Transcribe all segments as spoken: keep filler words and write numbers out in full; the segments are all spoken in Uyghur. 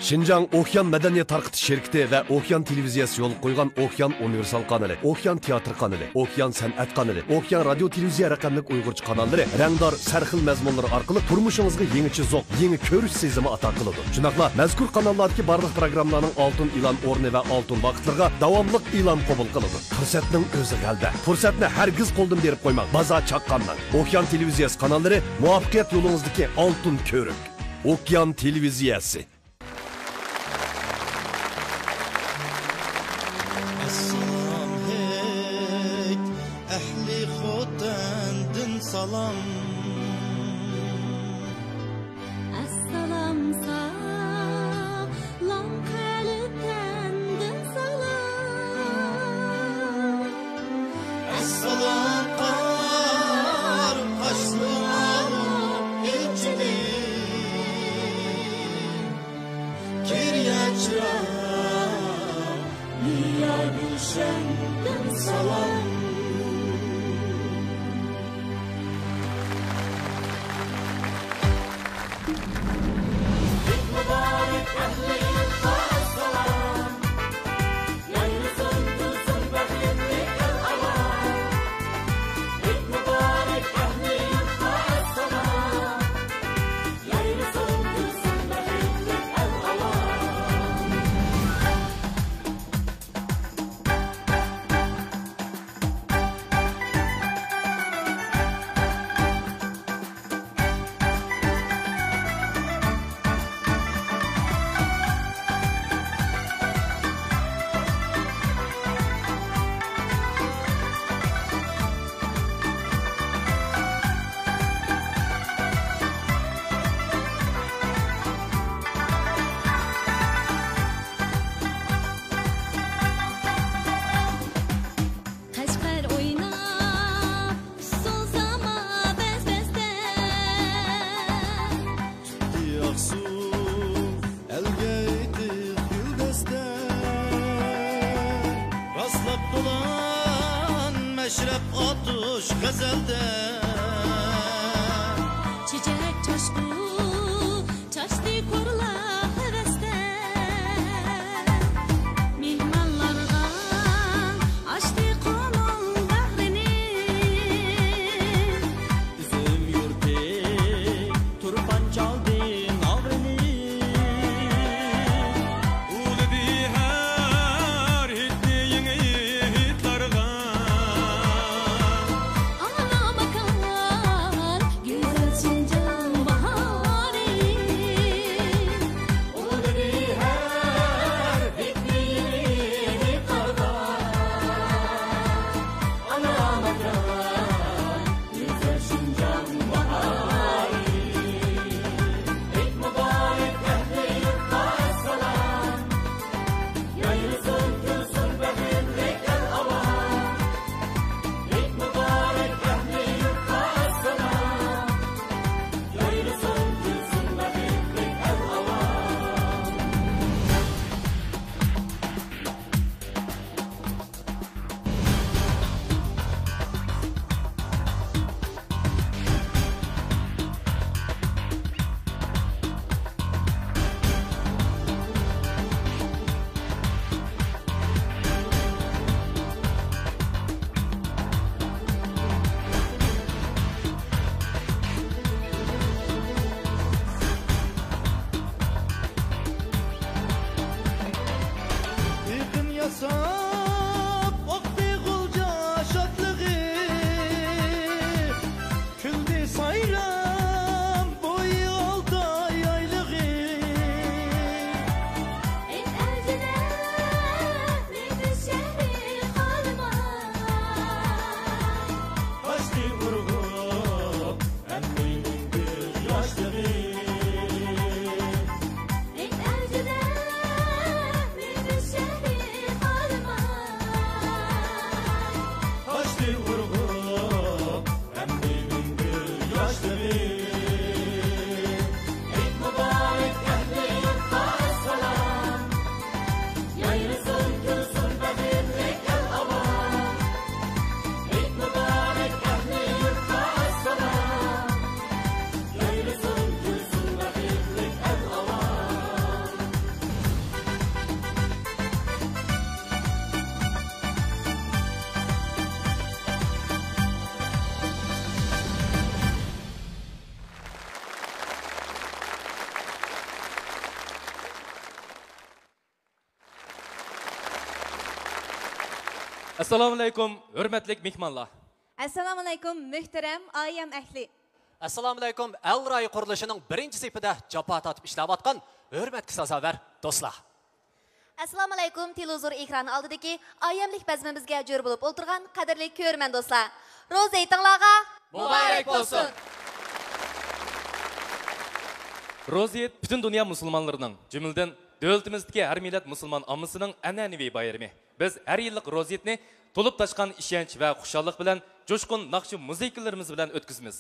شىنجاڭ ئوكيان مەدەنىيەت تارقىتىش شىركىتى ۋە ئوكيان تېلېۋىزىيەسى يولغا قويغان ئوكيان ئۇنىۋېرسال قانىلى، ئوكيان تىياتىر قانىلى، ئوكيان سەنئەت قانىلى، ئوكيان رادىيو تېلېۋىزىيە رەقەملىك ئۇيغۇرچە قاناللىرى رەڭدار، سەرخىل مەزمۇنلىرى ئارقىلىق تۇرمۇشىڭىزغا يېڭىچە زوق، يېڭى كۆرۈش سېزىمى ئاتا قىلىدۇ. شۇنداقلا مەزكۇر قاناللاردىكى بارلىق پروگراممىلارنىڭ ئالتۇن ئېلان ئورنى ۋە ئالتۇن ۋاقىتلىرىغا داۋاملىق ئېلان قوبۇل قىلىدۇ. پۇرسەتنىڭ ئۆزى غەلىبە. پۇرسەتنى ھەرگىز قولدىن بېرىپ قويماڭ. بازار چاققانمەن. ئوكيان تېلېۋىزىيەسى قاناللىرى مۇۋەپپەقىيەت يولىڭىزدىكى ئالتۇن كۆۋرۈك. ئوكيان تېلېۋىزىيەسى. ئەسسالام ھەي، ئەھلى خوتەندىن سالام. ئەسسالام، سالام، قەلبتەندىن سالام. ئەسسالام، قار قاشلىرىڭ ئېچىلىپ، كىرىيە چىراغ، نىيا گۈلشەندىن سالام. قەشقەر ئويناپ، ئۇسسۇل ساما بەس-بەستە. ئاقسۇ، ئەلگەيتى، گۈلدەستە. راسلاپ دولان، مەشرەپ ئاتۇش غەزەلدە. چېچەك چاچقۇ، چاچتى كورلا ھەۋەستە. مېھمانلارغا ئاچتى قومۇل باغرىنى. ئۈزۈم يۇرتى تۇرپان چالدى ناغرىنى. ئۇلىدى ھەر ھېيتنى يېڭى ھېيتلارغا. ئانا ماكان ئەسسالامۇئەلەيكۇم، ھۆرمەتلىك مېھمانلار! ئەسسالامۇئەلەيكۇم، مۆھتەرەم ئايەم ئەھلى! ئەسسالامۇئەلەيكۇم، ئەل رايى قۇرۇلۇشىنىڭ بىرىنچى سېپىدە جاپا تارتىپ ئىشلەۋاتقان ھۆرمەتكە سازاۋەر دوستلار! ئەسسالامۇئەلەيكۇم، تېلېۋىزور ئېكرانى ئالدىدىكى ئايەملىك بەزمىمىزگە جور بولۇپ ئولتۇرغان قەدىرلىك كۆرۈرمەن دوستلار! روزا ھېيتىڭلارغا مۇبارەك بولسۇن! روزا ھېيت پۈتۈن دۇنيا مۇسۇلمانلىرىنىڭ، جۈملىدىن دۆلىتىمىزدىكى ھەر مىللەت مۇسۇلمان ئاممىسىنىڭ ئەنئەنىۋى بايرىمى. بىز ھەر يىللىق روزا ھېيتنى تولۇپ تاشقان ئىشەنچ ۋە خۇشاللىق بىلەن جۇشقۇن ناخشا مۇزىكىلىرىمىز بىلەن ئۆتكۈزىمىز.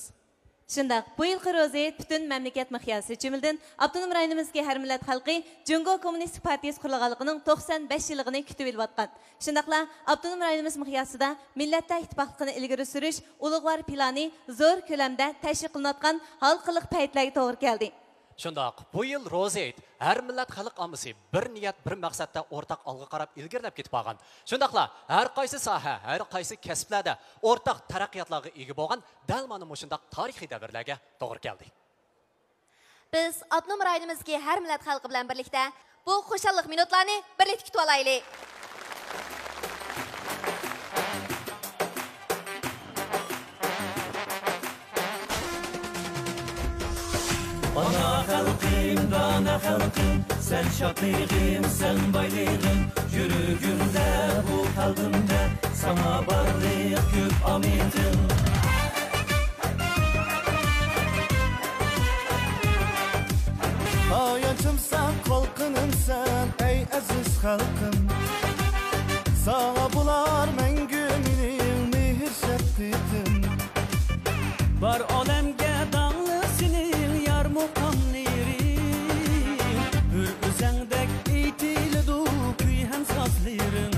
شۇنداق، بۇ يىلقى روزا ھېيت پۈتۈن مەملىكەت مىقياسى، جۈملىدىن ئاپتونوم رايونىمىزدىكى ھەر مىللەت خەلقى جۇڭگو كوممۇنىستىك پارتىيىسى قۇرۇلغانلىقىنىڭ توقسان بەش يىللىقىنى كۈتۈۋېلىۋاتقان، شۇنداقلا ئاپتونوم رايونىمىز مىقياسىدا مىللەتلەر ئىتتىپاقلىقىنى ئىلگىرى سۈرۈش ئۇلۇغۋار پىلانى زور كۆلەمدە تەشۋىق قىلىنىۋاتقان ھالقىلىق پەيتلەرگە توغرا كەلدى. شۇنداق، بۇ يىل روزا ھېيت ھەر مىللەت خەلق ئاممىسى بىر نىيەت، بىر مەقسەتتە ئورتاق ئالغا قاراپ ئىلگىرىلەپ كېتىپ بارغان. شۇنداقلا، ھەر قايسى ساھە، ھەر قايسى كەسىپلەردە ئورتاق تەرەققىياتلارغا ئىگە بولغان دەل مانا مۇشۇنداق تارىخىي دەۋرلەرگە توغرا كەلدى. بىز ئاپتونوم رايونىمىزدىكى ھەر مىللەت خەلقى بىلەن بىرلىكتە بۇ خۇشاللىق مىنۇتلارنى بىرلىكتە كۈتۈۋالايلى. ئانا خەلقىم، دانا خەلقىم، سەن شادلىقىم، سەن بايلىقىم، يۈرىكىمدە، بۇ قەلبىمدە ساڭا بارلىق كۆپ ئامىتىم. تايانچىم سەن، قالقىنىم سەن، ئەي ئەزىز خەلقىم. ساڭا بولار مەڭگۈ مېنىڭ مېھىر شەپقىتىم. بار ئالەمگە داڭلىق سېنىڭ يار مۇقاملىرىڭ. ھۆر ئۆزەڭدەك ئېيتىلىدۇ كۈي ھەم سازلىرىڭ.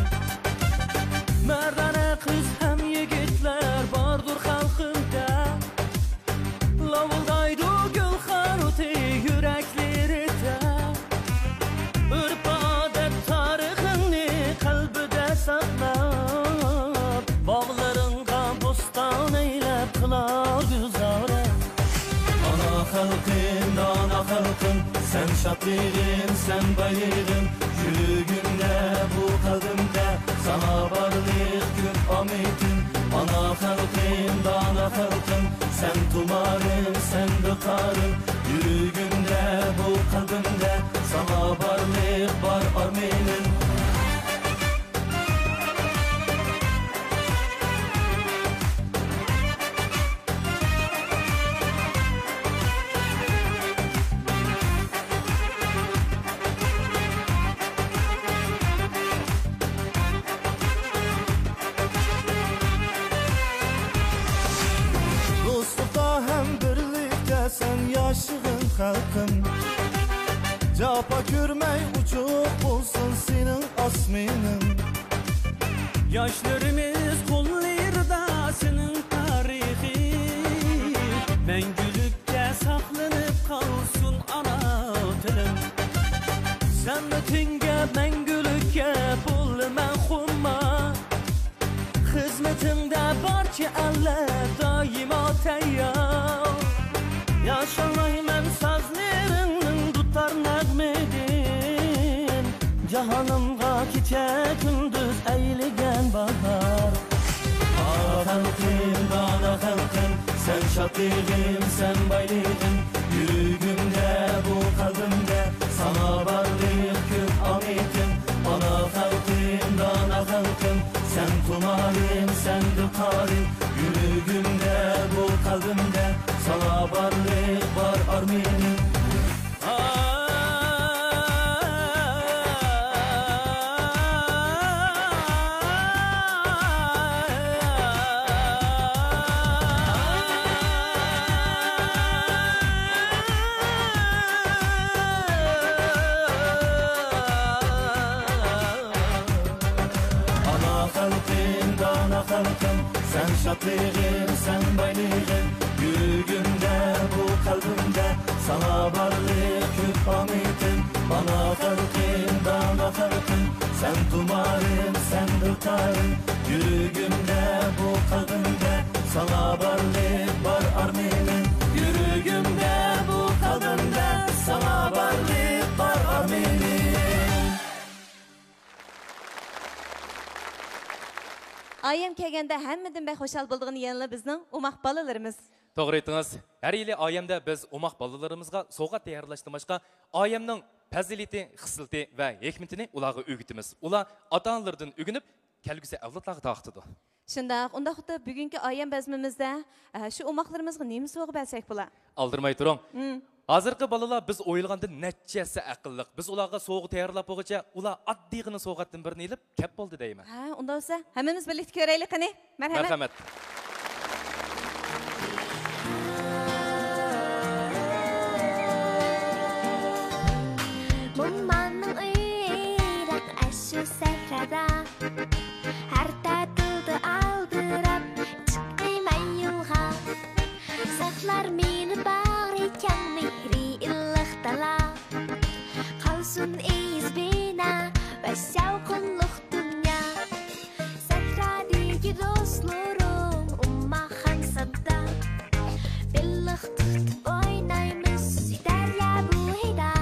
مەردانە قىز ھەم يىگىتلەر باردۇر خەلقىمدە. لاۋۇلدايدۇ گۈل خانۇتى يۈرەكلىرىدە. ئۆرپ-ئادەت تارىخىڭنى قەلبىدە ساقلاپ، باغلىرىڭغا بوستان ئەيلەپ قىلار گۈلزارە. ئانا خەلقىم، دانا خەلقىم، سەن شادلىقىم، سەن بايلىقىم، يۈرىكىمدە، بۇ قەلبىمدە ساڭا بارلىق كۆپ ئامىتىم. ئانا خەلقىم، دانا خەلقىم، سەن تۇمارىم، سەن دىقارىم، يۈرىكىمدە، بۇ قەلبىمدە ساڭا بارلىق بار ئارمىنىم. دوستلۇقتا ھەم بىرلىكتە سەن ياشىغىن خەلقىم. جاپا كۆرمەي ئوچۇق بولسۇن سېنىڭ ئاسمىنىڭ. ياشلىرىمىز قوللىرىدا سېنىڭ تارىخىڭ، مەڭگۈلۈككە ساقلىنىپ قالسۇن ئانا تىلىڭ. زەھمىتىڭگە مەڭگۈلۈككە بولىمەن خۇمار، خىزمىتىڭدە بارچە ئەللەر دائىما تەييار. ياشالايمەن سازلىرىڭنىڭ دۇتار نەغمىدىن، جاھانىمغا كېچە كۈندۈز ئەيلىگەن باھار. ئانا خەلقىم، دانا خەلقىم، سەن شادلىقىم، سەن بايلىقىم، يۈرىكىمدە، بۇ قەلبىمدە ساڭا بارلىق كۆپ ئامىتىم. ئانا خەلقىم، دانا خەلقىم، سەن تۇمارىم، سەن دىقارىم، يۈرىكىمدە، بۇ قەلبىمدە ساڭا بارلىق بار ئارمىنىم. ئانا خەلقىم، دانا خەلقىم، سەن شادلىقىم، سەن بايلىقىم، يۈرىكىمدە، بۇ قەلبىمدە ساڭا بارلىق كۆپ ئامىتىم. ئانا خەلقىم، دانا خەلقىم، سەن تۇمارىم، سەن دىلتارىم، يۈرىكىمدە، بۇ قەلبىمدە ساڭا بارلىق بار ئارمىنىم. يۈرىكىمدە، بۇ قەلبىمدە ساڭا بارلىق بار ئارمىنىم. ئايەم كەلگەندە ھەممىدىن بەك خۇشال بولىدىغىنى يەنىلا بىزنىڭ ئوماق بالىلىرىمىز. توغرا ئېيتتىڭىز. ھەر يىلى ئايەمدە بىز ئوماق بالىلىرىمىزغا سوۋغات تەييارلاشتىن باشقا، ئايەمنىڭ پەزىلىتى، خىسلىتى ۋە ھېكمىتىنى ئۇلارغا ئۆگىتىمىز. ئۇلار ئاتا-ئانىلىرىدىن ئۆگىنىپ، كەلگۈسى ئەۋلادلارغا تارقىتىدۇ. شۇنداق، ئۇنداق بولسا بۈگۈنكى ئايەم بەزمىمىزدە، ئە، شۇ ئوماقلىرىمىزغا نېمە سوۋغا بەرسەك بولا؟ ئالدىرىماي تۇرۇڭ. ھازىرقى بالىلار بىز ئويلىغاندىن نەچچە ھەسسە ئەقىللىق. بىز ئۇلارغا سوۋغا تەييارلاپ بولغۇچە، ئۇلار ئاددىيغىنا سوۋغاتتىن بىرنى ئېلىپ كەپ بولدى دەيمەن. ھە، ئۇنداق بولسا ھەممىمىز بىرلىكتە كۆرەيلى قېنى. مەرھەمەت. مەرھەمەت. مومامنىڭ ئۆيى يىراق ئاشۇ سەھرادا. ھەر تەتۈلدە ئالدىراپ چىقىمەن يولغا. ساقلار مېنى باغرى كەڭ مېھرى ئىللىق دالا. قالسۇن ئېيىز بىنا ۋە شاۋقۇنلۇق دۇنيا. سەھرادىكى دوستلىرىم ئۇمماق خانسادا. بېلىق تۇتۇپ ئوينايمىز سۈزۈك دەريا بويىدا.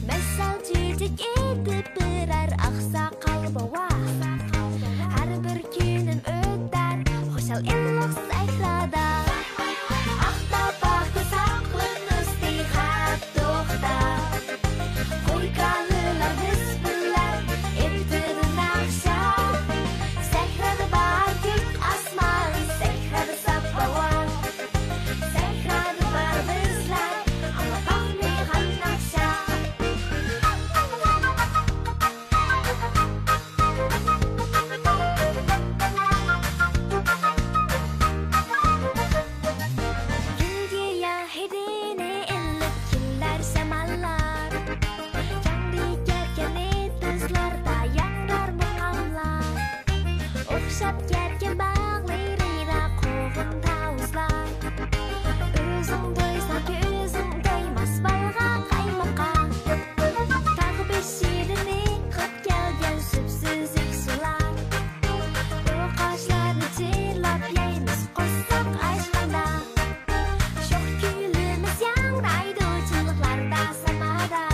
مەسەل چېچەك ئېتىپ بېرەر ئاقساقال بوۋا. ھەر بىر كۈنۈم ئۆتەر خۇشال ئىللىق سەھرادا. ئاق تاپاقتا ساقلىنىستى خەپ توختاپ. قوي-كالىلار بىز بىلەن ئېيتىدۇ ناخشا. سەھرادا بار كۆك ئاسمان، سەھرادا ساپ ھاۋا. سەھرادا بار بىزلەر، ئاڭلاپ باقمىغان ناخشا. گۈل-گىياھ ھىدىنى ئېلىپ كېلەر شاماللار. جاڭدى كەتكەن ئېتىزلاردا ياڭرار مۇقاملار. ئوخشاپ كەتكەن باغلىرىدا قوغۇن تاۋۇزلار. ئۆزۈڭ تويساڭ كۆزۈڭ تويماس بالغا قايماققا. تاغ بېشىدىن ئېقىپ كەلگەن سۈپسۈزۈك سۇلار. توقاچلارنى چىللاپ يەيمىز قورساق ئاچقاندا. شوخ كۈيلىرىمىز ياڭرايدۇ چىملىقلاردا سامادا.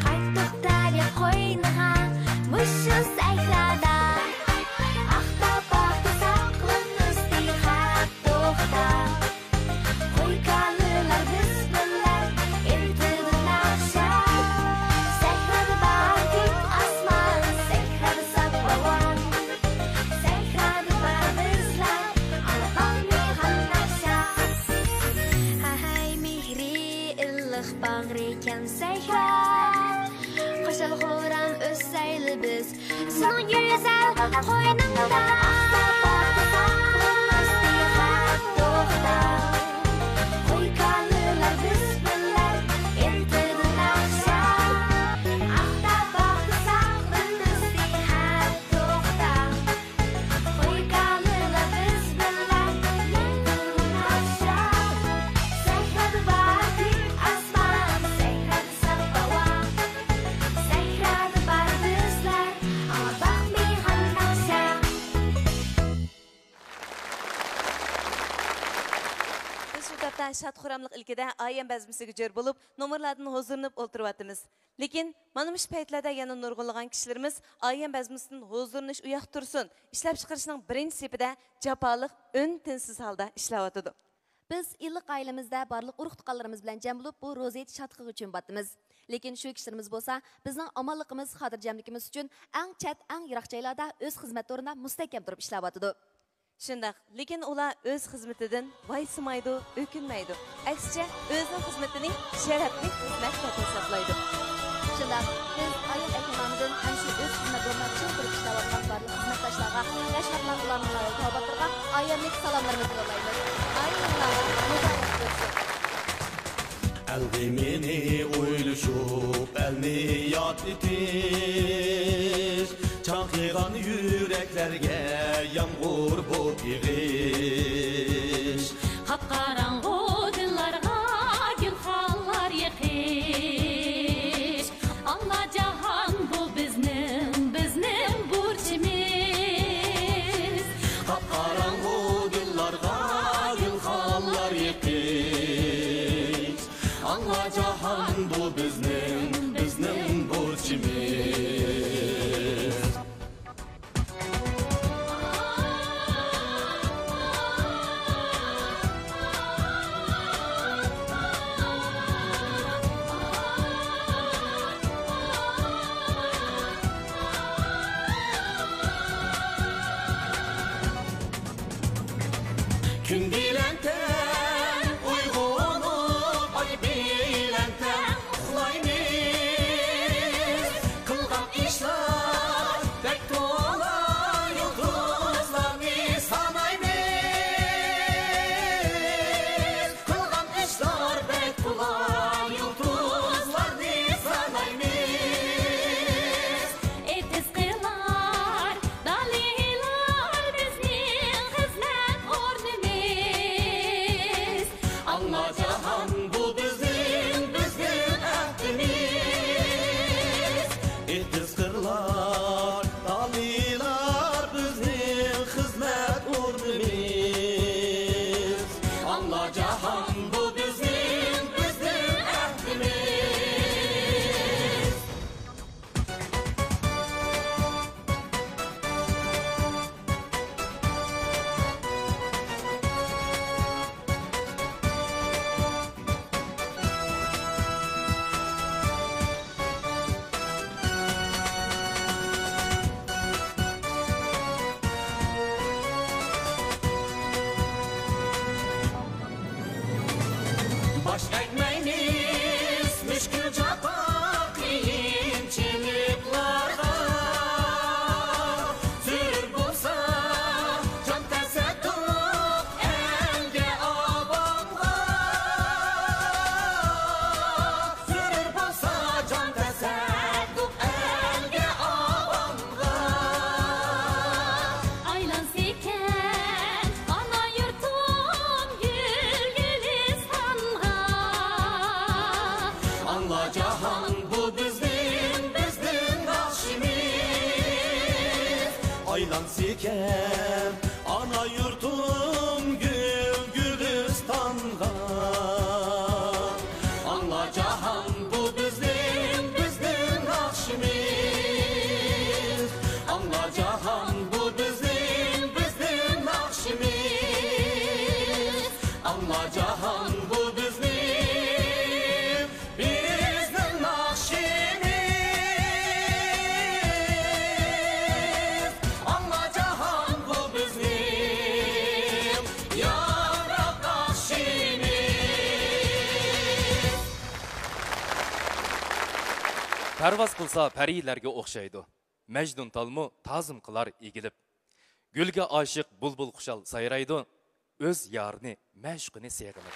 قايتتۇق دەريا قوينىغا مۇشۇ سەھرادا. ئاق تاپاقتا ساقلىنىستى خەپ توختاپ. قوي-كالىلار بىز بىلەن ئېيتىدۇ ناخشا. سەھرادا بار كۆك ئاسمان، سەھرادا ساپ ھاۋا. سەھرادا بار بىزلەر، ئاڭلاپ باقمىغان ناخشا. ھەي مېھرى ئىللىق باغرى كەڭ سەھرا. خۇشال-خۇرام ئۆسەيلى بىز سېنىڭ گۈزەل قوينۇڭدا. ئاق تاپاقتا ساقلىنىستى خەپ توختاپ. قوي-كالىلار بىز بىلەن ئېيتىدۇ ناخشا. ئاق تاپاقتا ساقلىنىستى خەپ توختاپ. قوي-كالىلار بىز بىلەن ئېيتىدۇ ناخشا. سەھرادا بار كۆك ئاسمان، سەھرادا ساپ ھاۋا. سەھرادا بار بىزلەر، ئاڭلاپ باقمىغان ناخشا. بىز شۇ تاپتا شاد-خۇراملىق ئىلكىدە ئايەم بەزمىسىگە جۆر بولۇپ، نومۇرلاردىن ھۇزۇرلىنىپ ئولتۇرۇۋاتىمىز. لېكىن مانا مۇشۇ پەيتلەردە يەنە نۇرغۇنلىغان كىشىلىرىمىز ئايەم بەزمىسىدىن ھۇزۇرلىنىش ئۇياق تۇرسۇن، ئىشلەپچىقىرىشنىڭ بىرىنچى سېپىدە جاپالىق، ئۈن-تىنسىز ھالدا ئىشلەۋاتىدۇ. بىز ئىللىق ئائىلىمىزدە بارلىق ئۇرۇق-تۇغقانلىرىمىز بىلەن جەم بولۇپ، بۇ روزا ھېيت شادلىقىغا چۆمۈۋاتىمىز. لېكىن شۇ كىشىلىرىمىز بولسا بىزنىڭ ئامانلىقىمىز، خاتىرجەملىكىمىز ئۈچۈن ئەڭ چەت، ئەڭ يىراق جايلاردا ئۆز خىزمەت ئورنىدا مۇستەھكەم تۇرۇپ ئىشلەۋاتىدۇ. شۇنداق، لېكىن ئۇلار ئۆز خىزمىتىدىن ۋايسىمايدۇ، ئۆكۈنمەيدۇ. ئەكسىچە، ئۆزىنىڭ خىزمىتىنى شەرەپلىك خىزمەت دەپ ھېسابلايدۇ. شۇنداق، بىز ئايەم ئەكرامىدىن ئەنە شۇ ئۆز خىزمەت ئورنىدا چىڭ تۇرۇپ ئىشلەۋاتقان بارلىق خىزمەتداشلارغا، رەھمەتلەر ئۇلارنىڭ ئائىلە تاۋابىئاتلىرىغا ئايەملىك سالاملىرىمىزنى يوللايمىز. ئايەملەر مۇبارەك بولسۇن! ئەل غېمىنى ئويلىشىپ، ئەلنى ياد ئېتىش، چاقىغان يۈرەكلەرگە يامغۇر بولۇپ يېغىش. قاپقاراڭغۇ دىللارغا گۈلخانلار يېقىش. ئاللا جاھان، بۇ بىزنىڭ، بىزنىڭ بۇرچىمىز. قاپقاراڭغۇ دىللارغا گۈلخانلار يېقىش. ئاڭلا جاھان، بۇ بىزنىڭ، بىزنىڭ بۇرچىمىز. ئانا يۇرتۇم گۈل گۈلىستانغا. ئاڭلا جاھان، بۇ بىزنىڭ، بىزنىڭ ناخشىمىز. ئاڭلا جاھان، بۇ بىزنىڭ، بىزنىڭ ناخشىمىز. ئاڭلا جاھان، بۇ بىزنىڭ، بىزنىڭ ناخشىمىز. ئاڭلا جاھان، بۇ بىزنىڭ ياڭراق ناخشىمىز. پەرۋاز قىلسا پەرىلەرگە ئوخشايدۇ. مەجنۇن تالمۇ تازىم قىلار ئېگىلىپ. گۈلگە ئاشىق بۇلبۇل خۇشال سايرايدۇ، ئۆز يارىنى، مەشۇقىنى سېغىنىپ.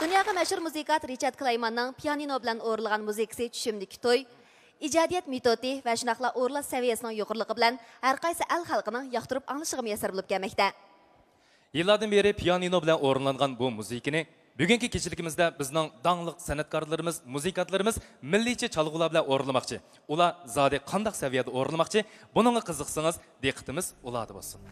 دۇنياغا مەشھۇر مۇزىكانت رىچارد كلايماننىڭ پىيانىنو بىلەن ئورۇنلىغان مۇزىكىسى چۈشۈمدىكى توي ئىجادىيەت مېتودى ۋە شۇنداقلا ئورۇنلاش سەۋىيەسىنىڭ يۇقىرىلىقى بىلەن ھەرقايسى ئەل خەلقىنىڭ ياقتۇرۇپ ئاڭلىشىغا مۇيەسسەر بولۇپ كەلمەكتە. يىللاردىن بېرى پىيانىنو بىلەن ئورۇنلانغان بۇ مۇزىكىنى بۈگۈنكى كېچىلىكىمىزدە بىزنىڭ داڭلىق سەنئەتكارلىرىمىز، مۇزىكانتلىرىمىز مىللىيچە چالغۇلار بىلەن ئورۇنلىماقچى. ئۇلار زادى قانداق سەۋىيەدە ئورۇنلىماقچى؟ بۇنىڭغا قىزىقسىڭىز، دىققىتىمىز ئۇلاردا بولسۇن.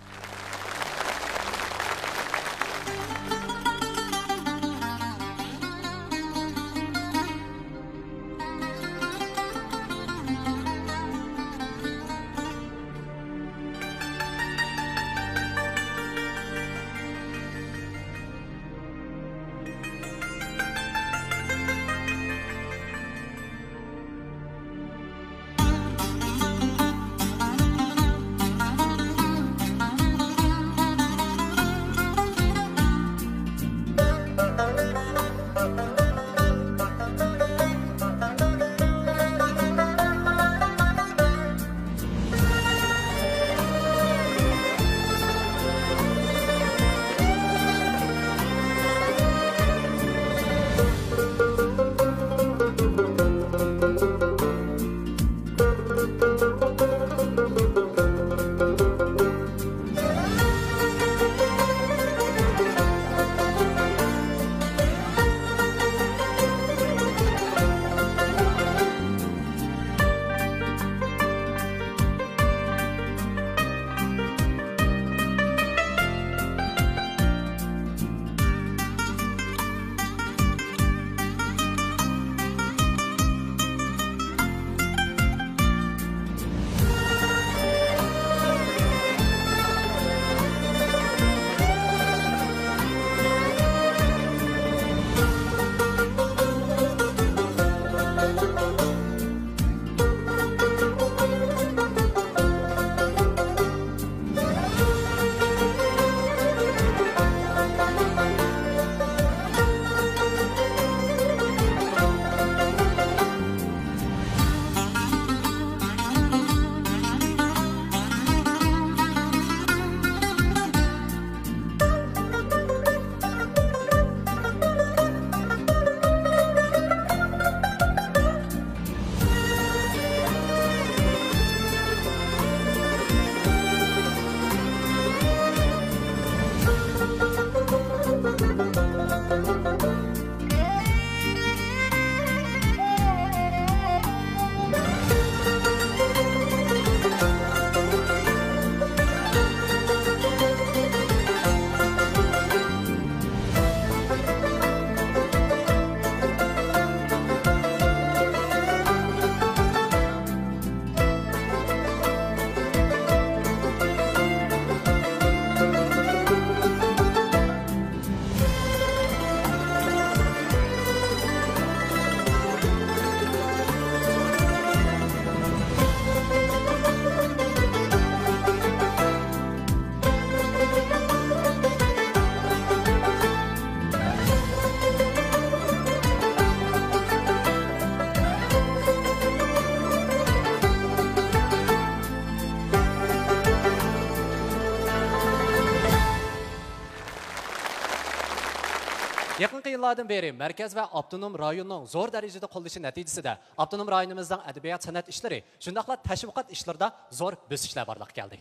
يېقىنقى يىللاردىن بېرى مەركەز ۋە ئاپتونوم رايوننىڭ زور دەرىجىدە قوللىشى نەتىجىسىدە، ئاپتونوم رايونىمىزنىڭ ئەدەبىيات-سەنئەت ئىشلىرى، شۇنداقلا تەشۋىقات ئىشلىرىدا زور بۆسۈشلەر بارلىققا كەلدى.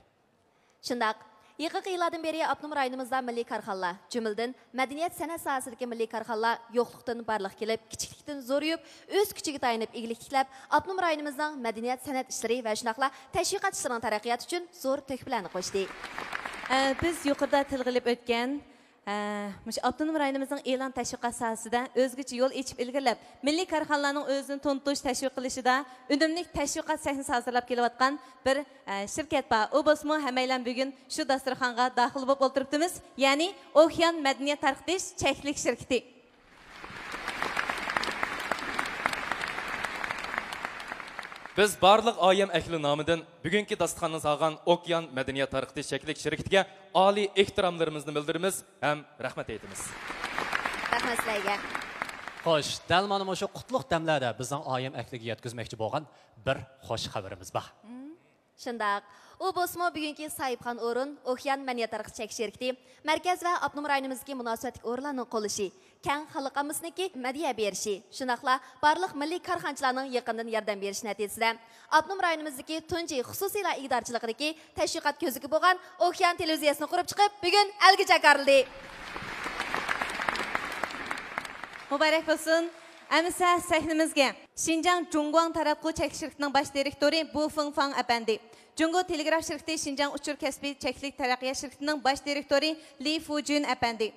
شۇنداق، يېقىنقى يىللاردىن بېرى ئاپتونوم رايونىمىزدا مىللىي كارخانىلار، جۈملىدىن مەدەنىيەت-سەنئەت ساھەسىدىكى مىللىي كارخانىلار يوقلۇقتىن بارلىققا كېلىپ، كىچىكلىكتىن زورىيىپ، ئۆز كۈچىگە تايىنىپ ئىگىلىك تىكلەپ، ئاپتونوم رايونىمىزنىڭ مەدەنىيەت-سەنئەت ئىشلىرى ۋە شۇنداقلا تەشۋىقات ئىشلىرىنىڭ تەرەققىياتى ئۈچۈن زور تۆھپىلەرنى قوشتى. ئە، بىز يۇقىرىدا تىلغا ئېلىپ ئۆتكەن، ئە، مۇشۇ ئاپتونوم رايونىمىزنىڭ ئېلان تەشۋىقات ساھەسىدە ئۆزگىچە يول ئېچىپ ئىلگىرىلەپ، مىللىي كارخانىلارنىڭ ئۆزىنى تونۇتۇش، تەشۋىق قىلىشىدا ئۈنۈملۈك تەشۋىقات سەھنىسى ھازىرلاپ كېلىۋاتقان بىر، ئە، شىركەت بار. ئۇ بولسىمۇ ھەممەيلەن بۈگۈن شۇ داستۇرخانغا داخىل بولۇپ ئولتۇرۇپتىمىز، يەنى ئوكيان مەدەنىيەت تارقىتىش چەكلىك شىركىتى. بىز بارلىق ئايەم ئەھلى نامىدىن بۈگۈنكى داستىخاننى سالغان ئوكيان مەدەنىيەت تارقىتىش چەكلىك شىركىتىگە ئالىي ئېھتىراملىرىمىزنى بىلدۈرىمىز ھەم رەھمەت ئېيتىمىز. رەھمەت سىلەرگە. خوش، دەل مانا مۇشۇ قۇتلۇق دەملەردە بىزنىڭ ئايەم ئەھلىگە يەتكۈزمەكچى بولغان بىر خوش خەۋىرىمىز بار. شۇنداق. ئۇ بولسىمۇ بۈگۈنكى ساھىبخان ئورۇن، ئوكيان مەدەنىيەت تارقىتىش چەكلىك شىركىتى، مەركەز ۋە ئاپتونوم رايونىمىزدىكى مۇناسىۋەتلىك ئورۇنلارنىڭ قوللىشى، كەڭ خەلق ئاممىسىنىڭكى مەدھىيە بېرىشى، شۇنداقلا بارلىق مىللىي كارخانىچىلارنىڭ يېقىندىن ياردەم بېرىشى نەتىجىسىدە، ئاپتونوم رايونىمىزدىكى تۇنجى خۇسۇسىيلار ئىگىدارچىلىقىدىكى تەشۋىقات كۆزنىكى بولغان ئوكيان تېلېۋىزىيەسىنى قۇرۇپ چىقىپ، بۈگۈن ئەلگە جاكارلىدى. مۇبارەك بولسۇن! ئەمىسە سەھنىمىزگە شىنجاڭ جۇڭگۇاڭ تاراتقۇ چەكلىك شىركىتىنىڭ باش دىرېكتورى بۇ فېڭفاڭ ئەپەندى، جۇڭگو تېلېگراف شىركىتى شىنجاڭ ئۇچۇر كەسپى چەكلىك تەرەققىيات شىركىتىنىڭ باش دىرېكتورى لى فۇجۈن ئەپەندى،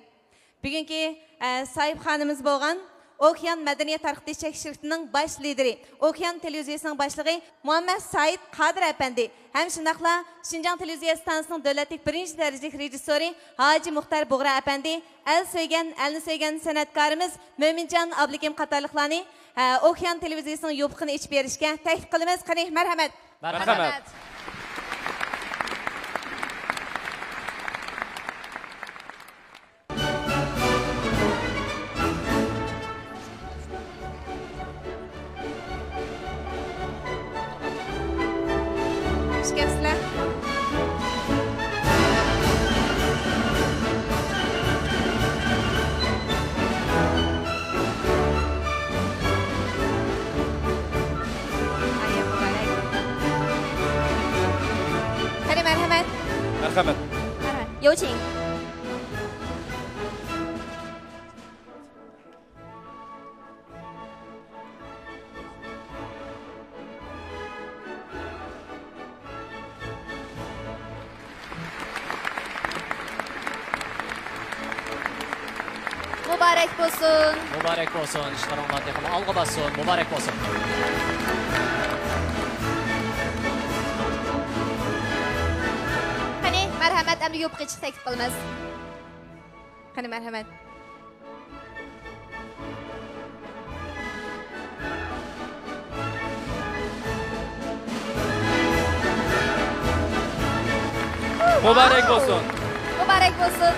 بۈگۈنكى، ئە، ساھىبخانىمىز بولغان ئوكيان مەدەنىيەت تارقىتىش چەكلىك شىركىتىنىڭ باش لىدىرى، ئوكيان تېلېۋىزىيىسىنىڭ باشلىقى مۇھەممەد سايىت قادىر ئەپەندى ھەم شۇنداقلا شىنجاڭ تېلېۋىزىيە ئىستانسىسىنىڭ دۆلەتلىك بىرىنچى دەرىجىلىك رېژىسسورى ھاجى مۇختار بۇغرا ئەپەندى، ئەل سۆيگەن، ئەلنى سۆيگەن سەنئەتكارىمىز مۆمىنجان ئابلىكىم قاتارلىقلارنى، ئە، ئوكيان تېلېۋىزىيىسىنىڭ يوپۇقىنى ئېچىپ بېرىشكە تەكلىپ قىلىمىز. قېنى، مەرھەمەت! مەرھەمەت. خۇش كەپسىلەر. قېنى، مەرھەمەت. مەرھەمەت. مەرھەمەت. 有请. مۇبارەك بولسۇن. مۇبارەك بولسۇن. ئىشلىرىڭلار تېخىمۇ ئالغا بارسۇن. مۇبارەك بولسۇن. قېنى، مەرھەمەت، ئەمدى يوپۇق ئېچىشقا تەكلىپ قىلىمىز. قېنى، مەرھەمەت. مۇبارەك بولسۇن! مۇبارەك بولسۇن!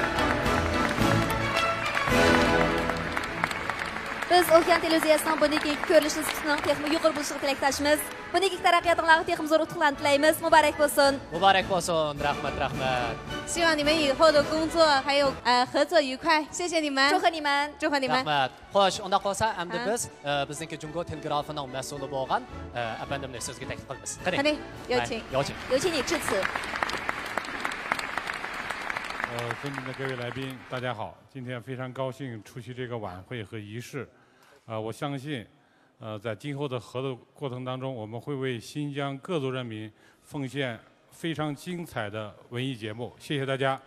بىز ئوكيان تېلېۋىزىيەسىنىڭ بۇندىن كېيىنكى كۆرۈلۈش نىسبىتىنىڭ تېخىمۇ يۇقىرى بولۇشىغا تىلەكداشمىز. بۇندىن كېيىنكى تەرەققىياتىڭلارغا تېخىمۇ زور ئۇتۇقلارنى تىلەيمىز. مۇبارەك بولسۇن! مۇبارەك بولسۇن! رەھمەت، رەھمەت! 希望你们以后的工作还有，呃，合作愉快。谢谢你们。祝贺你们。祝贺你们。 رەھمەت. خوش، ئۇنداق بولسا ئەمدى ھە. بىز، ئە، بىزنىڭكى جۇڭگو تېلېگرافىنىڭ مەسئۇلى بولغان، ئە، ئەپەندىمنى سۆزگە تەكلىپ قىلىمىز. قېنى. قېنى، 有请。 ھەي، 有请. 有请你致辞。 呃，尊敬的各位来宾，大家好！今天非常高兴出席这个晚会和仪式。呃，我相信，呃，在今后的合作过程当中，我们会为新疆各族人民奉献非常精彩的文艺节目。谢谢大家。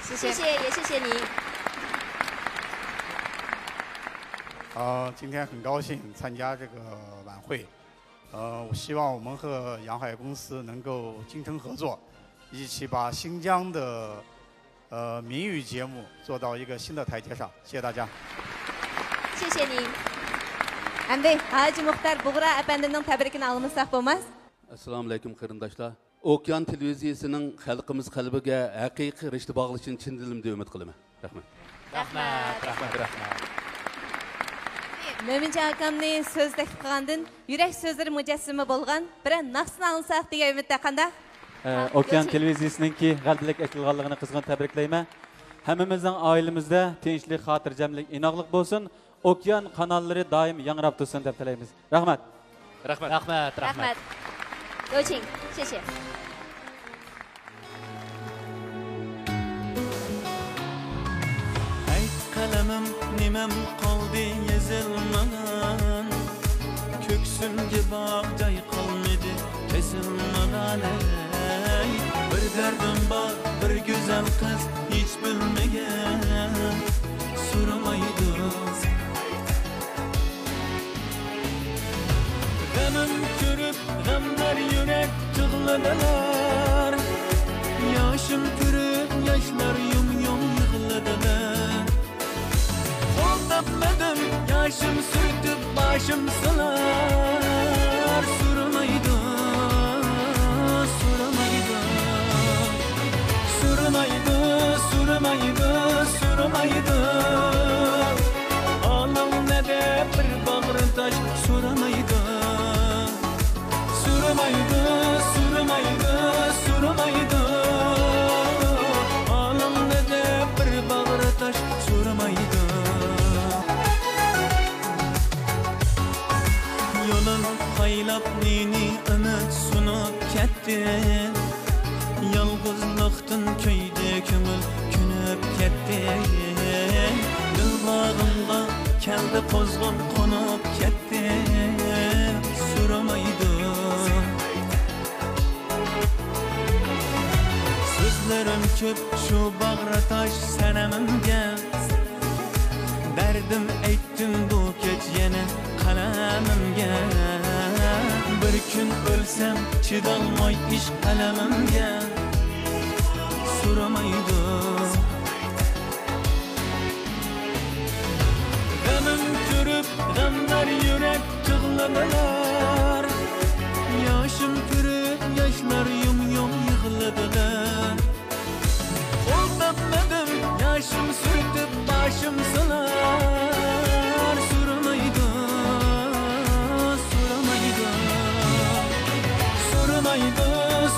谢谢。谢谢，也谢谢您。 啊，今天很高兴参加这个晚会。呃，我希望我们和洋海公司能够精诚合作，一起把新疆的，呃，民语节目做到一个新的台阶上。谢谢大家。 谢谢您。 ئەمدى ھاجى مۇختار بۇغرا ئەپەندىمنىڭ تەبرىكىنى ئاڭلىمىساق بولماس. ئەسسالامۇئەلەيكۇم، قېرىنداشلار. ئوكيان تېلېۋىزىيىسىنىڭ خەلقىمىز قەلبىگە ھەقىقىي رىشتە باغلىشىنى چىن دىلىمدىن ئۈمىد قىلىمەن. رەھمەت. رەھمەت، رەھمەت، رەھمەت. مۆمىنجان ئاكامنى سۆز تەكلىپ قىلغاندىن يۈرەك سۆزلىرى مۇجەسسىمە بولغان بىرەر ناخشىسىنى ئاڭلىساق دېگەن ئۈمىدتە، قانداق؟ ئە، ھە، ئوكيان يوچى. تېلېۋىزىيىسىنىڭكى غەلىبىلىك ئېچىلغانلىقىنى قىزغىن تەبرىكلەيمەن. ھەممىمىزنىڭ ئائىلىمىزدە تىنچلىق، خاتىرجەملىك، ئىناقلىق بولسۇن. ئوكيان قاناللىرى دائىم ياڭراپ تۇرسۇن دەپ تىلەيمىز. رەھمەت. رەھمەت. رەھمەت، رەھمەت. رەھمەت. 有请，谢谢。 ئەي قەلىمىم، نېمەم قالدى يېزىلمىغان؟ كۆكسۈمگە باغ جاي قالمىدى كېسىلمىغان، ئەي. بىر دەردىم بار، بىر گۈزەل قىز، ھېچ بىلمىگەن، سورىمايدۇ. غېمىم كۆرۈپ، غەمدار يۈرەك يىغلىدىلار. ياشىم كۆرۈپ، ياشلار يۇم-يۇم يىغلىدىلار. قول تاپمىدىم، ياشىم سۈرتۈپ، باشىم سىلار. سورىمايدۇ، سورىمايدۇ. سورىمايدۇ، سورىمايدۇ، سورىمايدۇ. ھالىڭ نەدە بىر باغرى تاش، سورىمايدۇ. سورىمايدۇ، سورىمايدۇ، سورىمايدۇ. ھالىڭ نەدە بىر باغرى تاش، سورىمايدۇ. يولۇم پايلاپ نى-نى ئۈمىد سۇنۇپ كەتتى. يالغۇزلۇقتىن كۆيدى كۆڭۈل كۆنۈپ كەتتى. دىل باغىمغا كەلدى قۇزغۇن قونۇپ كەتتى. سورىمايدۇ. سۆزلىرىم كۆپ شۇ باغرى تاش سەنەمگە. دەردىم ئېيتتىم بۇ كەچ يەنە قەلىمىمگە. بىر كۈن ئۆلسەم چىدالماي ئىشق ئەلەمىمگە. سورىمايدۇ. غېمىم كۆرۈپ، غەمدار يۈرەك يىغلىدىلار. ياشىم كۆرۈپ، ياشلار يۇم-يۇم يىغلىدىلار. قول تاپمىدىم، ياشىم سۈرتۈپ، باشىم سىلار. سورىمايدۇ، سورىمايدۇ. سورىمايدۇ،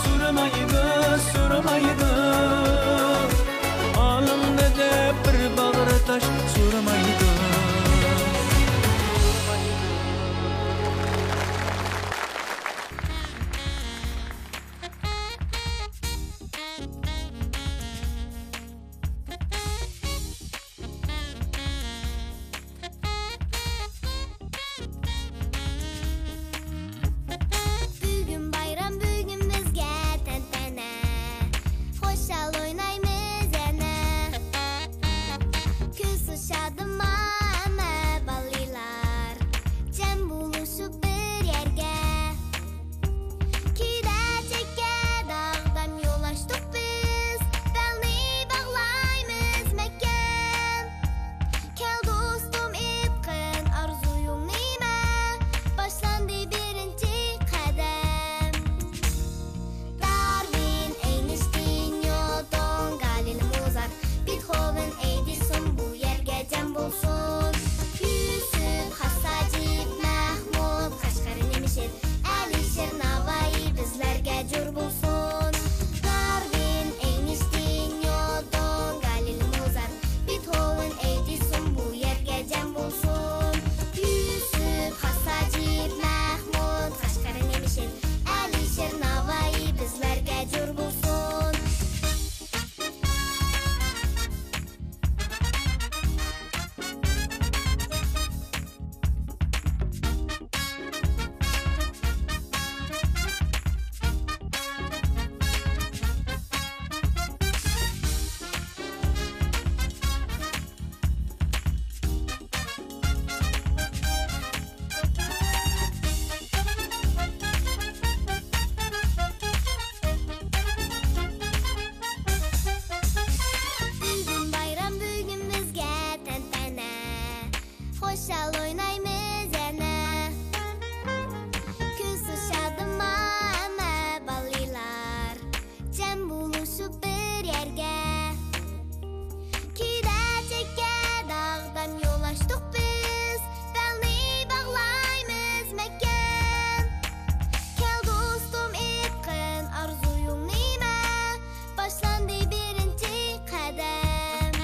سورىمايدۇ، سورىمايدۇ. ھالىڭنى دەپ بىر باغرى تاش، سورىمايدۇ. بۈگۈن بايرام، بۈگۈن بىزگە تەنتەنە، خۇشال ئوينايمىز يەنە. كۈلسۇن شادىمان ھەممە بالىلار، جەم بولۇشۇپ بىر يەرگە. كېلەچەككە داغدام يول ئاچتۇق بىز، بەلنى باغلايمىز مەھكەم. كەل دوستۇم، ئېيتقىن ئارزۇيۇڭ نېمە؟ باشلاندى بىرىنچى قەدەم. دارۋىن، ئەينشتىين، نيۇتون، گالىلېي، موزارت، بېتخوۋېن، ئېدىسون بۇ يەرگە جەم بولسۇن. يۈسۈپ، خاس ھاجىپ، مەھمۇد، قەشقەر، نېمىشىر، ئەلىشىر، ناۋايى بىزلەرگە جور بولسۇن. دارۋىن، ئەينشتىين، نيۇتون، گالىلېي، موزارت، بېتخوۋېن، ئېدىسون بۇ يەرگە جەم بولسۇن. يۈسۈپ، خاس ھاجىپ، مەھمۇد، قەشقەر، نېمىشىر، ئەلىشىر، ناۋايى بىزلەرگە جور بولسۇن. بۈگۈن بايرام، بۈگۈن بىزگە تەنتەنە، خۇشال ئوينايمىز يەنە. كۈلسۇن شادىمان ھەممە بالىلار، جەم بولۇشۇپ بىر يەرگە. كېلەچەككە داغدام يول ئاچتۇق بىز، بەلنى باغلايمىز مەھكەم. كەل دوستۇم، ئېيتقىن ئارزۇيۇڭ نېمە؟ باشلاندى بىرىنچى قەدەم.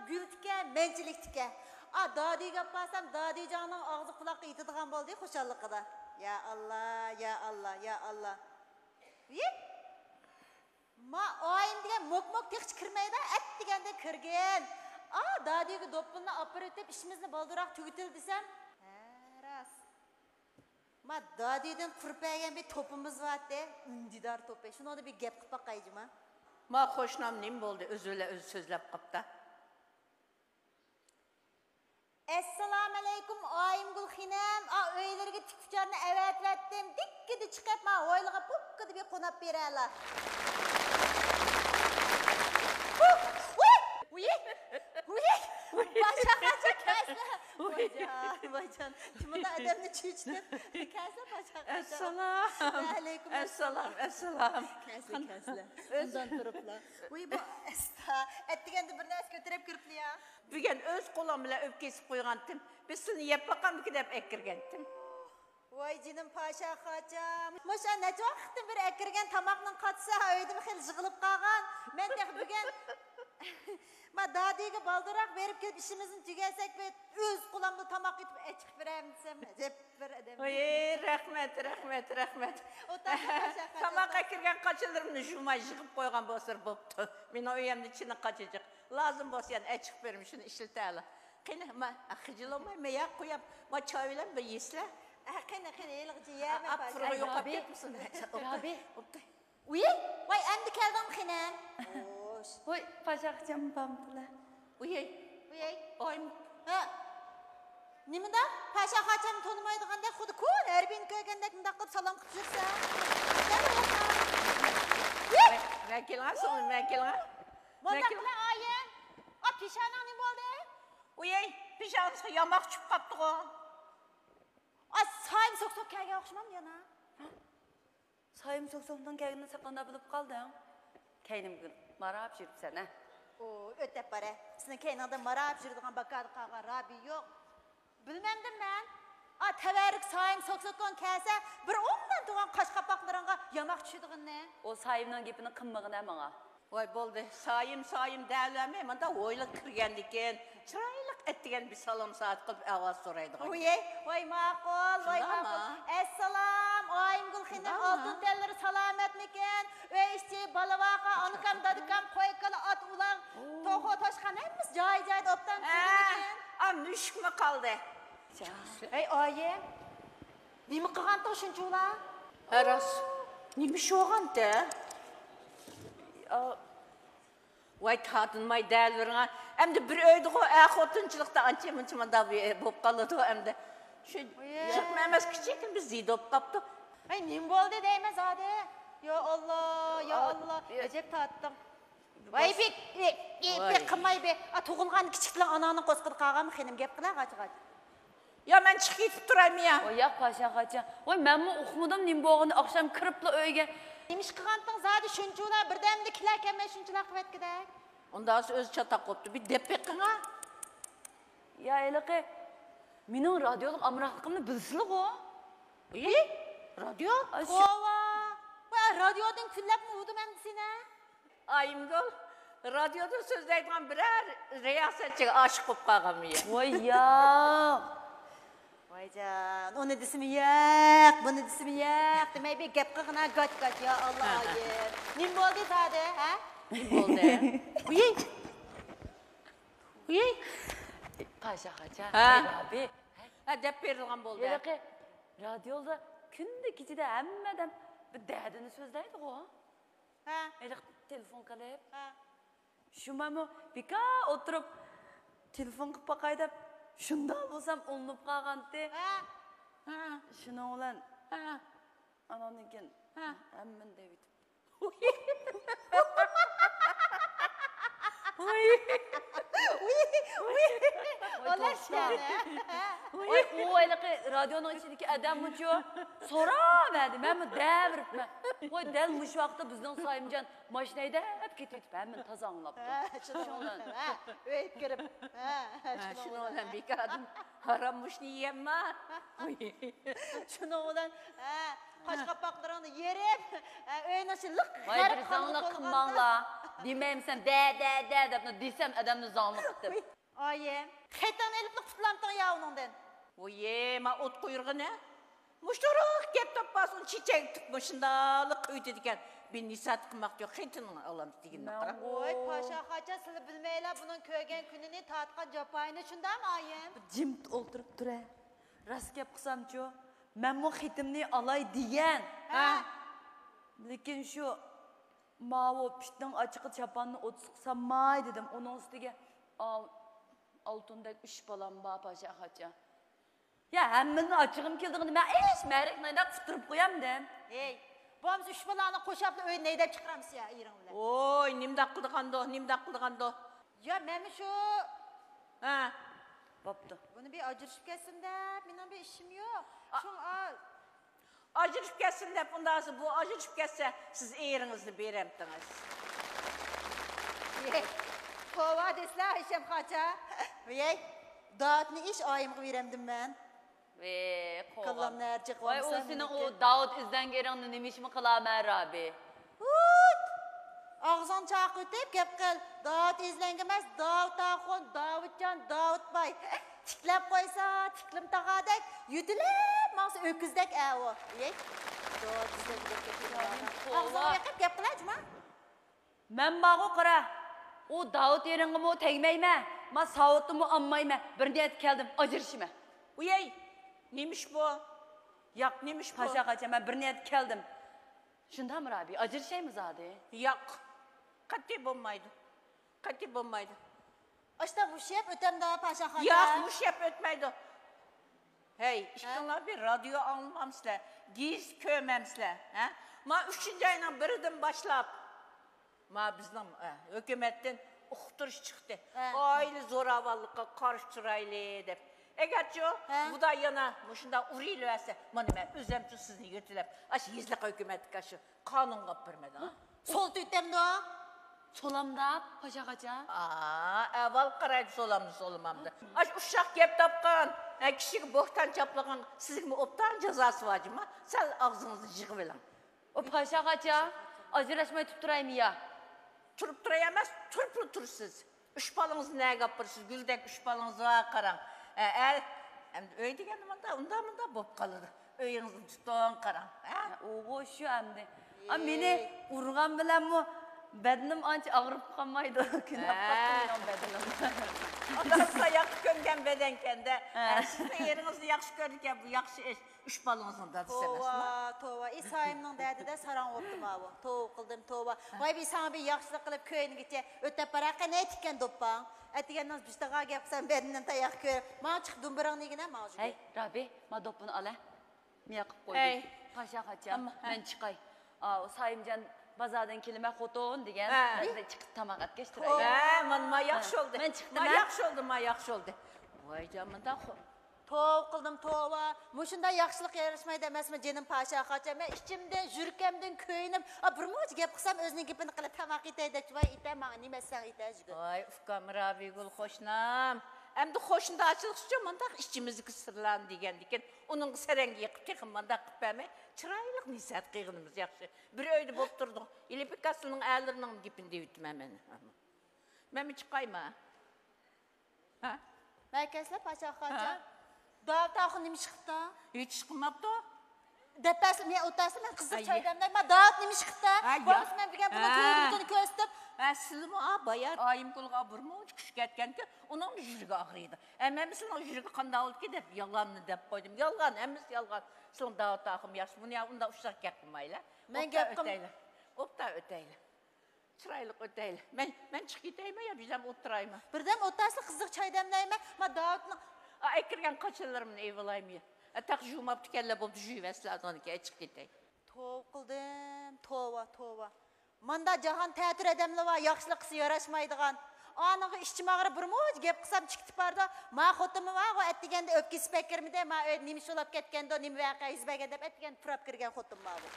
گۈلدىكەن، مەنچىلىكتىكەن. ئا، دادۈيگە ئاپارسام، دادۈيجاننىڭ ئاغزى قۇلاققا يېتىدىغان بولدى خۇشاللىقىدا. يا ئاللا، يا ئاللا، يا ئاللا. ۋىي! ما ئايىم دېگەن موك-موك تېخىچە كىرمەيدۇ، ئەتىگەندە كىرگىن. ئا، دادۈيگە دوپپىنى ئاپىرىۋېتىپ، ئىشىمىزنى بالدۇرراق تۈگىتىل دېسەم، ھە، راست. ما دادۈيدىن قۇرۇپ بەرگەن بىر توپىمىز بارتى، ئۈندىدار توپى. شۇنىڭدا بىر گەپ قىلىپ باقاي جۇما. ما قوشنام نېمە بولدى؟ ئۆزى بىلەن ئۆزى سۆزلەپ قاپتا. ئەسسالامۇئەلەيكۇم، ئايىمگۈل خېنىم. ئا، ئۆيلىرىگە تىك ئۇچارنى ئەۋەتىۋەتتىم. دىككىدە چىقىپ، ما ھويلىغا پوككىدە بىر قوناپ بېرەلا. ۋۇي! ۋۇي! ۋۇي! ۋۇي! باشا قاچا كەسلە. ۋايجان، ۋايجان. شۇمۇنداق ئادەمنى چۈچۈتۈپ كەسلە باشا قاچا. ئەسسالام. ۋەئەلەيكۇم ئەسسالام. ئەسسالام، ئەسسالام. كەسلە، كەسلە. ئۆز ئۇندان تۇرۇپلا. ۋۇي، بۇ ئەستا. ئەتىگەندە بىر نەرسە كۆتۈرۈپ كىرىپلا يا. بۈگۈن ئۆز قولۇم بىلەن ئۆپ كېسىپ قويغانتىم. بىر سىلىنى يەپ باقامدىكىن دەپ ئەكىرگەنتىم. ۋاي جېنىم پاشا قاچام. مۇشۇ نەچچە ۋاقىتتىن بېرى ئەكىرگەن تاماقنىڭ قاچىسى ئۆيدىمۇ خېلى يىغىلىپ قالغان. مەن تېخى بۈگۈن ما دادۈيگە بالدۇرراق بېرىپ كېلىپ ئىشىمىزنى تۈگەتسەك، بىر ئۆز قولۇمدا تاماق ئېتىپ ئەچىقىپ بېرەمدىسەم، ئەجەب بىر ئادەم. ۋاي، رەھمەت، رەھمەت، رەھمەت. ئولتۇرسا پاشا قاچا. تاماق ئەكىرگەن قاچىلىرىمنى يۇماي يىغىپ قويغان بولسىلا بوپتۇ. مېنىڭ ئۆيۈمنىڭ چىنى قاچىجىق. لازىم بولسا يەنە ئەچىقىپ بېرىمەن، شۇنى ئىشلىتەلى. قېنى، ما، خىجىل بولماي، مەن ياق قويام. ما، چاي بىلەن بىر يېسىلە. ئە، قېنى، قېنى، ھېلىغىچە يەمەي. ئاپىرىغا يوقاپ كەتمىسۇن. رابىي. ۋۇي، ۋاي، ئەمدى كەلدىڭمۇ خېنىم؟ خوش. ۋۇي، پاشا قاچام بامدىلا. ۋۇي. ۋۇي. ئايم. ھە. نېمىدا؟ پاشا قاچامنى تونۇمايدىغاندەك، خۇددى كونا ھەربىينى كۆرگەندەك مۇنداق قىلىپ سالام قىلىپ يۈرسەڭ. ۋۇي. مەن، مەن كېلىڭە، سوڭ، مەن كېلىڭە. مۇنداق قىلە ئايىم. ئا، پېشانەڭ نېمە بولدى؟ ئۇيەي، پېشانىسىغا ياماق چۈشۈپ قاپتىغۇ. ئا، سايىم سوك-سوك كەلگەن ئوخشىمامدۇ يەنە؟ سايىم سوك-سوكنىڭ كەلگىنىنى ساقلانداپ بىلىپ قالدىڭ. كەينىمدىن ماراپ يۈرۈپسەن ھە. ئۇ، ئۆتەپ بارە. سېنىڭ كەينىڭدە ماراپ يۈرىدىغان باكادا قالغان رابىي يوق. بىلمەمدىم مەن. ئا، تەۋەررۈك سايىم سوك-سوكۇڭ كەلسە، بىر ئومدان تۇرغان قاش قاپاقلىرىڭغا ياماق چۈشىدىغىنىنى. ئۇ سايىمنىڭ گېپىنى قىلمىغىن ھە ماڭا. ۋاي بولدى، سايىم، سايىم دەۋەرمەي، مۇنداق ھويلىغا كىرگەندىكىن، چىرايلىق ئەتىگەن بىر سالام سائەت قىلىپ ئەھۋال سورايدىغان گەپ. ۋاي، ۋاي، ماقۇل، ۋاي، شۇنداقمۇ؟ ماقۇل. ئەسسالام، ئايىمگۈل خېنىم، شۇنداقمۇ؟ ئالتۇن تەنلىرى سالامەتمىكىن؟ ئۆي ئىچى، بالا-ۋاقا، ئانىكام، دادىكام، قوي-كالا، ئات-ئۇلاغ، توخۇ، توشقان ھەممىسى جايى-جايىدا ئوبدان ھە، تۈزۈكمىكىن؟ ئا، مۈشۈكمۇ قالدى. ھەي، ئايىم، نېمە قىلغانتىڭ شۇنچىۋالا؟ ھە، راست. نېمە ئىش بولغانتى؟ ئا، ۋاي، تارتىنماي دەۋېرىڭە. ئەمدى بىر ئۆيدىغۇ، ئەر خوتۇنچىلىقتا ئانچە-مۇنچە مۇنداق بىر بولۇپ قالىدۇ ئەمدى. شۇ ۋىي. جىقمۇ ئەمەس، كىچىككىنە بىر زىدە بولۇپ قاپتۇ. ھەي، نېمە بولدى دەيمەن زادى؟ يا ئاللا، يا ئا، ئاللا. يا. ئەجەب تارتتىڭ. ۋاي، بەك، بەك، بەك، ۋاي. بەك قىلماي بەك. ئا، تۇغۇلغان كىچىك بىلەن ئاناڭنىڭ قورسىقىدا قالغانمۇ خېنىم، گەپ قىلە غاچ-غاچ. يا، مەن چىقىپ كېتىپ تۇرايمۇ يا؟ ۋاي، ياق، پاشا قاچا. ۋاي، مەنمۇ ئۇقمىدىم نېمە بولغىنىنى، ئاخشام كىرىپلا ئۆيگە. نېمە ئىش قىلغانتىڭ زادى شۇنچىۋالا، بىردەمدە كېلەر كەلمەي شۇنچىلاق قىلىۋەتكۈدەك. ئۇنداق ئۆزى چاتاق بوپتۇ. بىر دەپ بېقىڭا. يا، ھېلىقى مېنىڭ رادىيولۇق ئامراقلىقىمنى بىلىسىلىغۇ؟ ئى، رادىيو؟ ئا، شۇ توۋا. ۋاي، رادىيودىن كۈنلەپمۇ ئۇدۇم ئەمدى سېنى. ئايىمگۈل، رادىيودا سۆزلەيدىغان بىرەر رىياسەتچىگە ئاشىق بولۇپ قالغانمۇ يا؟ ۋاي ياق. ۋايجان، ئۇنى دېسىمۇ ياق، بۇنى دېسىمۇ ياق دېمەي بىر گەپ قىلغىنا، گاچ-گاچ، يا ئاللا، ھە، ھە. ئايىم. نېمە بولدى زادى، ھە؟ نېمە بولدى؟ ۋىي! ۋىي! پاشا قاچا، ھە؟ ئەي، رابىي. ھە، دەپ بېرىلغان بولدى. ھېلىقى رادىيودا كۈندە كېچىدە ھەممە ئادەم بىر دەردىنى سۆزلەيدىغۇ. ھە. ھېلىقى تېلېفون قىلىپ. ھە. شۇ مەنمۇ بىكار ئولتۇرۇپ، تېلېفون قىلىپ باقاي دەپ، شۇنداق بولسام ئۇلىنىپ قالغانتى. ھە. ھە. شۇنىڭ بىلەن ھە. ئاناندىن كېيىن ھە. ھەممىنى دەۋېتىپتۇ. ۋۇي. ۋۇي. ۋۇي. ۋۇي. ۋۇي. ئۇلار توختاڭ. شۇ يەردە. ۋاي، ئۇ ھېلىقى رادىيونىڭ ئىچىدىكى ئادەممۇچۇ سوراۋەردى، مەنمۇ دەۋېرىپمەن. ۋاي، دەل مۇشۇ ۋاقىتتا بىزنىڭ سايىمجان ماشىنا ھەيدەپ كېتىۋېتىپ، ھەممىنى تازا ئاڭلاپتۇ. ھە، شۇنىڭ بىلەن، ھە، ئۆيگە كىرىپ، ھە، ھە، شۇنىڭ شۇنىڭ بىلەن بىلەن. بىكار ئادەم ھارام مۇشۇنى يېيەمما؟ شۇنىڭ بىلەن، ھە، قاش قاپاقلىرىڭنى يېرىپ، ھە، ئۆينىڭ ئىچى لىق ۋاي، غەرق بىر قانغا زاڭلىق تولغاندا. قىلماڭلار. دېمەيمسەن، دە، دە، دە دەپلا دېسەم، ئادەمنى زاڭلىق قىلىپ. ئايىم، خېتىڭنى ئېلىپلا قۇتۇلامتىڭ يا ئۇنىڭدىن؟ ۋويې، ما ئوت قويۇرغىنى. مۇشۇرۇق گەپ تاپماسۇن، چېچەك تۇتما شۇنداقلا قويۇتىدىكەن. بىر نېسىھەت قىلماق يوق، خېتىنىڭ ئالامدۇ دېگىننى قارا. ۋوي، پاشا خاچا، سىلى بىلمەيلا بۇنىڭ كۆرگەن كۈنىنى، تارتقان جاپايىنى، شۇنداقمۇ ئايىم؟ جىم ئولتۇرۇپ تۇرە. راست گەپ قىلسامچۇ، مەنمۇ خېتىمنى ئالاي دېگەن. ھە. لېكىن شۇ ماۋۇ پىتنىڭ ئاچچىقى چاپاننى ئوتسىز قىلسامماي دېدىم. ئۇنىڭ ئۈستىگە ئا-، ئالتۇندەك ئۈچ بالام بار، پاشا خاچا. يا، ھەممىنىڭ ئاچچىقىم كېلىدىغىنى مەن ئىش مەرەك نايداق قۇتۇرۇپ قويامدىم. ھەي، بولمىسا ئۈچ بالانى قوشاپلا ئۆيدىن ھەيدەپ چىقىرامسىز يا ئېرىڭ بىلەن؟ ۋوي، نېمىنداق قىلىدىغاندۇ، نېمىنداق قىلىدىغاندۇ؟ يا، مەنمۇ شۇ. ھە. بوپتۇ. بۇنى بىر ئاجرىشىپ كەتسۇن دەپ، مېنىڭ بىر ئىشىم يوق. ئا-، شۇڭا ئاجرىشىپ كەتسۇن دەپ، ئۇنداقسا بۇ ئاجرىشىپ كەتسە، سىز ئېرىڭىزنى بېرەمتىڭىز؟ توۋا دېسىلە، ھېشەم خاچا. ۋىيەي، داۋۇتنى ئىش ئايىمغا بېرەمدىم مەن. ۋېي، قوغان. كاللامنى ھەر جىق ۋاي، ئۇ سېنىڭ ئۇ داۋۇت ئىزلەنگىنىڭنى نېمە ئىشمۇ قىلامەن، رابى؟ ھۇت! ئاغزىڭنى چاقىۋېتىپ گەپ قىل. داۋۇت ئىزلەنگەن ئەمەس، داۋۇت ئاخۇن، داۋۇتجان، داۋۇتباي. تىكلەپ قويسا، تىكلىم تاغاردەك، يۆتىلىپ ماڭسا، ئۆكۈزدەك ئەۋۇ. يەي، داۋۇت ئىزلەنگەن گەپ قىلما. ئاغزىڭنى يېقىپ گەپ قىل، جۇما. مەن بارغۇ قارا، ئۇ داۋۇت ئېرىڭغىمۇ تەگمەيمەن، ما ساۋۇتنىمۇ ئالمايمەن، بىر نىيەتكە كەلدىم، ئاجرىشىمەن. ئۇيەي، نېمە ئىش بۇ؟ ياق، نېمە ئىش بۇ؟ پاشا خاچا، مەن بىر نىيەتكە كەلدىم. شۇنداقمۇ، رابىيە؟ ئاجرىشايمۇ زادى؟ ياق، قەتئىي بولمايدۇ. قەتئىي بولمايدۇ. ئاشتا مۇشۇ يەپ ئۆتەمدۇ، پاشا خاچا؟ ياق، مۇشۇ يەپ ئۆتمەيدۇ. ھەي، ھە؟ ئىككىڭلار بىر رادىيو ئاڭلىمامسىلەر؟ گېزىت كۆرمەمسىلەر؟ ھە؟ ما ئۈچىنچى ئاينىڭ بىرىدىن باشلاپ، ما بىزنىڭ، ئە، ھۆكۈمەتتىن ئۇقتۇرۇش چىقتى. ھە. ئائىلە زوراۋانلىقىغا قارشى تۇرايلى دەپ. ئەگەرچۇ، ھە، خۇدا يەنە مۇشۇنداق ئۇرۇۋېرىۋەرسە، مانا مەن ئۆزۈمچۇ سىزنى يۆتىلەپ، ئاشۇ يېزىلىق ھۆكۈمەتكە ئاشۇ قانۇنغا ئاپىرىمەن. سول تۆتەمدۇ؟ سولامدا، پاشا خاچا. ئا، ئەۋۋال قارايدۇ سولامدا، سولىمامدا. ئاشۇ ئۇششاق گەپ تاپقان، ھە، كىشىگە بوھتان چاپلىغان سىزگىمۇ ئوبدان جازاسى بار جۇما. سەل ئاغزىڭىزنى يىغىۋېلىڭ. ئۇ پاشا خاچا، ئاجراشماي تۇرۇپ تۇرايمۇ يا؟ تۇرۇپ تۇراي ئەمەس، تۇرۇپلا تۇرىسىز. ئۈچ بالىڭىزنى نەگە ئاپىرىسىز؟ گۈلدەك ئۈچ بالىڭىز بار، قاراڭ. ئە، ئە، ئەمدى ئۆي دېگەندە مۇنداق، ئۇنداق، مۇنداق بولۇپ قالىدۇ. ئۆيىڭىزنى تۇتۇڭ، قاراڭ. ھە؟ ئوغۇ شۇ ئەمدى. ئا، مېنى ئۇرغان بىلەنمۇ بەدىنىم ئانچە ئاغرىپ قالمايدۇ. كۆنۈپ قاپتۇ مېنىڭ بەدىنىم. ئادەم تاياققا كۆنگەن بەدەنكەندە. ھە. ئە، سىزنىڭ ئېرىڭىزنى ياخشى كۆرىدىكەن، بۇ ياخشى ئىش. ئۈچ بالىڭىزنىڭ دادىسى ئەمەسمۇ؟ توۋا، توۋا. ئى، سايىمنىڭ دەردىدە ساراڭ بوپتۇ ماۋۇ. توۋا قىلدىم، توۋا. ۋاي، بىر ساڭا بىر ياخشىلىق قىلىپ كۆيۈنگىچە ئۆتەپ باراققا نەيتىكەن دوپپاڭ. ئەتىگەننىڭ بىشتىغا گەپ قىلسام، بەدىنىم تاياق كۆرۈپ. ماڭا چىق، دۇمبىرىڭنى يېگىنە، ماڭا شۇ. ھەي، رابىي، ما دوپپىنى ئالە. مىيا قىپ قويدى. ئەي. پاشا خاچا، ئەمما، ھە. مەن چىقاي. ئاۋۇ سايىمجان بازاردىن كېلىمە خوتۇن دېگەن، ھە. بىر چىقىپ تاماق ئەتكەچ تۇراي. ھە، مانا، ما ياخشى بولدى. مەن چىقتىم، ما ھە. ياخشى بولدى، ما ياخشى بولدى. ۋاي جان، مۇنداق خو-، توۋا قىلدىم، توۋا. مۇشۇنداق ياخشىلىق ياراشمايدۇ ئەمەسمۇ، جېنىم پاشا خاچا؟ مەن ئىچىمدىن، يۈرىكىمدىن كۆيۈنۈپ، ئا، بىر مۇنچە گەپ قىلسام، ئۆزىنىڭ گېپىنى قىلىپ تاماق يېتەي دەپچۇ. ۋاي ئىتە، ماڭا نېمە ئەتسەڭ ئېتە، جۈگۈر. ۋاي ئۇكام رابىيگۈل قوشنام. ئەمدى قوشنىدارچىلىقچۇ مۇنداق ئىچىمىزدىكى سىرلارنى دېگەندىكىن، ئۇنىڭغا سەرەڭگە يېقىپ، تېخى مۇنداق قىلىپ بەرمەي، چىرايلىق نېسىھەت قىلغىنىمىز ياخشى. بىر ئۆيدە بولۇپ تۇردۇق. ئېلى بىكاسلىنىڭ ئەرلىرىنىڭ گېپىنى دەۋېتىمەن مەن. مەنمۇ چىقايما؟ ھە؟ مەركەزلەر پاشا خاچا. ھە؟ داۋۇت ئاخۇن نېمە ئىش قىپتۇ؟ ھېچ ئىش قىلماپتۇ. دەپ بەرسە، مەن ئولتۇرسا، مەن قىزىق ئەييە. چاي دەملەي. ما داۋۇت نېمە ئىش قىپتۇ؟ ئەييە. بولمىسا، مەن بىلگەن بۇنىڭ ھە. كۆيگۈزىنى كۆرسىتىپ. ھە، سىلىمۇ، ئا، بايا ئايىمگۈلگە بىر مۇنچە كۈچ كەتكەنكى، ئۇنىڭ يۈرىكى ئاغرىيدۇ. ھە، مەن سىلىنىڭ يۈرىكى قانداق بولدىكى دەپ يالغاننى دەپ قويدۇم. يالغان، ھەممىسى يالغان. سىلىنىڭ داۋۇت ئاخۇم ياخشى. بۇنى يا ئۇنداق ئۇششاق گەپ قىلمايلى. مەن ئوبدان گەپ قىل- ئۆتەيلى. ئوبدان ئۆتەيلى. چىرايلىق ئۆتەيلى. مەن، مەن چىقىپ كېتەيمۇ يا بىردەم ئولتۇرايمۇ؟ بىردەم ئولتۇرسا قىزىق چاي دەملەيمەن. ما داۋۇتنىڭ. ئا، ئەكىرگەن قاچىلىرىمنى ئېلىۋالايمۇ يا؟ ئە، تېخى يۇماپتىكەنلەر بولدى، يۇيۇۋەتسىلە ئاداڭنىڭكى، چىقىپ كېتەي. توۋا قىلدىم، توۋا، توۋا. ماندا جاھان تەتۈر ئادەملەر بار، ياخشىلىق قىلسا ياراشمايدىغان. ئانىغا ئىچىم ئاغرىپ بىر مۇنچە گەپ قىلسام چىقىپ بارىدۇ. ما خوتۇنمۇ بارغۇ ئەتىگەندە ئۆپكىسى بەك كىرمىدى. ما ئۆيدە نېمە ئىش بولۇپ كەتكەندۇ، نېمە ۋەقە يۈز بەرگەن دەپ ئەتىگەندە پۇراپ كىرگەن خوتۇن بارغۇ.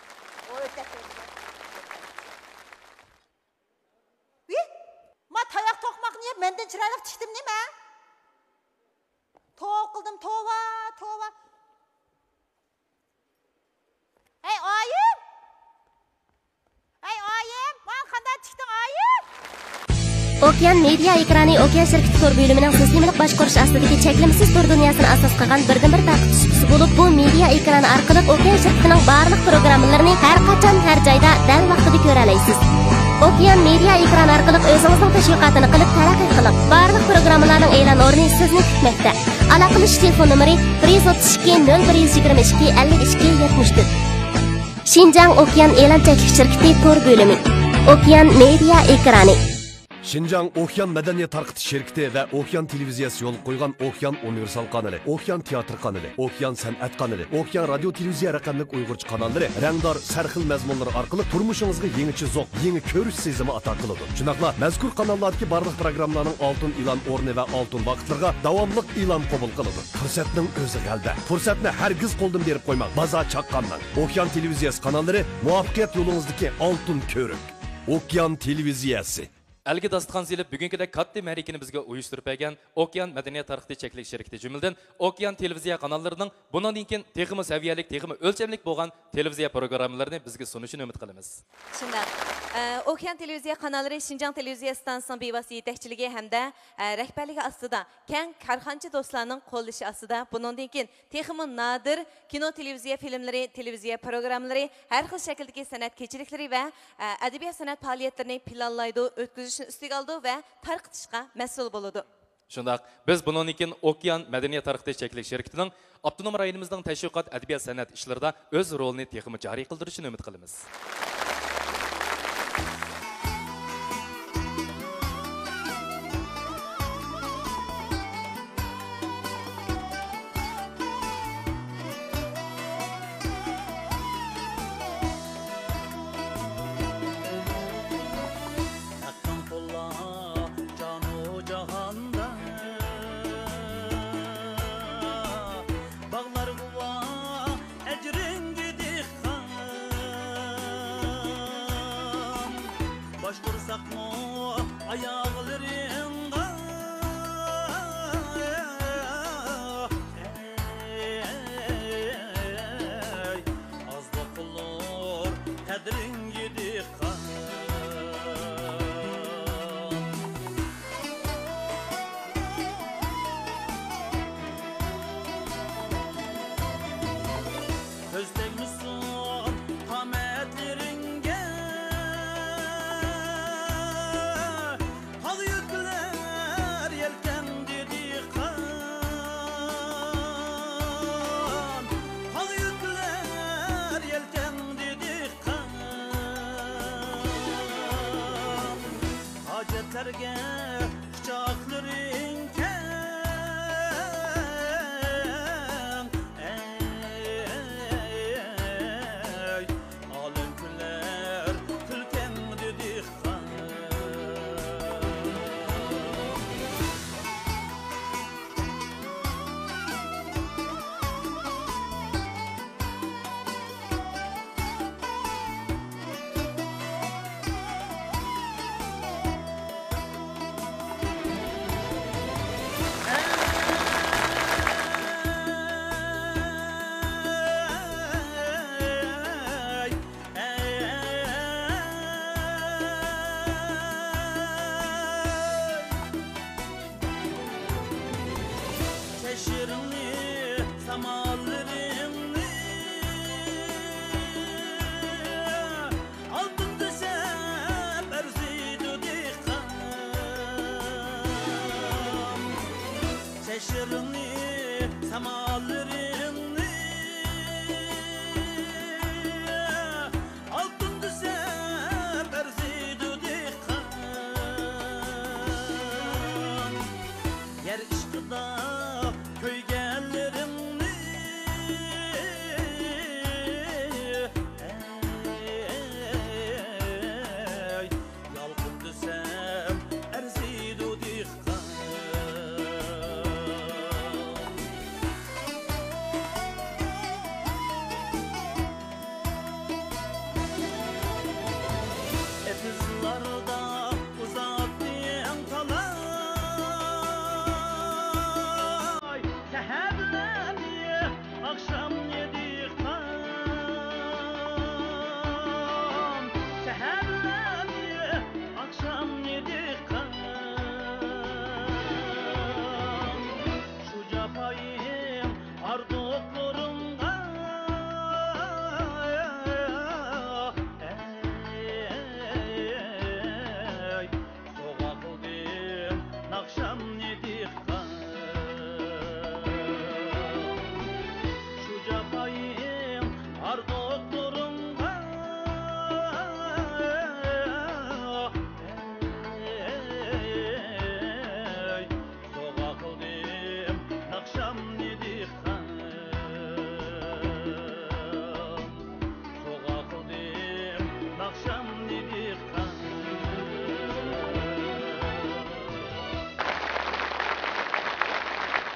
ئۇ ئۆتەپ كەتتى. ۋى! ما تاياق توقماقنى يەپ مەندىن چىرايلىق چىقتىم نېمە؟ توۋا قىلدىم، توۋا، توۋا. ھەي ئايىم! ھەي ئايىم! ماڭا قانداق چىقتىڭ ئايىم؟ ئوكيان مېدىيا ئېكرانى ئوكيان شىركىتى تور بۆلۈمىنىڭ سىستېمىلىق باشقۇرۇش ئاستىدىكى چەكلىمىسىز تور دۇنياسىنى ئاساس قىلغان بىردىنبىر تارقىتىش سۇپىسى بولۇپ، بۇ مېدىيا ئېكرانى ئارقىلىق ئوكيان شىركىتىنىڭ بارلىق پروگراممىلىرىنى ھەر قاچان، ھەر جايدا دەل ۋاقتىدا كۆرەلەيسىز. ئوكيان مېدىيا ئېكرانى ئارقىلىق ئۆزىڭىزنىڭ تەشۋىقاتىنى قىلىپ تەرەققىي قىلىڭ. بارلىق پروگراممىلارنىڭ ئېلان ئورنى سىزنى كۈتمەكتە. ئالاقىلىشىش تېلېفون نومۇرى: بىر يۈز ئوتتۇز ئىككى، نۆل بىر يۈز يىگىرمە ئىككى، ئەللىك ئىككى، يەتمىش تۆت. شىنجاڭ ئوكيان ئېلان چەكلىك شىركىتى تور بۆلۈمى. ئوكيان مېدىيا ئېكرانى. شىنجاڭ ئوكيان مەدەنىيەت تارقىتىش شىركىتى ۋە ئوكيان تېلېۋىزىيەسى يولغا قويغان ئوكيان ئۇنىۋېرسال قانىلى، ئوكيان تىياتىر قانىلى، ئوكيان سەنئەت قانىلى، ئوكيان رادىيو تېلېۋىزىيە رەقەملىك ئۇيغۇرچە قاناللىرى رەڭدار، سەرخىل مەزمۇنلىرى ئارقىلىق تۇرمۇشىڭىزغا يېڭىچە زوق، يېڭى كۆرۈش سېزىمى ئاتا قىلىدۇ. شۇنداقلا مەزكۇر قاناللاردىكى بارلىق پروگراممىلارنىڭ ئالتۇن ئېلان ئورنى ۋە ئالتۇن ۋاقىتلىرىغا داۋاملىق ئېلان قوبۇل قىلىدۇ. پۇرسەتنىڭ ئۆزى غەلىبە. پۇرسەتنى ھەرگىز قولدىن بېرىپ قويماڭ. بازار چاققاننىڭ. ئوكيان تېلېۋىزىيەسى قاناللىرى، مۇۋەپپەقىيەت يولىڭىزدىكى ئالتۇن كۆۋرۈك. ئوكيان تېلېۋىزىيەسى. ئەلگە داستىخان سېلىپ، بۈگۈنكىدەك كاتتا مەرىكىنى بىزگە ئۇيۇشتۇرۇپ بەرگەن ئوكيان مەدەنىيەت تارقىتىش چەكلىك شىركىتى، جۈملىدىن ئوكيان تېلېۋىزىيە قاناللىرىنىڭ بۇنىڭدىن كېيىن تېخىمۇ سەۋىيەلىك، تېخىمۇ ئۆلچەملىك بولغان تېلېۋىزىيە پروگراممىلىرىنى بىزگە سۇنۇشىنى ئۈمىد قىلىمىز. شۇنداق. ئە، ئوكيان تېلېۋىزىيە قاناللىرى شىنجاڭ تېلېۋىزىيە ئىستانسىسىنىڭ بىۋاسىتە يېتەكچىلىكى ھەمدە، ئە، رەھبەرلىكى ئاستىدا، كەڭ كارخانىچى دوستلارنىڭ قوللىشى ئاستىدا بۇنىڭدىن كېيىن تېخىمۇ نادىر كىنو، تېلېۋىزىيە فىلىملىرى، تېلېۋىزىيە پروگراممىلىرى، ھەر خىل شەكىلدىكى سەنئەت كېچىلىكلىرى ۋە، ئە، ئەدەبىيات-سەنئەت پائالىيەتلىرىنى پىلانلايدۇ، ئۆتكۈزۈشنى ئۈستىگە ئالىدۇ ۋە تارقىتىشقا مەسئۇل بولىدۇ. شۇنداق، بىز بۇنىڭدىن كېيىن ئوكيان مەدەنىيەت تارقىتىش چەكلىك شىركىتىنىڭ ئاپتونوم رايونىمىزنىڭ تەشۋىقات، ئەدەبىيات-سەنئەت ئىشلىرىدا ئۆز رولىنى تېخىمۇ جارى قىلدۇرۇشىنى ئۈمىد قىلىمىز. ھەقنىڭ قولى جانۇ جاھاندا، باغلار گۇۋاھ ئەجرىڭگە دېھقان، باش قورساقمۇ ئاياغلىرىڭغا. ئەي، ئازلىق قىلۇر قەدرىڭگە دېھقان. كۆز تەگمىسۇن قامەتلىرىڭگە، قاغا يۈكلەر يەلكەڭدە دېھقان، قاغا يۈكلەر يەلكەڭدە دېھقان. ھاجەتلەرگە قۇچاقلىرىڭ كەڭ، ئەي، ئالەم كۈلەر كۈلكەڭدە دېھقان.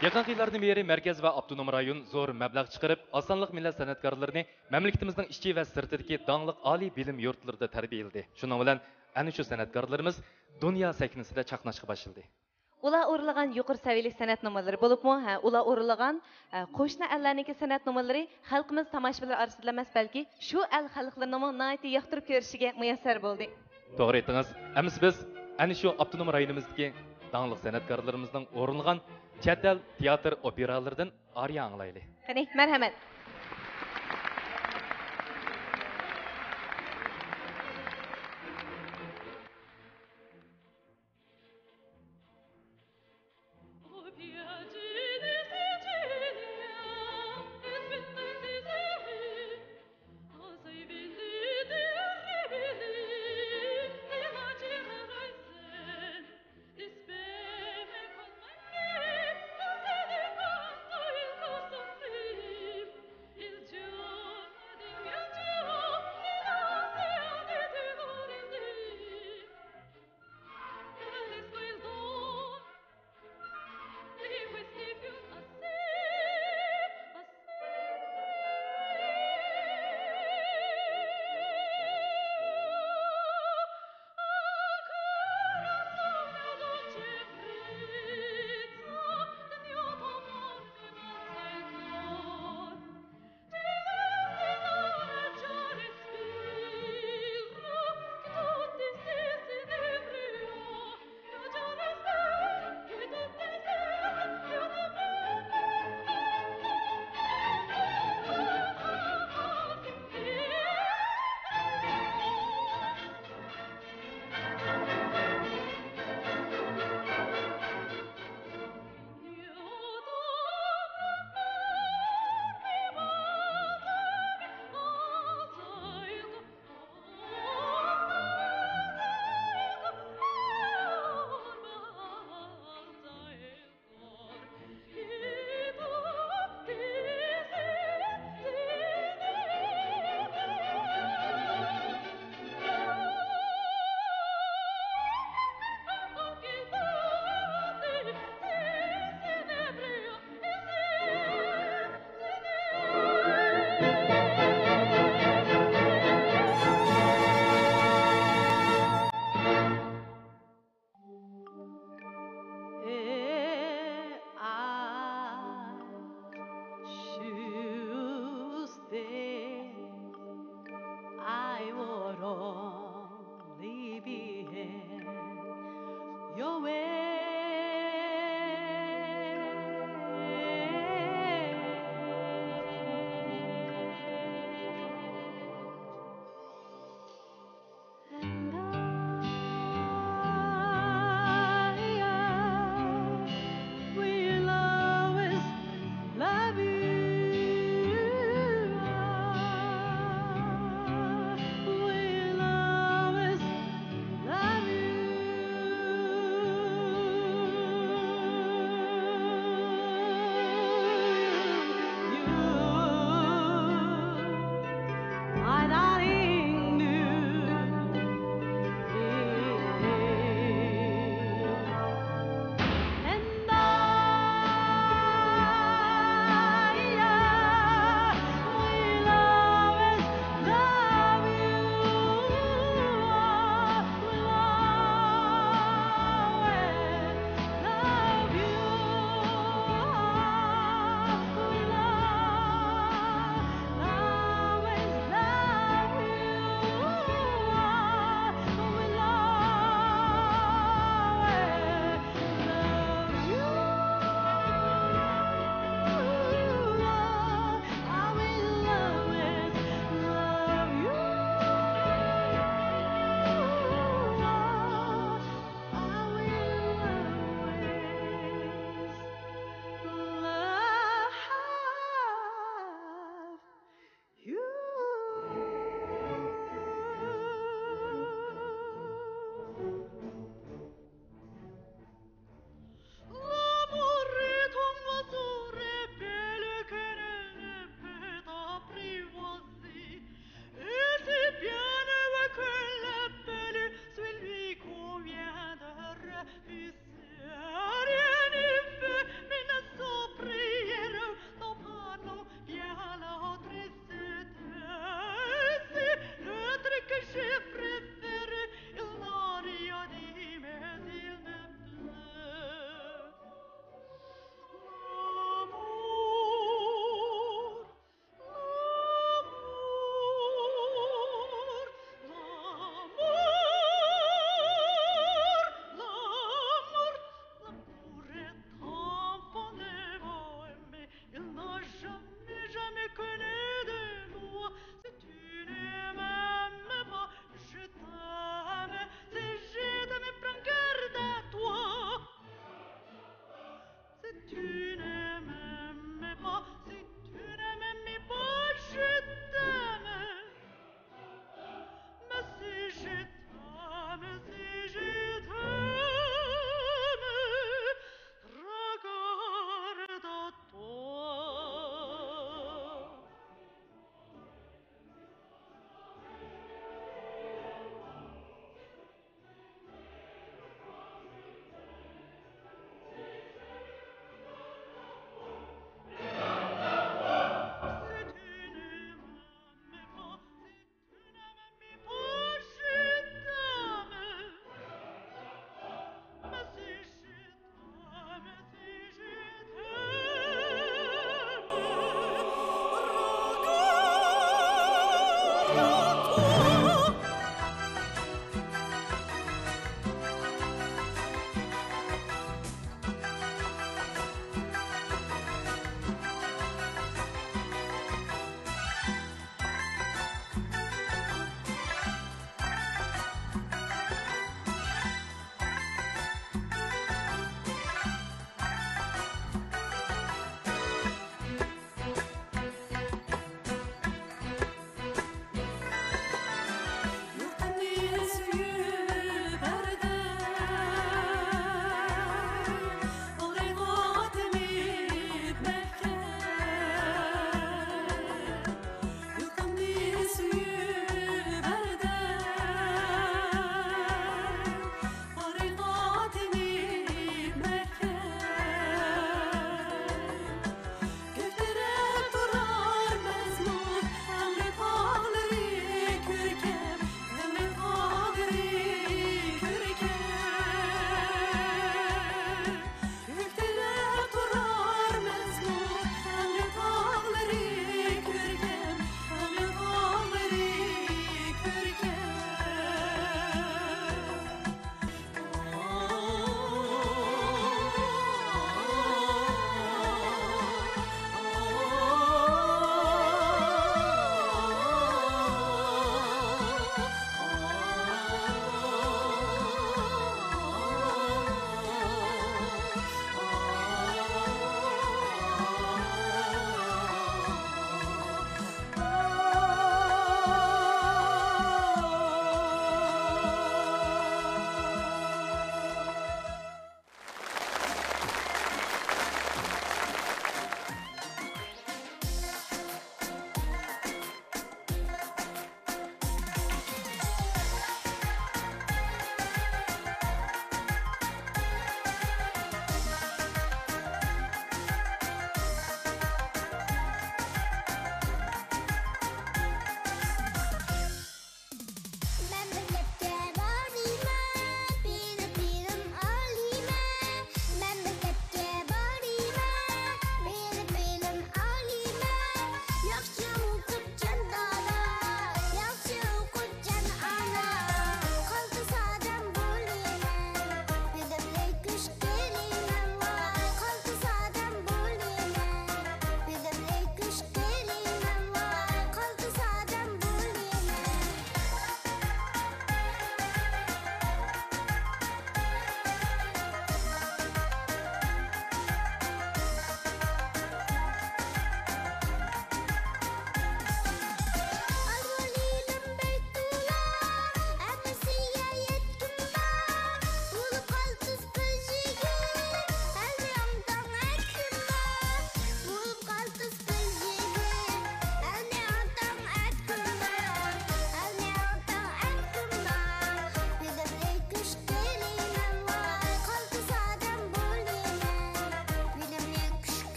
يېقىنقى يىللاردىن بېرى مەركەز ۋە ئاپتونوم رايون زور مەبلەغ چىقىرىپ، ئاز سانلىق مىللەت سەنئەتكارلىرىنى مەملىكىتىمىزنىڭ ئىچى ۋە سىرتىدىكى داڭلىق ئالىي بىلىم يۇرتلىرىدا تەربىيەلىدى. شۇنىڭ بىلەن ئەنە شۇ سەنئەتكارلىرىمىز دۇنيا سەھنىسىدە چاقناشقا باشلىدى. ئۇلار ئورۇنلىغان يۇقىرى سەۋىيەلىك سەنئەت نومۇرلىرى بولۇپمۇ، ھە، ئۇلار ئورۇنلىغان، ھە، قوشنا ئەللەرنىڭكى سەنئەت نومۇرلىرى خەلقىمىز تاماشىبىنلار ئارىسىدا ئەمەس، بەلكى شۇ ئەل خەلقلىرىنىڭمۇ ناھايىتى ياقتۇرۇپ كۆرۈشىگە مۇيەسسەر بولدى. توغرا ئېيتتىڭىز. ئەمىسە بىز ئەنە شۇ ئاپتونوم رايونىمىزدىكى داڭلىق سەنئەتكارلىرىمىزنىڭ ئورۇنلىغان چەت ئەل تىياتىر ئوپېرالىرىدىن ئارىيە ئاڭلايلى. قېنى، مەرھەمەت.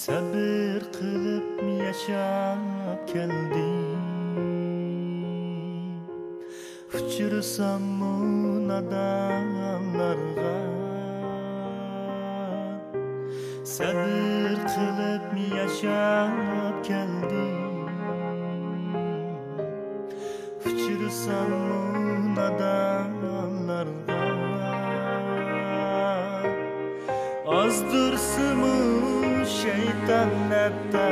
سەبرى قىلىپ ياشاپ كەلدىم، ئۇچرىساممۇ نادانلارغا. سەبرى قىلىپ ياشاپ كەلدىم، ئۇچرىساممۇ نادانلارغا. ئازدۇرسىمۇ شەيتان ھەتتا،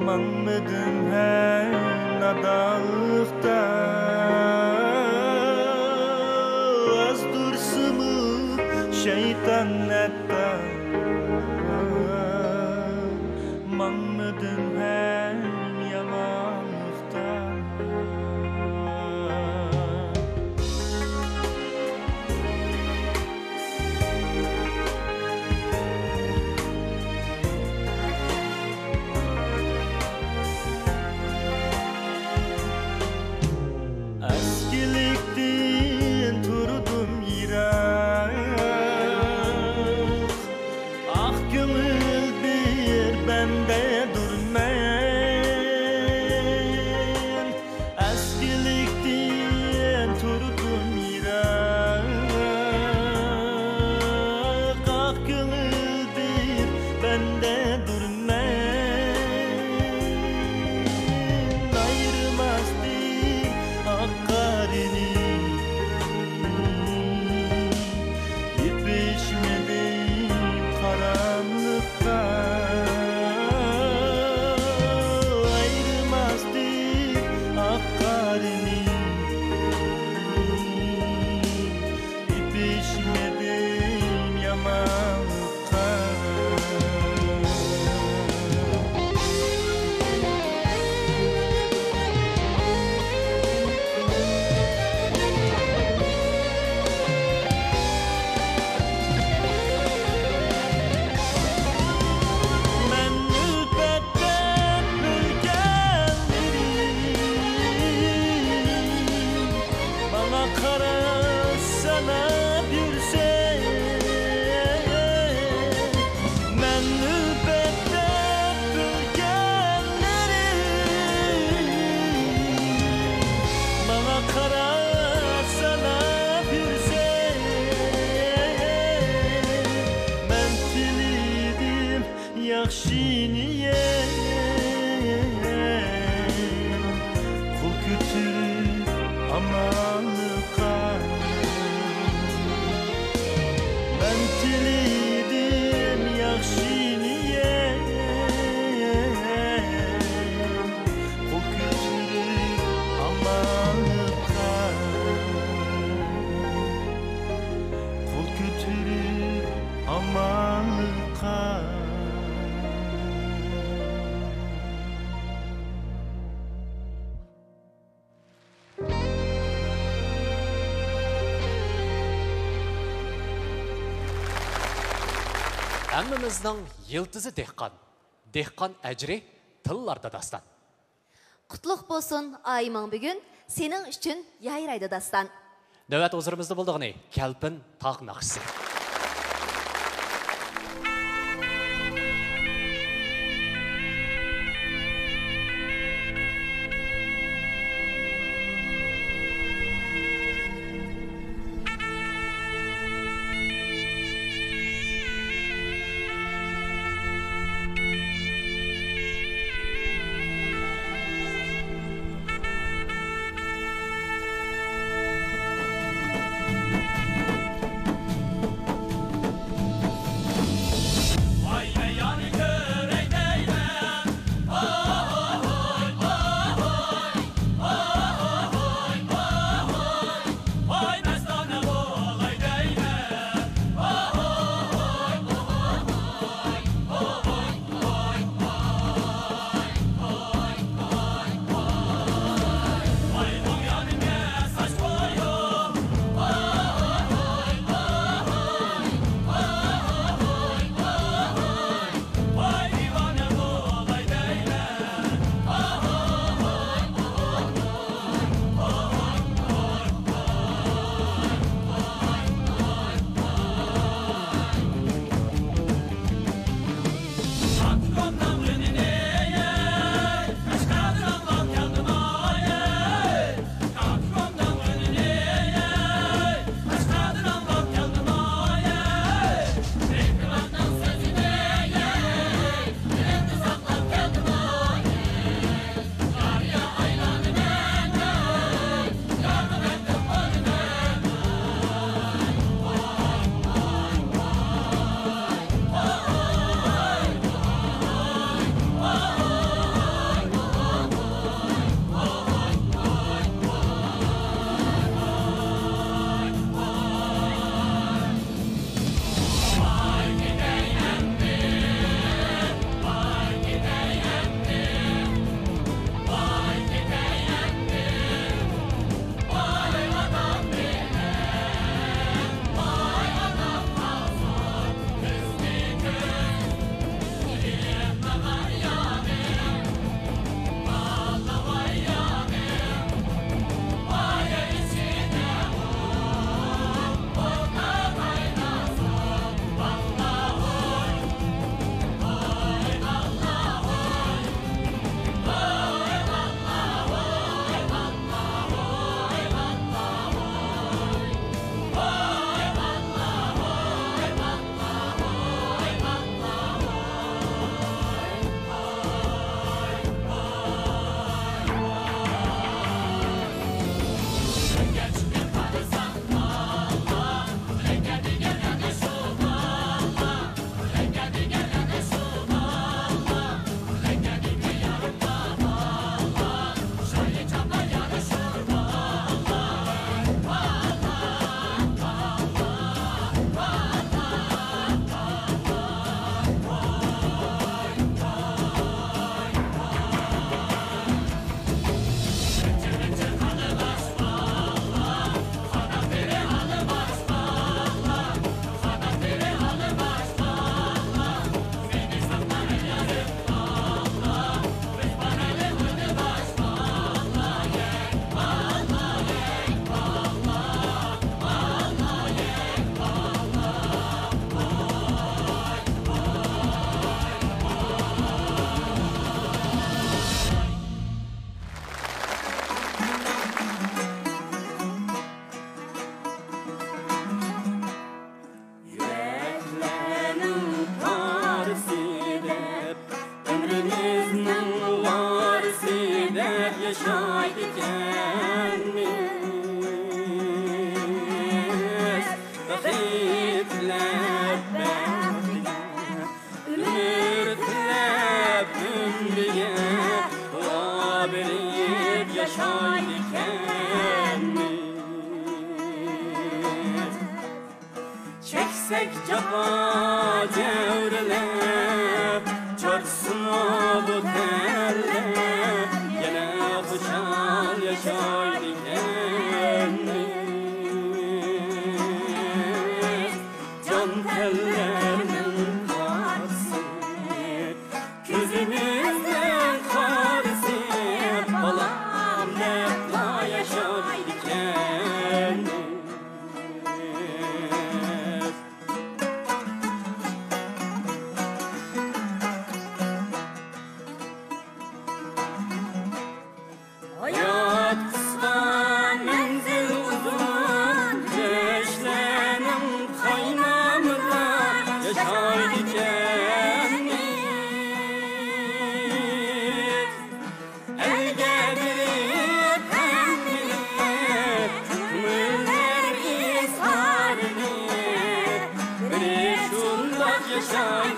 ماڭمىدىم ھەي نادانلىقتا. ئازدۇرسىمۇ شەيتان ھەتتا، ماڭمىدىم ھەم يامانلىقتا. ئەسكىلىكتىن تۇردۇم يىراق، ئاق كۆڭۈل بىر بەندەدۇرمەن. ئەسكىلىكتىن تۇردۇم يىراق، ئاق كۆڭۈل بىر بەندەدۇرمەن. ئايرىماستى ئاق قارنى، يېپىشمىدىم قاراملىققا. ئايرىماستى ئاق قارنى، يېپىشمىدىم يامانلىققا. مەن ئۈلپەت دەپ بىلگەنلىرىم، ماڭا قارا ساناپ يۈرسەم. مەن ئۈلپەت دەپ بىلگەنلىرىم، ماڭا قارا ساناپ يۈرسەم. مەن تىلىدىم ياخشى نىيەت، قول كۆتۈرۈپ ئامانلىققا. مەن تىلىدىم ياخشى نىيەت، قول كۆتۈرۈپ ئامانلىققا. قول كۆتۈرۈپ ئامانلىققا. ھەممىمىزنىڭ يىلتىزى دېھقان، دېھقان ئەجرى تىللاردا داستان. قۇتلۇق بولسۇن ئايىمىڭ بۈگۈن، سېنىڭ ئۈچۈن يايرايدۇ داستان. نۆۋەت ھۇزۇرىمىزدا بولىدىغىنى كەلپىن تاغ ناخشىسى.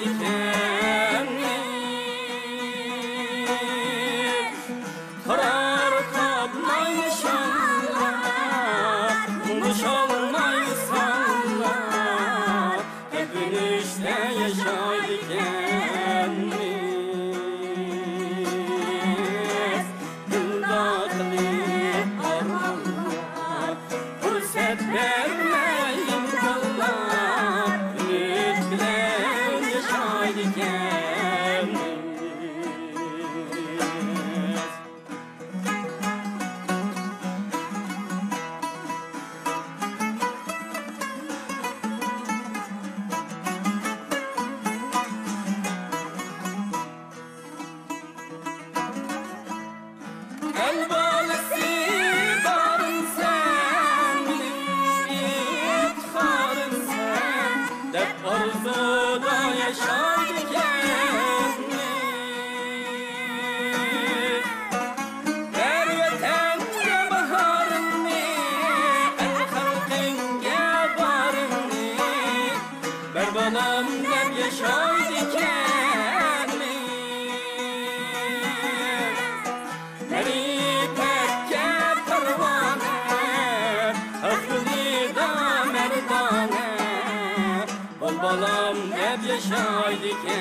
ئىكەنمىز. قارار تاپماي نىشانلار، ئۇنىشالماي سانلار، ئۆكۈنۈشتە ياشايدىكەنمىز. مۇنداق قىلىپ ئارمانلار، پۇرسەت بەرمەي ئىمكانلار، ئۈمىد بىلەن ياشايدىكەنمىز. ئەل بالىسى بارىمسەن، مېنىڭ ئىپتىخارىمسەن دەپ ئارزۇدا ياشايدىكەنمىز. بەر ۋەتەنگە باھارىمنى، ئەل خەلقىڭگە بارىمنى، بەر بالام دەپ ياشايدىكەنمىز. مەرىپەتكە پەرۋانە، ئەقلىدا مەردانە، بول بالام دەپ ياشايدىكەنمىز.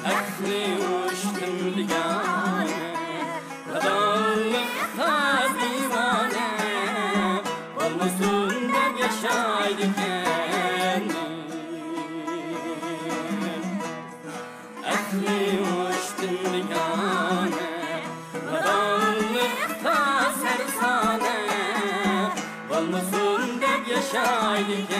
ئەقلى ھوشتىن بىگانە، نادانلىقتا دىۋانە، بولمىسۇن دەپ ياشايدىكەنمىز. ئەقلى ھوشتىن بىگانە، نادانلىقتا سەرسانە، بولمىسۇن دەپ ياشايدىكەنمىز.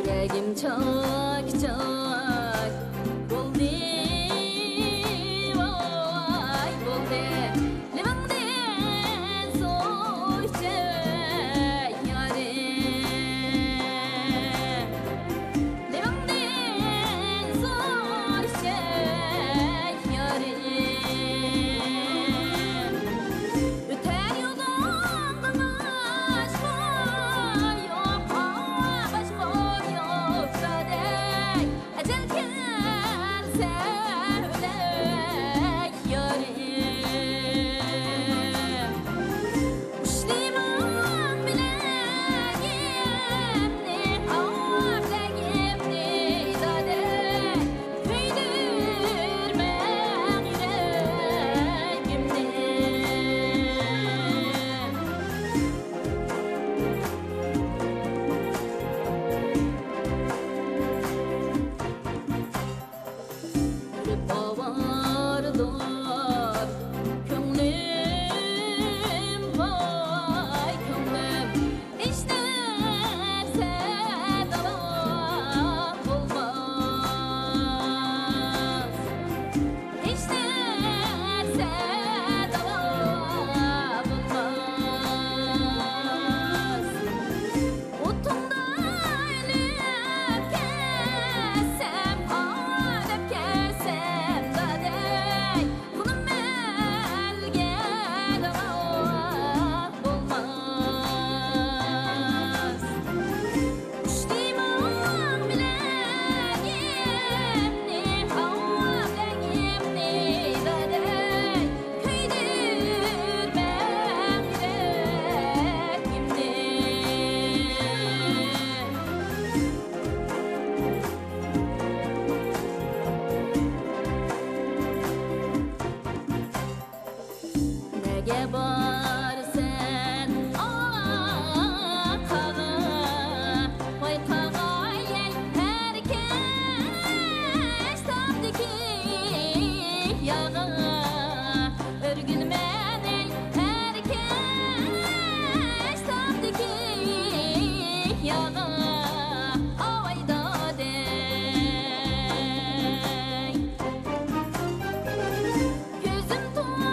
يۈرىكىم چاك-چاك بولدى، ۋاي بولدى. لېۋىڭدىن سۇ ئىچەي يارىم، لېۋىڭدىن سۇ ئىچەي يارىم. ئۆتەر يولۇڭغا باشقا يوق، باشقا يوق زادەي. ئەجەل كەلسە ئۆلەي يارىم. ئۇشلىماڭ بىلەگىمنى، ھاۋا بىلەگىمنى دادەي، كۆيدۈرمەڭ يۈرەكىمنى. بىر باۋاردۇر كۆڭلۈم، ۋاي كۆڭلۈم، ھېچ نەرسە داۋا بولماس. ھېچ نەرسە داۋا بولماس. ئوتۇڭدا ئۆلۈپ كەتسەم، ئاۋۇپ كەتسەم دادەي، قۇلۇم ئەلگە داۋا بولماس. ئۇشلىماڭ بىلەگىمنى، ھاۋا بىلەگىمنى دادەي، كۆيدۈرمەڭ يۈرەكىمنى. نەگە بارىسەن، ئا، قاغا، ۋاي قاغايەي، ھەر كەچ تامدىكى ياغا، ئۆرگۈلمەنەي، ھەر كەچ تامدىكى ياغا، ئاۋاي دادەي. كۆزۈم تولا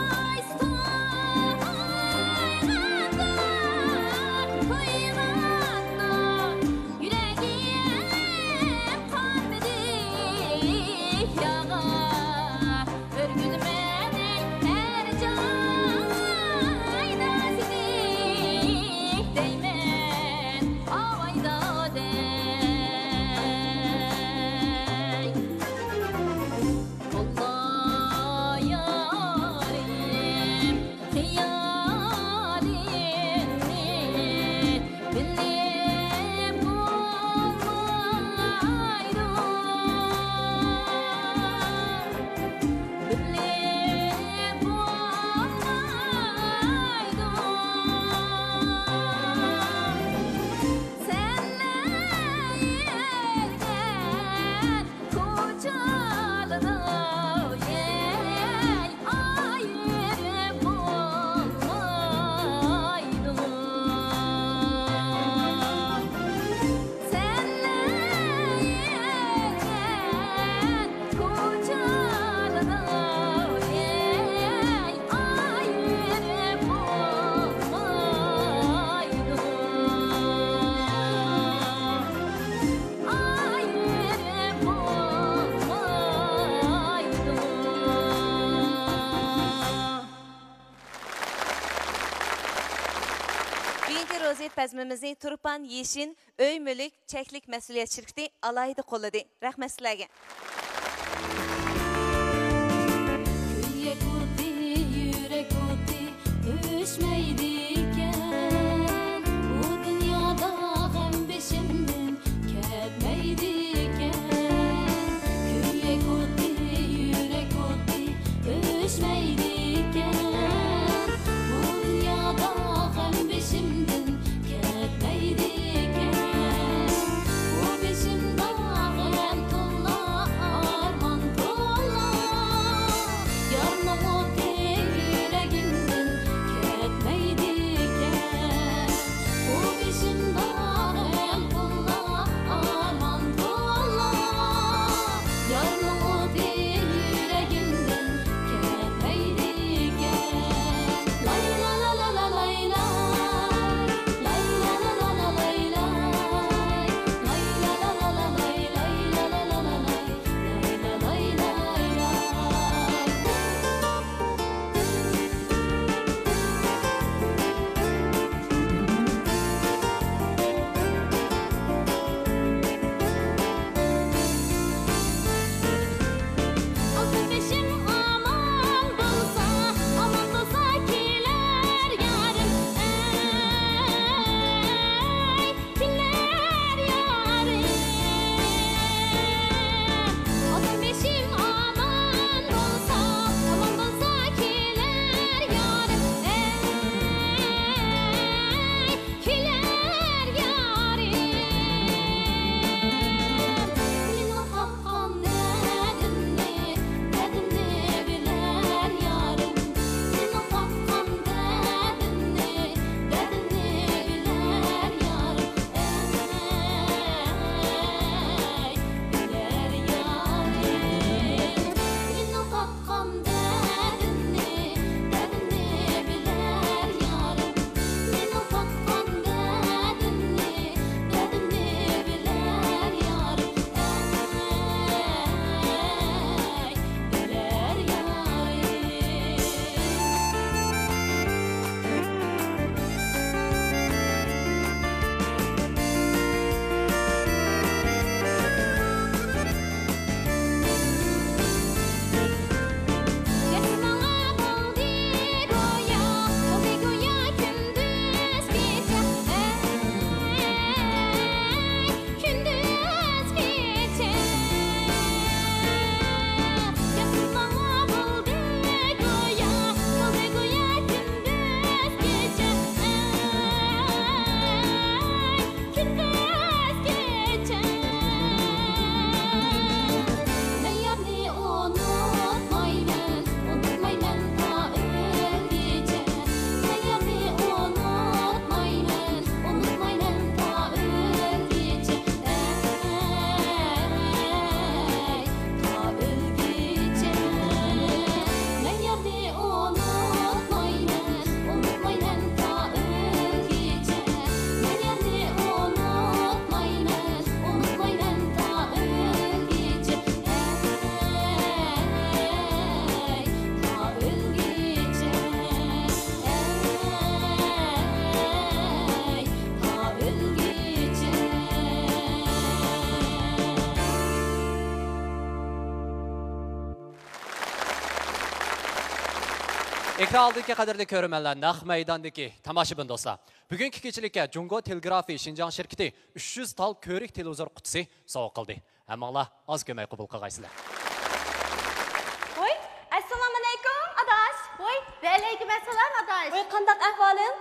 بەزمىمىزنى تۇرپان يېشىل ئۆي مۈلۈك چەكلىك مەسئۇلىيەت شىركىتى ئالاھىدە قوللىدى. رەھمەت سىلەرگە. كۆيۈك ئوتى، يۈرەك ئوتى ئۆچمەيدىكەن، بۇ دۇنيادا غەم بېشىمدىن كەتمەيدىكەن. كۆيۈك ئوتى، يۈرەك ئوتى ئۆچمەيدىكەن، بۇ دۇنيادا غەم بېشىمدىن كەتمەيدىكەن. بۇ بېشىمدا غەم تولا، ئارمان تولا، يارنىڭ ئوتى يۈرىكىمدىن كەتمەيدىكەن. بۇ بېشىمدا غەم تولا، ئارمان تولا، يارنىڭ ئوتى يۈرىكىمدىن كەتمەيدىكەن. لاي لا لا لا لا لاي لاي. لاي لا لا لا لا لاي لاي. لاي لا لا لا لا لاي لاي لا لا لا لاي. لاي لا لاي لاي لاي. ئالتە بېشىم ئامان بولسا، ئامان بولسا كېلەر يارىم، ئەي، كېلەر يارىم. ئالتە بېشىم ئامان بولسا، ئامان بولسا كېلەر يارىم، ئەي، كېلەر يارىم. مېنىڭ تارتقان دەردىمنى، دەردىمنى بىلەر يارىم. مېنىڭ تارتقان دەردىمنى، دەردىمنى بىلەر يارىم. ئەي، بىلەر يارىم. مېنىڭ تارتقان دەردىمنى، دەردىمنى بىلەر يارىم. مېنىڭ تارتقان دەردىمنى، دەردىمنى بىلەر يارىم. ئەي، بىلەر يارىم. كۈندۈز كېچە. مەن يارنى ئۇنتۇمايمەن، ئۇنتۇمايمەن تا ئۆلگۈچە. مەن يارنى ئۇنتۇمايمەن، ئۇنتۇمايمەن تا ئۆلگۈچە. ئەي، تا ئۆلگۈچە. مەن يارنى ئۇنتۇمايمەن، ئۇنتۇمايمەن تا ئۆلگۈچە. مەن يارنى ئۇنتۇمايمەن، ئۇنتۇمايمەن تا ئۆلگۈچە. ئەي، تا ئۆلگۈچە. ئەي، تا ئۆلگۈچە. ئېكران ئالدىدىكى قەدىرلىك كۆرۈرمەنلەر، نەق مەيداندىكى تاماشىبىن دوستلار، بۈگۈنكى كېچىلىككە جۇڭگو تېلېگرافى شىنجاڭ شىركىتى ئۈچ يۈز تال كۆۋرۈك تېلېۋىزور قۇتىسى سوۋغا قىلدى. ھەممىڭلار ئاز كۆرمەي قوبۇل قىلغايسىلەر. ۋوي، ئەسسالامۇئەلەيكۇم، ئاداش. ۋوي، ۋەئەلەيكۇم ئەسسالام، ئاداش. ۋوي، قانداق ئەھۋالىڭ؟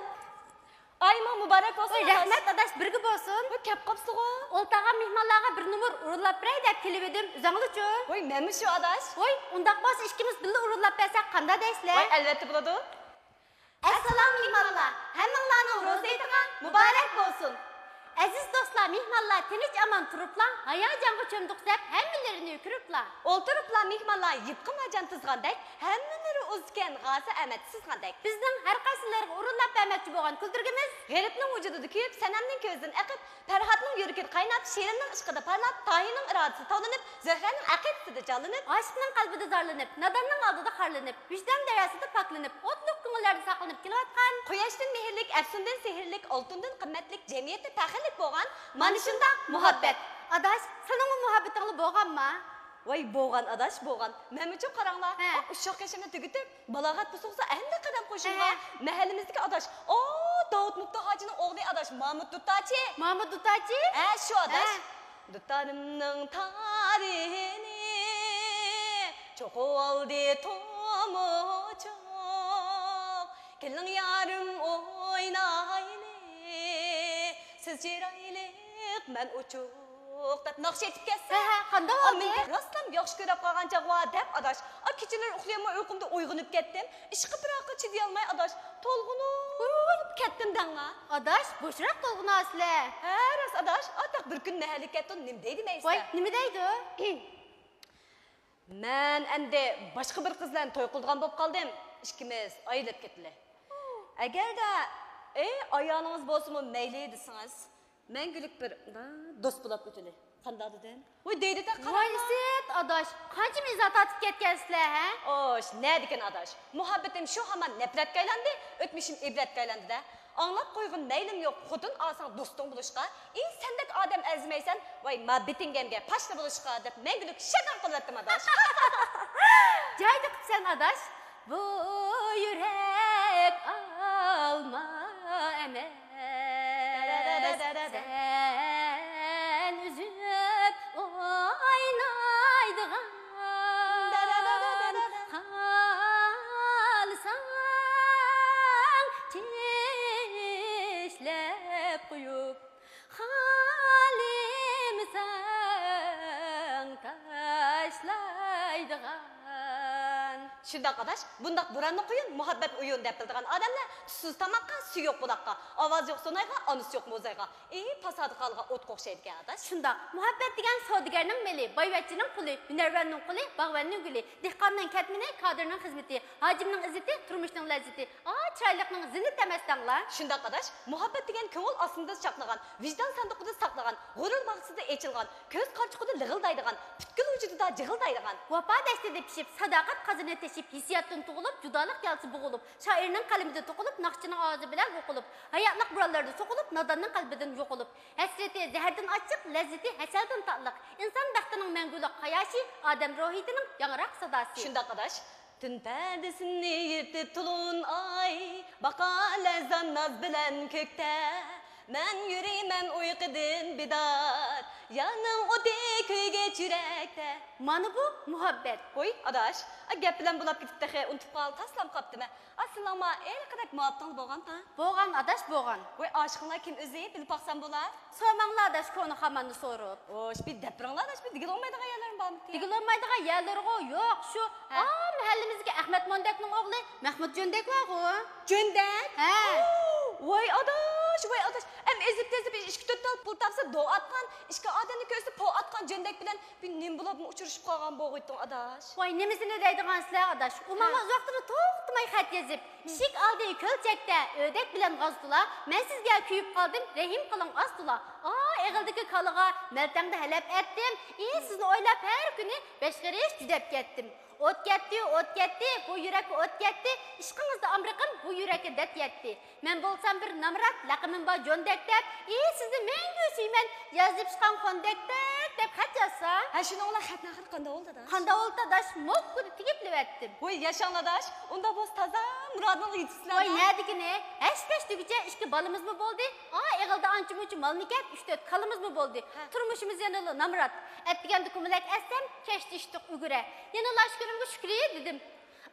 ئايىمۇ مۇبارەك بولسۇن، ۋوي، ئاداش. رەھمەت، ئاداش، بىرگە بولسۇن. ۋوي، كەپ قاپسىغۇ. ئولتۇرغان مېھمانلارغا بىر نومۇر ئورۇنلاپ بېرەي دەپ كېلىۋىدىم، ئۆزۈڭلارچۇ؟ ۋوي، مەنمۇ شۇ، ئاداش. ۋوي، ئۇنداق بولسا ئىككىمىز بىللە ئورۇنلاپ بەرسەك قانداق دەيسىلەر؟ ۋوي، ئەلۋەتتە بولىدۇ. ئەسسالام مېھمانلار، ھەممىڭلارنىڭ روزا ھېيتىغا مۇبارەك بولسۇن! ئەزىز دوستلار، مېھمانلار تىنچ ئامان تۇرۇپلا، ھاياجانغا چۆمدۇق دەپ ھەممىلىرىنى كۆرۈپلا. ئولتۇرۇپلا مېھمانلار يۇپقا مارجان تىزغاندەك ھەممىلىرى ئۇزكەن غازى ئەمەت، سىز قانداق؟ بىزنىڭ ھەر قايسىلىرىغا ئورۇنلاپ بەرمەكچى بولغان كۈلدۈرگىمىز. غېرىبنىڭ ۋۇجۇدىدا كۆيۈپ، سەنەمنىڭ كۆزىدىن ئېقىپ، پەرھاتنىڭ يۈرىكىدە قايناپ، شېرىننىڭ ئىشقىدا پارلاپ، تاھىرنىڭ ئىرادىسىدە تاۋلىنىپ، زۆھرەنىڭ ئەقىدىسىدە جانلىنىپ، ئاشىقنىڭ قەلبىدە زارلىنىپ، ناداننىڭ ئالدىدا خارلىنىپ، ۋىجدان دەرياسىدا پاكلىنىپ، ئوتلۇق كۆڭۈللەردە ساقلىنىپ كېلىۋاتقان، قۇياشتىن مېھىرلىك، ئەپسۇندىن سېھىرلىك، ئالتۇندىن قىممەتلىك، جەمئىيەتتە پەخىرلىك بولغان مانا شۇنداق مۇھەببەت. ئاداش، سېنىڭمۇ مۇھەببىتىڭلا بولغانما؟ ۋاي، بولغان ئاداش، بولغان. مەنمۇچۇ قاراڭلار، ھە. ئۇششاق ياشىمنى تۈگىتىپ، بالاغەت بوسۇغىسىغا ئەمدى قەدەم قوشۇمغا، ھە. مەھەللىمىزدىكى ئاداش، ئا، داۋۇت مۇپتا ھاجىنىڭ ئوغلى ئاداش، مامۇت دۇتاچى. مامۇت دۇتاچى؟ ھە، شۇ ئاداش. ھە. دۇتارىمنىڭ تارىنى چوقۇۋالدى تومۇچۇق. كېلىڭ يارىم ئوينايلى، سىز چىرايلىق، مەن ئوچۇق. دەپ ناخشا ئېيتىپ كەتسە، ھە، ھە، قانداق ئا، بولدى؟ مەن راستلا ياخشى كۆرۈپ قالغان چاغ ۋار دەپ ئاداش. ئا، كېچىلىرى ئۇخلىيالماي ئۇيقۇمدا ئويغىنىپ كەتتىم. ئىشقا پىراققا چىدىيالماي ئاداش، تولغىنىپ كەتتىم دەڭلا. ئاداش، بوشراق تولغىناسىلەر. ھە، راست ئاداش. ئاتاق بىر كۈن مەھەللىگە كەتتۇم، نېمە دەيدۇ مەيسە؟ ۋاي، نېمە دەيدۇ؟ مەن ئەمدى باشقا بىر قىز بىلەن توي قىلىدىغان بولۇپ قالدىم. ئىككىمىز ئايرىلىپ كېتىلى. ئەگەردە، ئەي، ئايالىڭىز بولسىمۇ مەيلى دېسىڭىز، مەڭگۈلۈك بىر دوست بولاپ ئۆتىلى. قانداق دېدىم؟ ۋاي، دەيدۇ-دە، ۋاي، قاراڭلار. سېيىت ئاداش، قانچە ئىزا تارتىپ كەتكەنسىلەر، ھە؟ ئوش، نەدىكىن ئاداش؟ مۇھەببىتىم شۇ ھامان نەپرەتكە ئايلاندى، ئۆتمۈشۈم ئىبرەتكە ئايلاندى-دە. ئاڭلاپ قويغىن، مەيلىم يوق، خوتۇن ئالساڭ دوستۇڭ بولۇشقا. ئى، سەندەك ئادەم ئەرزىمەيسەن، ۋاي، ما بېتىڭگەمگە پاشنا بولۇشقا، دەپ مەڭگۈلۈك شەكەر قىلىۋەتتىم ئاداش. جايىدا قىپسەن ئاداش. بۇ يۈرەك ئالما ئەمەس، سەن ئۈزۈپ ئوينايدىغان، خالىساڭ چىشلەپ قويۇپ، خالىمىساڭ تاشلايدىغان. شۇنداق ئاداش، بۇنداق بوراننى قۇيۇن، مۇھەببەت ئويۇن دەپ بىلىدىغان ئادەملەر تۇزسىز تاماققا، سۈيى يوق بۇلاققا، ئاۋازى يوق سۇنايغا، ئانىسى يوق موزايغا، ئى، پاسادا قالغان ئوتقا ئوخشايدىكەن ئاداش. شۇنداق، مۇھەببەت دېگەن سودىگەرنىڭ مېلى، بايۋەچچىنىڭ پۇلى، ھۈنەرۋەننىڭ قولى، باغۋەننىڭ گۈلى، دېھقاننىڭ كەتمىنى، كادىرنىڭ خىزمىتى، ھاجىمنىڭ ئىززىتى، تۇرمۇشنىڭ لەززىتى. ئا، چىرايلىقنىڭ زىننىتى ئەمەس دەڭلار. شۇنداق ئاداش، مۇھەببەت دېگەن كۆڭۈل ئاستىدا ساقلىغان، ۋىجدان ساندۇقىدا ساقلىغان، غۇرۇر باغچىسىدا ئېچىلغان، كۆز قارىچۇقىدا لىغىلدايدىغان، پۈتكۈل ۋۇجۇدىدا جىغىلدايدىغان. ۋاپا دەشتىدە پىشىپ، ساداقەت قازىنى تېشىپ، ھېسسىياتتىن تۇغۇلۇپ، جۇدالىق يالىسى بوغۇلۇپ، شائىرنىڭ قەلىمىدە توقۇلۇپ، ناخشىچىنىڭ ئاۋازى بىلەن ھوقۇلۇپ، ھاياتلىق بورانلىرىدا سوقۇلۇپ، ناداننىڭ قەلبىدىن يوقىلىپ. ھەسرىتى زەھەردىن ئاچچىق، لەززىتى ھەسەلدىن تاتلىق. ئىنسان بەختىنىڭ مەڭگۈلۈك قاياشى، ئادەم روھىيىتىنىڭ ياڭراق ساداسى. شۇنداق ئاداش. تۈن پەردىسىنى يىرتىپ تولۇن ئاي، باقار لەرزان ناز بىلەن كۆكتە. مەن يۈرىمەن ئۇيقۇدىن بىدار، يارنىڭ ئوتى كۆيگەچ يۈرەكتە. مانا بۇ مۇھەببەت. ۋوي ئاداش، ئا، گەپ بىلەن بولاپ كېتىپ تېخى ئۇنتۇپ قال، تاسلام قاپتىمەن. ئا، سىلەڭمۇ ھېلىقىدەك مۇھەببىتىڭلار بولغانتى؟ بولغان ئاداش، بولغان. ۋوي ئاشىقىڭلار كىم ئۆزى؟ بىلىپ باقسام بولا؟ سورىماڭلار ئاداش، كونا خاماننى سوراپ. ۋوي، بىر دەپ بېرىڭلار ئاداش، بىر دېگىلى بولمايدىغان يەرلىرىم بارمىكىن؟ دېگىلى بولمايدىغان يەرلىرىغۇ يوق، شۇ، ھە. ئا، مەھەللىمىزدىكى ئەخمەت موندەكنىڭ ئوغلى مەخمۇت جۆندەك بارغۇ. جۆندەك؟ ھە. ۋوي ئاداش، ۋوي ئاداش. ئەم ئېزىپ تېزىپ ئىككى تۆت تال پۇل تاپسا دو ئاتقان، ئىككى ئادەمنى كۆرسە پو ئاتقان جۆندەك بىلەن بىر نېمە بولۇپمۇ ئۇچرىشىپ قالغان بولغىيتتىڭ ئاداش؟ ۋاي، نېمىسىنى دەيدىغانسىلەر ئاداش؟ ئۇ ماڭا ھە. ئۇزاقتىن توختىماي خەت يېزىپ، ئىشىك ئالدى كۆلچەكتە ئۆدەك بىلەن غاز تولا، مەن سىزگە كۆيۈپ قالدىم، رەھىم قىلىڭ ئاز تولا. ئا، ئېغىلدىكى كالىغا مەلتەڭدە ھەلەپ ئەتتىم، ئى، سىزنى ئويلاپ ھەر كۈنى بەش قېرىش جۈدەپ كەتتىم. ئوت كەتتى، ئوت كەتتى، بۇ يۈرەككە ئوت كەتتى، ئىشقىڭىزدا ئامرىقىم بۇ يۈرەككە دەرد يەتتى. مەن بولسام بىر نامرات، لەقىمىم بار جوندەك دەپ، ئى، سىزنى مەڭگۈ سۆيىمەن، ياز يېپىشقان خوندەك دەپ، دەپ خەت يازسا. ھە، شۇنىڭ بىلەن خەتنىڭ ئاخىرى قانداق بولدى ئاداش؟ قانداق بولدى ئاداش؟ موككىدە تېگىپلىۋەتتىم. ۋوي ياشاڭ ئاداش، ئۇنداق بولسا تازا مۇرادىڭغا يېتىپسىلەر. ۋاي نەدىكىنى، ھەش پەش دېگۈچە ئىككى بالىمىزمۇ بولدى. ئا، ئېغىلدا ئانچە مۇنچە مال مىكەن، ئۈچ تۆت كالىمىزمۇ بولدى. ھە. تۇرمۇشىمىز يەنىلا نامرات. ئەتىگەندە كۆمىلەك ئەتسەم، كەچتە ئىشتىك ئۈگرە. يەنىلا شۈكرۈمگە شۈكرى دېدىم.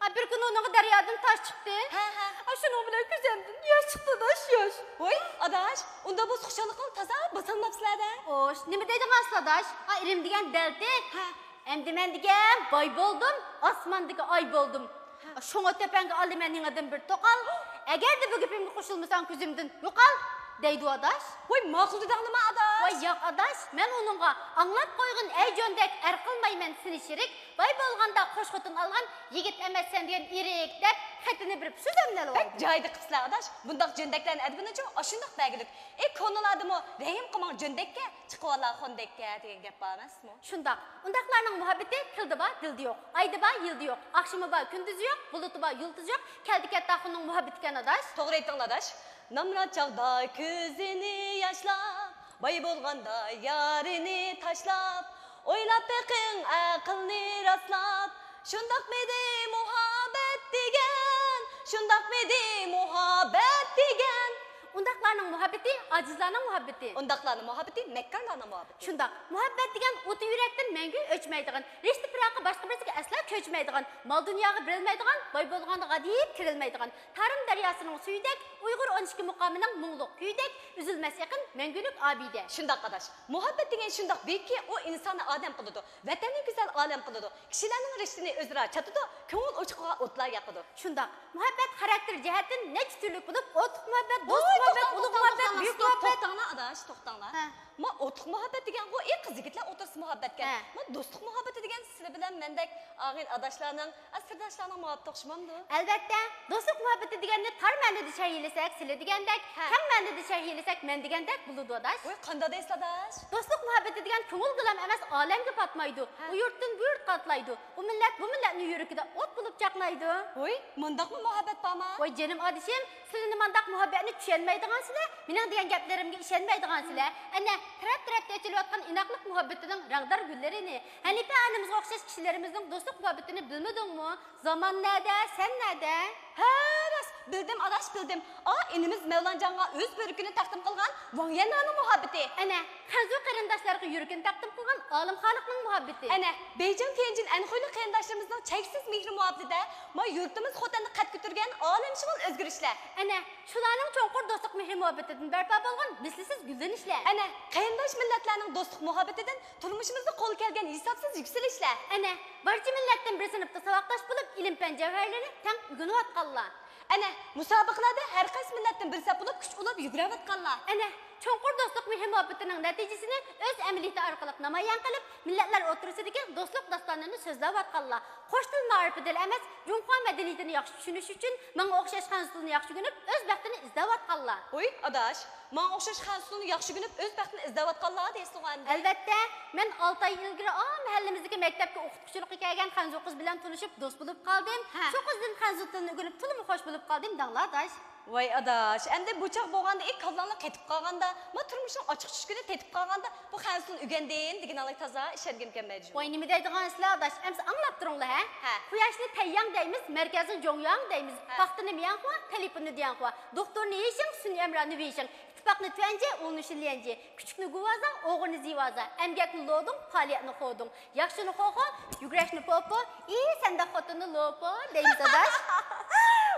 ئا، بىر كۈنى ئۇنىڭغا دەريادىن تاش چىقتى. ھە، ھە. ئا، شۇنىڭ بىلەن كۆزەمدىن ياش چىقتى ئاداش، ياش. ۋوي ئاداش، ئۇنداق بولسا خۇشاللىق قىلىپ تازا باسالماپسىلەر-دە. ئوش، نېمە دەيدىغانسىلەر ئاداش؟ ئا، ئىلىم دېگەن دەلتەك. ھە. ئەمدى مەن دېگەن باي بولدۇم، ئاسماندىكى ئاي بولدۇم. ھە. شۇڭا تۆپەڭگە ئالىمەن يېڭىدىن بىر توقال. ئەگەردە بۇ گېپىمگە قوشۇلمىساڭ كۆزۈمدىن يوقال. دەيدۇ ئاداش. ۋاي، ماقۇل دېدىڭلىما ئاداش؟ ۋاي ياق ئاداش، مەن ئۇنىڭغا ئاڭلاپ قويغىن ئەي جۆندەك، ئەر قىلمايمەن سېنى شېرىك، باي بولغاندا قوش خوتۇن ئالغان، يىگىت ئەمەسسەن دېگەن ئېرىك دەپ خېتىنى بېرىپ سۆزۈمنى بەك ئېلىۋالدى. جايىدا قىپسىلە ئاداش، بۇنداق جۆندەكلەرنى ئەدىپىنىچۇ ئاشۇنداق بەرگۈلۈك. ئى كونىلاردىمۇ رەھىم قىلماڭ جۆندەككە، چىقىۋالا خوندەككە دېگەن گەپ بار ئەمەسمۇ؟ شۇنداق. ئۇنداقلارنىڭ مۇھەببىتى تىلدا بار، دىلدا يوق. ئايدا بار، يىلدا يوق. ئاخشىمى بار، كۈندۈزى يوق. بۇلۇتى بار، يۇلتۇزى يوق. كەلدى كەتتى ئاخۇننىڭ مۇھەببىتىكەن ئاداش. توغرا ئېيتتىڭ ئاداش. نامرات چاغدا كۆزىنى ياشلاپ، باي بولغاندا يارىنى تاشلاپ، ئويلاپ بېقىڭ ئەقىلنى راسلاپ، شۇنداقمىدى مۇھەببەت دېگەن؟ شۇنداقمىدى مۇھەببەت دېگەن؟ ئۇنداقلارنىڭ مۇھەببىتى ئاجىزلارنىڭ مۇھەببىتى. ئۇنداقلارنىڭ مۇھەببىتى مەككارلارنىڭ مۇھەببىتى. شۇنداق. مۇھەببەت دېگەن ئوتى يۈرەكتىن مەڭگۈ ئۆچمەيدىغان، رىشتە پىراقى باشقا بىرسىگە ئەسلا كۆچمەيدىغان، مال دۇنياغا بېرىلمەيدىغان، باي بولغاندا غادىيىپ كىرىلمەيدىغان، تارىم دەرياسىنىڭ سۈيىدەك، ئۇيغۇر ئون ئىككى مۇقامىنىڭ مۇڭلۇق كۈيىدەك ئۈزۈلمەس ئېقىن، مەڭگۈلۈك ئابىدە. شۇنداق ئاداش. مۇھەببەت دېگەن شۇنداق بىيىككى، ئۇ ئىنساننى ئادەم قىلىدۇ، ۋەتەننى گۈزەل ئالەم قىلىدۇ، كىشىلەرنىڭ رىشتىنى ئۆزئارا چاتىدۇ، كۆڭۈل ئوچىقىغا ئوتلار ياقىدۇ. شۇنداق. مۇھەببەت خاراكتېر جەھەتتىن نەچچە تۈرلۈك بولۇپ، ئوتلۇق مۇھەببەت، دوستلۇق مۇھەببەت، ئۇلۇغ مۇھەببەت، بۈيۈك مۇھەببەت. توختاڭلار ئاداش، توختاڭلار. ھە. ما ئوتلۇق مۇھەببەت دېگەنغۇ، ئى، قىز يىگىتلەر ئوتتۇرىسىدا مۇھەببەتكەن. ھە. ما دوستلۇق مۇھەببىتى دېگەن سىلى بىلەن مەندەك ئاغىن ئاداشلارنىڭ، ئا، سىرداشلارنىڭ مۇھەببىتى ئوخشىمامدۇ؟ ئەلۋەتتە، دوستلۇق مۇھەببىتى دېگەننى تار مەنىدە شەرھلىسەك سىلى دېگەندەك، ھە، كەڭ مەنىدە شەرھلىسەك مەن دېگەندەك بولىدۇ ئاداش. ۋوي، قانداق دەيسىز ئاداش؟ دوستلۇق مۇھەببىتى دېگەن كۆڭۈل گىلەم ئەمەس، ئالەمگە پاتمايدۇ. ھە. ئۇ يۇرتتىن بۇ يۇرتقا ئاتلايدۇ. ئۇ مىللەت بۇ مىللەتنىڭ يۈرىكىدە ئوت بولۇپ چاقنايدۇ. ۋوي، مۇنداقمۇ مۇھەببەت بارما؟ ۋاي جېنىم ئادىشىم، سىلىنى مانداق مۇھەببەتنى چۈشەنمەيدىغانسىلەر، مېنىڭ دېگەن گەپلىرىمگە ئىشەنمەيدىغانسىلەر. ئەنە، تەرەپ-تەرەپتە ئېچىلىۋاتقان ئىناقلىق مۇھەببىتىنىڭ رەڭدار گۈللىرىنى، ھەنىپە ئانىمىزغا ئوخشاش كىشىلىرىمىزنىڭ دوستلۇق مۇھەببىتىنى بىلمىدىڭمۇ؟ زامان نەدە، سەن نەدە؟ ھە، راست، بىلدىم ئاداش، بىلدىم. ئا، ئىنىمىز مەۋلانجانغا ئۆز بۆرىكىنى تەقدىم قىلغان ۋاڭ يەننانىڭ مۇھەببىتى. ئەنە، خەنزۇ قېرىنداشلارغا يۈرىكىنى تەقدىم قىلغان ئالىم خالىقنىڭ مۇھەببىتى. ئەنە، بېيجىڭ، تيەنجىن، ئەنخۇيلۇق قېرىنداشلىرىمىزنىڭ چەكسىز مېھرى مۇھەببىتىدە ما يۇرتىمىز خوتەندە قەد كۆتۈرگەن ئالەمشۇمۇل ئۆزگىرىشلەر. ئەنە، شۇلارنىڭ چوڭقۇر دوستلۇق مېھرى مۇھەببىتىدىن بەرپا بولغان مىسلىسىز گۈللىنىشلەر. ئەنە، قېرىنداش مىللەتلەرنىڭ دوستلۇق مۇھەببىتىدىن تۇرمۇشىمىزدا قولغا كەلگەن ھېسابسىز يۈكسىلىشلەر. ئەنە، بارچە مىللەتتىن بىر سىنىپتا ساۋاقداش بولۇپ، ئىلىم-پەن جەۋھەرلىرىنى تەڭ ئۆگىنىۋاتقانلار. ئەنە، مۇسابىقىلەردە ھەر قايسى مىللەتتىن بىر سەپ بولۇپ كۈچ ئۇلاپ يۈگۈرۈۋاتقانلار. ئەنە، چوڭقۇر دوستلۇق مېھرى مۇھەببىتىنىڭ نەتىجىسىنى ئۆز ئەمەلىيىتى ئارقىلىق نامايان قىلىپ، مىللەتلەر ئوتتۇرىسىدىكى دوستلۇق داستانىنى سۆزلەۋاتقانلار. قوش تىل مائارىپىدىلا ئەمەس، جۇڭخۇا مەدەنىيىتىنى ياخشى چۈشىنىش ئۈچۈن ماڭا ئوخشاش خەنزۇ تىلىنى ياخشى ئۆگىنىپ، ئۆز بەختىنى ئىزدەۋاتقانلار. ھوي، ئاداش، ماڭا ئوخشاش خەنزۇ تىلىنى ياخشى ئۆگىنىپ، ئۆز بەختىنى ئىزدەۋاتقانلار دەيسىلىغۇ ئەمدى. ئەلۋەتتە، مەن ئالتە ئاي ئىلگىرى ئا مەھەللىمىزدىكى مەكتەپكە ئوقۇتقۇچىلىققا كەلگەن خەنزۇ قىز بىلەن تونۇشۇپ، دوست بولۇپ قالدىم. ھە. شۇ قىزدىن خەنزۇ تىلىنى ئۆگىنىپ، تولىمۇ خوش بولۇپ قالدىم، دەڭلار ئاداش. ۋاي ئاداش، ئەمدى بۇ چاغ بولغاندا، ئى، كاللاڭلار قېتىپ قالغاندا، ما تۇرمۇشنىڭ ئاچچىق چۈشكىنى تېتىپ قالغاندا، بۇ خەنزۇ تىلىنى ئۆگەندىم دېگىنىڭلارغا تازا ئىشەنگۈم كەلمەيدۇ. ۋاي، نېمە دەيدىغانسىلەر ئاداش، ئەمسە ئاڭلاپ تۇرۇڭلار ھە. ھە. قۇياشنى تەيياڭ دەيمىز، مەركەزنى جوڭياڭ دەيمىز، ھە. پاختىنى مياڭخۇا، تېلېفوننى دياڭخۇا، دوختۇرنى ھېشىڭ، سۈنئەي ئەمرانى ۋېيشىڭ، ئىتتىپاقنى تۈەنجى، ئۇلنى شىنليەنجى، كۈچۈكنى گۇۋازا، ئوغرىنى زىۋازا، ئەمگەكنى لودۇڭ، پائالىيەتنى خودۇڭ، ياخشىنى خوخو، يۈگۈرەشنى پوپو، ئى، سەندەك خوتۇننى لوپو دەيمىز ئاداش.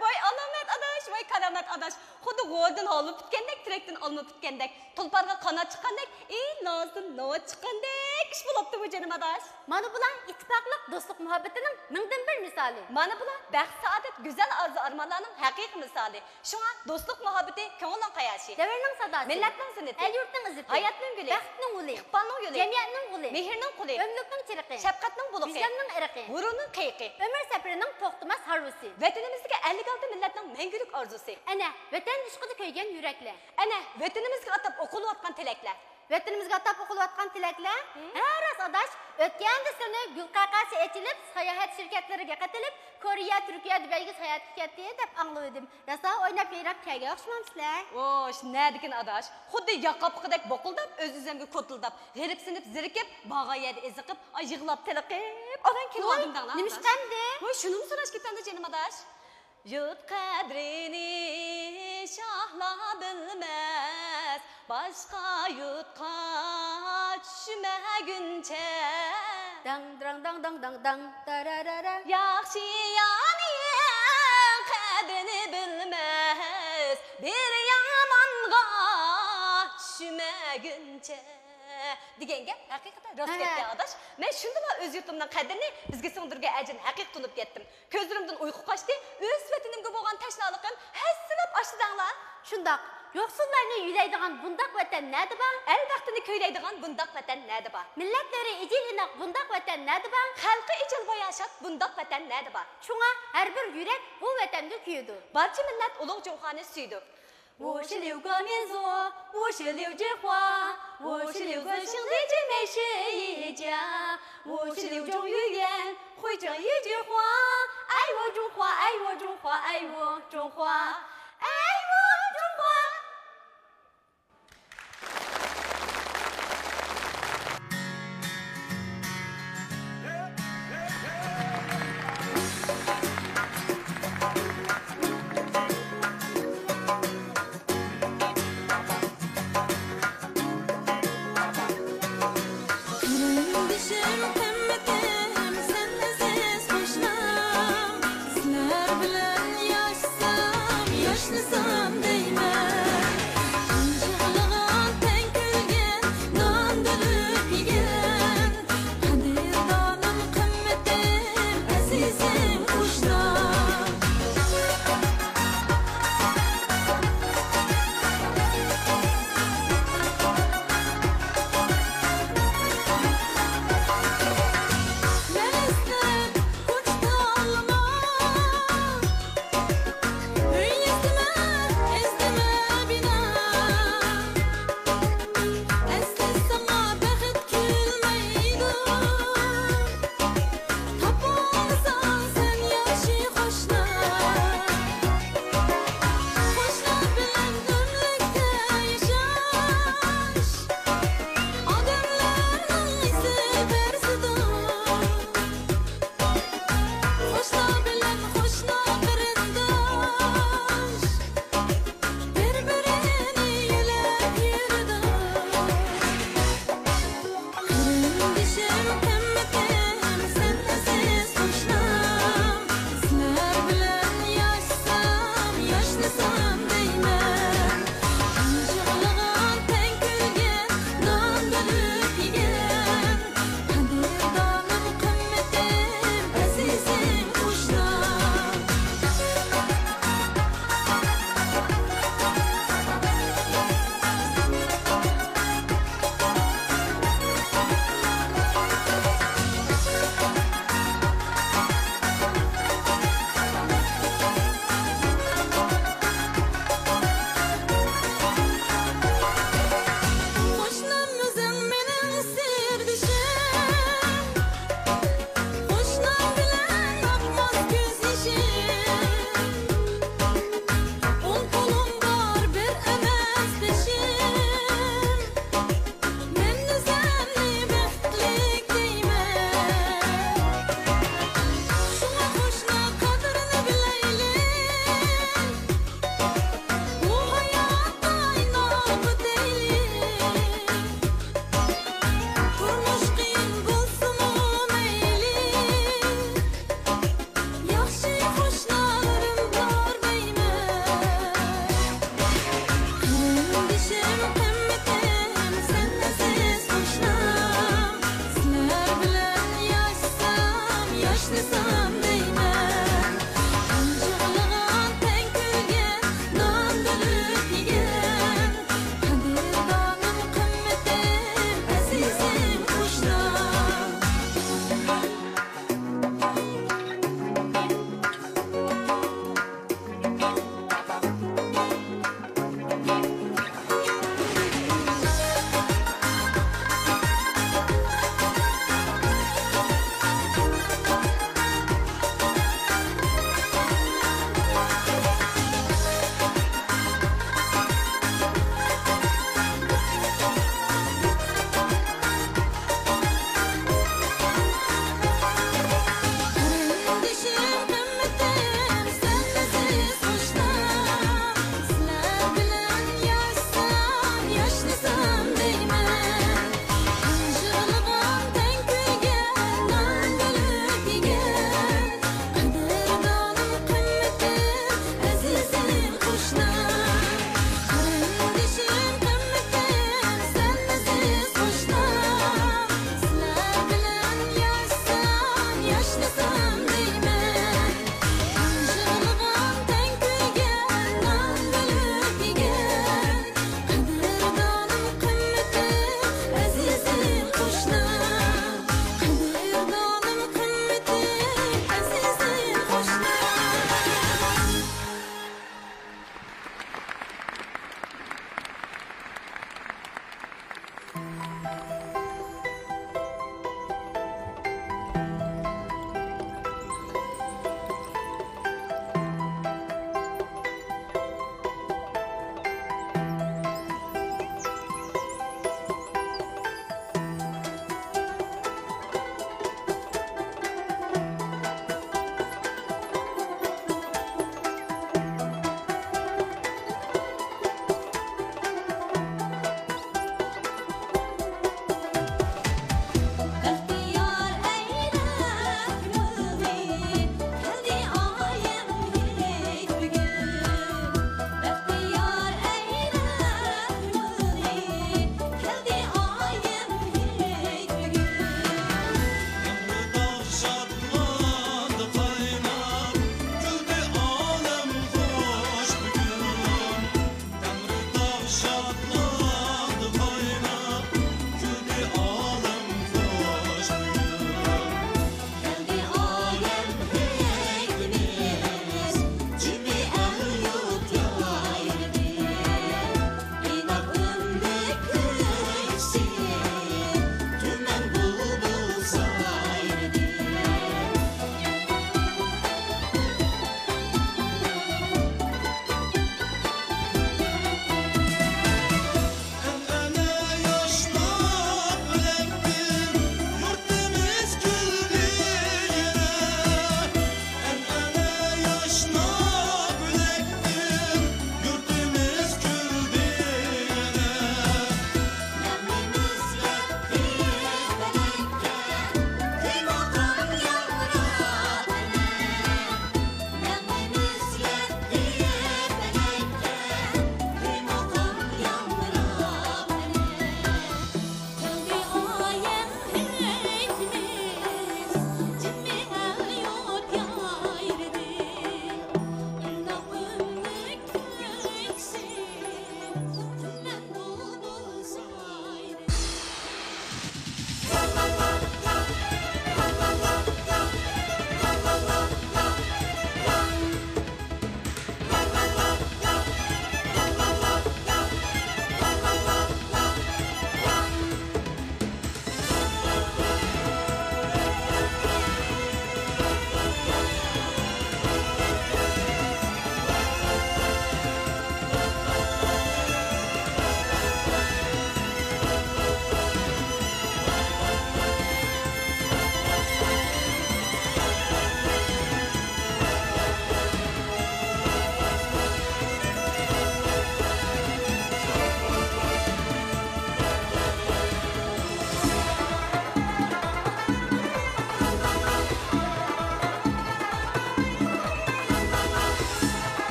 ۋاي ئالامەت ئاداش، ۋاي كارامەت ئاداش. خۇددى غورىدىن ھالۋا پۈتكەندەك، تېرەكتىن ئالما پۈتكەندەك، تۇلپارغا قانات چىققاندەك، ئى، نازدىن ناۋات چىققاندەك ئىش بولاپتۇ بۇ جېنىم ئاداش. مانا بۇلار ئىتتىپاقلىق، دوستلۇق مۇھەببىتىنىڭ مىڭدىن بىر مىسالى. مانا بۇلار بەخت، سائادەت، گۈزەل ئارزۇ-ئارمانلارنىڭ ھەقىقىي مىسالى. شۇڭا دوستلۇق مۇھەببىتى كۆڭۈلنىڭ قاياشى، دەۋرنىڭ ساداسى، مىللەتنىڭ زىننىتى، ئەل-يۇرتنىڭ ئىززىتى، ھاياتنىڭ گۈلى، ئىقبالنىڭ يولى، ئىقبالنىڭ يولى، جەمئىيەتنىڭ غولى، مېھىرنىڭ قولى، ئۆملۈكنىڭ چېرىقى، شەپقەتنىڭ بۇلىقى، ۋىجداننىڭ ئېرىقى، غۇرۇرنىڭ قېيىقى، ئۆمۈر سەپىرىنىڭ توختىماس ھارۋىسى. ۋەتىنىمىزدىكى ئەللىك ئالتە مىللەتنىڭ مەڭگۈلۈك ئارزۇسى. ئەنە، ۋەتەن ئىشقىدا كۆيگەن يۈرەكلەر. ئەنە، ۋەتىنىمىزگە ئاتاپ ئوقۇلۇۋاتقان تىلەكلەر. ۋەتىنىمىزگە ئاتاپ ئوقۇلۇۋاتقان تىلەكلەر. ھە، راست ئاداش، ئۆتكەندە سىلىنى گۈل قەقەسى ئېچىلىپ، ساياھەت شىركەتلىرىگە قېتىلىپ، كورېيە، تۈركىيە، دۇبەيگە ساياھەتكە كەتتى دەپ ئاڭلىۋىدىم. راسا ئويناپ يايراپ كەلگەن ئوخشىمامسىلەر؟ ۋوش، نەدىكىن ئاداش؟ خۇددى ياقا پۇقىدەك بوقۇلداپ، ئۆز-ئۆزۈمگە كوتۇلداپ، غېرىبسىنىپ زېرىكىپ، بارغان يەردە ئېزىقىپ، ئاي، يىغلاپ تېلىقىپ، ئاۋان كېلىۋالدىم دەڭلار ئاداش. نېمىشقا ئەمدى؟ ۋوي، شۇنىمۇ سوراش كېتەمدۇ جېنىم ئاداش؟ يۇرت قەدرىنى شاھلار بىلمەس، باشقا يۇرتقا چۈشمەگۈنچە. داڭ، دىراڭ، داڭ، داڭ، داڭ، داڭ، تارارارا. ياخشى يانى قەدرىنى بىلمەس، بىر يامانغا چۈشمەگۈنچە. دېگەن گەپ ھەقىقەتەن راست گەپكەن ئاداش. مەن شۇندىلا ئۆز يۇرتۇمنىڭ قەدرىنى، بىزگە سىڭدۈرگەن ئەجرىنى ھەقىقىي تونۇپ يەتتىم. كۆزلىرىمدىن ئۇيقۇ قاچتى، ئۆز ۋەتىنىمگە بولغان تەشنالىقىم ھەسسىلەپ ئاشتى دەڭلار. شۇنداق، يوقسۇللارنى يۆلەيدىغان بۇنداق ۋەتەن نەدە بار؟ ئەل بەختىنى كۈيلەيدىغان بۇنداق ۋەتەن نەدە بار؟ مىللەتلىرى ئىجىل-ئىناق بۇنداق ۋەتەن نەدە بار؟ خەلقى ئىجىل باياشات بۇنداق ۋەتەن نەدە بار؟ شۇڭا ھەر بىر يۈرەك بۇ ۋەتەندە كۆيىدۇ. بارچە مىللەت ئۇلۇغ جۇڭخۇانى سۆيىدۇ. 五十六个民族，五十六枝花，五十六个兄弟姐妹是一家，五十六种语言汇成一句话。爱我中华，爱我中华，爱我中华，爱我中华。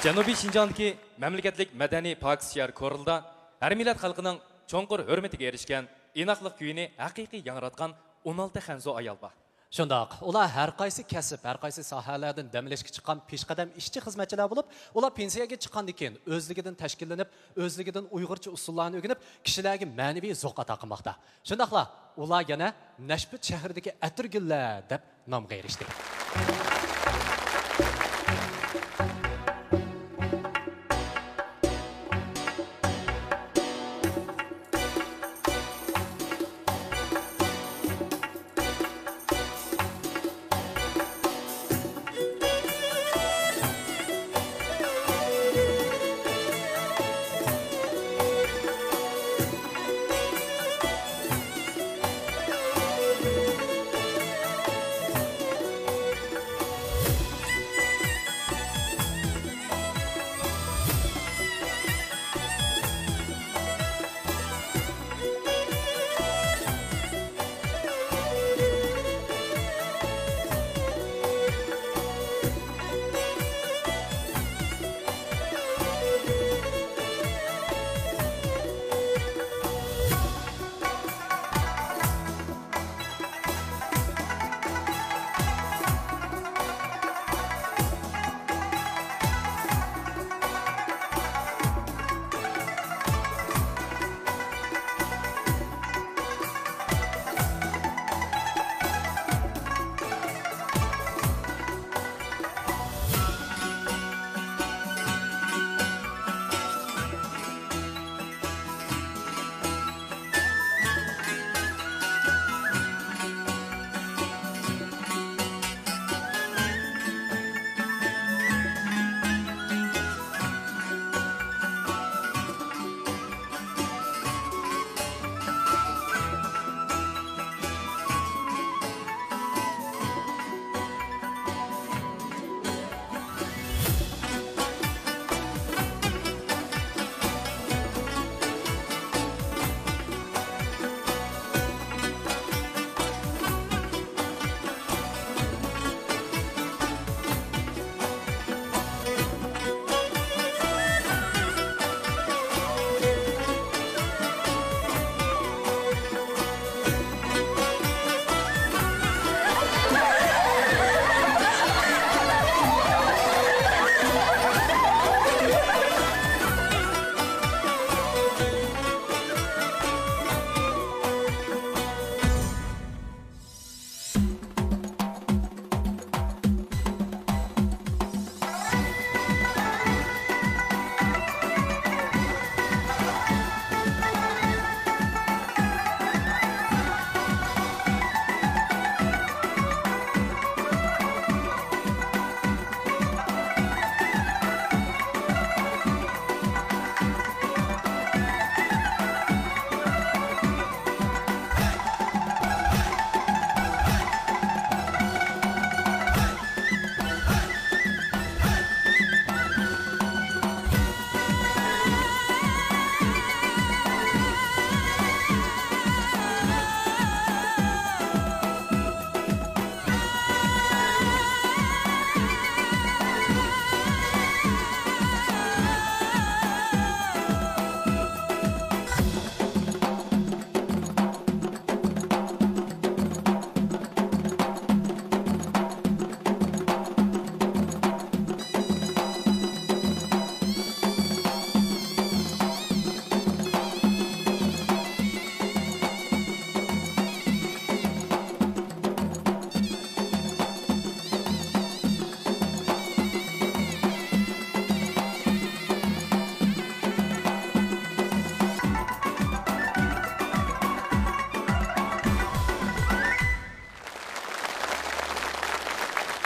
جەنۇبىي شىنجاڭدىكى مەملىكەتلىك مەدەنىي پاكىز شەھەر كورلىدا ھەر مىللەت خەلقىنىڭ چوڭقۇر ھۆرمىتىگە ئېرىشكەن ئىناقلىق كۈيىنى ھەقىقىي ياڭراتقان ئون ئالتە خەنزۇ ئايال بار. شۇنداق، ئۇلار ھەر قايسى كەسىپ، ھەر قايسى ساھەلەردىن دەم ئېلىشقا چىققان پېشقەدەم ئىشچى-خىزمەتچىلەر بولۇپ، ئۇلار پېنسىيەگە چىققاندىن كېيىن ئۆزلۈكىدىن تەشكىللىنىپ، ئۆزلۈكىدىن ئۇيغۇرچە ئۇسسۇللارنى ئۆگىنىپ، كىشىلەرگە مەنىۋى زوق ئاتا قىلماقتا. شۇنداقلا ئۇلار يەنە نەشپۈت شەھىرىدىكى ئەتىرگۈللەر دەپ نامغا ئېرىشتى.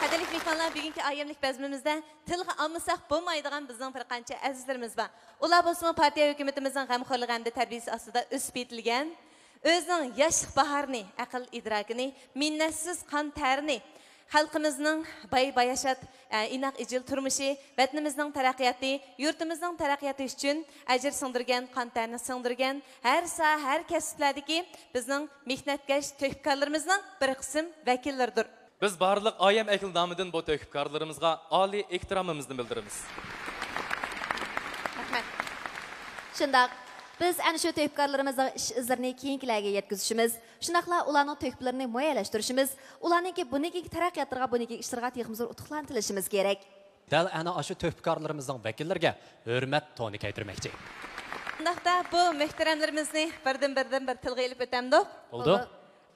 قەدىرلىك مېھمانلار، بۈگۈنكى ئايەملىك بەزمىمىزدە تىلغا ئالمىساق بولمايدىغان بىزنىڭ بىر قانچە ئەزىزلىرىمىز بار. ئۇلار بولسىمۇ پارتىيە ھۆكۈمىتىمىزنىڭ غەمخورلۇقى ھەمدە تەربىيىسى ئاستىدا ئۆسۈپ يېتىلگەن، ئۆزىنىڭ ياشلىق باھارىنى، ئەقىل ئىدراكىنى، مىننەتسىز قان تەرىنى، خەلقىمىزنىڭ باي باياشات، ئە، ئىناق ئىجىل تۇرمۇشى، ۋەتىنىمىزنىڭ تەرەققىياتى، يۇرتىمىزنىڭ تەرەققىياتى ئۈچۈن ئەجىر سىڭدۈرگەن، قان تەرنى سىڭدۈرگەن، ھەر ساھە، ھەر كەسىپلەردىكى بىزنىڭ مېھنەتكەش تۆھپىكارلىرىمىزنىڭ بىر قىسىم ۋەكىللىرىدۇر. بىز بارلىق ئايەم ئەھلى نامىدىن بۇ تۆھپىكارلىرىمىزغا ئالىي ئېھتىرامىمىزنى بىلدۈرىمىز. شۇنداق. بىز ئەنە شۇ تۆھپىكارلىرىمىزنىڭ ئىش ئىزلىرىنى كېيىنكىلەرگە يەتكۈزۈشىمىز، شۇنداقلا ئۇلارنىڭ تۆھپىلىرىنى مۇئەييەنلەشتۈرۈشىمىز، ئۇلارنىڭكى بۇندىن كېيىنكى تەرەققىياتلىرىغا، بۇندىن كېيىنكى ئىشلىرىغا تېخىمۇ زور ئۇتۇقلارنى تىلىشىمىز كېرەك. دەل ئەنە ئاشۇ تۆھپىكارلىرىمىزنىڭ ۋەكىللىرىگە ھۆرمەت تونى كىيدۈرمەكچى. شۇنداقتا بۇ مۆھتەرەملىرىمىزنى بىردىن بىردىن بىر تىلغا ئېلىپ ئۆتەمدۇق. بولىدۇ. بولىدۇ.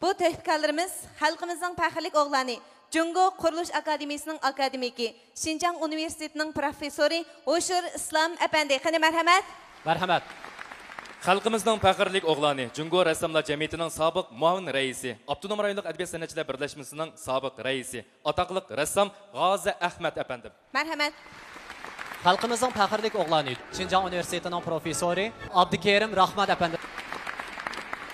بۇ تۆھپىكارلىرىمىز خەلقىمىزنىڭ پەخىرلىك ئوغلانى، جۇڭگو قۇرۇلۇش ئاكادېمىيىسىنىڭ ئاكادېمىكى، شىنجاڭ ئۇنىۋېرسىتېتىنىڭ پروفېسسورى ھوشۇر ئىسلام ئەپەندى. قېنى، مەرھەمەت! مەرھەمەت! خەلقىمىزنىڭ پەخىرلىك ئوغلانى، جۇڭگو رەسساملار جەمئىيىتىنىڭ سابىق مۇئاۋىن رەئىسى، ئاپتونوم رايونلۇق ئەدەبىيات سەنئەتچىلەر بىرلەشمىسىنىڭ سابىق رەئىسى، ئاتاقلىق رەسسام غازى ئەخمەت ئەپەندىم. مەرھەمەت. خەلقىمىزنىڭ پەخىرلىك ئوغلانى، شىنجاڭ ئۇنىۋېرسىتېتىنىڭ پروفېسسورى ئابدۇكېرىم راخمان ئەپەندى.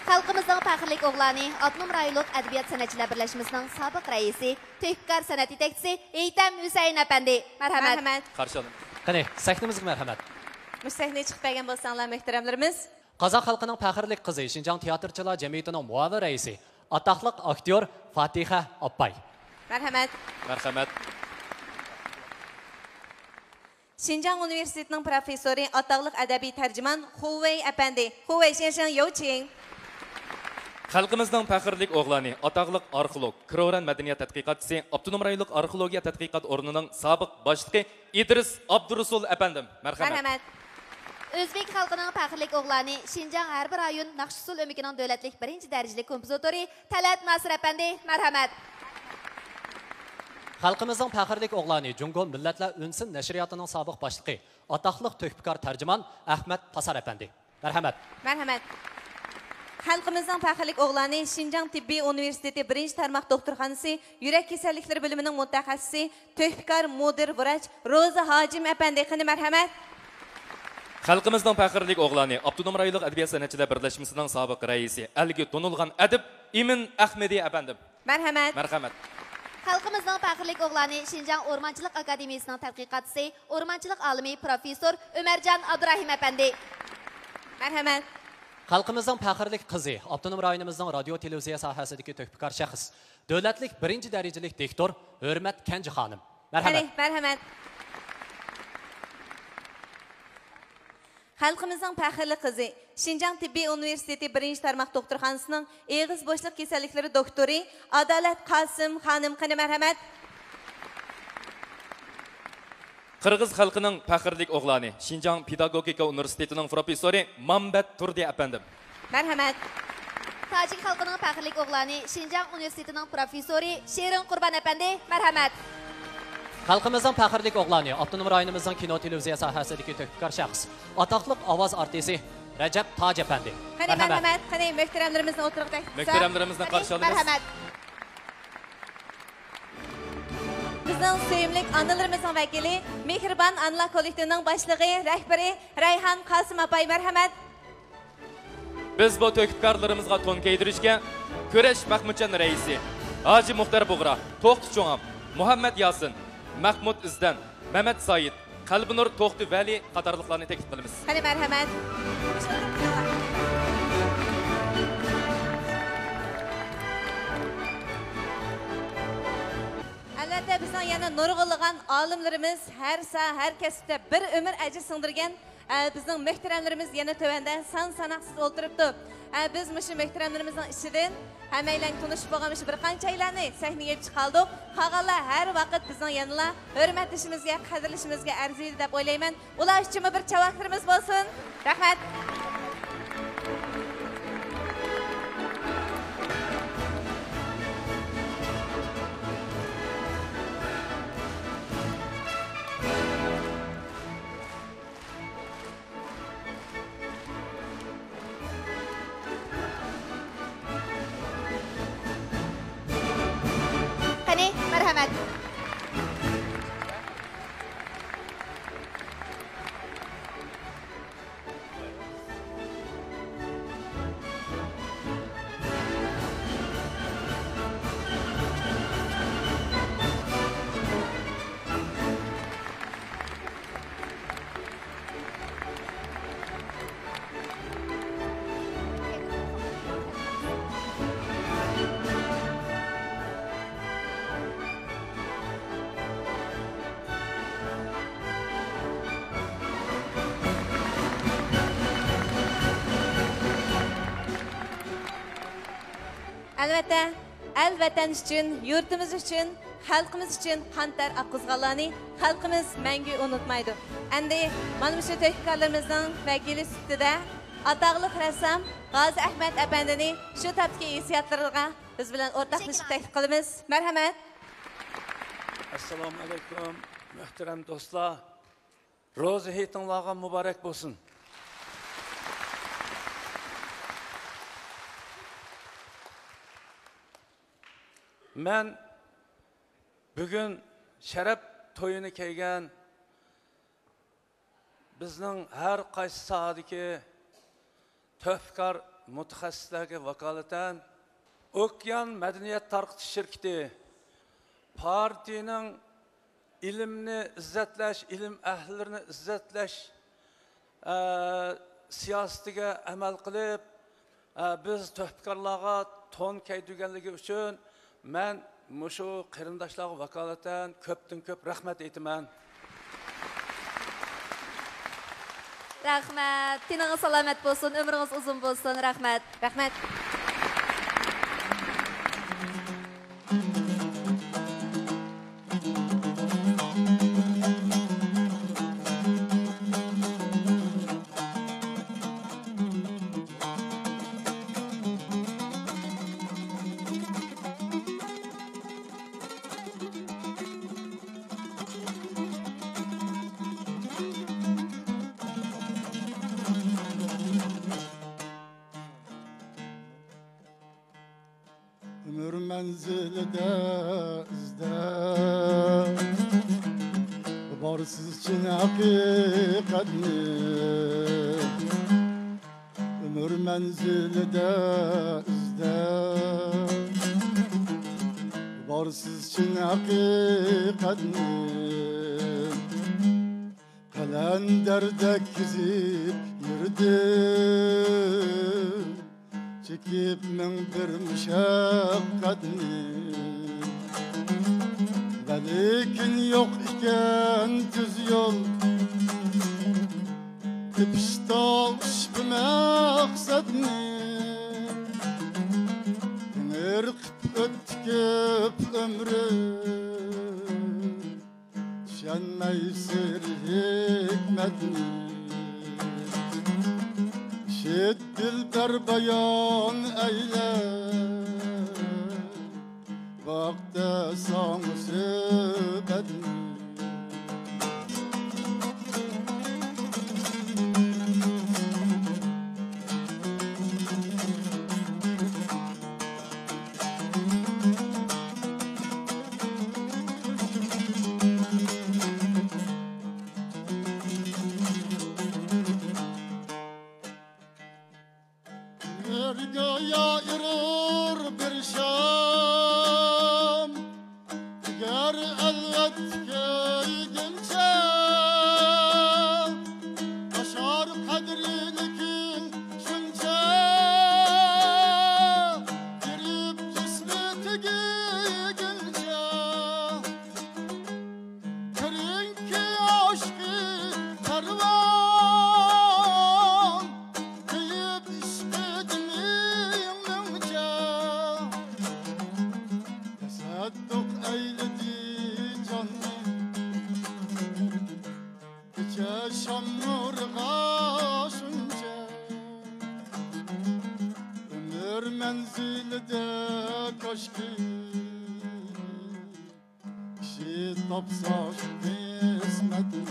خەلقىمىزنىڭ پەخىرلىك ئوغلانى، ئاپتونوم رايونلۇق ئەدەبىيات سەنئەتچىلەر بىرلەشمىسىنىڭ سابىق رەئىسى، تۆھپىكار سەنئەت يېتەكچىسى ھېيتەم ھۈسەيىن ئەپەندى. مەرھەمەت. مەرھەمەت. قارشى ئالىمىز. قېنى، سەھنىمىزگە مەرھەمەت. مۇشۇ سەھنىگە چىقىپ بەرگەن بولساڭلار، مۆھتەرەملىرىمىز. قازاق خەلقىنىڭ پەخىرلىك قىزى، شىنجاڭ تىياتىرچىلار جەمئىيىتىنىڭ مۇئاۋىن رەئىسى، ئاتاقلىق ئاكتيور فاتىخە ئاپپاي. مەرھەمەت. مەرھەمەت. شىنجاڭ ئۇنىۋېرسىتېتىنىڭ پروفېسسورى، ئاتاقلىق ئەدەبىي تەرجىمان خۇ ۋېي ئەپەندى. خۇ ۋېي شيەنشېن يوۋچىڭ. خەلقىمىزنىڭ پەخىرلىك ئوغلانى، ئاتاقلىق ئارخېئولوگ، كرورەن مەدەنىيەت تەتقىقاتچىسى، ئاپتونوم رايونلۇق ئارخېئولوگىيە تەتقىقات ئورنىنىڭ سابىق باشلىقى ئىدرىس ئابدۇرۇسۇل ئەپەندىم. مەرھەمەت. مەرھەمەت. ئۆزبېك خەلقىنىڭ پەخىرلىك ئوغلانى، شىنجاڭ ھەربىي رايون ناخشا-ئۇسسۇل ئۆمىكىنىڭ دۆلەتلىك بىرىنچى دەرىجىلىك كومپوزىتورى تەلئەت ناسىر ئەپەندى. مەرھەمەت. خەلقىمىزنىڭ پەخىرلىك ئوغلانى، جۇڭگو مىللەتلەر ئۈنسۇن نەشرىياتىنىڭ سابىق باشلىقى، ئاتاقلىق تۆھپىكار تەرجىمان ئەخمەت پاسار ئەپەندى. مەرھەمەت. مەرھەمەت. خەلقىمىزنىڭ پەخىرلىك ئوغلانى، شىنجاڭ تېببىي ئۇنىۋېرسىتېتى بىرىنچى تارماق دوختۇرخانىسى يۈرەك كېسەللىكلىرى بۆلۈمىنىڭ مۇتەخەسسىسى، تۆھپىكار مۇدىر ۋراچ روزا ھاجىم ئەپەندى. قېنى، مەرھەمەت. خەلقىمىزنىڭ پەخىرلىك ئوغلانى، ئاپتونوم رايونلۇق ئەدەبىيات سەنئەتچىلەر بىرلەشمىسىنىڭ سابىق رەئىسى، ئەلگە تونۇلغان ئەدىب ئىمىن ئەخمىدى ئەپەندىم. مەرھەمەت. مەرھەمەت. خەلقىمىزنىڭ پەخىرلىك ئوغلانى، شىنجاڭ ئورمانچىلىق ئاكادېمىيىسىنىڭ تەتقىقاتچىسى، ئورمانچىلىق ئالىمى، پروفېسسور ئۆمەرجان ئابدۇراھىم ئەپەندى. مەرھەمەت. خەلقىمىزنىڭ پەخىرلىك قىزى، ئاپتونوم رايونىمىزنىڭ رادىيو، تېلېۋىزىيە ساھەسىدىكى تۆھپىكار شەخس، دۆلەتلىك بىرىنچى دەرىجىلىك دىكتور ھۆرمەت كەنجى خانىم. مەرھەمەت. قېنى، مەرھەمەت. خەلقىمىزنىڭ پەخىرلىك قىزى، شىنجاڭ تېببىي ئۇنىۋېرسىتېتى بىرىنچى تارماق دوختۇرخانىسىنىڭ ئېغىز بوشلۇق كېسەللىكلىرى دوكتورى ئادالەت قاسىم خانىم. قېنى، مەرھەمەت. قىرغىز خەلقىنىڭ پەخىرلىك ئوغلانى، شىنجاڭ پېداگوگىكا ئۇنىۋېرسىتېتىنىڭ پروفېسسورى مامبەت تۇردى ئەپەندىم. مەرھەمەت. تاجىك خەلقىنىڭ پەخىرلىك ئوغلانى، شىنجاڭ ئۇنىۋېرسىتېتىنىڭ پروفېسسورى شېرىن قۇربان ئەپەندى. مەرھەمەت. خەلقىمىزنىڭ پەخىرلىك ئوغلانى، ئاپتونوم رايونىمىزنىڭ كىنو، تېلېۋىزىيە ساھەسىدىكى تۆھپىكار شەخس، ئاتاقلىق ئاۋاز ئارتىسى رەجەپ تاج ئەپەندى. قېنى، مەرھەمەت. مەرھەمەت. قېنى، مۆھتەرەملىرىمىزنى ئوتتۇرىغا تەكلىپ قىلساق. مۆھتەرەملىرىمىزنى قېنى، قارشى ئالىمىز. مەرھەمەت. بىزنىڭ سۆيۈملۈك ئانىلىرىمىزنىڭ ۋەكىلى، مېھرىبان ئانىلار كوللېكتىۋىنىڭ باشلىقى، رەھبىرى رەيھان قاسىم ئاپاي، مەرھەمەت. بىز بۇ تۆھپىكارلىرىمىزغا تون كىيدۈرۈشكە كۈرەش مەخمۇتجان رەئىسى، ھاجى مۇختەر بۇغرا، توختى چوڭام، مۇھەممەد ياسىن، مەخمۇت ئىزدەن، مەمەت سايىت، قەلبىنۇر توختى ۋەلى قاتارلىقلارنى تەكلىپ قىلىمىز. قېنى، مەرھەمەت. ئەلۋەتتە، بىزنىڭ يەنە نۇرغۇنلىغان ئالىملىرىمىز ھەر ساھە، ھەر كەسىپتە بىر ئۆمۈر ئەجىر سىڭدۈرگەن، ئە، بىزنىڭ مۆھتەرەملىرىمىز يەنە تۆۋەندە سان ساناقسىز ئولتۇرۇپتۇ. ئە، بىز مۇشۇ مۆھتەرەملىرىمىزنىڭ ئىچىدىن ھەممەيلەن تونۇشۇپ بولغان مۇشۇ بىر قانچە ئايلارنى سەھنىگە ئېلىپ چىقالدۇق. قالغانلار ھەر ۋاقىت بىزنىڭ يەنىلا ھۆرمەتلىشىمىزگە، قەدىرلىشىمىزگە ئەرزىيدۇ دەپ ئويلايمەن. ئۇلار ئۈچۈنمۇ بىر چاۋاكلىرىمىز بولسۇن. رەھمەت. قېنى، مەرھەمەت. ئەلۋەتتە، ئەل ۋەتەن ئۈچۈن، يۇرتىمىز ئۈچۈن، خەلقىمىز ئۈچۈن قان تەر ئاققۇزغانلارنى خەلقىمىز مەڭگۈ ئۇنتۇمايدۇ. ئەمدى مانا مۇشۇ تۆھپىكارلىرىمىزنىڭ ۋەكىلى سۈپىتىدە ئاتاقلىق رەسسام غازى ئەخمەت ئەپەندىنى شۇ تاپتىكى ھېسسىياتلىرىغا بىز بىلەن ئورتاقلىشىشقا تەكلىپ قىلىمىز. مەرھەمەت. ئەسسالامۇ ئەلەيكۇم، مۆھتەرەم دوستلار. روزا ھېيتىڭلارغا مۇبارەك بولسۇن. مەن بۈگۈن شەرەپ تويىنى كەيگەن بىزنىڭ ھەر قايسى ساھەدىكى تۆھپىكار مۇتەخەسسىسلەرگە ۋاكالىتەن، ئوكيان مەدەنىيەت تارقىتىش شىركىتى پارتىيىنىڭ ئىلىمنى ئىززەتلەش، ئىلىم ئەھلىلىرىنى ئىززەتلەش، ئە، سىياسىتىگە ئەمەل قىلىپ، ئە، بىز تۆھپىكارلارغا تون كەيدۈرگەنلىكى ئۈچۈن مەن مۇشۇ قېرىنداشلارغا ۋاكالىتەن كۆپتىن كۆپ رەھمەت ئېيتىمەن. رەھمەت. تېنىڭىز سالامەت بولسۇن، ئۆمرىڭىز ئۇزۇن بولسۇن. رەھمەت. رەھمەت. ئۆمۈر مەنزىلىدە ئىزدە، بارسىز چىن ھەقىقەتنى. ئۆمۈر مەنزىلىدە ئىزدە، بارسىز چىن ھەقىقەتنى. قەلەندەردەك كېزىپ يۈردۈم، چېكىپ مىڭ بىر مۇشەققەتنى. ۋەلىكىن يوق ئىكەن تۈز يول، تېپىشتا ئۇشبۇ مەقسەتنى. تېڭىرقىپ ئۆتتى كۆپ ئۆمرۈم، چۈشەنمەي سىر ھېكمەتنى. ئىشىت دىلبەر بايان ئەيلە، بۇ ھەقتە ساڭا سۆھبەتنى. بىر گويا ئېرىر بىر شام، ئەگەر ئەلۋەتتە كۆيگۈنچە، ئاشار قەدرى لېكىن شۇنچە، ئېرىپ جىسمى تۈگىگۈنچە. كىرىڭكى ئاشقى پەرۋان، كۆيۈپ ئىشقىدا مىڭ مىڭچە. تەسەددۇق ئەيلىدى جاننى، كېچە شام نۇرىغا شۇنچە. ئۆمۈر مەنزىلىدە كاشكى، كىشى تاپسا شۇ قىسمەتنى.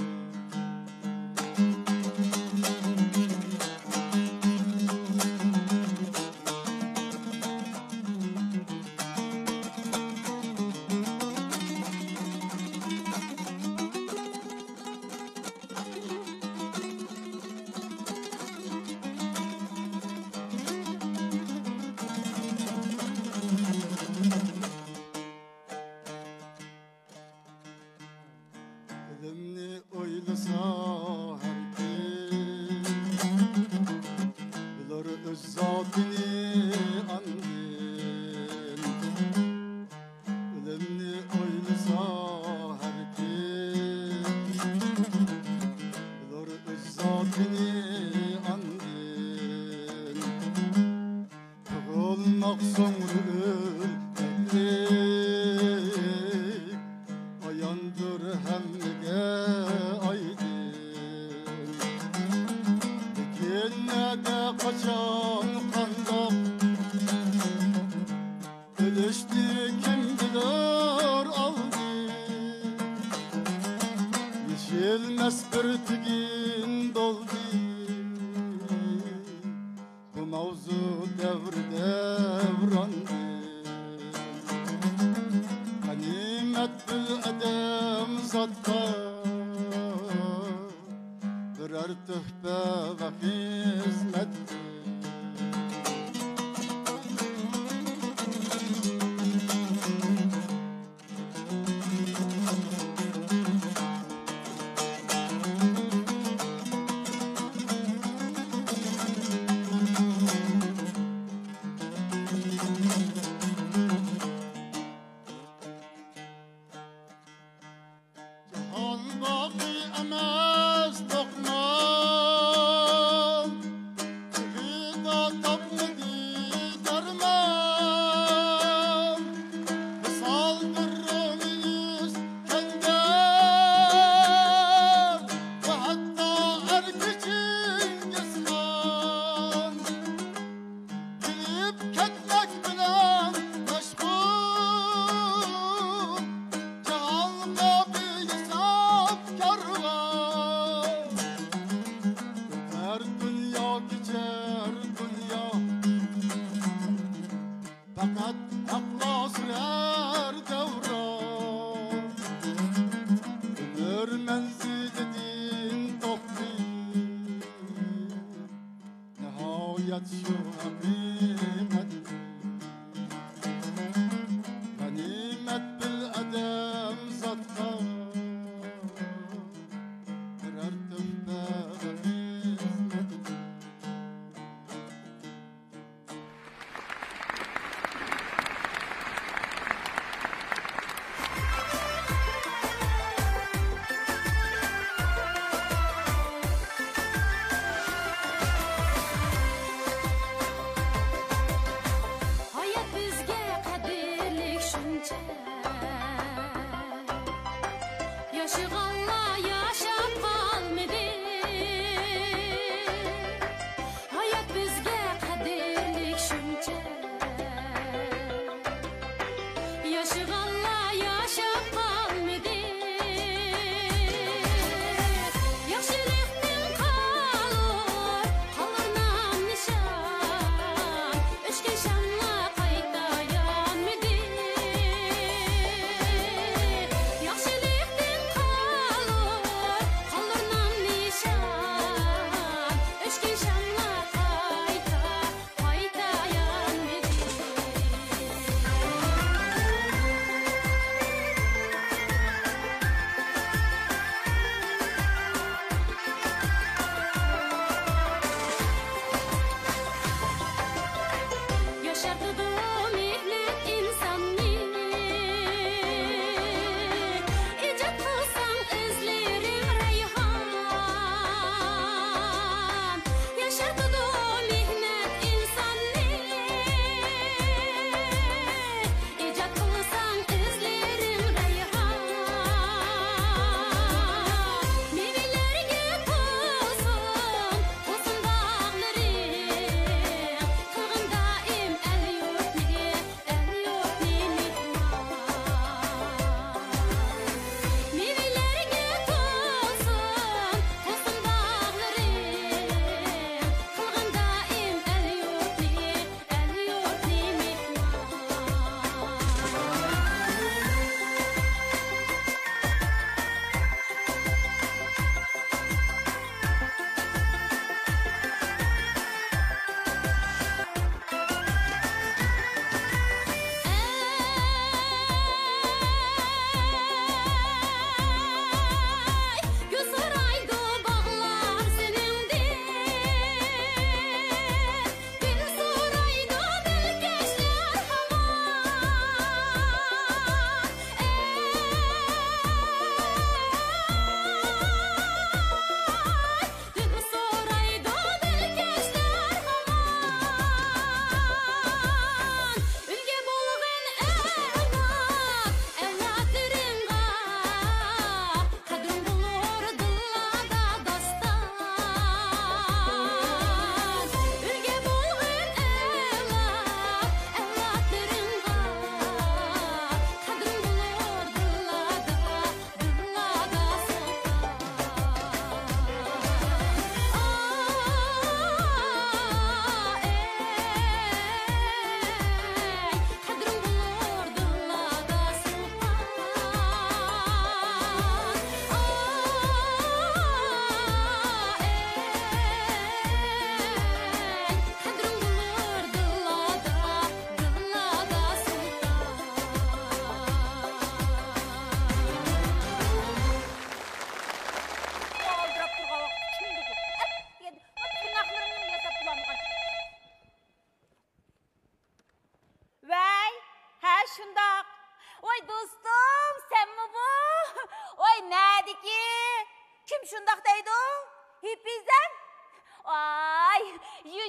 ئۆلۈمنى ئويلىسا ھەر كىم، بىلۇر ئۆز زاتىنى ئاندىن. ئۆلۈمنى ئويلىسا ھەر كىم، بىلۇر ئۆز زاتىنى ئاندىن. تۇغۇلماق سوڭرا قاچان قانداق ئۆلۈشنى كىم بىلەر ئالدى؟ يېشىلمەس بىر تۈگۈن بولدى بۇ ماۋزۇ دەۋر دەۋراندىن. غەنىيمەت بىر ئادەم زاتقا بىرەر تۆھپە ۋە خىزمەت. جاھان باقىي ئەمەس لوقمان، تېخىدا تاپمىدى دەرمان. ۋىسالدۇر روھى ئىسكەندەر ۋە ھەتتا ئەركە چىڭگىزخان. بىلىپ كەتمەك بىلەن مەشغۇل، جاھانغا بىھېساب كارۋان. ئۆتەر دۇنيا، كېچەر دۇنيا، پەقەت ھەقلا سۈرەر دەۋران. ئۆمۈر مەنزىلىدىن توختىيىپ، نىھايەت شۇ ھەقىقەت. غەنىيمەت بىر ئادەم زاتقا بىرەر تۆھپە ۋە خىزمەت. ھايات بىزگە قەدىرلىك شۇنچە، ياشىغانلار ياشاپ قالمىدى. ھايات بىزگە قەدىرلىك شۇنچە، ياشىغانلار ياشاپ قالمىدى. ياخشىلىقتىن قالۇر، قالۇر نام نىشان، ئۆچكەن شاملار قايتا يانمىدى. ياخشىلىقتىن قالۇر،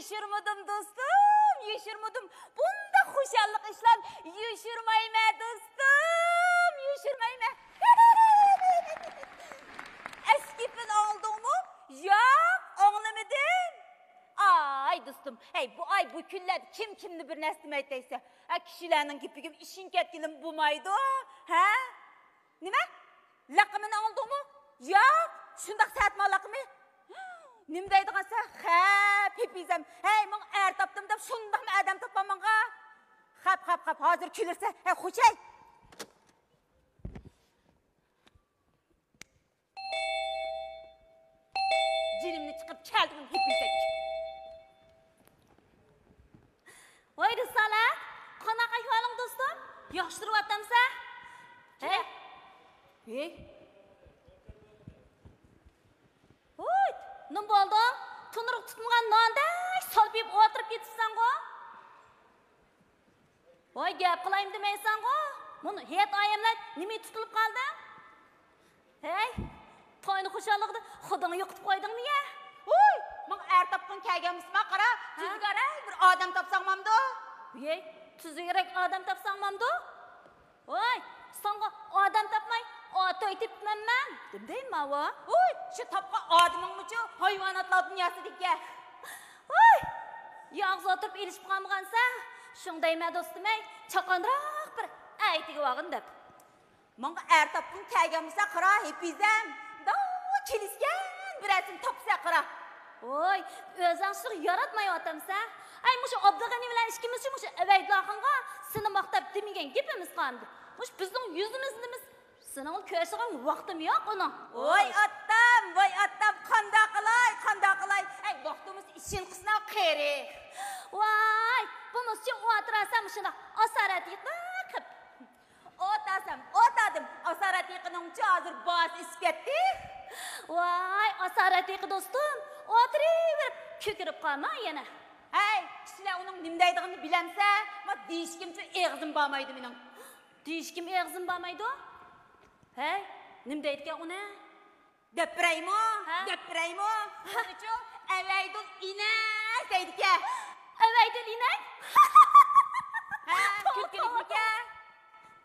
يوشۇرمىدىم دوستۇم، يوشۇرمىدىم. بۇنداق خۇشاللىق ئىشلار يوشۇرمايمەن دوستۇم، يوشۇرمايمەن. ئەسلى گېپىنى ئاڭلىدىڭمۇ؟ ياق، ئاڭلىمىدىم. ئاي دوستۇم، ھەي، بۇ ئاي، بۇ كۈنلەردە كىم كىمنى بىر نەرسە دېمەيدۇ دەيسەن. ھە، كىشىلەرنىڭ گېپىگە ئىشىنىپ كەتكىلىمۇ بولمايدۇ. ھە؟ نېمە؟ لەقىمىنى ئاڭلىدىڭمۇ؟ ياق، شۇنداق سەتما لەقىمى. نېمە دەيدىغانسەن؟ خەپ، ھېپىزەم. ھەي، ماڭا ئەر تاپتىم دەپ شۇنداقمۇ ئادەم تاپامەنغا؟ خەپ، خەپ، خەپ، ھازىر كۈلۈرسەن. ھەي، خوش ھەي. جېنىمنى چىقىرىپ كەلدىم ھېپىزەك. ۋاي رىسالەت، قانداق ئەھۋالىڭ دوستۇم؟ ياخشى تۇرۇۋاتامسەن؟ ھەي. ھەي. ھوي، نېمە بولدۇڭ؟ تونۇرغا تۇتمىغان ناندەك سالپىيىپ ئولتۇرۇپ كېتىپسەنغۇ؟ ۋاي، گەپ قىلايمۇ دېمەيسەنغۇ؟ مۇنۇ ھېيت ئايەملەر نېمە تۇتۇلۇپ قالدى؟ ھەي، توينىڭ خۇشاللىقىدا خۇدىڭنى يوقىتىپ قويدۇڭمۇ يا؟ ھوي، ماڭا ئەر تاپقىن كەلگەن بولسا قارا، ھە؟ تۈزۈكرەك بىر ئادەم تاپساڭ مامدۇ؟ ھەي، تۈزۈكرەك ئادەم تاپساڭ مامدۇ؟ ھوي، ساڭا ئادەم تاپماي، ئاتاي تېپىپمەن مەن. دېمىدىم ماۋۇ؟ ھوي، شۇ تاپقان ئادىمىڭمۇچۇ ھايۋاناتلار دۇنياسىدىكى. ھوي، يالغۇز ئولتۇرۇپ ئېلىشىپ قالمىغانسەن. شۇڭا دەيمەن دوستۇم ئەي، چاققانراق بىر ئەي تېگىۋالغىن دەپ. ماڭا ئەر تاپقۇم كەلگەن بولسا قارا ھېپىزەم، داۋا كېلىشكەن بىرەرسىنى تاپسا قارا. ۋوي، ئۆزۈڭ شۇ ياراتمايۋاتامسەن. ئەي، مۇشۇ ئابدۇغېنى بىلەن ئىككىمىزچۇ مۇشۇ ئەۋەيدىلاخۇنغا سېنى ماختاپ دېمىگەن گېپىمىز قالمىدى. مۇشۇ بىزنىڭ يۈزىمىزنىمىز سېنىڭ كۆرۈشىدىغان ۋاقتىم يوق ئۇنىڭ. ۋاي ئاتام، ۋاي ئاتام، قانداق قىلاي، قانداق قىلاي. ئەي، ۋاقتىمىز ئىشىنقىسىنا قېرى. ۋاي، بۇمۇسچۇ ئولتۇرسا مۇشۇنداق ئاسارەت يىقىپ. ئولتۇرسام ئولتۇردۇم، ئاسارەت يىقىنىڭچۇ ھازىر باھاسى ئېشىپ كەتتى. ۋاي، ئاسارەت يىقى دوستۇم، ئولتۇرۇۋېرىپ كۆكىرىپ قالما يەنە. ھەي، كىشىلەر ئۇنىڭ نېمە دەيدىغىنىنى بىلەمسە؟ ما دېيىشكىمچۇ ئېغىزىم بارمايدۇ مېنىڭ. دېيىشكىم ئېغىزىم بارمايدۇ؟ ھەي، نېمە دەيدىكەن ئۇنى؟ دەپ بېرەيمۇ؟ ھە؟ دەپ بېرەيمۇ؟ بۇنىچۇ ئەۋەيدۇل ئىنەك دەيدىكەن. ئەۋەيدۇل ئىنەك؟ ھە، توۋا، كۈلكىلىكمىكەن؟ توۋا.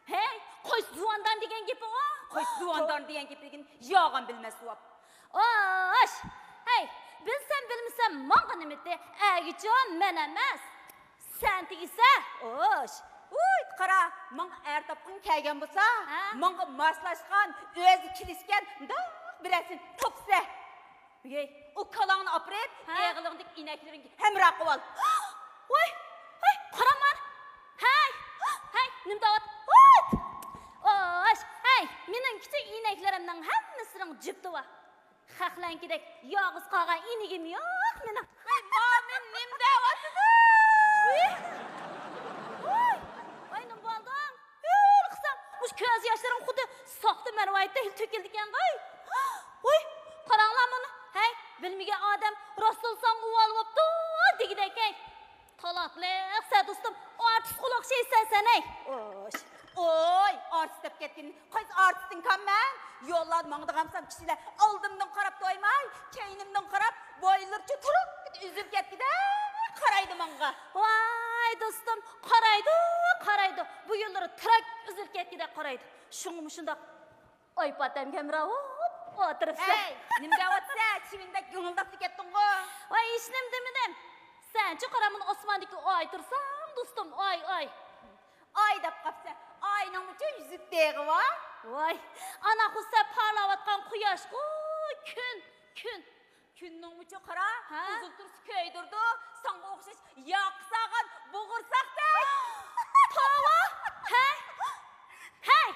ھەي، قوي زۇۋاندان دېگەن گېپى ئۇ. قوي زۇۋاندان دېگەن گېپى دېگىن يالغان بىلمەس بوپ. ئوش! ھەي، بىلسەم بىلمىسەم ماڭا نېمىتى؟ ئەگىچۇ مەن ئەمەس. سەن تېگىسە، ئوش! ۋۇي، قارا، ماڭا ئەر تاپقۇڭ كەلگەن بولسا، ھە؟ ماڭا ماسلاشقان، ئۆزى كېلىشكەن مۇنداق بىرەرسىنى تاپسا. ۋىي، ئۇ كالاڭنى ئاپىرىپ، ھە؟ ئېغىلىڭدىكى ئىنەكلىرىڭگە ھەمراھ قىلىۋال. ۋاي، ۋاي، قارا مانا. ھەي، ھەي، نېمە دەۋات؟ ۋاي! ئوش! ھەي، مېنىڭ كىچىك ئىنەكلىرىمنىڭ ھەممىسىنىڭ جۈپتى بار. خەقلەرنىڭكىدەك يالغۇز قالغان ئىنىگىم يوق مېنىڭ. ۋاي، ماما نېمە دەۋاتىدۇ؟ ۋاي، ۋاي، نېمە بولدۇڭ؟ ھۆر قىلساڭ، مۇشۇ كۆز ياشلىرىڭ خۇددى ساختا مەرۋايىتتەك تۆكۈلىدىكەن غاي. ۋاي، قاراڭلار مانا. ھەي، بىلمىگەن ئادەم راستلا ساڭا ئۇۋال بوپتۇ دېگۈدەك ھەي. تالانتلىقسەن دوستۇم، ئارتىسقا ئوخشايسەن سەن ھەي. ئوش. ئوي، ئارتىس دەپ كەتكىنى قايسى ئارتىستىڭكەن مەن؟ يوللاردا ماڭىدىغانسام كىشىلەر ئالدىمدىن قاراپ تويماي، كەينىمدىن قاراپ بويلىرىچۇ تۇرۇپ ئۈزۈلۈپ كەتكۈدەك قارايدۇ ماڭا. ۋاي دوستۇم، قارايدۇ، قارايدۇ. بۇ يوللىرى تىراك ئۈزۈلۈپ كەتكۈدەك قارايدۇ. شۇڭا مۇشۇنداق ئايپاتەمگە ھەمراھ بولۇپ ئولتۇرۇپسەن. ھەي، نېمە دەۋاتىسەن؟ چىۋىندەك گىڭىلداپلا كەتتىڭغۇ. ۋاي، ھېچنېمە دېمىدىم. سەنچۇ قارا مانا ئاسماندىكى ئاي تۇرساڭ، دوستۇم، ئاي، ئاي. ئاي دەپ قاپسەن. ئاينىڭمۇچۇ يۈزۈك دېغى بار؟ ۋاي، ئانا خۇسسە پارلاۋاتقان قۇياشقۇ، كۈن، كۈن. كۈننىڭمۇچۇ قارا، ھە؟ ئۇزۇن تۇرسا كۆيدۈرىدۇ، ساڭا ئوخشاش ياقا سالغان بوغۇرساقتەك. توۋا! ھەي! ھەي!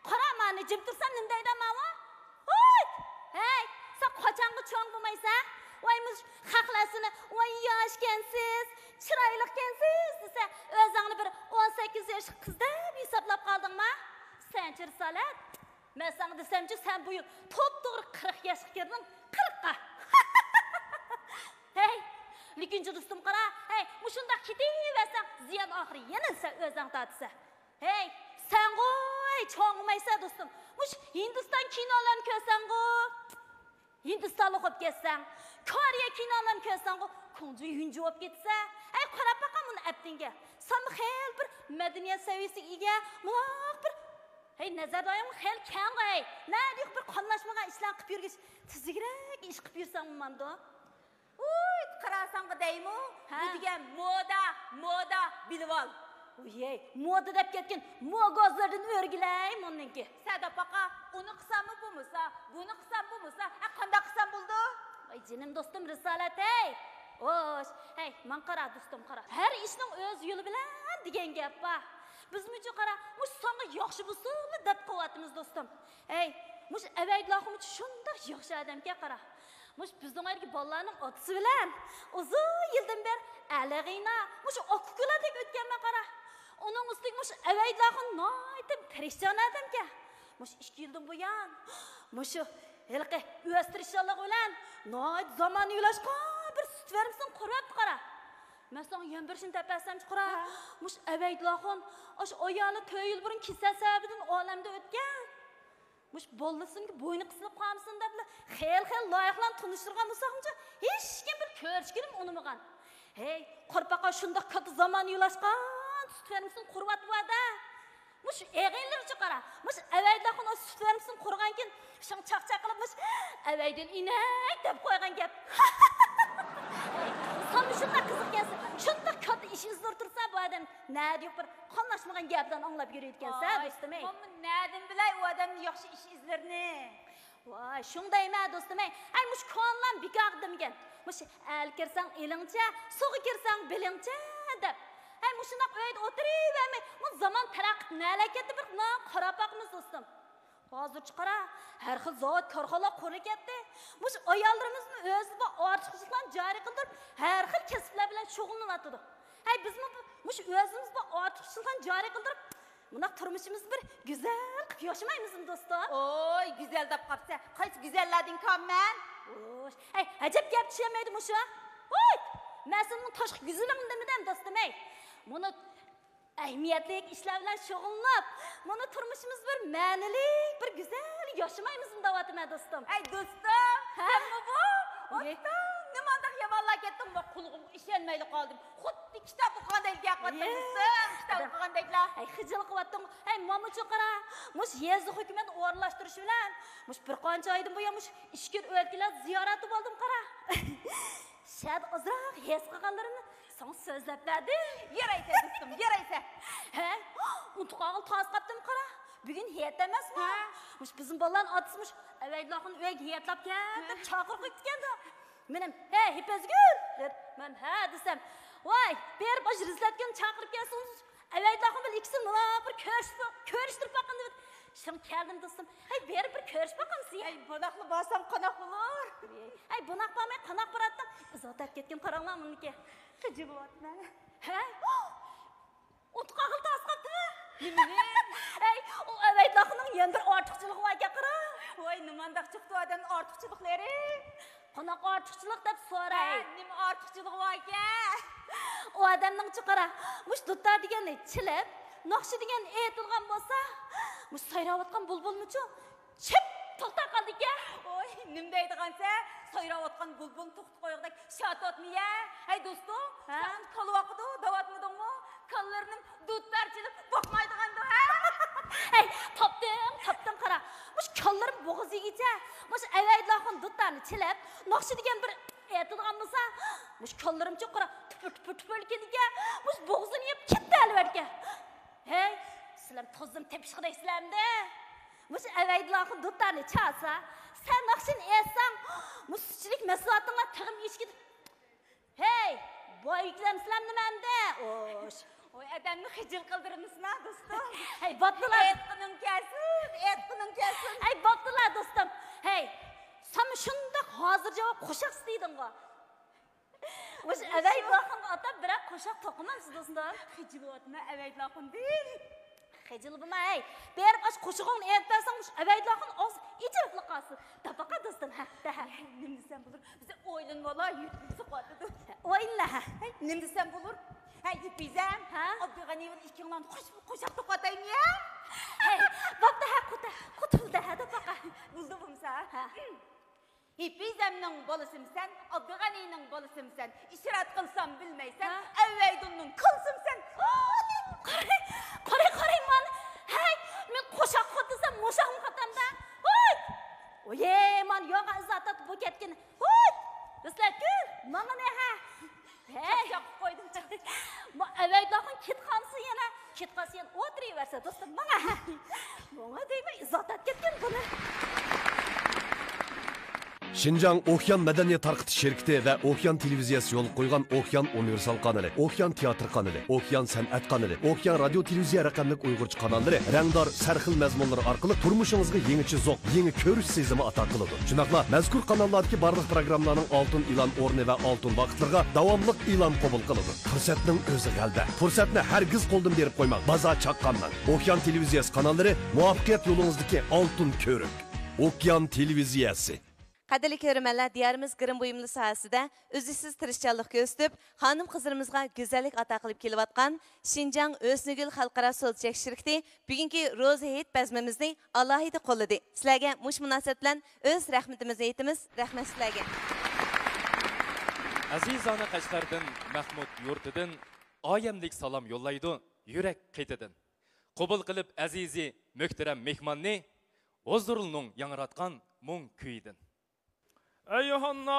قارا، مانا جىم تۇرسام نېمە دەيدۇ ماۋۇ؟ ھوي! ھەي! سەن قاچانغا چوڭ بولمايسەن؟ ۋاي، مۇشۇ خەقلەر سېنى، ۋاي، ياشكەنسىز، چىرايلىقكەنسىز دېسە، ئۆزۈڭنى بىر ئون سەككىز ياشلىق قىز دەپ ھېسابلاپ قالدىڭما؟ سەنچە رىسالەت؟ مەن ساڭا دېسەمچۇ، سەن بۇ يىل توپتوغرا قىرىق ياشقا كىردىڭ، قىرىققا. ھەي، لېكىنچۇ دوستۇم قارا، ھەي، مۇشۇنداق كېتىۋەرسەڭ زىيان ئاخىرى يەنە سەن ئۆزۈڭ تارتىسەن. ھەي، سەنغۇ، ھەي، چوڭىمايسەن دوستۇم. مۇشۇ ھىندىستان كىنولارنى كۆرسەڭغۇ. ھىندىستانلىق بولۇپ كەتسەڭ، كورېيە كىنولارنى كۆرسەڭغۇ، كۇڭجى يۇنجى بولۇپ كېتىسە. ھەي، قاراپ باققىن مۇنۇ ئەپتىڭگە. سەنمۇ خېلى بىر مەدەنىيەت سەۋىيەسىگە ئىگە، مۇنداق بىر، ھەي، نەزەر دائىرەڭ خېلى كەڭغۇ، ھەي. نەدە يوق بىر قاملاشمىغان ئىشلارنى قىلىپ يۈرگۈچە، تۈزۈكرەك ئىش قىلىپ يۈرسەڭ بولمامدۇ؟ ئۇي، قاراساڭغۇ دەيمۇ، ھە. بۇ دېگەن مودا، مودا، بىلىۋال. ۋىي، مودا دەپ كەتكىن، موگازلىرىدىن ئۆرگىلەي مۇنىڭكى. سەداپ ئاقا، ئۇنى قىلساممۇ بولمىسا، بۇنى قىلسام بولمىسا، ھە، قانداق قىلسام بولىدۇ؟ ۋاي جېنىم دوستۇم رىسالەت، ھەي. خوش، ھەي، ماڭا قارا دوستۇم، قارا. ھەر ئىشنىڭ ئۆز يولى بىلەن دېگەن گەپ بار. بىزمۇچۇ قارا، مۇشۇ ساڭا ياخشى بولسۇنلا دەپ قىلىۋاتىمىز دوستۇم. ھەي، مۇشۇ ئەۋەيدىلاخۇمچۇ شۇنداق ياخشى ئادەمكەن قارا. مۇشۇ بىزنىڭ ئۆيدىكى بالىلارنىڭ ئاتىسى بىلەن ئۇزۇن يىلدىن بېرى ئەلەغىنا، مۇشۇ ئاكا-ئۇكىلاردەك ئۆتكەنمەن قارا. ئۇنىڭ ئۈستىگە مۇشۇ ئەۋەيدىلاخۇن ناھايىتى تىرىشچان ئادەمكەن. مۇشۇ ئىككى يىلدىن بۇيان، مۇشۇ ھېلىقى ئۆز تىرىشچانلىقى بىلەن ناھايىتى زامانىۋىلاشقان بىر سۈت فېرمىسىنى قۇرۇۋەپتۇ قارا. مەن ساڭا يەنە بىر ئىشنى دەپ بەرسەمچۇ قارا. ھە؟ مۇشۇ ئەۋەيدىلاخۇن، ئاشۇ ئايالى تۆت يىل بۇرۇن كېسەل سەۋەبىدىن ئالەمدىن ئۆتكەن. مۇشۇ بالىسىنىڭكى بوينى قىسىلىپ قالمىسۇن دەپلا خېلى-خېلى لايىقلارنى تونۇشتۇرغان بولساقمۇچۇ، ھېچكىم بىر كۆرۈشكىلىمۇ ئۇنىمىغان. ھەي، قورپاقا شۇنداق كاتتا زامانىۋىلاشقان سۈت فېرمىسىنى قۇرۇۋاتىۋاتىدۇ. مۇشۇ ئېغىنلىرىچۇ قارا، مۇشۇ ئەۋەيدىلاخۇن ئاشۇ سۈت فېرمىسىنى قۇرغانكىن، شۇڭا چاقچاق قىلىپ، مۇشۇ ئەۋەيدىن ئىنەك دەپ قويغان گەپ. سەنمۇ شۇنداق قىزىقكەنسەن، شۇنداق كاتتا ئىش ئىزلىرى تۇرسا بۇ ئادەم نەدە يوق بىر قاملاشمىغان گەپلەرنى ئاڭلاپ يۈرىدىكەنسەن، ۋاي، دوستۇم، ھەي. مانا نەدىن بىلەي ئۇ ئادەمنىڭ ياخشى ئىش ئىزلىرىنى؟ ۋاي، شۇڭا دەيمەن، دوستۇم، ھەي. ھەي، مۇشۇ كونىلارمۇ بىكارغا دېمىگەن. مۇشۇ ئەلگە كىرسەڭ ئېلىڭچە، سۇغا كىرسەڭ بېلىڭچە دەپ. ھەي، مۇشۇنداق ئۆيدە ئولتۇرۇۋەرمەي، مۇ زامان تەرەققىي قىلىپ نەلەر كەتتى، بىر مۇنداق قاراپ باقىمىز، دوستۇم. ھازىرچۇ قارا، ھەر خىل زاۋۇت، كارخانىلار قۇرۇلۇپ كەتتى. مۇشۇ ئاياللىرىمىزمۇ ئۆزىگە بار ئارتۇقچىلىقلارنى جارى قىلدۇرۇپ، ھەر خىل كەسىپلەر بىلەن شۇغۇللىنىۋاتىدۇ. ھەي، بىزمۇ بۇ، مۇشۇ ئۆزىمىزگە بار ئارتۇقچىلىقلارنى جارى قىلدۇرۇپ، مۇنداق تۇرمۇشىمىزنى بىر گۈزەل قىلىپ ياشىمايمىزمۇ، دوستۇم؟ ۋوي، گۈزەل دەپ قاپسەن. قايسى گۈزەللەردىن كاممەن؟ ۋوي، ھەي، ئەجەب گەپ چۈشەنمەيدۇ مۇشۇ. ۋوي، مەن سېنىڭ تاشقى گۈزىلىڭنى دېمىدىم، دوستۇم، ھەي. مۇنۇ ئەھمىيەتلىك ئىشلار بىلەن شۇغۇللىنىپ، مانا تۇرمۇشىمىز بىر مەنىلىك، بىر گۈزەل ياشىمايمىزمۇ دەۋاتىمەن، دوستۇم. ئەي، دوستۇم، ھە؟ سەنمۇ بۇ؟ ئوي. ئوتتا، نېمانداق يامانلاپ كەتتىڭ، مەن قۇلىقىمغا ئىشەنمەيلا قالدىم. خۇددى كىتاب ئوقۇغاندەك گەپ قىلىۋاتىسەن، ئىي. كىتاب ئوقۇغاندەكلا. ئەي، خىجىل قىلىۋاتتىڭ. ئەي، مامىچۇ قارا، مۇشۇ يېزا ھۆكۈمەت ئورۇنلاشتۇرۇشى بىلەن، مۇشۇ بىر قانچە ئايدىن بۇيان مۇشۇ ئىچكىرى ئۆلكىلەر زىيارەتتە بولدۇم، قارا. شەدە ئازراق ھېس قىلغانلىرىمنى ساڭا سۆزلەپ بەردىم. يارايسەن، دوستۇم، يارايسەن. ھە؟ ئۇنتۇپ قالغىلى تاس قاپتىم، قارا. بۈگۈن ھېيت ئەمەسمۇ؟ ھە. مۇشۇ بىزنىڭ بالىلارنىڭ ئاتىسى مۇشۇ ئەۋەيدىلاخۇن ئۆيگە ھېيتلاپ كەل دەپ ھە. چاقىرىق قويۇپتىكەندۇ. مېنىڭ، ھەي، ھېپەزگۈل! دەپ، مەن ھە دېسەم، ۋاي، بېرىپ ئاشۇ رىزلەتكۈلنى چاقىرىپ كەلسىڭىز، ئەۋەيدىلاخۇن بىلەن ئىككىسىنى مۇنداق بىر كۆرۈشتۈرۈپ، كۆرۈشتۈرۈپ باققىن دەپ. شۇڭا كەلدىم، دوستۇم. ھەي، بېرىپ بىر كۆرۈشۈپ باقامسىز يا؟ ھەي، بۇنداقلا بارسام قانداق بولۇر؟ ھەي، بۇنداق بارماي قانداق باراتتىڭ؟ ئىزا تارتىپ كەتكىن، قاراڭلار مۇنىڭكى. خىجىل بولۇۋاتىمەن. ھە؟ ئۇنتۇپ قالغىلى تاس قاپتىمۇ؟ نېمىنى؟ ھەي، ئۇ ئەۋەيدىلاخۇننىڭ يەنە بىر ئارتۇقچىلىقى باركەن، قارا. ۋاي، نېمانداق چىقتى ئۇ ئادەمنىڭ ئارتۇقچىلىقلىرى؟ قانداق ئارتۇقچىلىق دەپ سوراي. ھە، نېمە ئارتۇقچىلىقى باركەن؟ ئۇ ئادەمنىڭچۇ قارا، مۇشۇ دۇتار دېگەننى چېلىپ، ناخشا دېگەن ئېيتىلغان بولسا، مۇشۇ سايراۋاتقان بۇلبۇلمۇچۇ چىپ توختاپ قالىدىكەن. ۋوي، نېمە دەيدىغانسەن؟ سايراۋاتقان بۇلبۇلنى توختىتىپ قويغۇدەك شاتۇتما يە. ھەي، دوستۇم، ھە؟ ساڭا كاللا ۋاقىدۇ دەۋاتمىدىڭمۇ؟ كاللىرىنىڭ دۇتار چېلىپ باقمايدىغاندۇ، ھە؟ ھەي، تاپتىڭ، تاپتىڭ، قارا. مۇشۇ كاللىرىم بوغۇز يېگىچە، مۇشۇ ئەۋەيدىلاخۇن دۇتارنى چېلىپ، ناخشا دېگەن بىر ئېيتىدىغان بولسا، مۇشۇ كاللىرىمچۇ، قارا، تۈپۈر، تۈپۈر، تۈپۈرلىكىدىكەن. مۇشۇ بوغۇزىنى يەپ كېتىۋېرىدىكەن. ھەي، سىلەر توزۇم تېپىشقۇدەكسىلەر ئەمدى. مۇشۇ ئەۋەيدىلاخۇن دۇتارنى چالسا، سەن ناخشىنى ئېيتساڭ، مۇشۇ سۈتچىلىك مەھسۇلاتىڭلار تېخىمۇ ئېشىپ كېتىپ، ھەي، باي يۈكلەمسىلەمدىمەن ئەمدى؟ ئوش. ۋاي، ئادەمنى خىجىل قىلدۇرمىسىنا، دوستۇم. ھەي، بوپتۇلا. ئېيتقىنىڭ كەلسۇن، ئېيتقىنىڭ كەلسۇن. ھەي، بوپتۇلا، دوستۇم. ھەي، سەنمۇ شۇنداق ھازىر جاۋاب قوشاقچىسى دېدىڭغۇ. مۇشۇ ئەۋەيدىلاخۇنغا ئاتاپ بىرەر قوشاق توقۇمامسىز، دوستۇم؟ خىجىل بولۇۋاتىمەن ئەۋەيدىلاخۇندىن. خىجىل بولما، ھەي. بېرىپ ئاشۇ قوشۇقۇڭنى ئېيتىپ بەرسەڭ، مۇشۇ ئەۋەيدىلاخۇن ئاغزى ئېچىلىپلا قالسۇن. دەپ باقا، دوستۇم، ھە، دە، ھە. نېمە دېسەم بولۇر؟ بىزنى ئويلىنىۋالا، يۈرىكىمىز سوقۇۋاتىدۇ. ئويلىنىلا، ھە. ھەي، نېمە دېسەم بولۇر؟ ھەي، يىپىزەم، ھە؟ ئابدۇغەنى بىلەن ئىككىڭلارنى قوشۇپ قوشاق توقۇۋاتايمۇ يا؟ ھەي، بوپتۇ، ھە، قوتا، قوتۇلدى، ھە، دەپ باقا. بولدى بولمىسا. ھە. ھېپىزەمنىڭ بالىسىمسەن، ئابدۇغەنىنىڭ بالىسىمسەن، ئىشرەت قىلسام بىلمەيسەن، ھە؟ ئەۋەيدۇننىڭ كالىسىمسەن. قاراي، قاراي، قاراي مانا. ھەي، مەن قوشاق قوتلىسام، مۇشاقمۇ قاتامدا. ھوي! ئويەي، مانا يوغان ئىزاتات بۇ كەتكىنى. ھوي! رۇسلەتگۈل، ماڭىنى ھە. ھەي! چاقچاق قويدۇم. ما ئەۋەيدۇننىڭ كېتىپ قالسا يەنە، كېتىپ قالسا يەنە ئولتۇرۇۋەرسە، دوستۇم، ماڭا ھە. ماڭا دەيمەن، ئىزاتات كەتكەن بۇنى. شىنجاڭ ئوكيان مەدەنىيەت تارقىتىش شىركىتى ۋە ئوكيان تېلېۋىزىيەسى يولغا قويغان ئوكيان ئۇنىۋېرسال قانىلى، ئوكيان تىياتىر قانىلى، ئوكيان سەنئەت قانىلى، ئوكيان رادىيو تېلېۋىزىيە رەقەملىك ئۇيغۇرچە قاناللىرى رەڭدار، سەرخىل مەزمۇنلىرى ئارقىلىق تۇرمۇشىڭىزغا يېڭىچە زوق، يېڭى كۆرۈش سېزىمى ئاتا قىلىدۇ. شۇنداقلا مەزكۇر قاناللاردىكى بارلىق پروگراممىلارنىڭ ئالتۇن ئېلان ئورنى ۋە ئالتۇن ۋاقىتلىرىغا داۋاملىق ئېلان قوبۇل قىلىدۇ. پۇرسەتنىڭ ئۆزى غەلىبە. پۇرسەتنى ھەرگىز قولدىن بېرىپ قويماڭ. بازار چاققانمەن. ئوكيان تېلېۋىزىيەسى قاناللىرى مۇۋەپپەقىيەت يولىڭىزدىكى ئالتۇن كۆۋرۈك. ئوكيان تېلېۋىزىيەسى. قەدىرلىك كۆرۈرمەنلەر، دىيارىمىز گىرىم بۇيۇملىرى ساھەسىدە ئۈزلۈكسىز تىرىشچانلىق كۆرسىتىپ، خانىم-قىزلىرىمىزغا گۈزەللىك ئاتا قىلىپ كېلىۋاتقان شىنجاڭ ھۆسنىگۈل خەلقئارا سودا چەكلىك شىركىتى بۈگۈنكى روزا ھېيت بەزمىمىزنى ئالاھىدە قوللىدى. سىلەرگە مۇشۇ مۇناسىۋەت بىلەن ئۆز رەھمىتىمىزنى ئېيتىمىز. رەھمەت سىلەرگە. ئەزىزانە قەشقەردىن، مەھمۇد يۇرتىدىن ئايەملىك سالام يوللايدۇ يۈرەك قېتىدىن. قوبۇل قىلىپ ئەزىزى مۆھتەرەم مېھماننى، ھۇزۇرلىنىڭ ياڭراتقان مۇڭ كۈيىدىن. ئەييۇھەنناس،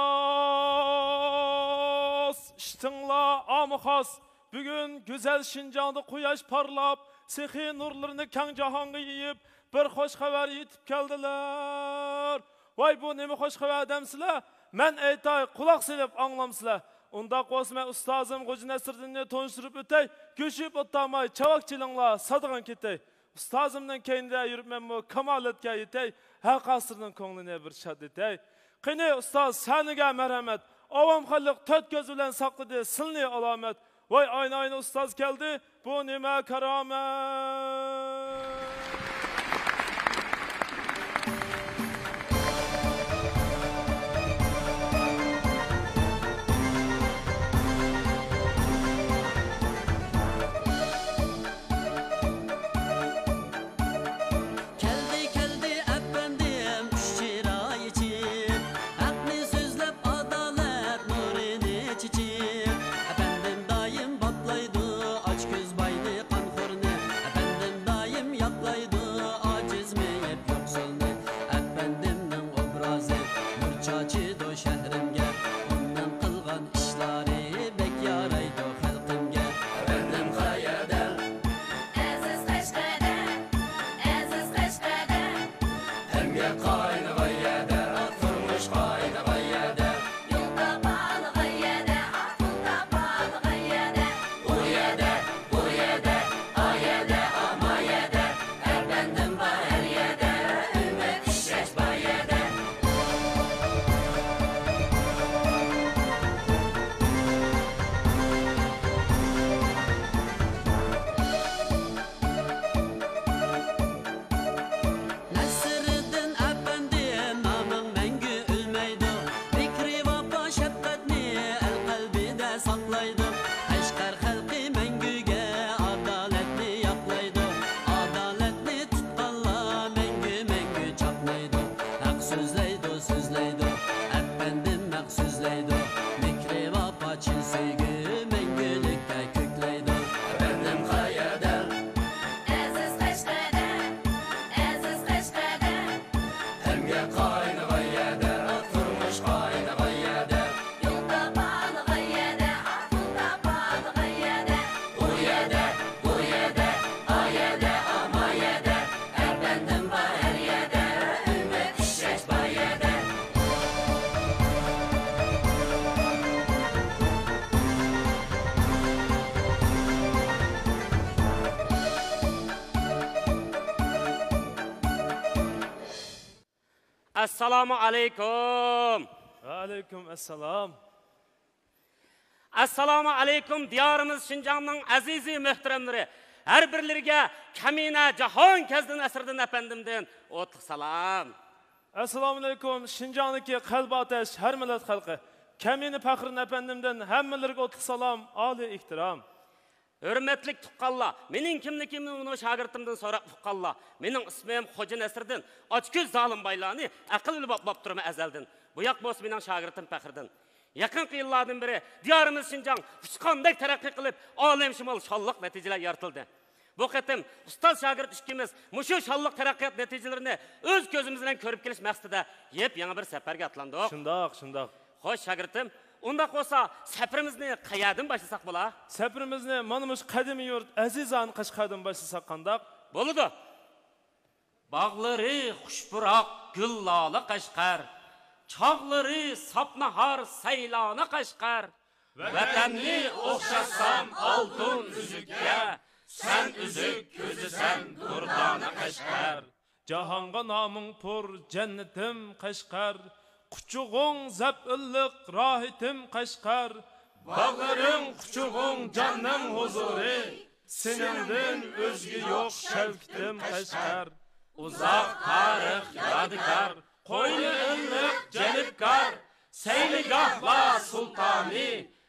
ئىشتىڭلار ئامۇ خاس. بۈگۈن گۈزەل شىنجاڭدا قۇياش پارلاپ، سېخىي نۇرلىرىنى كەڭ جاھانغا يېيىپ، بىر خوش خەۋەر يېتىپ كەلدىلەر. ۋاي، بۇ نېمە خوش خەۋەر دەمسىلەر؟ مەن ئېيتاي، قۇلاق سېلىپ ئاڭلامسىلەر. ئۇنداق بولسا، مەن ئۇستازىم غوجا نەسىردىننى تونۇشتۇرۇپ ئۆتەي. گۆش يەپ ئولتۇرماي، چاۋاك چېلىڭلار، سادىغان كېتەي. ئۇستازىمنىڭ كەينىدە يۈرۈپ مەنمۇ كامالەتكە يېتەي، ھەر قايسىلىرىنىڭ كۆڭلىنى بىر شاد ئېتەي. قېنى ئۇستاز، سەھنىگە مەرھەمەت. ئاۋام خەلق تۆت كۆز بىلەن ساقلىدى سىلنى ئالامەت. ۋاي ئاينا ئاينا ئۇستاز كەلدى، بۇ نېمە كارامەت؟ كەلدى، كەلدى ئەپەندىم، خۇش چىراي ئېچىپ، ھەقنى سۆزلەپ، ئادالەت نۇرىنى چېچىپ. ئەپەندىم دائىم باپلايدۇ ئاچكۆز باينى، قانخورنى. ئەپەندىم دائىم ياقلايدۇ ئاجىز مېڭىپ يوقسۇلنى. ئەپەندىمنىڭ ئوبرازى نۇر چاچىدۇ شەھىرىمگە، ئۇنىڭ قىلغان ئىشلارى بەك يارايدۇ خەلقىمگە. ئەپەندىم قەيەردە؟ ئەزىز قەشقەردە، ئەزىز قەشقەردە. ئەمگەك قاينىغان يەردە، تۇرمۇش قاينىغان يەردە. يول تاپالىغان يەردە، ئاقىل تاپالىغان يەردە. ئۇ يەردە، بۇ يەردە، ئا يەردە، ئاما يەردە. ئەپەندىم بار ھەر يەردە، ئۈمىد، ئىشەنچ بار يەردە. نەسىردىن ئەپەندىم، نامىڭ مەڭگۈ ئۆلمەيدۇ. مېھرى، ۋاپا، شەپقەتنى ئەل قەلبىدە ساقلايدۇ. قەشقەر خەلقى مەڭگۈگە ئادالەتنى ياقلايدۇ. ئادالەتنى تۇتقانلار مەڭگۈ، مەڭگۈ چاقنايدۇ. ھەق سۆزلەيدۇ، سۆزلەيدۇ، ئەپەندىم ھەق سۆزلەيدۇ. مېھرى، ۋاپا، چىن سۆيگۈ مەڭگۈلۈكتە كۆكلەيدۇ. ئەپەندىم قەيەردە؟ ئەزىز قەشقەردە، ئەزىز قەشقەردە. ئەمگەك قاينىغان يەردە، تۇرمۇش قاينىغان يەردە. يول تاپالىغان يەردە، ئاقىل تاپالىغان يەردە. ئۇ يەردە، بۇ يەردە، ئا يەردە، ئاما يەردە. ئەپەندىم بار ھەر يەردە، ئۈمىد، ئىشەنچ بار يەردە. ئەسسالامۇ ئەلەيكۇم. ۋەئەلەيكۇم ئەسسالام. ئەسسالامۇ ئەلەيكۇم، دىيارىمىز شىنجاڭنىڭ ئەزىزى مۆھتەرەملىرى، ھەر بىرلىرىگە كەمىنە جاھانكەزدىن ئەسىردىن ئەپەندىمدىن ئوتلۇق سالام. ئەسسالامۇ ئەلەيكۇم، شىنجاڭدىكى قەلبى ئاتەش ھەر مىللەت خەلقى، كەمىنە پەخرىدىن ئەپەندىمدىن ھەممىلىرىگە ئوتلۇق سالام، ئالىي ئېھتىرام. ھۆرمەتلىك تۇغقانلار، مېنىڭ كىملىكىمنى مۇنۇ شاگىرتىمدىن سوراپ ئۇققانلار. مېنىڭ ئىسمىم خوجا نەسىردىن. ئاچكۆز زالىم بايلارنى ئەقىل بىلەن باپلاپ تۇرىمەن ئەزەلدىن. بۇ ياق بولسا مېنىڭ شاگىرتىم پەخرىدىن. يېقىنقى يىللاردىن بېرى دىيارىمىز شىنجاڭ ئۇچقاندەك تەرەققىي قىلىپ، ئالەمشۇمۇل شانلىق نەتىجىلەر يارىتىلدى. بۇ قېتىم ئۇستاز شاگىرت ئىككىمىز مۇشۇ شانلىق تەرەققىيات نەتىجىلىرىنى ئۆز كۆزىمىز بىلەن كۆرۈپ كېلىش مەقسىتىدە يېپيېڭى بىر سەپەرگە ئاتلاندۇق. شۇنداق، شۇنداق. خوش، شاگىرتىم، ئۇنداق بولسا سەپىرىمىزنى قەيەردىن باشلىساق بولا؟ سەپىرىمىزنى مانا مۇشۇ قەدىمىي يۇرت ئەزىزانە قەشقەردىن باشلىساق قانداق؟ بولىدۇ. باغلىرى خۇش پۇراق گۈل لالا قەشقەر، چاغلىرى ساپناھار سەيلانە قەشقەر. ۋەتەننى ئوخشاتسام ئالتۇن ئۈزۈككە، سەن ئۈزۈك كۆزىسەن دۇردانە قەشقەر. جاھانغا نامىڭ پۇر جەننىتىم قەشقەر، قۇچىقىڭ زەپ ئىللىق راھىتىم قەشقەر. باغلىرىڭ قۇچىقىڭ جاننىڭ ھۇزۇرى، سېنىڭدىن ئۆزگە يوق شەۋكىتىم قەشقەر. ئۇزاق تارىخ يادىكار، قوينى ئىللىق جەلپكار، سەيلىگاھلار سۇلتانى،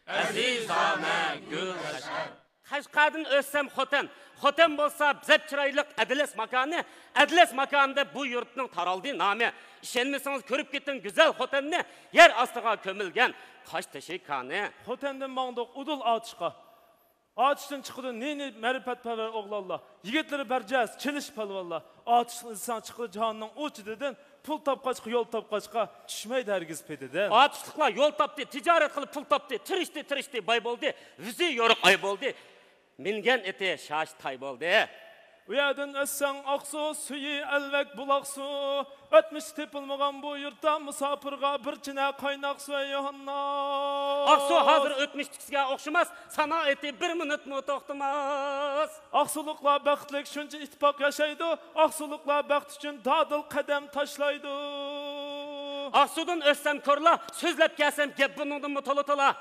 ئەزىزانە گۈل قەشقەر. قەشقەردىن ئۆتسەم خوتەن، خوتەن بولسا زەپ چىرايلىق ئەتلەس ماكانى، ئەتلەس ماكانىدا بۇ يۇرتنىڭ تارالدى نامى. ئىشەنمىسىڭىز كۆرۈپ كېتىڭ گۈزەل خوتەننى، يەر ئاستىغا كۆمۈلگەن قاش تېشى كانى. خوتەندىن ماڭدۇق ئۇدۇل ئاتۇشقا. ئاتۇشتىن چىقىدۇ نى-نى مەرىپەتپەرۋەر ئوغلانلار. يىگىتلىرى بەرجەس، چېلىش پالۋانلار. ئاتۇشنى ئىزدىسەڭ چىقىدۇ جاھاننىڭ ئۇ چېتىدىن. پۇل تاپقاچقا، يول تاپقاچقا، چۈشمەيدۇ ھەرگىز پېتىدىن. ئاتۇشلۇقلار يول تاپتى، تىجارەت قىلىپ پۇل تاپتى، تىرىشتى، تىرىشتى، باي بولدى، يۈزى يورۇق ئاي بولدى، مىنگەن ئېتى شاش تاي بولدى. ئۇ يەردىن ئۆتسەڭ ئاقسۇ، سۈيى ئەلۋەك بۇلاقسۇ، ئۆتمۈشتە تېپىلمىغان بۇ يۇرتتا مۇساپىرغا بىر چىنە قايناق سۇ، ئەي يوھانناس. ئاقسۇ ھازىر ئۆتمۈشتىكىسىگە ئوخشىماس، سانائىتى بىر مىنۇتمۇ توختىماس. ئاقسۇلۇقلار بەختلىك، شۇنچە ئىتتىپاق ياشايدۇ. ئاقسۇلۇقلار بەخت ئۈچۈن دادىل قەدەم تاشلايدۇ. ئاقسۇدىن ئۆتسەم كورلا، سۆزلەپ كەلسەم گەپ بۇنىڭدىنمۇ تولا-تولا.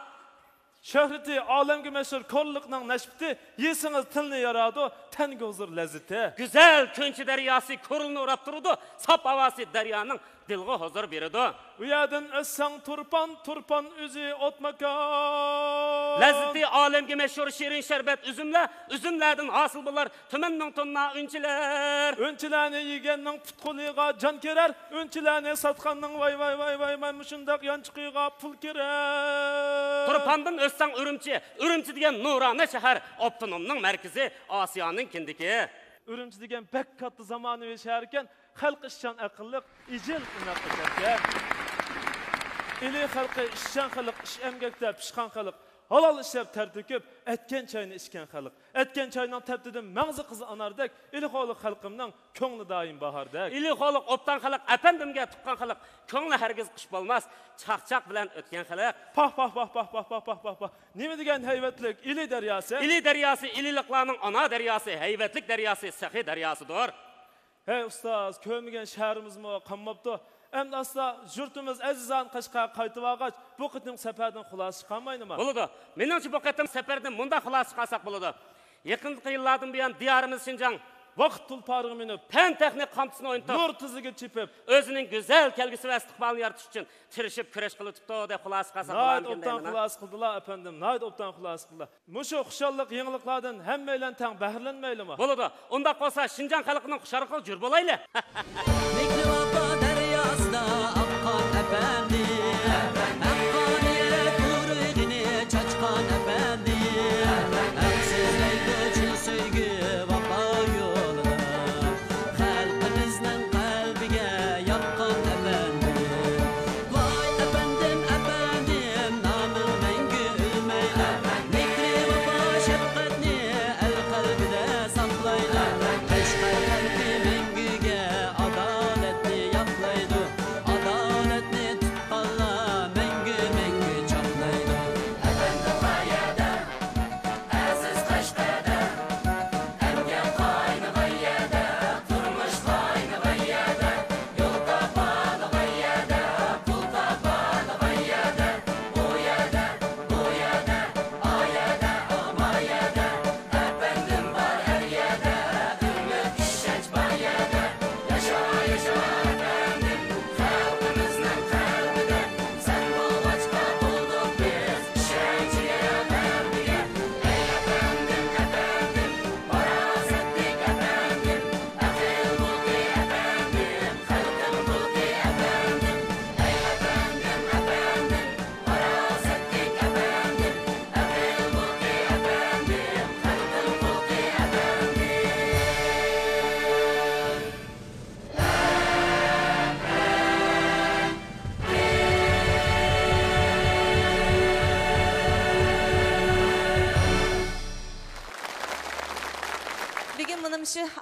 شۆھرىتى ئالەمگە مەشھۇر كورلۇقنىڭ نەشپۈتى، يېسىڭىز تىلنى يارايدۇ، تەنگە ھۇزۇر لەززىتى. گۈزەل كۆنچى دەرياسى كورلىنى ئوراپ تۇرىدۇ، ساپ ھاۋاسى دەريانىڭ دىلغا ھۇزۇر بېرىدۇ. ئۇ يەردىن ئۆتسەڭ تۇرپان، تۇرپان ئۆزى ئوت ماكان. لەززىتى ئالەمگە مەشھۇر شېرىن شەربەت ئۈزۈملەر، ئۈزۈملەردىن ھاسىل بولار تۈمەن مىڭ توننا ئۈنچىلەر. ئۈنچىلەرنى يېگەننىڭ پۇت-قولىغا جان كىرەر، ئۈنچىلەرنى ساتقاننىڭ ۋاي، ۋاي، ۋاي، ۋاي، ۋاي، مۇشۇنداق يانچۇقىغا پۇل كىرەر. تۇرپاندىن ئۆتسەڭ ئۈرۈمچى، ئۈرۈمچى دېگەن نۇرانە شەھەر، ئاپتونومنىڭ مەركىزى، ئاسىيانىڭ كىندىكى. ئۈرۈمچى دېگەن بەك كاتتا زامانىۋى شەھەركەن، خەلقى ئىشچان، ئەقىللىق، ئىجىل، ئىناق ئىكەنكەن. ئىلى خەلقى ئىشچان خەلق، ئىش ئەمگەكتە پىشقان خەلق، ھالال ئىشلەپ تەر تۆكۈپ، ئەتكەن چاينى ئىچكەن خەلق. ئەتكەن چاينىڭ تەپتىدىن مەڭزى قىزى ئاناردەك، ئىلى خولۇق خەلقىمنىڭ كۆڭلى دائىم باھاردەك. ئىلى خولۇق ئوبدان خەلق، ئەپەندىمگە تۇغقان خەلق، كۆڭلى ھەرگىز قىش بولماس، چاقچاق بىلەن ئۆتكەن خەلق. پاھ، پاھ، پاھ، پاھ. نېمە دېگەن ھەيۋەتلىك ئىلى دەرياسى؟ ئىلى دەرياسى ئىلىلىقلارنىڭ ئانا دەرياسى، ھەيۋەتلىك دەرياسى، سېخىي دەرياسىدۇر. ھەي ئۇستاز، كۆرمىگەن شەھىرىمىزمۇ قالماپتۇ. ئەمدى ئاستا يۇرتىمىز ئەزىزانە قەشقەرگە قايتىۋالغاچ، بۇ قېتىمقى سەپەردىن خۇلاسە چىقارمايلىما؟ بولىدۇ. مېنىڭچە بۇ قېتىم سەپەردىن مۇنداق خۇلاسە چىقارساق بولىدۇ. يېقىنقى يىللاردىن بۇيان دىيارىمىز شىنجاڭ ۋاقىت تۇلپارىغا مىنىپ، پەن-تېخنىكا قامچىسىنى ئوينىتىپ، نۇر تىزىگە چېپىپ، ئۆزىنىڭ گۈزەل كەلگۈسى ۋە ئىستىقبالىنى يارىتىش ئۈچۈن تىرىشىپ كۈرەش قىلىۋېتىپتۇ دەپ خۇلاسە قىلساق ناھايىتى بولامىكىن ئوبدان دەيمەن. خۇلاسە قىلدىلا ئەپەندىم، ناھايىتى ئوبدان خۇلاسە قىلدىلا. مۇشۇ خۇشاللىق يېڭىلىقلاردىن ھەممەيلەن تەڭ بەھرىلەنمەيلىمۇ؟ بولىدۇ. ئۇنداق بولسا شىنجاڭ خەلقىنىڭ خۇشاللىقىغا جور بولايلى. مېھرى ۋاپا دەرياسىدا ئاققان ئەپەندىم، ھەققانىيەت ئۇرۇقىنى چاچقان ئەپەندىم، ھەقسىزلەيدۇ چىن سۆيگۈ ۋاپا يولىدا. خەلقىمىزنىڭ قەلبىگە ياققان ئەپەندىم، ۋاي ئەپەندىم، ئەپەندىم، نامىڭ مەڭگۈ ئۆلمەيدۇ. مېھرى ۋاپا شەپقەتنى ئەل قەلبىدە ساقلايدۇ. قەشقەر خەلقى مەڭگۈگە ئادالەتنى ياقلايدۇ. ئادالەتنى تۇتقان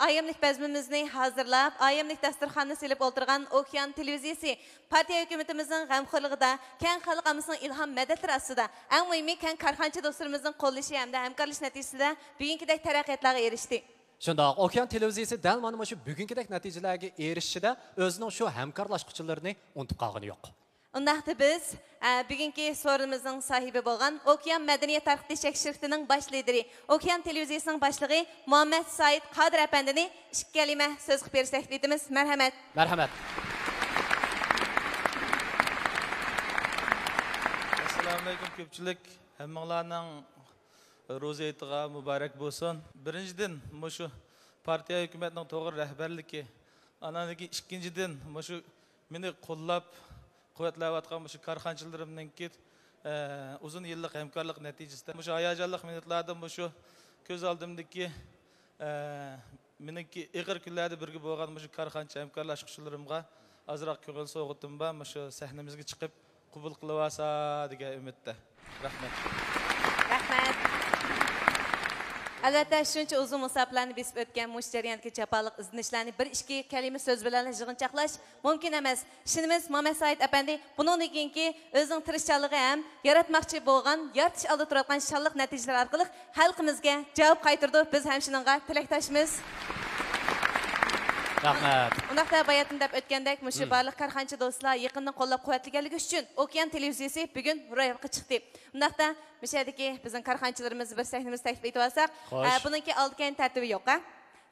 ئايەملىك بەزمىمىزنى ھازىرلاپ، ئايەملىك داستۇرخاننى سېلىپ ئولتۇرغان ئوكيان تېلېۋىزىيىسى، پارتىيە ھۆكۈمىتىمىزنىڭ غەمخورلۇقىدا، كەڭ خەلق ئاممىسىنىڭ ئىلھام مەدەتلىرى ئاستىدا، ئەڭ مۇھىمى كەڭ كارخانىچى دوستلىرىمىزنىڭ قوللىشى ھەمدە ھەمكارلىشىش نەتىجىسىدە بۈگۈنكىدەك تەرەققىياتلارغا ئېرىشتى. شۇنداق، ئوكيان تېلېۋىزىيىسى دەل مانا مۇشۇ بۈگۈنكىدەك نەتىجىلەرگە ئېرىشىشىدە ئۆزىنىڭ شۇ ھەمكارلاشقۇچىلىرىنى ئۇنتۇپ قالغىنى يوق. ئۇنداقتا بىز، ئە، بۈگۈنكى سورۇنىمىزنىڭ ساھىبى بولغان ئوكيان مەدەنىيەت تارقىتىش چەك شىركىتىنىڭ باش لىدىرى، ئوكيان تېلېۋىزىيىسىنىڭ باشلىقى مۇھەممەد سايىت قادىر ئەپەندىنى ئىككى كەلىمە سۆز قىلىپ بېرىشنى تەكلىپ ئېتىمىز. مەرھەمەت. مەرھەمەت. ئەسسالامۇئەلەيكۇم كۆپچىلىك، ھەممىڭلارنىڭ روزا ھېيتىغا مۇبارەك بولسۇن. بىرىنچىدىن، مۇشۇ پارتىيە ھۆكۈمەتنىڭ توغرا رەھبەرلىكى، ئانان كېيىن ئىككىنچىدىن، مۇشۇ مېنى قوللاپ، قۇۋۋەتلەۋاتقان مۇشۇ كارخانىچىلىرىمنىڭكى، ئە، ئۇزۇن يىللىق ھەمكارلىق نەتىجىسىدە، مۇشۇ ھاياجانلىق مىنۇتلاردا مۇشۇ كۆز ئالدىمدىكى، ئە، مېنىڭكى ئېغىر كۈنلەردە بىرگە بولغان مۇشۇ كارخانىچى ھەمكارلاشقۇچىلىرىمغا ئازراق كۆڭۈل سوۋغىتىم بار، مۇشۇ سەھنىمىزگە چىقىپ قوبۇل قىلىۋالسا دېگەن ئۈمىدتە. رەھمەت. رەھمەت. ئەلۋەتتە، شۇنچە ئۇزۇن مۇساپىلەرنى بېسىپ ئۆتكەن مۇشۇ جەرياندىكى جاپالىق ئىزدىنىشلەرنى بىر ئىككى كەلىمە سۆز بىلەن يىغىنچاقلاش مۇمكىن ئەمەس. ئىشىنىمىز، مامەت سايىت ئەپەندى بۇنىڭدىن كېيىنكى ئۆزىنىڭ تىرىشچانلىقى ھەم ياراتماقچى بولغان، يارىتىش ئالدىدا تۇرۇۋاتقان شانلىق نەتىجىلىرى ئارقىلىق خەلقىمىزگە جاۋاب قايتۇرىدۇ. بىز ھەم شۇنىڭغا تىلەكداشمىز. رەھمەت. ئۇنداقتا باياتىن دەپ ئۆتكەندەك، مۇشۇ بارلىق كارخانىچى دوستلار يېقىندىن قوللاپ قۇۋۋەتلىگەنلىكى ئۈچۈن ئوكيان تېلېۋىزىيىسى بۈگۈن روياپقا چىقتى. ئۇنداقتا مۇشۇ يەردىكى بىزنىڭ كارخانىچىلىرىمىزنى بىر سەھنىمىزگە تەكلىپ ئېتىۋالساق، خوش. ئە، بۇنىڭكى ئالدى كەينى تەرتىپى يوق، ھە؟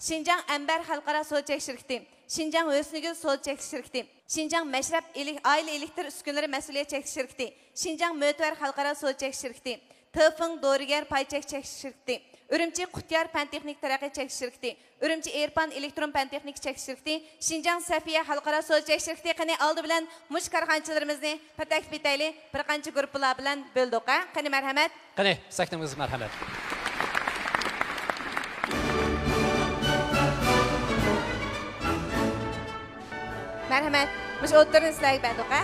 شىنجاڭ ئەمبەر خەلقئارا سودا چەك شىركىتى، شىنجاڭ ھۆسنىگۈل سودا چەك شىركىتى، شىنجاڭ مەشرەپ ئېلې-، ئائىلە ئېلېكتر ئۈسكۈنىلىرى مەسئۇلىيەت چەكلىك شىركىتى، شىنجاڭ مۆتىۋەر خەلقئارا سودا چەك شىركىتى، تېفېڭ دورىگەر پاي چەك، چەك شىركىتى، ئۈرۈمچى قۇتيار پەن تېخنىكا تەرەققىيات چەك شىركىتى، ئۈرۈمچى ئېرپان ئېلېكترون پەن تېخنىكا چەك شىركىتى، شىنجاڭ سەفىيە خەلقئارا سودا چەك شىركىتى. قېنى، ئالدى بىلەن مۇشۇ كارخانىچىلىرىمىزنى بىر تەكلىپ ئېتەيلى، بىر قانچە گۇرۇپپىلار بىلەن بۆلدۇق، ھە؟ قېنى، مەرھەمەت. قېنى، سەھنىمىزگە مەرھەمەت. مەرھەمەت. مۇشۇ ئوتتۇرىنى سىلەرگە بەردۇق، ھە؟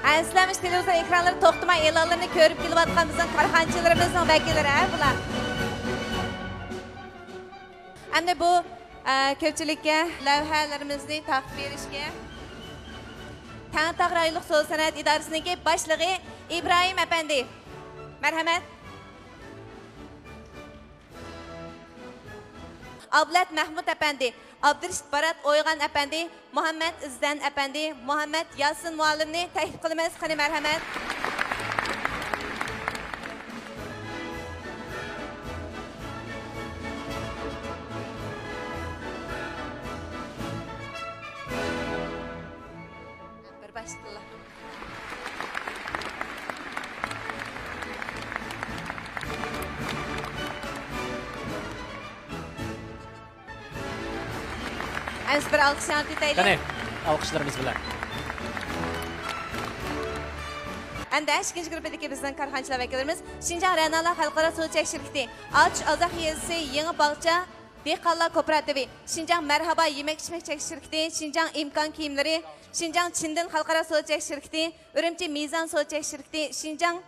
ھە، سىلەر مۇشۇ تېلېۋىزور ئېكرانلىرى توختىماي ئېلانلىرىنى كۆرۈپ كېلىۋاتقان بىزنىڭ كارخانىچىلىرىمىزنىڭ ۋەكىللىرى، ھە، بۇلار. ئەمدى بۇ، ئە، كۆپچىلىككە لەۋھەلىرىمىزنى تارقىتىپ بېرىشكە تەڭرىتاغ رايونلۇق سودا سانائەت ئىدارىسىنىڭكى باشلىقى ئىبراھىم ئەپەندى. مەرھەمەت. ئابلەت مەھمۇت ئەپەندى، ئابدۇرېشىت بارات ئويغان ئەپەندى، مۇھەممەت ئىززەن ئەپەندى، مۇھەممەت ياسىن مۇئەللىمنى تەكلىپ قىلىمىز. قېنى، مەرھەمەت. بىر باشتىلا. ئەمىسە بىر ئالقىش ياڭرىتىۋېتەيلى. قېنى، ئالقىشلىرىمىز بىلەن. ئەمدى ئىككىنچى گۇرۇپپىدىكى بىزنىڭ كارخانىچىلار ۋەكىللىرىمىز شىنجاڭ رەنالار خەلقئارا سۇ چەك شىركىتى، ئاچ ئازاق يېزىسى يېڭى باغچە دېھقانلار كوپىراتىپى، شىنجاڭ مەرھابا يېمەك ئىچمەك چەك شىركىتى، شىنجاڭ ئىمكان كىيىملىرى، شىنجاڭ چىندىن خەلقئارا سودا چەك شىركىتى، ئۈرۈمچى مىزان سودا چەك شىركىتى، شىنجاڭ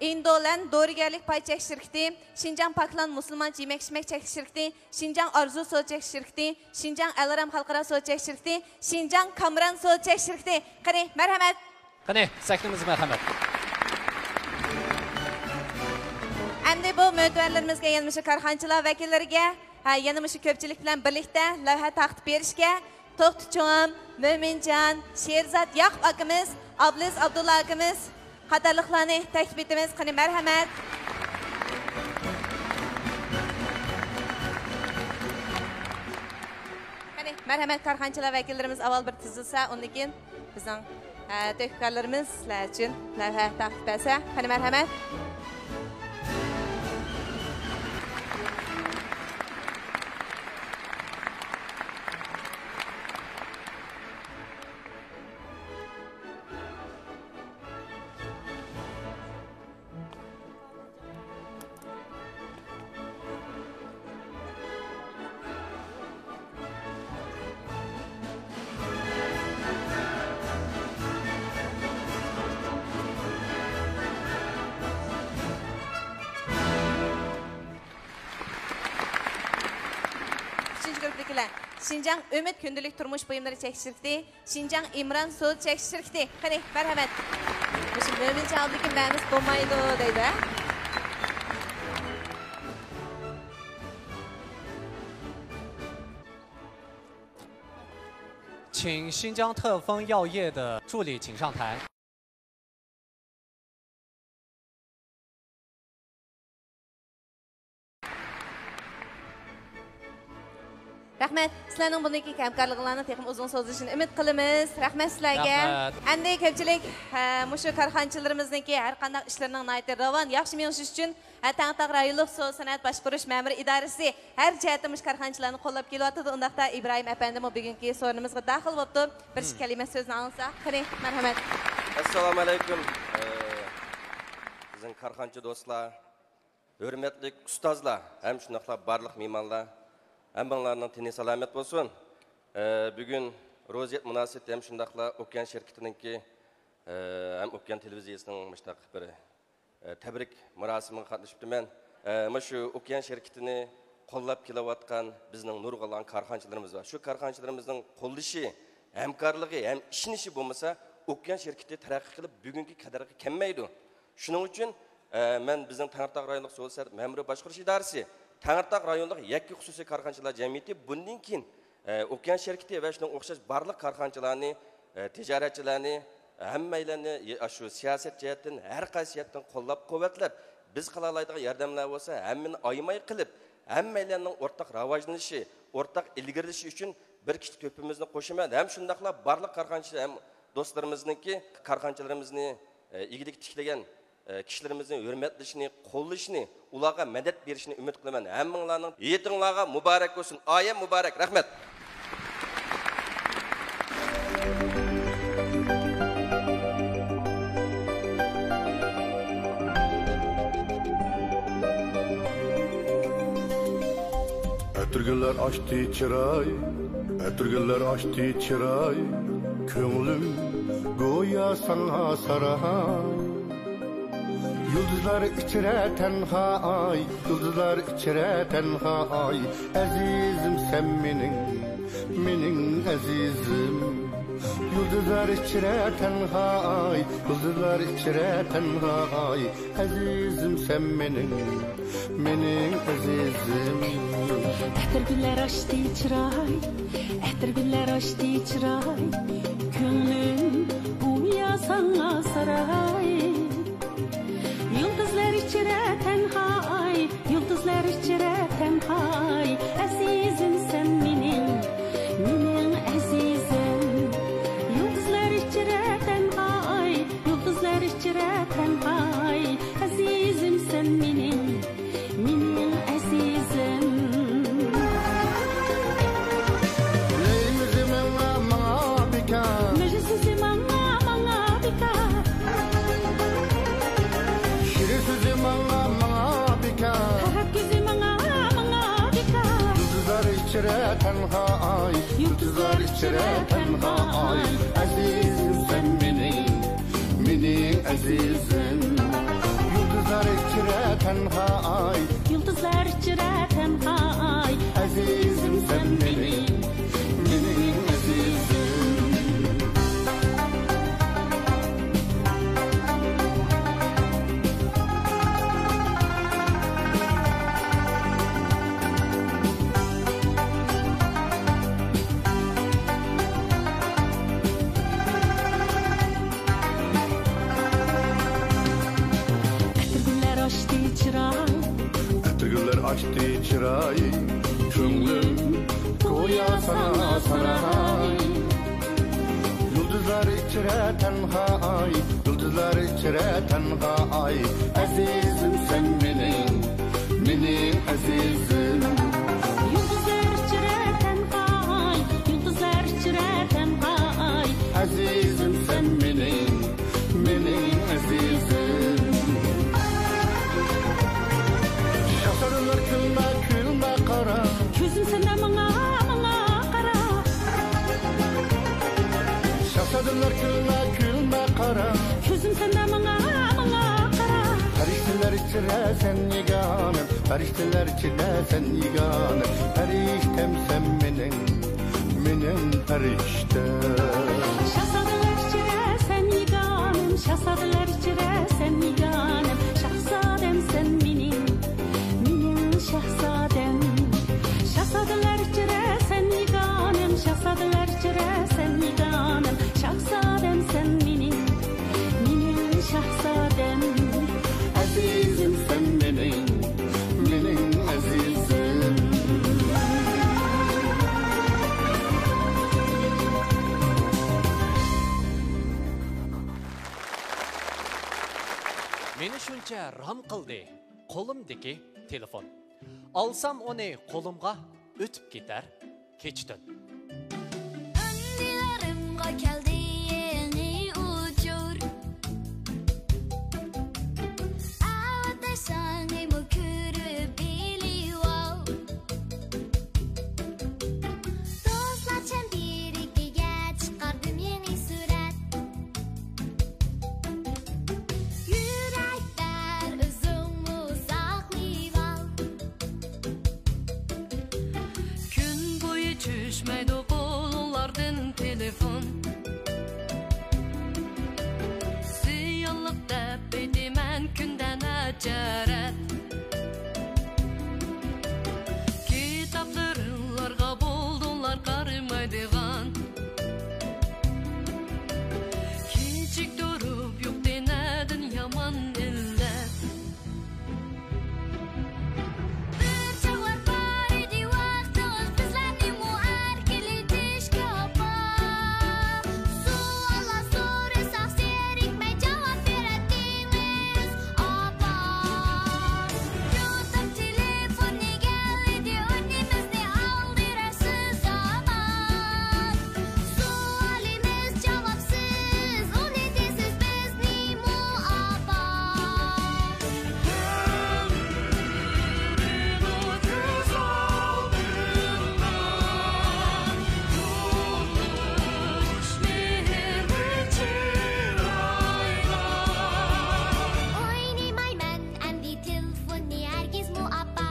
ئىندولەن دورىگەرلىك پاي چەك شىركىتى، شىنجاڭ پاكلان مۇسۇلمانچە يېمەك ئىچمەك چەك شىركىتى، شىنجاڭ ئارزۇ سودا چەك شىركىتى، شىنجاڭ ئەلرام خەلقئارا سودا چەك شىركىتى، شىنجاڭ كامران سودا چەك شىركىتى. قېنى، مەرھەمەت! قېنى، سەھنىمىزگە مەرھەمەت! ئەمدى بۇ مۆتىۋەرلىرىمىزگە، يەنە مۇشۇ كارخانىچىلار ۋەكىللىرىگە، ھە، يەنە مۇشۇ كۆپچىلىك بىلەن بىرلىكتە لەۋھە تارقىتىپ بېرىشكە توختى چوڭام، مۆمىنجان، شېرزات ياقۇپ ئاكىمىز، ئابلىز ئابدۇللا ئاكىمىز قاتارلىقلارنى تەكلىپ ئېتىمىز. قېنى، مەرھەمەت. قېنى، مەرھەمەت، كارخانىچىلار ۋەكىللىرىمىز ئاۋۋال بىر تىزىلسا، ئۇندىن كېيىن بىزنىڭ، ئە، تۆھپىكارلىرىمىز سىلەر ئۈچۈن لەۋھە تارقىتىپ بەرسە. قېنى، مەرھەمەت. شىنجاڭ ئۈمىد كۈندىلىك تۇرمۇش بۇيۇملىرى چەكلىك شىركىتى، شىنجاڭ ئىمران سودا چەكلىك شىركىتى. قېنى، مەرھەمەت. مۇشۇ مۆمىن چالدىكىن بەمىز بولمايدۇ دەيدۇ، ھە؟ چىڭ شىنجاڭ تېفېڭ ياۋ يې دې زۇ لى چىڭ شاڭ تەن. رەھمەت. سىلەرنىڭ بۇندىن كېيىنكى ھەمكارلىقلارنىڭ تېخىمۇ ئۇزۇن سوزۇلۇشىنى ئۈمىد قىلىمىز. رەھمەت سىلەرگە. رەھمەت. ئەمدى كۆپچىلىك، ھە، مۇشۇ كارخانىچىلىرىمىزنىڭكى ھەر قانداق ئىشلىرىنىڭ ناھايىتى راۋان، ياخشى مېڭىشى ئۈچۈن، ھە، تەڭرىتاغ رايونلۇق سودا سانائەت باشقۇرۇش مەمۇرىي ئىدارىسى ھەر جەھەتتىن مۇشۇ كارخانىچىلارنى قوللاپ كېلىۋاتىدۇ. ئۇنداقتا ئىبراھىم ئەپەندىمۇ بۈگۈنكى سورۇنىمىزغا داخىل بوپتۇ. بىر ئىككى كەلىمە سۆزنى ئاڭلىساق. قېنى، مەرھەمەت. ئەسسالامۇ ئەلەيكۇم. ئە، بىزنىڭ كارخانىچى دوستلار، ھۆرمەتلىك ئۇستازلار ھەم شۇنداقلا بارلىق مېھمانلار، ھەممىڭلارنىڭ تېنى سالامەت بولسۇن. ئە، بۈگۈن روزى ھېيت مۇناسىۋىتى ھەم شۇنداقلا ئوكيان شىركىتىنىڭكى، ئە، ھەم ئوكيان تېلېۋىزىيەسىنىڭ مۇشۇنداق بىر، ئە، تەبرىك مۇراسىمىغا قاتنىشىپتىمەن. ئە، مۇشۇ ئوكيان شىركىتىنى قوللاپ كېلىۋاتقان بىزنىڭ نۇرغۇنلىغان كارخانىچىلىرىمىز بار. شۇ كارخانىچىلىرىمىزنىڭ قوللىشى، ھەمكارلىقى ھەم ئىشىنىشى بولمىسا، ئوكيان شىركىتى تەرەققىي قىلىپ، بۈگۈنكى قەدەرگە كەلمەيدۇ. شۇنىڭ ئۈچۈن، ئە، مەن بىزنىڭ تەڭرىتاغ رايونلۇق سودا سەنئەت مەمۇرىي باشقۇرۇش ئىدارىسى، تەڭرىتاغ رايونلۇق يەككە خۇسۇسىي كارخانىچىلار جەمئىيىتى بۇندىن كېيىن، ئە، ئوكيان شىركىتى ۋە شۇنىڭغا ئوخشاش بارلىق كارخانىچىلارنى، ئە، تىجارەتچىلەرنى، ھەممەيلەننى، ئە، شۇ سىياسەت جەھەتتىن، ھەر قايسى جەھەتتىن قوللاپ-قۇۋۋەتلەپ، بىز قىلالايدىغان ياردەملەر بولسا، ھەممىنى ئايىماي قىلىپ، ھەممەيلەننىڭ ئورتاق راۋاجلىنىشى، ئورتاق ئىلگىرىلىشى ئۈچۈن بىر كىچىك تۆھپىمىزنى قوشىمەن. ھەم شۇنداقلا بارلىق كارخانىچى ھەم دوستلىرىمىزنىڭكى، كارخانىچىلىرىمىزنى، ئە، ئىگىلىك تىكلىگەن، ئە، كىشىلىرىمىزنى ھۆرمەتلىشىنى، قوللىشىنى، ئۇلارغا مەدەت بېرىشىنى ئۈمىد قىلىمەن. ھەممىڭلارنىڭ ھېيتىڭلارغا مۇبارەك بولسۇن. ئايەم مۇبارەك. رەھمەت. ئەتىرگۈللەر ئاچتى چىراي، ئەتىرگۈللەر ئاچتى چىراي، كۆڭلۈم گويا ساڭا ساراي. يۇلتۇزلار ئىچرە تەنھا ئاي، يۇلتۇزلار ئىچرە تەنھا ئاي، ئەزىزىم سەن مېنىڭ، مېنىڭ ئەزىزىم. يۇلتۇزلار ئىچرە تەنھا ئاي، يۇلتۇزلار ئىچرە تەنھا ئاي، ئەزىزىم سەن مېنىڭ، مېنىڭ ئەزىزىم. ئەتىرگۈللەر ئاچتى چىراي، ئەتىرگۈللەر ئاچتى چىراي، كۆڭلۈم گويا ساڭا ساراي. يۇلتۇزلار ئىچرە تەنھا ئاي، يۇلتۇزلار ئىچرە تەنھا ئاي، ئەزىزىم سەن مېنىڭ، مېنىڭ ئەزىزىم. يۇلتۇزلار ئىچرە تەنھا ئاي، يۇلتۇزلار ئىچرە تەنھا ئاي، ئەزىزىم سەن مېنىڭ، مېنىڭ ئەزىزىم. لەيلى سۆزى ماڭا، ماڭا بىكار. مەجنۇن سۆزى ماڭا، ماڭا بىكار. شېرىن سۆزى ماڭا، ماڭا بىكار. پەرھات كۆزى ماڭا، ماڭا بىكار. يۇلتۇزلار ئىچرە تەنھا ئاي، يۇلتۇزلار ئىچرە تەنھا ئاي، ئەزىزىم سەن مېنىڭ، مېنىڭ ئەزىزىم. يۇلتۇزلار ئىچرە تەنھا ئاي، يۇلتۇزلار ئىچرە تەنھا ئاي، ئەزىزىم سەن مېنىڭ، مېنىڭ ئەزىزىم. ئەتىرگۈللەر ئاچتى چىراي، ئەتىرگۈللەر ئاچتى چىراي، كۆڭلۈم گويا ساڭا ساراي. يۇلتۇزلار ئىچرە تەنھا ئاي، يۇلتۇزلار ئىچرە تەنھا ئاي، ئەزىزىم سەن مېنىڭ، مېنىڭ ئەزىزىم. يۇلتۇزلار ئىچرە تەنھا ئاي، يۇلتۇزلار ئىچرە تەنھا ئاي، ئەزىزىم سەن مېنىڭ، مېنىڭ ئەزىزىم. شاھزادىلەر كۈلمە، كۈلمە قارا. كۆزۈم سەندە ماڭا، ماڭا قارا. شاھزادىلەر كۈلمە، كۈلمە قارا. كۆزۈم سەندە ماڭا، ماڭا قارا. پەرىشتىلەر ئىچىدە سەن يېگانە، پەرىشتىلەر ئىچىدە سەن يېگانە، پەرىشتەم سەن مېنىڭ. مېنىڭ پەرىشتەم. شاھزادىلەر ئىچىدە سەن يېگانەم، شاھزادىلەر ئىچىدە سەن يېگانەم، شاھزادەم سەن مېنىڭ، مېنىڭ شاھزادەم. شاھزادىلەر ئىچىدە سەن يېگانەم، شاھزادىلەر ئىچىدە سەن يېگانەم، شاھزادەم سەن مېنىڭ، مېنىڭ شاھزادەم. ئەزىزىم سەن مېنىڭ، مېنىڭ ئەزىزىم. مېنى شۇنچە رام قىلدى قولۇمدىكى تېلېفون. ئالسام ئۇنى قولۇمغا، ئۆتۈپ كېتەر كېچە-تۈن. ئۈندىلىرىمغا كەلدى يېڭى ئۇچۇر. ئەۋەتەي ساڭىمۇ كۆرۈپ ئېلىۋال. دوستلار چەمبىرىكىگە چىقاردىم يېڭى سۈرەت. يۈرەكتە ئۆزۈڭمۇ ساقلىۋال. كۈن بويى چۈشمەيدۇ قولۇڭلاردىن تېلېفون. زىيانلىق دەپ ئېيتىمەن كۈندە نەچچە رەت. كىتابلىرىڭلارغا بولدۇڭلار قارىمايدىغان. كېچىكتۈرۈپ يوقتى نەدىن يامان ئىللەت. بىر چاغلار بار ئىدى ۋاقتىڭىز، بىزلەرنىمۇ ئەركىلىتىشكە ئاپا. سوئاللار سورىساق زېرىكمەي جاۋاب بېرەتتىڭىز، ئاپا. يوتۇپ تېلېفون نېگەلىدى ئۈنىمىزنى ئالدىرارسىز زامان. سوئالىمىز جاۋابسىز، ئۇنى دېسىز بىزنىمۇ ئاپا. ئوينىمايمەن ئەمدى تېلېفوننى ھەرگىزمۇ ئاپا.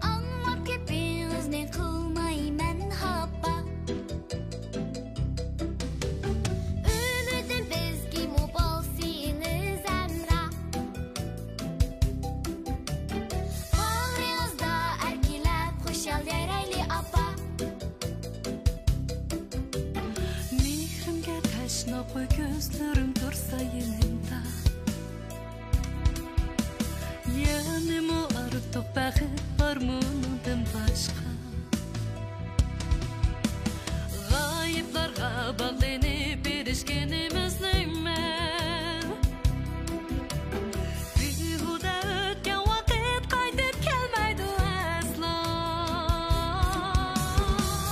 ئاڭلاپ گېپىڭىزنى قىلمايمەن خاپا. ئۈمىدىم بىزگىمۇ بولسىڭىز ھەمراھ. باغرىڭىزدا ئەركىلەپ خۇشال يايرايلى ئاپا. مېھرىمگە تەشنا قوي كۆزلىرىم تۇرسا يېنىمدا. يەنىمۇ ئارتۇق بەخت بارمۇ ئۇنىڭدىن باشقا؟ غايىبلارغا باغلىنىپ ئېرىشكىنىمىزنى مەن بىھۇدە ئۆتكەن ۋاقىت قايتىپ كەلمەيدۇ ئەسلا.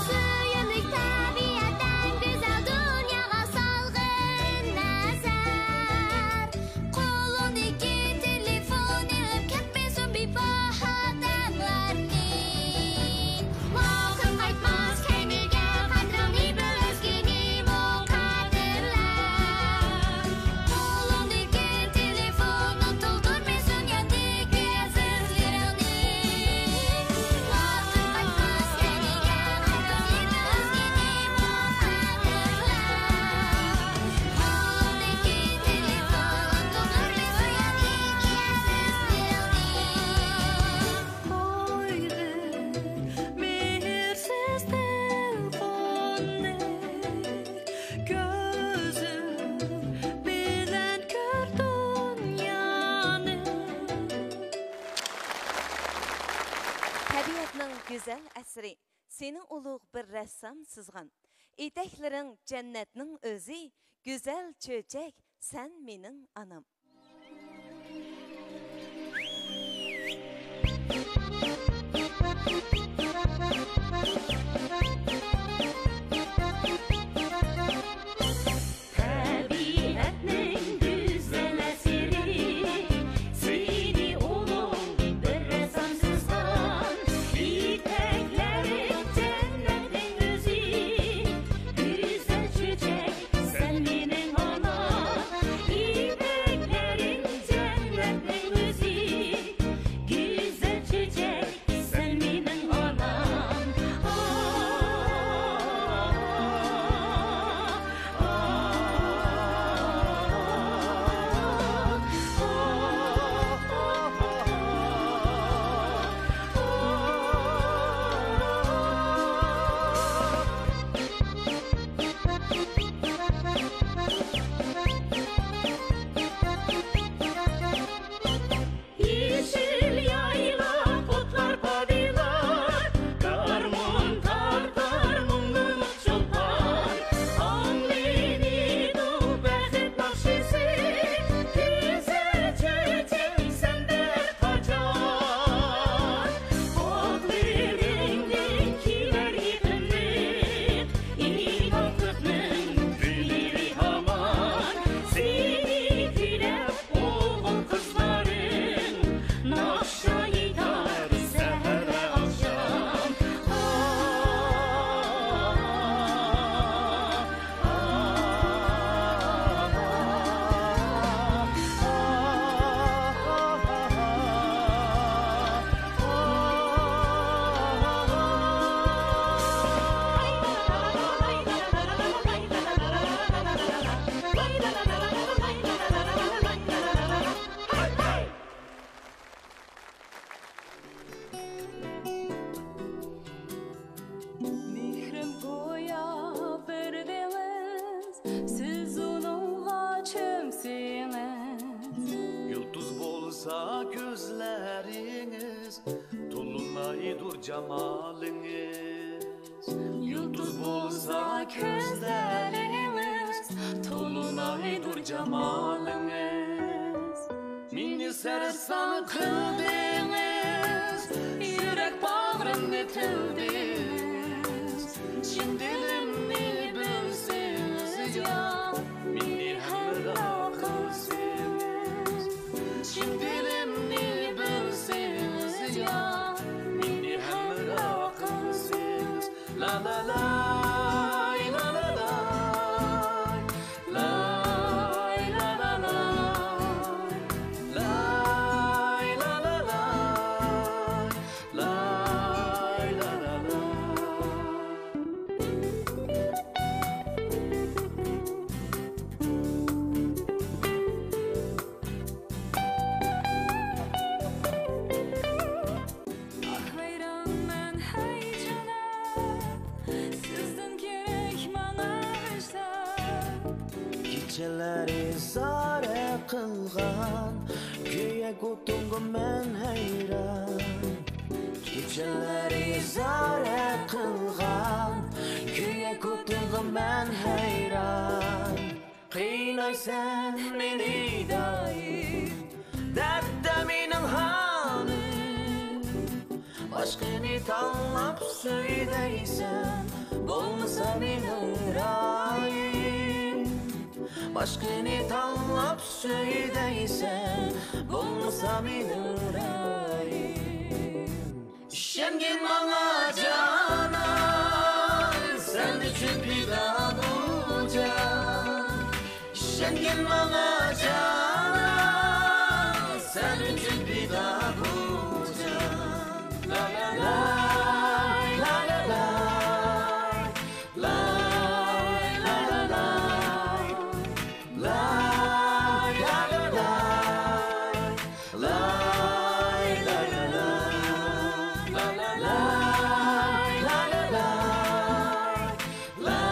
سۆيۈملۈك تەبىئەتتىن گۈزەل دۇنياغا سالغىن نەزەر. قولۇڭدىكى تېلېفون ئېلىپ كەتمىسۇن بىباھا دەملەرنى. ۋاقىت قايتماس كەينىگە، قەدرىڭنى بىل، ئۆزگىنىمۇ قەدىرلە. قولۇڭدىكى تېلېفوننى تولدۇرمىسۇن ياندىكى ئەزىزلىرىڭنى. ۋاقىت قايتماس كەينىگە، قەدرىڭنى بىل، ئۆزگىنىمۇ قەدىرلە. قولۇڭدىكى تېلېفوننى تولدۇرمىسۇن ياندىكى ئەزىزلىرىڭنى. قويغىن مېھىرسىز تېلېفوننى، كۆزۈڭ بىلەن كۆر دۇنيانى. تەبىئەتنىڭ گۈزەل ئەسىرى، سېنى ئۇلۇغ بىر رەسسام سىزغان. ئېتەكلىرىڭ جەننەتنىڭ ئۆزى، گۈزەل چۆچەك، سەن مېنىڭ ئانام. تەبىئەتنىڭ گۈزەل ئەسىرى، سېنى ئۇلۇغ بىر رەسسام سىزغان. ئېتەكلىرىڭ جەننەتنىڭ ئۆزى، گۈزەل چۆچەك، سەن مېنىڭ ئانام. ئېتەكلىرىڭ كۆزلىرىڭىز، تولۇنايدۇر جامالىڭىز. يۇلتۇز بولسا كۆزلىرىڭىز، تولۇنايدۇر جامالىڭىز. مېنى سەرسان قىلدىڭىز، يۈرەك باغرىمنى تىلدىڭىز. چىن دىلىمنى بىلسىڭىز يا، مېنى ھەمراھ قىلسىڭىز. چىن دىلىمنى بىلسىڭىز يا، مېنى ھەمراھ قىلسىڭىز. لا لا لاي، لا لا لاي، لاي لا لا لاي، لاي لا لا لاي. لاي لا لا لا. ھەيرانمەن، ھەي جانان، سىزدىن كېرەك ماڭا ئىشلار. كېچىلەر ئىزارە قىلغان، كۆيەك ئوتۇڭغا مەن ھەيران. كېچىلەر ئىزارە قىلغان، كۆيەك ئوتۇڭغا مەن ھەيران. قىينايسەن مېنى دائىم، دەردتە مېنىڭ ھالىم. باشقىنى تاللاپ سۆي دەيسەن، بولمىسا مېنىڭ رايىم. باشقىنى تاللاپ سۆي دەيسەن، بولمىسا مېنىڭ رايىم. ئىشەنگىن ماڭا جانان، سەن ئۈچۈن پىدا بۇ جان. ئىشەنگىن ماڭا جانان، سەن ئۈچۈن پىدا بۇ جان. لا لا لاي، لا لا لاي، لاي لا لا لاي. لاي لا لا لاي، لاي لا لا لاي، لاي لا لا لاي، لاي لا لا لاي، لاي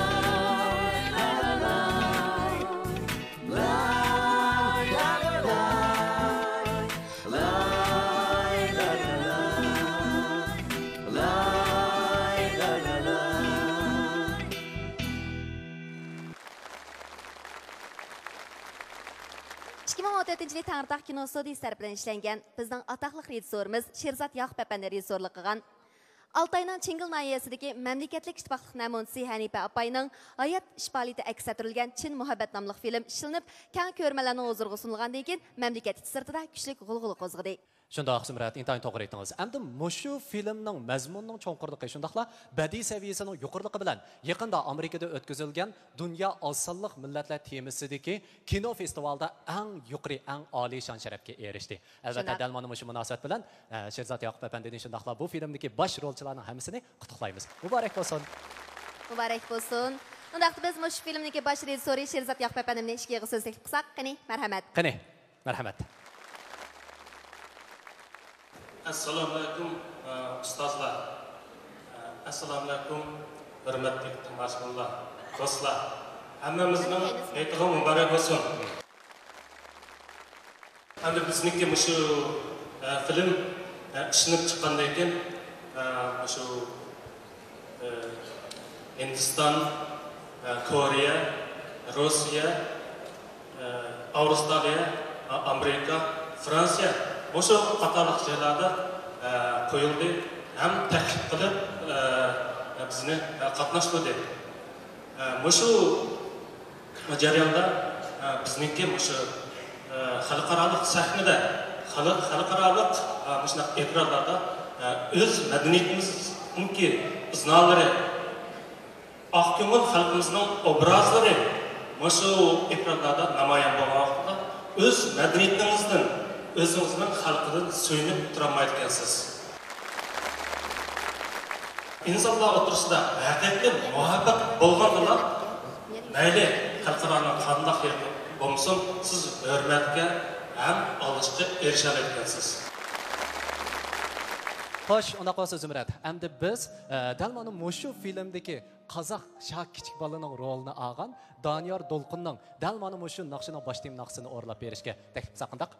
لا لا لاي، لاي لا لا لاي، لاي لا لا لاي، لاي لا لا لاي. ئىككى مىڭ ئون تۆتىنچى يىلى تەڭرىتاغ كىنو ستۇدىيىسى تەرىپىدىن ئىشلەنگەن، بىزنىڭ ئاتاقلىق رېژىسسورىمىز شېرزات ياقۇپ ئەپەندى رېژىسسورلۇق قىلغان، ئالتاينىڭ چىڭگىل ناھىيەسىدىكى مەملىكەتلىك ئىتتىپاقلىق نەمۇنىچىسى ھەنىپە ئاپاينىڭ ھايات ئىش پائالىيىتى ئەكس ئەتتۈرۈلگەن چىن مۇھەببەت ناملىق فىلىم ئىشلىنىپ، كەڭ كۆرۈرمەنلەرنىڭ ھۇزۇرىغا سۇنۇلغاندىن كېيىن، مەملىكەت ئىچى سىرتىدا كۈچلۈك غۇلغۇلا قوزغىدى. شۇنداق، زۇمرەت، ئىنتايىن توغرا ئېيتتىڭىز. ئەمدى مۇشۇ فىلىمنىڭ مەزمۇنىنىڭ چوڭقۇرلۇقى، شۇنداقلا بەدىئىي سەۋىيەسىنىڭ يۇقىرىلىقى بىلەن يېقىندا ئامېرىكىدا ئۆتكۈزۈلگەن دۇنيا ئاز سانلىق مىللەتلەر تېمىسىدىكى كىنو فېستىۋالىدا ئەڭ يۇقىرى، ئەڭ ئالىي شان-شەرەپكە ئېرىشتى. ئەلۋەتتە، شۇنداق. دەل مانا مۇشۇ مۇناسىۋەت بىلەن، ئە، شېرزات ياقۇپ ئەپەندىنى، شۇنداقلا بۇ فىلىمدىكى باش رولچىلارنىڭ ھەممىسىنى قۇتلۇقلايمىز. مۇبارەك بولسۇن! مۇبارەك بولسۇن! ئۇنداقتا بىز مۇشۇ فىلىمدىكى باش رېژىسسورى شېرزات ياقۇپ ئەپەندىمنى ئىككى ئېغىز سۆز تەكلىپ قىلساق، قېنى، مەرھەمەت! قېنى! مەرھەمەت. ئەسسالامۇئەلەيكۇم، ئە، ئۇستازلار. ئە، ئەسسالامۇئەلەيكۇم، ھۆرمەتلىك تاماشىبىنلار، دوستلار. ھەممىمىزنىڭ ھېيتىغا مۇبارەك بولسۇن. ئەمدى بىزنىڭكى مۇشۇ، ئە، فىلىم، ئە، ئىشلىنىپ چىققاندىن كېيىن، ئە، مۇشۇ ئى، ھىندىستان، ئى، كورېيە، روسىيە، ئى، ئاۋسترالىيە، ئى، ئامېرىكا، فرانسىيە، مۇشۇ قاتارلىق جايلاردا، ئى، قويۇلدى ھەم تەكلىپ قىلىپ، ئى، بىزنى، ئى، قاتناشتۇردى. ئى، مۇشۇ جەرياندا، ئە، بىزنىڭكى مۇشۇ، ئە، خەلقئارالىق سەھنىدە، خەلق-، خەلقئارالىق، ئە، مۇشۇنداق ئېكرانلاردا، ئە، ئۆز مەدەنىيىتىمىزنىڭكى ئىزنالىرى، ئاق كۆڭۈل خەلقىمىزنىڭ ئوبرازلىرى مۇشۇ ئېكرانلاردا نامايان بولغان ۋاقىتتا، ئۆز مەدەنىيىتىڭىزدىن، ئۆزىڭىزنىڭ خەلقىدىن سۆيۈنۈپ تۇرالمايدىكەنسىز. ئىنسانلار ئوتتۇرىسىدا ھەقىقىي مۇھەببەت بولغاندىلا، مەيلى خەلقئارانىڭ قانداق يېرى بولمىسۇن، سىز ھۆرمەتكە ھەم ئالقىشقا ئېرىشەلەيدىكەنسىز. خوش، ئۇنداق بولسا زۇمرەت، ئەمدى بىز، ئە، دەل مانا مۇشۇ فىلىمدىكى قازاق شاھ كىچىك بالىنىڭ رولىنى ئالغان دانىيار دولقۇننىڭ دەل مانا مۇشۇ ناخشىنىڭ باش تېما ناخشىسىنى ئورۇنلاپ بېرىشكە تەكلىپ قىلساق قانداق؟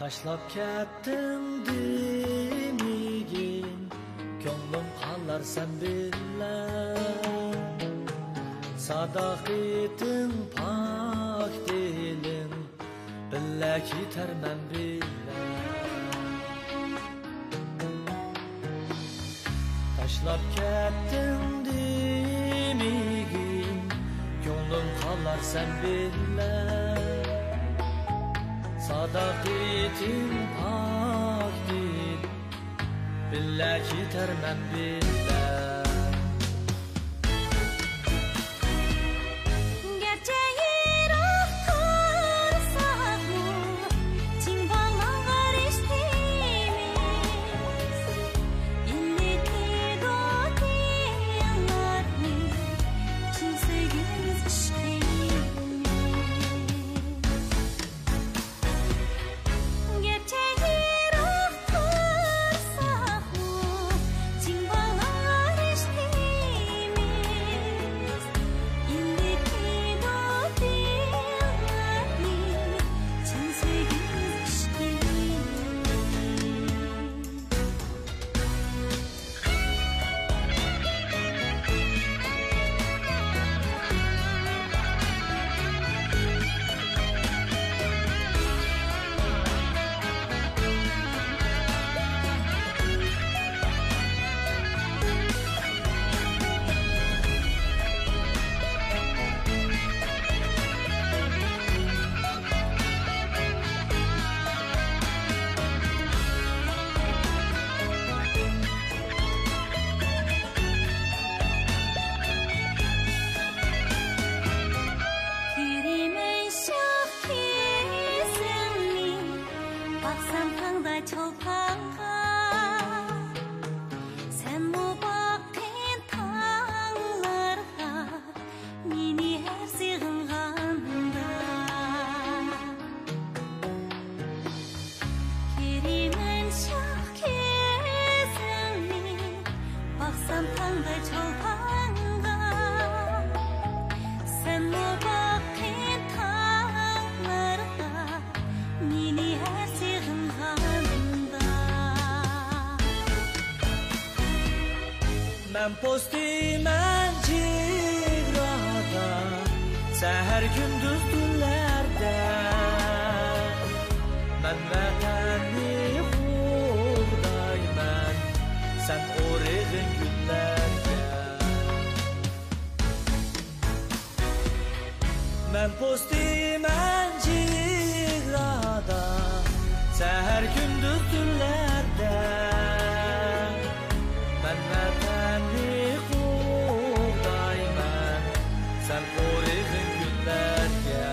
تاشلاپ كەتتىڭ دېمىگىن، كۆڭلۈم قالار سەن بىلەن. ساداقىتىڭ پاك دىلىڭ، بىللە كېتەرمەن بىلەن. تاشلاپ كەتتىڭ دېمىگىن، كۆڭلۈم قالار سەن بىلەن. ساداقىتىڭ پاك دىل، بىللە كېتەرمەن بىلەن. گەرچە يىراق تۇرساقمۇ، چىن باغلانغان رىشتىمىز ئىللىتىدۇ تىللارنى، چىن سۆيگۈمىز، ئىشقىمىز. گەرچە يىراق تۇرساقمۇ، چىن باغلانغان رىشتىمىز ئىللىتىدۇ تىللارنى، چىن سۆيگۈمىز، ئىشقىمىز. كۆرىمەن شاھ كۆزۈڭنى، باقسام تاڭدا چولپانغا، سەنمۇ باققىن تاڭلارغا، مېنى ھەر سېغىنغاندا. كۆرىمەن شاھ كۆزۈڭنى، باقسام تاڭدا چولپانغا، سەنمۇ باققىن تاڭلارغا، مېنى ھەر سېغىنغاندا. مەن پوستى، مەن جىگرادا، سەھەر، كۈندۈز، تۈنلەردە. مەن ۋەتەننى قوغدايمەن، سەن ئورىغىن گۈللەرگە. مەن پوستى، مەن جىگرادا، سەھەر، كۈندۈز، تۈنلەردە. مەن ۋەتەننى قوغدايمەن، سەن ئورىغىن گۈللەرگە.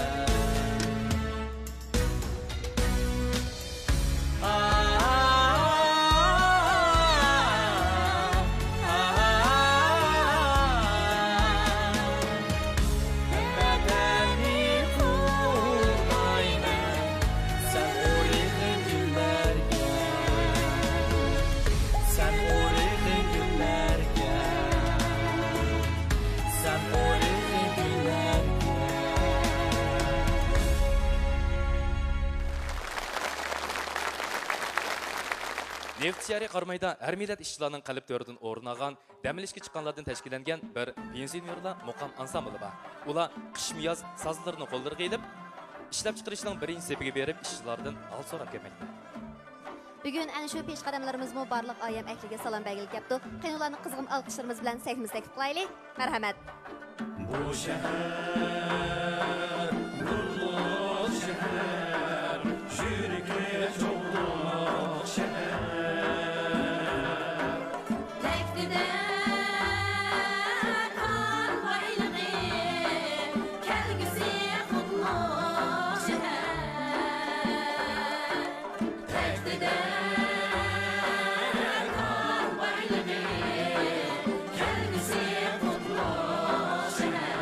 نېفىت شەھىرى قارامايدا ھەر مىللەت ئىشچىلارنىڭ قەلب تۆرىدىن ئورۇن ئالغان دەم ئېلىشقا چىققانلاردىن تەشكىللەنگەن بىر پېنسىيونېرلار مۇقام ئانسامبىلى بار. ئۇلار قىشمۇ ياز سازلىرىنى قوللىرىغا ئېلىپ، ئىشلەپچىقىرىشنىڭ بىرىنچى سېپىگە بېرىپ، ئىشچىلاردىن ھال سوراپ كەلمەكتە. بۈگۈن ئەنە شۇ پېشقەدەملىرىمىزمۇ بارلىق ئايەم ئەھلىگە سالام بەرگىلى كەپتۇ. قېنى، ئۇلارنى قىزغىن ئالقىشلىرىمىز بىلەن سەھنىمىزگە تەكلىپ قىلايلى. مەرھەمەت. بۇ شەھەر نۇرلۇق شەھەر، يۈرىكى چوغلۇق شەھەر. تەكتىدە كان بايلىقى، كەلگۈسى قۇتلۇق شەھەر. تەكتىدە كان بايلىقى، كەلگۈسى قۇتلۇق شەھەر.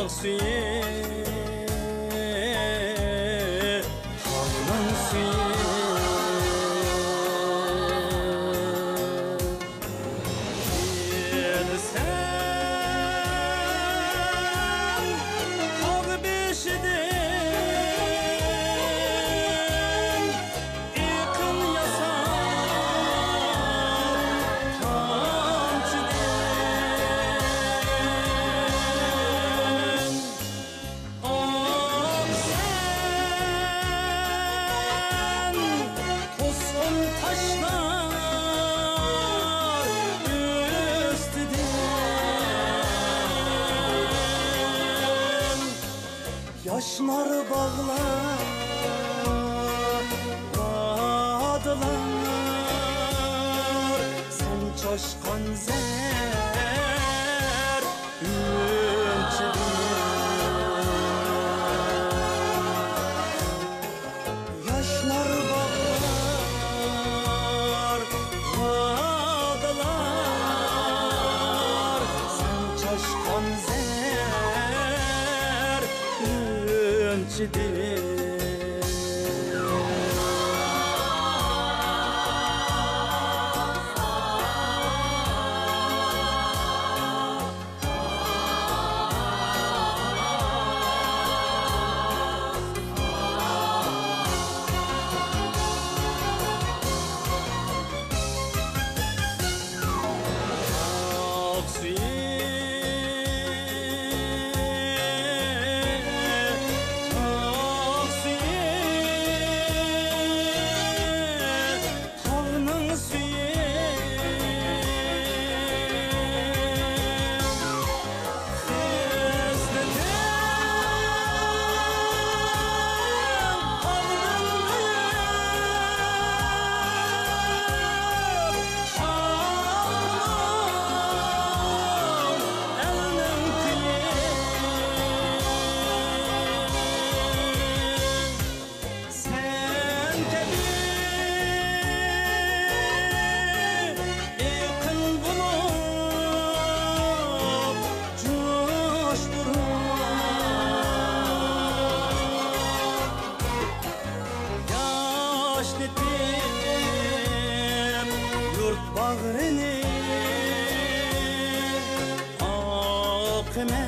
سۈيى، تاغنىڭ سۈيى. كېلىسەن تاغ بېشىدىن، ئېقىن ياساپ تامچىدىن. ئاھ، سەن توسقۇن تاشلار ئۈستىدىن، ياشنار باغلار ۋادىلار، سەن چاشقان زەر ئۈنچىدىن. ياشنار باغلار ۋادىلار، سەن چاشقان زەر ئۈنچىدىن. تاغنىڭ سۈيى، خىسلىتىڭ تاغدىن بۈيۈك، شاھىمنىڭ ئەلنىڭ كۈيى. سەن كەبى ئېقىن بولۇپ جۇشتۇرۇپ، ياشنىتىپ يۇرت باغرىنى ئاقىمەن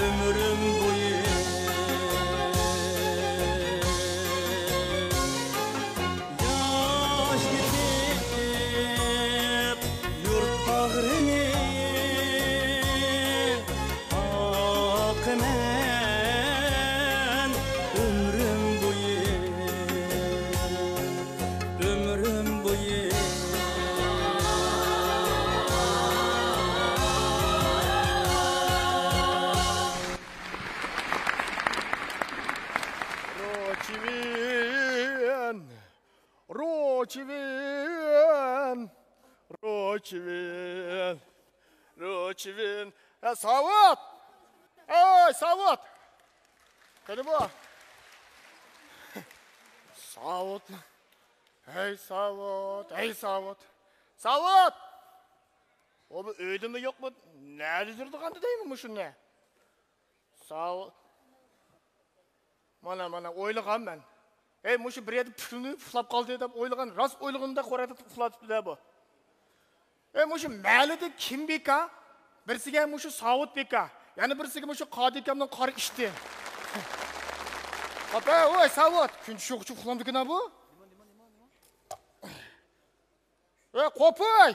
ئۆمرۈم بويى. ياشنىتىپ يۇرت باغرىنى ئاقىمەن ئۆمرۈم بويى. ئۆمرۈم بويى. روچىۋىن، روچىۋىن، روچىۋىن، روچىۋىن. ھە، ساۋۇت! ئەي، ساۋۇت! قېنى بۇ؟ ساۋۇت. ھەي ساۋۇت، ھەي ساۋۇت. ساۋۇت! ئۇ بۇ ئۆيدىمۇ يوقمۇ؟ نەدە يۈرىدىغاندۇ دەيمەن مۇشۇنى. ساۋۇت. مانا، مانا، ئويلىغان مەن. ھەي، مۇشۇ بىر يەردە پۈتۈنلەي ئۇخلاپ قالدى دەپ ئويلىغان، راست ئويلىغىنىمدەك خورەكتە ئۇخلاۋېتىپتۇ-دە بۇ. ئەي، مۇشۇ مەھەللىدە كىم بىكار؟ بىرسىگە مۇشۇ ساۋۇت بىكار، يەنە بىرسىگە مۇشۇ قادىكامنىڭ قارا ئىشتى. ئاپا، ۋاي ساۋۇت، كۈن چۈشۈپ ئۇخلامدىكىنا بۇ؟ ۋاي قوپۇي!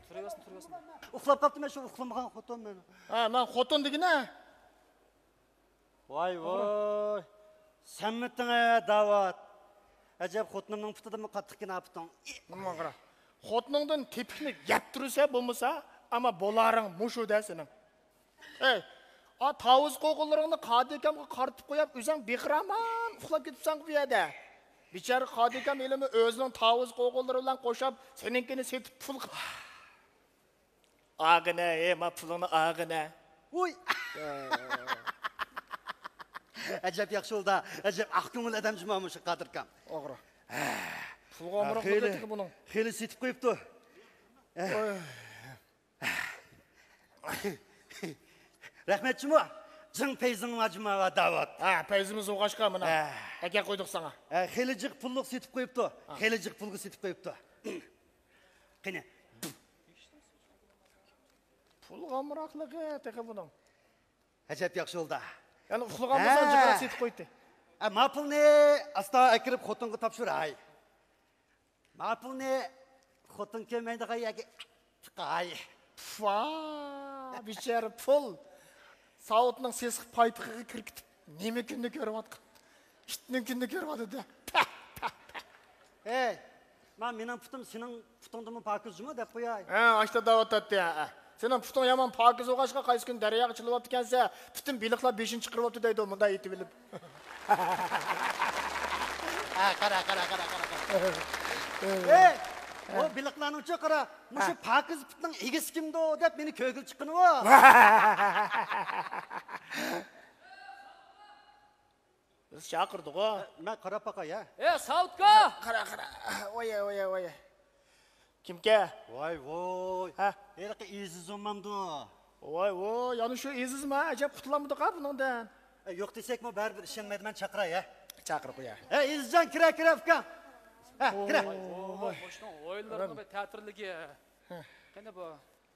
تۇرۇۋەرسۇن، تۇرۇۋەرسۇن. ئۇخلاپ قاپتىمەن، شۇ ئۇخلىمىغان خوتۇن مەن. ھە، مەن خوتۇن دېگىنە. ۋاي، ۋاي. سەنمىتىڭ، ھە، داۋۇت؟ ئەجەب، خوتۇنۇمنىڭ پۇتىدىنمۇ قاتتىقكەن، ھە، پۇتۇڭ. ماڭا قارا. خوتۇنۇڭدىن تېپىكنى يەپ تۇرسا بولمىسا، ئەمما بولارىڭ مۇشۇ-دە سېنىڭ. ئەي، ئا، تاۋۇز قوغۇنلىرىڭنى قادىكامغا قارىتىپ قويۇپ، ئۆزۈڭ بىخىرامان ئۇخلاپ كېتىپسەن بۇ يەردە. بىچارە قادىكام ھېلىمۇ ئۆزىنىڭ تاۋۇز قوغۇنلىرى بىلەن قوشاپ، سېنىڭكىنى سېتىپ پۇل قىپ. ئاغىنە، ھەي، ما پۇلۇڭنى ئاغىنە. ۋوي! ئەجەب ياخشى بولدى، ئەجەب ئاق كۆڭۈل ئادەم جۇما مۇشۇ قادىركام. ئاغرا. پۇلغا ئامراق خېلى، بولدى بۇنىڭ. خېلى سېتىپ قويۇپتۇ. ئوي. رەھمەت جۇمۇ. جىڭ پەيزىڭ ۋاجىما ۋە داۋۇت. ھە، پەيزىمىز بولغاچقا مانا ھە. ئەكەپ قويدۇق ساڭا. ھە، خېلى جىق پۇللۇق سېتىپ قويۇپتۇ. ھە. خېلى جىق پۇلغا سېتىپ قويۇپتۇ. قېنى. پۇلغا ئامراقلىقى تېخى بۇنىڭ. ئەجەب ياخشى بولدى. يەنى ئۇخلىغان بولسا ھە. جىقراق سېتىپ قويدى. ھە، ما پۇلنى ئاستا ئەكىرىپ خوتۇنغا تاپشۇراي. ما پۇلنى خوتۇن كۆرمەيدىغان يەرگە تىقاي. پۇفا، بىچارە پۇل. ساۋۇتنىڭ سېسىق پايپىقىغا كىركىتىپ، نېمە كۈننى كۆرۈۋاتقان؟ ئىتنىڭ كۈنىنى كۆرۈۋاتىدۇ. پەھ، پەھ، پەھ. ھەي، ما مېنىڭ پۇتۇم سېنىڭ پۇتۇڭدىنمۇ پاكىز جۇمۇ دەپ قوياي. ھە، ئاشتا دەۋاتاتتى، ھە. سېنىڭ پۇتۇڭ يامان پاكىز بولغاچقا، قايسى كۈنى دەرياغا چىلىۋاپتىكەنسە، پۇتۇم بېلىقلار بېشىنى چىقىرىۋاپتۇ دەيدۇ، مۇنداق ئېتىۋېلىپ. ھە، قارا، قارا، قارا، قارا، قارا. ئەي، ئۇ بېلىقلارنىڭچۇ قارا، مۇشۇ ھە. پاكىز پۇتنىڭ ئىگىسى كىمدۇ دەپ مېنى كۆرگىلى چىققىنىۋۇ. بىز چاقىردۇقغۇ. مەن قاراپ باقاي، ھە. ئەي، ساۋۇتكا! قارا، قارا. ۋايە، ۋايە، ۋايە. كىمكە؟ ۋاي، ۋوي. ھە؟ ھېلىقى ئېزىز بولمامدۇ؟ ۋاي، ۋوي، يەنە شۇ ئېزىزما؟ ئەجەب قۇتۇلالمىدۇق ھە بۇنىڭدىن. ئە، يوق دېسەكمۇ بەرىبىر ئىشەنمەيدۇ، مەن چاقىراي، ھە؟ چاقىرىپ قوياي. ھە، ئېزىزجان، كىرە، كىرە، ئۇكام. ھە، كىرە. ۋوي، ۋوي، مۇشۇنىڭ ھويلىرىنىڭ بىر تەتۈرلۈكى. ھە. قېنى بۇ؟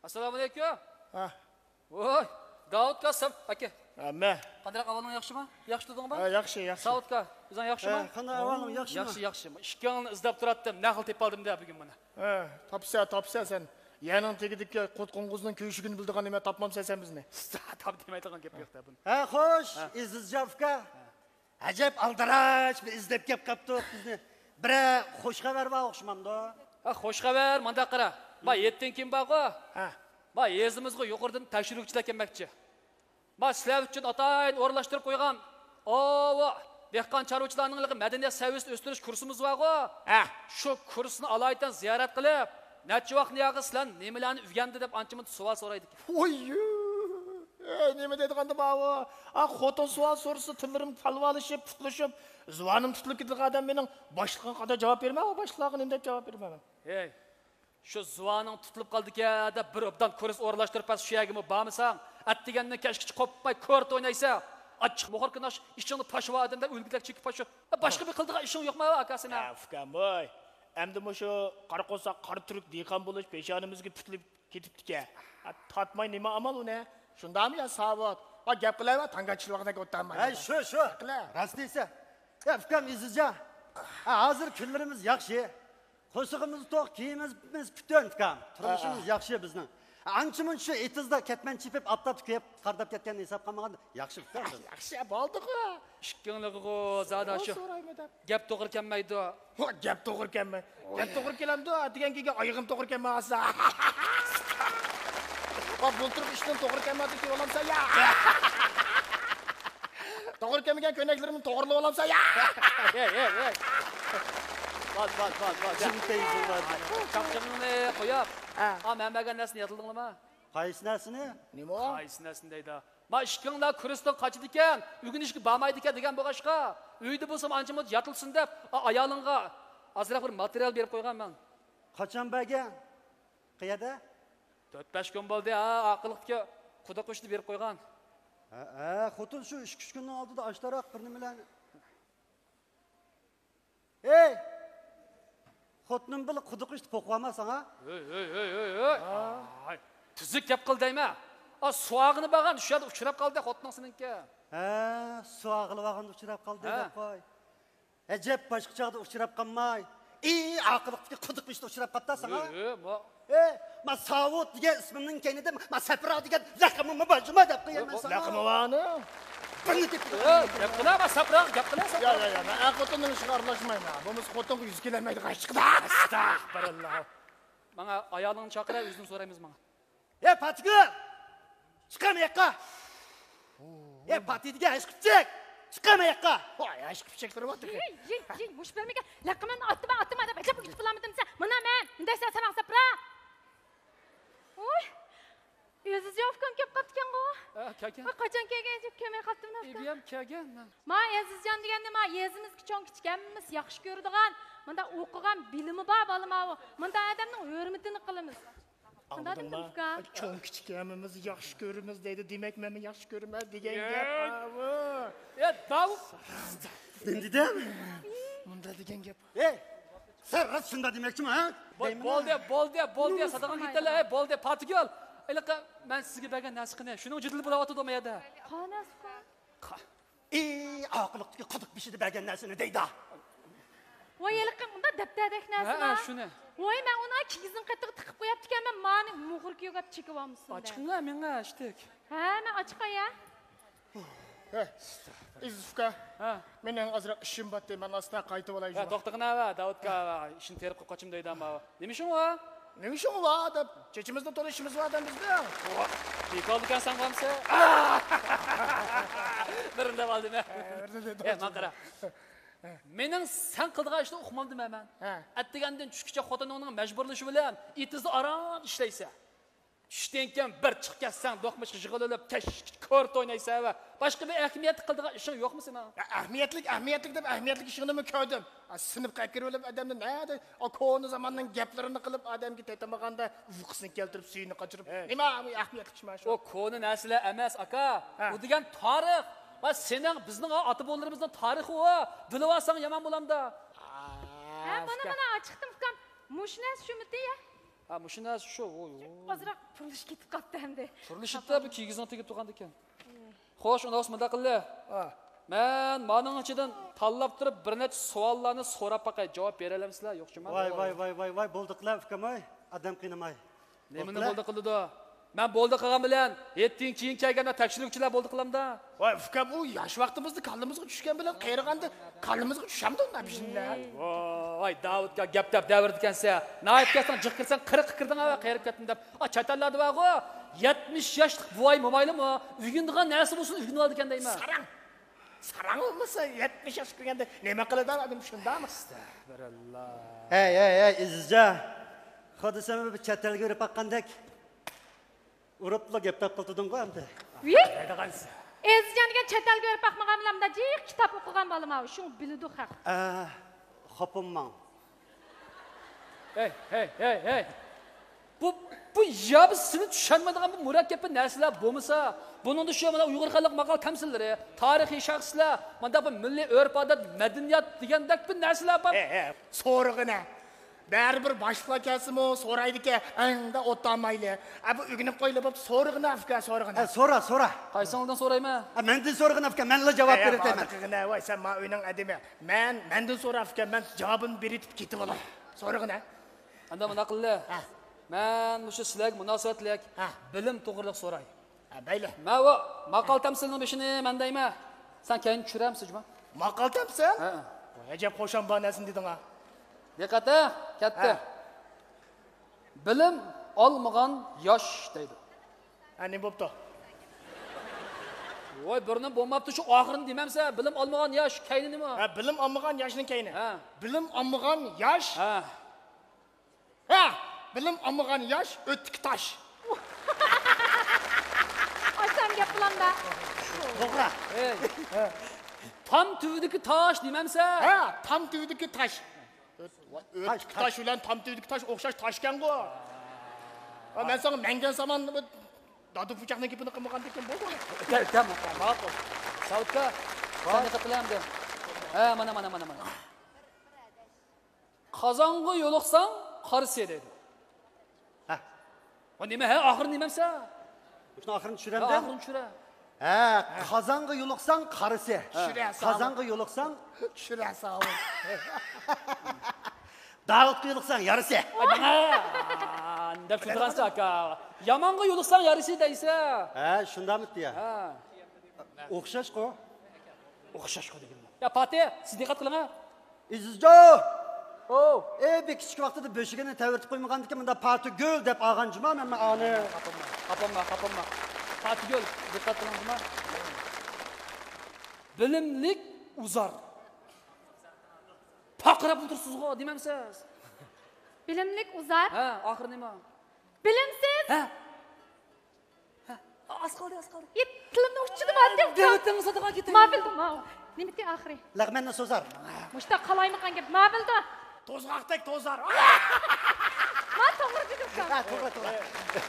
ئەسسالامۇئەلەيكۇم. ھە. ۋوي، داۋۇت ئاكا، سەپ ئاكا. ھە، مەن. قانداق ئەھۋالىڭ، ياخشىمۇ؟ ياخشى تۇردۇڭمۇ؟ ھە، ياخشى، ياخشى. داۋۇت ئاكا، ئۆزۈڭ ياخشىمۇ؟ ھە، قانداق ئەھۋالىڭ، ياخشىمۇ؟ ياخشى، ياخشى. ئىككىڭلارنى ئىزدەپ تۇراتتىم، نەقىل تېپىۋالدىم دە بۈگۈن مانا. ھە، تاپسا، تاپسا سەن. يەرنىڭ تېگىدىكى قوت قوڭغۇزنىڭ كۆشۈكىنى بىلىدىغان نېمە تاپمامسەن سەن بىزنى. تاپ دېمەيدىغان گەپ يوق دە بۇنى. ھە، خوش، ھە. ئېزىزجان ئۇكا. ھە. ئەجەب ئالدىراش بىر ئىزدەپ كەپ قاپتۇق بىزنى. بىرەر خوش خەۋەر بار ئوخشىمامدۇ؟ ھە، خوش خەۋەر، مانداق قارا. ما يەتتىن كېيىن بارغۇ. ھە. ما يېزىمىزغا يۇقىرىدىن تەكشۈرگۈچىلەر كەلمەكچى. ما سىلەر ئۈچۈن ئاتايىن ئورۇنلاشتۇرۇپ قويغان ئاۋۇ دېھقان چارۋىچىلارنىڭ ھېلىقى مەدەنىيەت سەۋىيىسىنى ئۆستۈرۈش كۇرسىمىز بارغۇ. ھە. شۇ كۇرسنى ئالايىتەن زىيارەت قىلىپ، نەچچە ۋاقىتنى ياغى سىلەر نېمىلەرنى ئۆگەندى دەپ ئانچە-مۇنچە سوئال سورايدىكەن. ۋوي، ئەي، نېمە دەيدىغاندۇ ماۋۇ؟ ئا، خوتۇن سوئال سورىسا تىللىرىم پالۋالىشىپ، پۇتلىشىپ، زۇۋانىم تۇتۇلۇپ كېتىدىغان ئادەم مېنىڭ باشلىقىغا قانداق جاۋاب بېرىمەن؟ ئۇ باشلىقلارغا نېمە دەپ جاۋاب بېرىمەن مەن؟ ھەي، شۇ زۇۋانىڭ تۇتۇلۇپ قالدىكەن دەپ بىر ئوبدان كۇرس ئورۇنلاشتۇرۇپ بەرسە شۇ يەرگىمۇ بارمىساڭ، ئەتىگەندىن كەچكىچە قوپماي كورت ئوينايسەن. ئاچچىق موخوركىنى ئاچ، ئىچىڭدە پاشا بار ئادەم دەپ ئۆلگۈدەك چېكىپ پاشا. باشقا بىر قىلىدىغان ئىشىڭ يوقمۇ ئاكا سېنىڭ؟ ھە، ئۇكام ۋاي. ئەمدى مۇشۇ قارا قورساق قارا تۈرك دېھقان بولۇش پېشانىمىزگە پۈتۈلۈپ كېتىپتىكەن. ھە، تارتماي نېمە ئامال ئۇنى؟ شۇنداقمۇ يا ساۋۇت؟ ھە، گەپ قىلەيۋە، تاڭگا چىللىغاندەك ئولتۇرماي. ھەي، شۇ، شۇ. راست دەيسەن. يا ئۇكام ئېزىزجان. ھە، ھازىر كۈنلىرىمىز ياخشى. قورسىقىمىز توق، كىيىمىمىز پۈتۈن ئۇكام. تۇرمۇشىمىز ياخشى بىزنىڭ. ئانچە-مۇنچە شۇ ئېتىزدا كەتمەن چېپىپ، ئاپتاپتا كۆيۈپ، قارداپ كەتكەندىن ھېساب قالمىغاندا ياخشى ئۇكام بىز. ياخشى، بولدىغۇ. ئىككىڭلارغۇ زادى شۇ سورايمۇ دەپ. گەپ توغرا كەلمەيدۇ. ھو، گەپ توغرا كەلمەي. گەپ توغرا كېلەمدۇ دېگەن گېپىگە ئايىغىم توغرا كەلمەي قالسا. ۋا، بۇلتۇرقى ئىشنىڭ توغرا كەلمەيدىغىنى كۆرۈۋالامسەن يا. توغرا كەلمىگەن كۆينەكلىرىمنى توغرىلاپ ئالامسەن يا. ھەي، ھەي، ھەي. بار، بار، بار، بار. چىن پەيزىڭلار. چاپچىقىڭنى قويۇپ. ھە. ئا، مەن بەرگەن نەرسىنى يادلىدىڭلارمۇ؟ قايسى نەرسىنى؟ نېمە ئۇ؟ قايسى نەرسىنى دەيدۇ؟ ما ئىككىڭلار كۇرستىن قاچىدىكەن، ئۆگىنىشكە بارمايدىكەن دېگەن بولغاچقا، ئۆيدە بولسام ئانچە-مۇنچە ياتىلسۇن دەپ، ئا، ئايالىڭغا ئازراق بىر ماتېرىيال بېرىپ قويغان مەن. قاچان بەرگەن؟ قەيەردە؟ تۆت-بەش كۈن بولدى، ھە، ئارقىلىقتىكى قۇدۇق ئۈستىدە بېرىپ قويغان. ھە، ھە، خوتۇن شۇ ئىككى-ئۈچ كۈننىڭ ئالدىدا ئاشتاراق بىر نېمىلەرنى. ھەي! خوتۇنۇم بىلەن قۇدۇق ئۈستىدە قوقۇۋالما ساڭا. ھەي، ھەي، ھەي، ھەي، ھەي. ھە. ئاي، تۈزۈك گەپ قىل دەيمەن. ئا، سۇ ئاغىنى بارغان، شۇ يەردە ئۇچراپ قالدى خوتۇنۇڭ سېنىڭكى. ھە، سۇ ئاغىلى بارغاندا ئۇچراپ قالدى دەپ قوي. ئەجەب، باشقا چاغدا ئۇچراپ قالماي، ئى، ئارقىلىقتىكى قۇدۇق ئۈستىدە ئۇچراپ قاپتۇ ساڭا. ئى، ئى، ما. ئى، ما ساۋۇت دېگەن ئىسمىمنىڭ كەينىدە ما سەپرا دېگەن لەقىمىممۇ بار جۇما دەپ قويىمەن ساڭا. لەقىمى بارنى؟ بىرنى تېپىپ. ئى، گەپ قىلا، ما سەپرا، گەپ قىلا، سەپرا. يا، يا، يا، مەن ئەر خوتۇننىڭ ئىشىغا ئارىلاشمايمەن. بولمىسا خوتۇنغا يۈز كېلەلمەيدىغان ئىش چىقىدۇ. ئەستەغپىرۇللا. ماڭا ئايالىڭنى چاقىر، ئۆزىنى سورايمىز ماڭا. ئەي پاتىگۈل! چىقامە ياققا! ئەي پاتى دېگەن ھەشقىپىچەك! چىقامە ياققا! ۋاي، ھەشقىپىچەكلىرى بار تېخى. يەي، يەي، يەي، مۇشۇ بەرمىگەن لەقىمىنى ئاتتىما، ئاتتىما دەپ ئەجەب ئۆگىتىپ بولامىدىم دېسە، مانا مەن، مۇنداق سەن ساڭا سەپرا. ۋوي، ئەزىزجان ئۇكام كەپ قاپتىكەنغۇ. ھە، كەلگەن. ۋاي، قاچان كەلگەن، كەلمەي قاپتىمەن ئۇكام. ئىبىيەم كەلگەن مەن. ما ئەزىزجان دېگەننى ما يېزىمىزدىكى چوڭ كىچىك ھەممىسى ياخشى كۆرىدىغان، مۇنداق ئوقۇغان، بىلىمى بار بالا ماۋۇ. مۇنداق ئادەمنىڭ ھۆرمىتىنى قىلىمىز. قانداق دېدىم، ئۇكا؟ چوڭ كىچىك ھەممىمىز ياخشى كۆرىمىز دەيدۇ، دېمەك مەنمۇ ياخشى كۆرىمەن دېگەن گەپ ئاۋۇ. يا داۋۇت. نېمە دېدىم؟ مۇنداق دېگەن گەپ. ئەي، سەن راست شۇنداق دېمەكچىمۇ، ھە؟ بولدى، بولدى، بولدى، سادىقىڭ كېتەلە، ھەي، بولدى، پاتىگۈل. ھېلىقى مەن سىزگە بەرگەن نەرسە قېنى؟ شۇنىڭ جېدىلى بولۇۋاتىدۇ ما يەردە. قاناس ئۇكا. ئى، ئاقىلىقتىكى قۇدۇق بېشىدا بەرگەن نەرسىنى دەيدۇ. ۋاي، ھېلىقى ئۇنداق دەپتەردەك نەرسىما؟ ھە، شۇنى. ۋاي، مەن ئۇنى كىگىزنىڭ قېتىغا تىقىپ قويۇپتىكەنمەن، مانا مۇغۇر كۆرۈپ چېكىۋالمىسۇن دەپ. ئاچىقىڭلار مېڭە ئىشتەك. ھە، مەن ئاچىقاي ھە. ھە، ئىزىز ئۇكا. ھە. مېنىڭ ئازراق ئىشىم بار، مەن ئاستا قايتىۋالاي. ھە، توختىغىن ھە، داۋۇت ئۇكا، ئىشنى تېرىپ قاچىم دەيدۇ ئەمما. نېمە ئىشىڭ بار؟ نېمە ئىشىڭ بار دەپ، چېچىمىزدا تولا ئىشىمىز بار ئادەم بىزنىڭ. بىكالدىكەن سەن قامسا. بىرىنى دەپ ئالدىم. ھە، بىرىنى دەپ ئالدىم. ماڭا قارا. مېنىڭ سەن قىلىدىغان ئىشنى ئۇقمامدىمەن مەن. ھە. ئەتىگەندىن چۈشكىچە خوتۇنۇڭنىڭ مەجبۇرلىشى بىلەن ئېتىزدا ئاران ئىشلەيسەن. چۈشتىن كېيىن بىر چىقىپ كەتسەڭ، دوقمۇشقا يىغىلىپ، كەچ كورت ئوينايسەن ۋە باشقا بىر ئەھمىيەتلىك قىلىدىغان ئىشىڭ يوقمۇ سېنىڭ؟ ھە، ئەھمىيەتلىك، ئەھمىيەتلىك دەپ ئەھمىيەتلىك ئىشىڭنىمۇ كۆردۈم. ھە، سىنىپقا كىرىۋېلىپ ئادەمنى نەدە، ئا، كونا زاماننىڭ گەپلىرىنى قىلىپ، ئادەمگە تېتىمىغاندا ئۇيقۇسىنى كەلتۈرۈپ، سۈيىنى قاچۇرۇپ، ھە. نېمە ئەھمىيەتلىك ئىش مانا شۇ؟ ئۇ كونا نەرسىلەر ئەمەس، ئاكا. ھە. ئۇ دېگەن تارىخ. ۋە سېنىڭ، بىزنىڭ ئاتا-بوۋىلىرىمىزنىڭ تارىخى ئۇ. بىلىۋالساڭ يامان بولامدا. ھە، مانا، مانا، ئاچىقتىم ئۇكام. مۇشۇ نەرسە شۇمىتى يا؟ ھە، مۇشۇ نەرسە شۇ. ۋوي، ۋوي. ئازراق پۇرلىشىپ كېتىپ قاپتۇ ئەمدى. پۇرلىشىپتۇ، بۇ كىگىزنىڭ تېگىپ تۇرغاندىكەن. خوش، ئۇنداق بولسا مۇنداق قىللى. ھە. مەن مانىڭ ئىچىدىن تاللاپ تۇرۇپ بىر نەچچە سوئاللارنى سوراپ باقاي، جاۋاب بېرەلەمسىلەر؟ يوقچىما؟ ۋاي، ۋاي، ۋاي، ۋاي، ۋاي، بولدى قىلە ئۇكام ئاي. ئادەم قىينىماي. نېمىنى بولدى قىلىدۇ؟ مەن بولدى قىلغان بىلەن، ھېيتتىن كېيىن كەلگەندە تەكشۈرگۈچىلەر بولدى قىلامدا. ۋاي ئۇكام، ئۇ ياش ۋاقتىمىزدا كاللىمىزغا چۈشكەن بىلەن قېرىغاندا كاللىمىزغا چۈشەمدۇ ئۇنداق بىزنىڭ؟ ۋاي، داۋۇتكا گەپ دەپ دەۋرىدىكەنسە. ناھايىتى كەلسەڭ جىق كىرسەڭ قىرىققا كىردىڭ ھە، قېرىپ كەتتىم دەپ. ئا، چەت ئەللەردە بارغۇ، يەتمىش ياشلىق بوۋاي مومايلىمۇ ئۆگىنىدىغان نەرسە بولسۇن ئۆگىنىۋالىدىكەن دەيمەن. ساراڭ. ساراڭ بولمىسا يەتمىش ياشقا كىرگەندە نېمە قىلىدۇ ئادەم شۇنداقمۇ؟ ئەستەغپىرۇللا. ھەي، ھەي، ھەي، ئىزىزجان. خۇددى سەن بىر چەت ئەلگە بېرىپ باققاندەك. ئۇرۇپلا گەپ تاپقىلى تۇردۇڭغۇ ئەمدى. ۋىي! ئەزىزجان دېگەن چەت ئەلگە بېرىپ باقمىغان بىلەن مۇنداق جىق كىتاب ئوقۇغان بالىما، شۇڭا بىلىدۇ خەق. ئە، خاپىماڭ. ھەي، ھەي، ھەي، ھەي. بۇ، بۇ يا بىز سېنى چۈشەنمەيدىغان بىر مۇرەككەپ بىر نەرسىلەر بولمىسا، بۇنىڭدا شۇ مانا ئۇيغۇر خەلق ماقال تەمسىللىرى، تارىخىي شەخسلەر، مانداق بىر مىللىي ئۆرپ-ئادەت، مەدەنىيەت دېگەندەك بىر نەرسىلەر بار. ھەي، ھەي، سورىغىنە. بەرىبىر باشلىقلار كەلسىمۇ سورايدىكەن، ئەڭدە ئوتتامايلى. ئە، بۇ ئۆگىنىپ قويۇلۇپ، سورىغىنا ئۇكا، سورىغىنا. ئە، سورا، سورا. قايسىڭىزدىن سورايمەن؟ ئە، مەندىن سورىغىنا ئۇكا، مەنلا جاۋاب بېرىتەيمەن. ۋاقىقىنا، ۋاي، سەن ما ئۆينىڭ ئادىمى. مەن، مەندىن سورا ئۇكا، مەن جاۋابىمنى بېرىتىپ كېتىۋالاي. سورىغىنا. ئەمدى مۇنداق قىللى. ھە. مەن مۇشۇ سىلەرگە مۇناسىۋەتلىك ھە. بىلىم توغرىلىق سوراي. ھە، مەيلى. مەن ئۇ ماقال تەمسىلنىڭ بېشىنى مەن دەيمەن. سەن كەينىنى چۈشۈرەمسەن جۇما؟ ماقال تەمسىل؟ ھە. ۋاي، ئەجەب خۇشام بار نەرسىنى دېدىڭ ھە. دىققەت ھە، كەتتى. ھە. بىلىم ئالمىغان ياش دەيدۇ. ھە، نېمە بوپتۇ؟ ۋاي، بىرنېمە بولماپتۇ، شۇ ئاخىرىنى دېمەمسە، بىلىم ئالمىغان ياش كەينى نېمە؟ ھە، بىلىم ئالمىغان ياشنىڭ كەينى. ھە. بىلىم ئالمىغان ياش. ھە. ھە، بىلىم ئالمىغان ياش ئۆتتىكى تاش. ئاچام گەپ بولامدا. توغرا. ئەي. تام تۈۋىدىكى تاش دېمەمسە؟ ھە، تام تۈۋىدىكى تاش. ئۆت-، تاش، ئۆتتىكى تاش. تاش بىلەن تام تۈۋىدىكى تاش ئوخشاش تاشكەنغۇ. ھە، مەن ساڭا مەڭگەن سامان دادا پۇچاقنىڭ گېپىنى قىلمىغاندىكىن بولدى. دەل، دەل، ماقۇل. ساۋۇتكا، سەن دىققەت قىلە ئەمدى. ھە، مانا، مانا، مانا، مانا. قازانغا يولۇقساڭ، قارىسى دەيدۇ. ھە. ۋا نېمە، ھە، ئاخىرىنى دېمەمسە؟ شۇنىڭ ئاخىرىنى ھە، چۈشۈرەمدىم. ئاخىرىنى چۈشۈرە. ھە، قازانغا يولۇقساڭ، قارىسى. چۈشۈرە، ساۋۇت. قازانغا يولۇقساڭ. چۈشۈرە، ساۋۇت. داۋۇتقا يولۇقساڭ، يارىسى. ئاي، مانا. دەپ شۇندىغانسا، ئاكا. يامانغا يولۇقساڭ، يارىسى دەيسە. ھە، شۇنداقمىتى يا؟ ھە. ئوخشاشقۇ. ئوخشاشقۇ دېگىنىم. يا، پاتى، سىز دىققەت قىلىڭ ھە. ئىزىزجان! ئوۋ! ئەي، بىر كىچىك ۋاقتىدا بۆشۈكىنى تەۋرىتىپ قويمىغاندىكىن مۇنداق پاتىگۈل دەپ ئالغان جۇما مەن ئانى. خاپىمما، خاپىمما، خاپىمما. پاتىگۈل، دىققەت قىلىڭ جۇما. بىلىملىك ئۇزار. پارقىراپ ئولتۇرسىزغۇ، دېمەمسىز؟ بىلىملىك ئۇزار. ھە، ئاخىرى نېمە؟ بىلىمسىز. ھە. ھە، ئاز قالدى، ئاز قالدى. يە، تىلىمنىڭ ئۇچىدا بارتى. دەۋىتىڭ سادىغا كېتەي. ما بىلدىم، ما. نېمىتى ئاخىرى؟ لەغمەننى سوزار. مۇشتا قالايمىقان گەپ، ما بىلدى. توزغاقتەك توزار. ما توغرا دېدىم. ھە، توغرا، توغرا.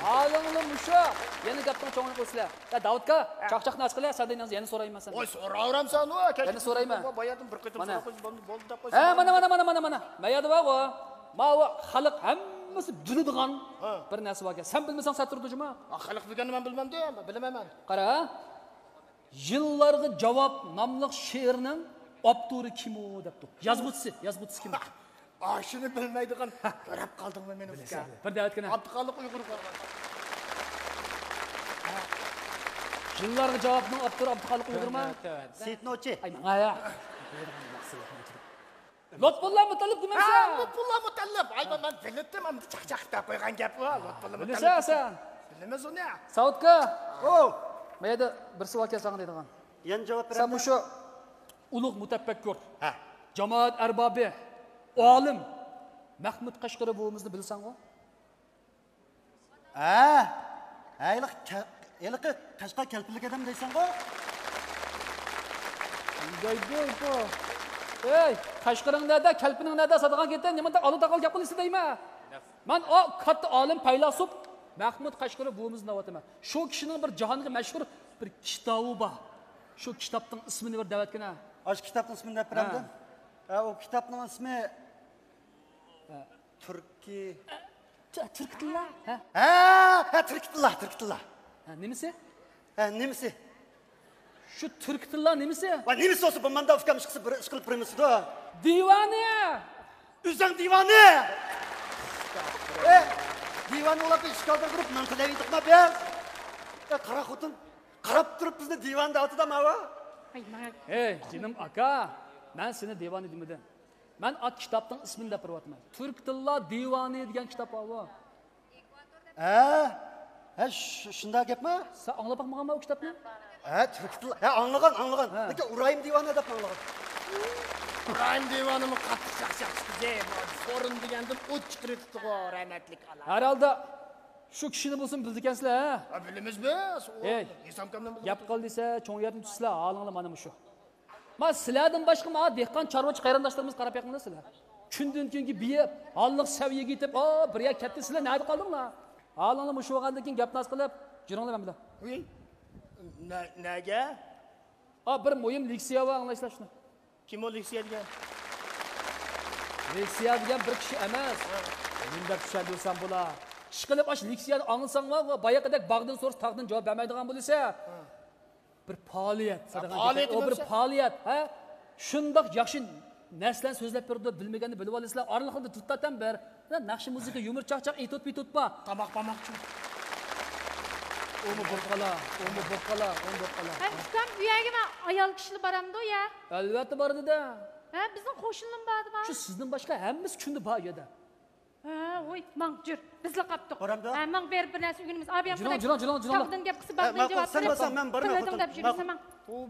ھالىڭلا مۇشۇ. يەنە گەپنىڭ چوڭىنى قىلىسىلەر. يا داۋۇتكا، چاقچاقنى ئاچقىلى، سەن دەينىڭ يەنە سورايمەن سەندىن. ۋاي، سوراۋېرەمسەن ئۇ. كەچ-، يەنە سورايمەن. باياتىن بىر قېتىم مانا. سوراپ قويسا بولدى، بولدى دەپ قويسا ھە، بولدى. مانا، مانا، مانا، مانا، مانا. مەيەردە بارغۇ. ماۋۇ خەلق ھەممىسى بىلىدىغان ھە. بىر نەرسە باركەن. سەن بىلمىسەڭ سەن تۇرىدۇ جۇما. ھە، خەلق بىلگەننى مەن بىلمەمدۇ، بىلمەيمەن. قارا. يىللارغا جاۋاب ناملىق شېئىرنىڭ ئاپتورى كىم ئۇ دەپتۇ. يازغۇچىسى، يازغۇچىسى كىم؟ ئاشۇنى بىلمەيدىغان، كۆرۈپ قالدىڭمۇ مېنى، ئۇكا؟ بىر دەۋەتكىنە. ئابدۇخالىق ئۇيغۇر قالغان. يىللارغا جاۋابنىڭ ئاپتورى ئابدۇخالىق ئۇيغۇرما؟ سېيىت نوچى. ئاي، ماڭا يا. لۇتپۇللا مۇتەللىپ دېمەمسەن؟ ھە، لۇتپۇللا مۇتەللىپ. ئاي، مەن بىلىتتىم، ئەمدى چاقچاق دەپ قويغان گەپ بۇ. لۇتپۇللا مۇتەللىپ. بىلىسەن سەن. بىلىمىز ئۇنى. ساۋۇتكا. ئو. مەيەردە بىرسى باركەن ساڭا دەيدىغان. يەنە جاۋاب بېرەمدۇ؟ سەن مۇشۇ ئۇلۇغ مۇتەپەككۇر، ھە. جامائەت ئەربابى، ئالىم مەھمۇد قەشقىرى بوۋىمىزنى بىلىسەنغۇ؟ ھە، ھە، ھېلىقى كە-، ھېلىقى قەشقەر كەلپىنلىك ئادەم دەيسەنغۇ؟ دەيدۇ، بۇ. ئەي، قەشقىرىڭ نەدە، كەلپىنىڭ نەدە، ساتىدىغان كېتە، نېمانداق ئالا تاقال گەپ قىلىسىز دەيمەن. مەن ئا، كاتتا ئالىم، پەيلاسوپ مەھمۇد قەشقىرى بوۋىمىزنى دەۋاتىمەن. شۇ كىشىنىڭ بىر جاھانغا مەشھۇر بىر كىتابى بار. شۇ كىتابنىڭ ئىسمىنى بىر دەۋەتكىنە. ئاشۇ كىتابنىڭ ئىسمىنى دەپ بېرەمدۇ؟ ھە. ھە، ئۇ كىتابنىڭ ئىسمى تۈركىي. تۈ-، تۈركىي تىللا؟ ھە؟ ھە، ھە، تۈركىي تىللا، تۈركىي تىللا. ھە، نېمىسى؟ ھە، نېمىسى؟ شۇ تۈركىي تىللا نېمىسى؟ ۋاي، نېمىسى بولسا بولمامدا، ئۇكام ئىشقىلسا بىر ئىش قىلىپ بېرىمىسىدۇ. دىۋانى! ئۆزۈڭ دىۋانى! ئە، دىۋانى ئۇلاپ ئىشكالدىن قۇرۇپ مەن تىلەۋېتىقما بىز؟ ئە، قارا خوتۇن، قاراپ تۇرۇپ بىزنى دىۋانە دەۋاتىدۇ ماۋۇ. ھەي، جېنىم ئاكا، مەن سېنى دىۋانە دېمىدىم. مەن ئا كىتابنىڭ ئىسمىنى دەپ بېرىۋاتىمەن. تۈركىي تىللا دىۋانى دېگەن كىتاب بارغۇ. ھە؟ ھە، شۇ-، شۇنداق گەپمۇ؟ سەن ئاڭلاپ باقمىغانما ئۇ كىتابنى؟ ھە، تۈركىي تىل، ھە، ئاڭلىغان، ئاڭلىغان. ھە. لېكىن ئىبراھىم دىۋانە دەپ ئاڭلىغان. ئىبراھىم دىۋانىمۇ قاتتىق چاقچاق چىقتى، سورۇن دېگەندىن ئوت چىقىرىۋېتىپتىغۇ، رەھمەتلىك ئالا. ھەر ھالدا شۇ كىشىنى بولسا بىلىدىكەنسىلەر، ھە؟ ھە، بىلىمىز بىز. ئۇ ھېي، ھېسام ئاكامدىن بىلدۇق. گەپ قىل دېسە، چوڭ يەردىن چۈشسىلەر، ھالىڭلار مانا مۇشۇ. ما سىلەردىن باشقا ما دېھقان، چارۋىچى قېرىنداشلىرىمىزغا قاراپ بېقىڭلار سىلەر. كۈندىن كۈنگە بېيىپ، ھاللىق سەۋىيەگە يېتىپ، ئا، بىر يەر كەتتى، سىلەر نەدە قالدىڭلار؟ ھالىڭلار مۇشۇ بولغاندىن كېيىن گەپ ناز قىلىپ، يۈرۈڭلار مەن بىلەن. ئۇي، نە-، نەگە؟ ئا، بىر مۇھىم لېكسىيە بار، ئاڭلايسىلەر شۇنى. كىم ئۇ لېكسىيە دېگەن؟ لېكسىيە دېگەن بىر كىشى ئەمەس. ھە. نېمە دەپ چۈشەندۈرسەم بولا؟ ئىشقىلىپ ئاشۇ لېكسىيەنى ئاڭلىساڭلار، بايىقىدەك باغدىن سورىسا تاغدىن جاۋاب بەرمەيدىغان بولىسە. ھە. بىر پائالىيەت، ھە، سادىغان پائالىيەت گېپى. ئۇ بىر دېمەمسە؟ پائالىيەت، ھە؟ شۇنداق ياخشى نەرسىلەرنى سۆزلەپ بېرىدۇ، بىلمىگەننى بىلىۋالىسىلەر. ئارىلىقىدا دۇتاتەن بىر، ناخشا، مۇزىكا، يۇمۇر، چاقچاق، ئېتوت، پېتوت بار. تاماق، پاماقچۇ. ئۇمۇ بوپ قالا، ئۇمۇ بوپ قالا، ئۇمۇ بوپ قالا. ھە، ئۇكام، ئۇ يەرگە مەن ئايال كىشىلەر بارامدۇ يا؟ ئەلۋەتتە بارىدۇ-دە. ھە، بىزنىڭ قوشنىلىمۇ باردىما؟ شۇ سىزدىن باشقا ھەممىسى كۈندە بار ئۇ يەردە. ھە، ۋوي، ماڭ، جۈر. بىزلا قاپتۇق. بارامدۇ؟ ھە، ماڭ، بېرىپ بىر نەرسە ئۆگىنىمىز. ئابىيام جۇراڭ، جۇراڭ، جۇراڭ، جۇراڭ. تاغدىن گەپ قىلسا، ھە، باغدىن ماقۇل، جاۋاب سەن بېرىپ، بارساڭ مەن بارماي تىللىدىڭ خوتۇن. دەپ يۈرىسەن ماڭ.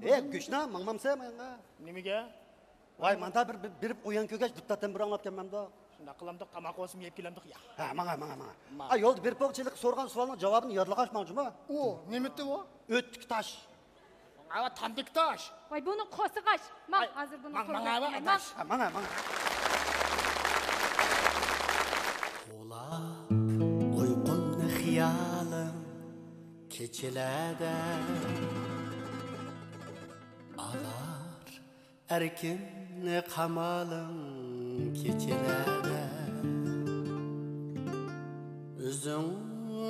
ئە، گۆشنا، ماڭمامسەن ماڭا؟ نېمىگە؟ ۋاي، ماندا بىر، بىر، بېرىپ ئويۇن كۆرگەچ، دۇتاتەن بىر ئاڭلاپ كەلمەمدۇ؟ شۇنداق قىلامدۇق، تاماق بولسىمۇ يەپ كېلەمدۇق يا. ھە، ماڭا، ماڭا، ماڭا. ماڭ. ھە، يولدا بېرىپ بولغۇچىلىق سورىغان سوئالنىڭ جاۋابىنى يادلىغاچ ماڭ جۇما. ئۇ، نېمىتى ئۇ؟ ئۆتتۈكى تاش. ماڭا تامدىكى تاش. ۋاي، بۇنى قوسىغاچ. ماڭ، ھازىر بۇنى ماڭ، ماڭ، ماڭ. ھە، ماڭ، ماڭ. تولا ئۇيقۇمنى خىيالىم كېچىلەردە ئالار. ئەركىننى قامالىڭ كېچىلەردە، ئۆزۈڭ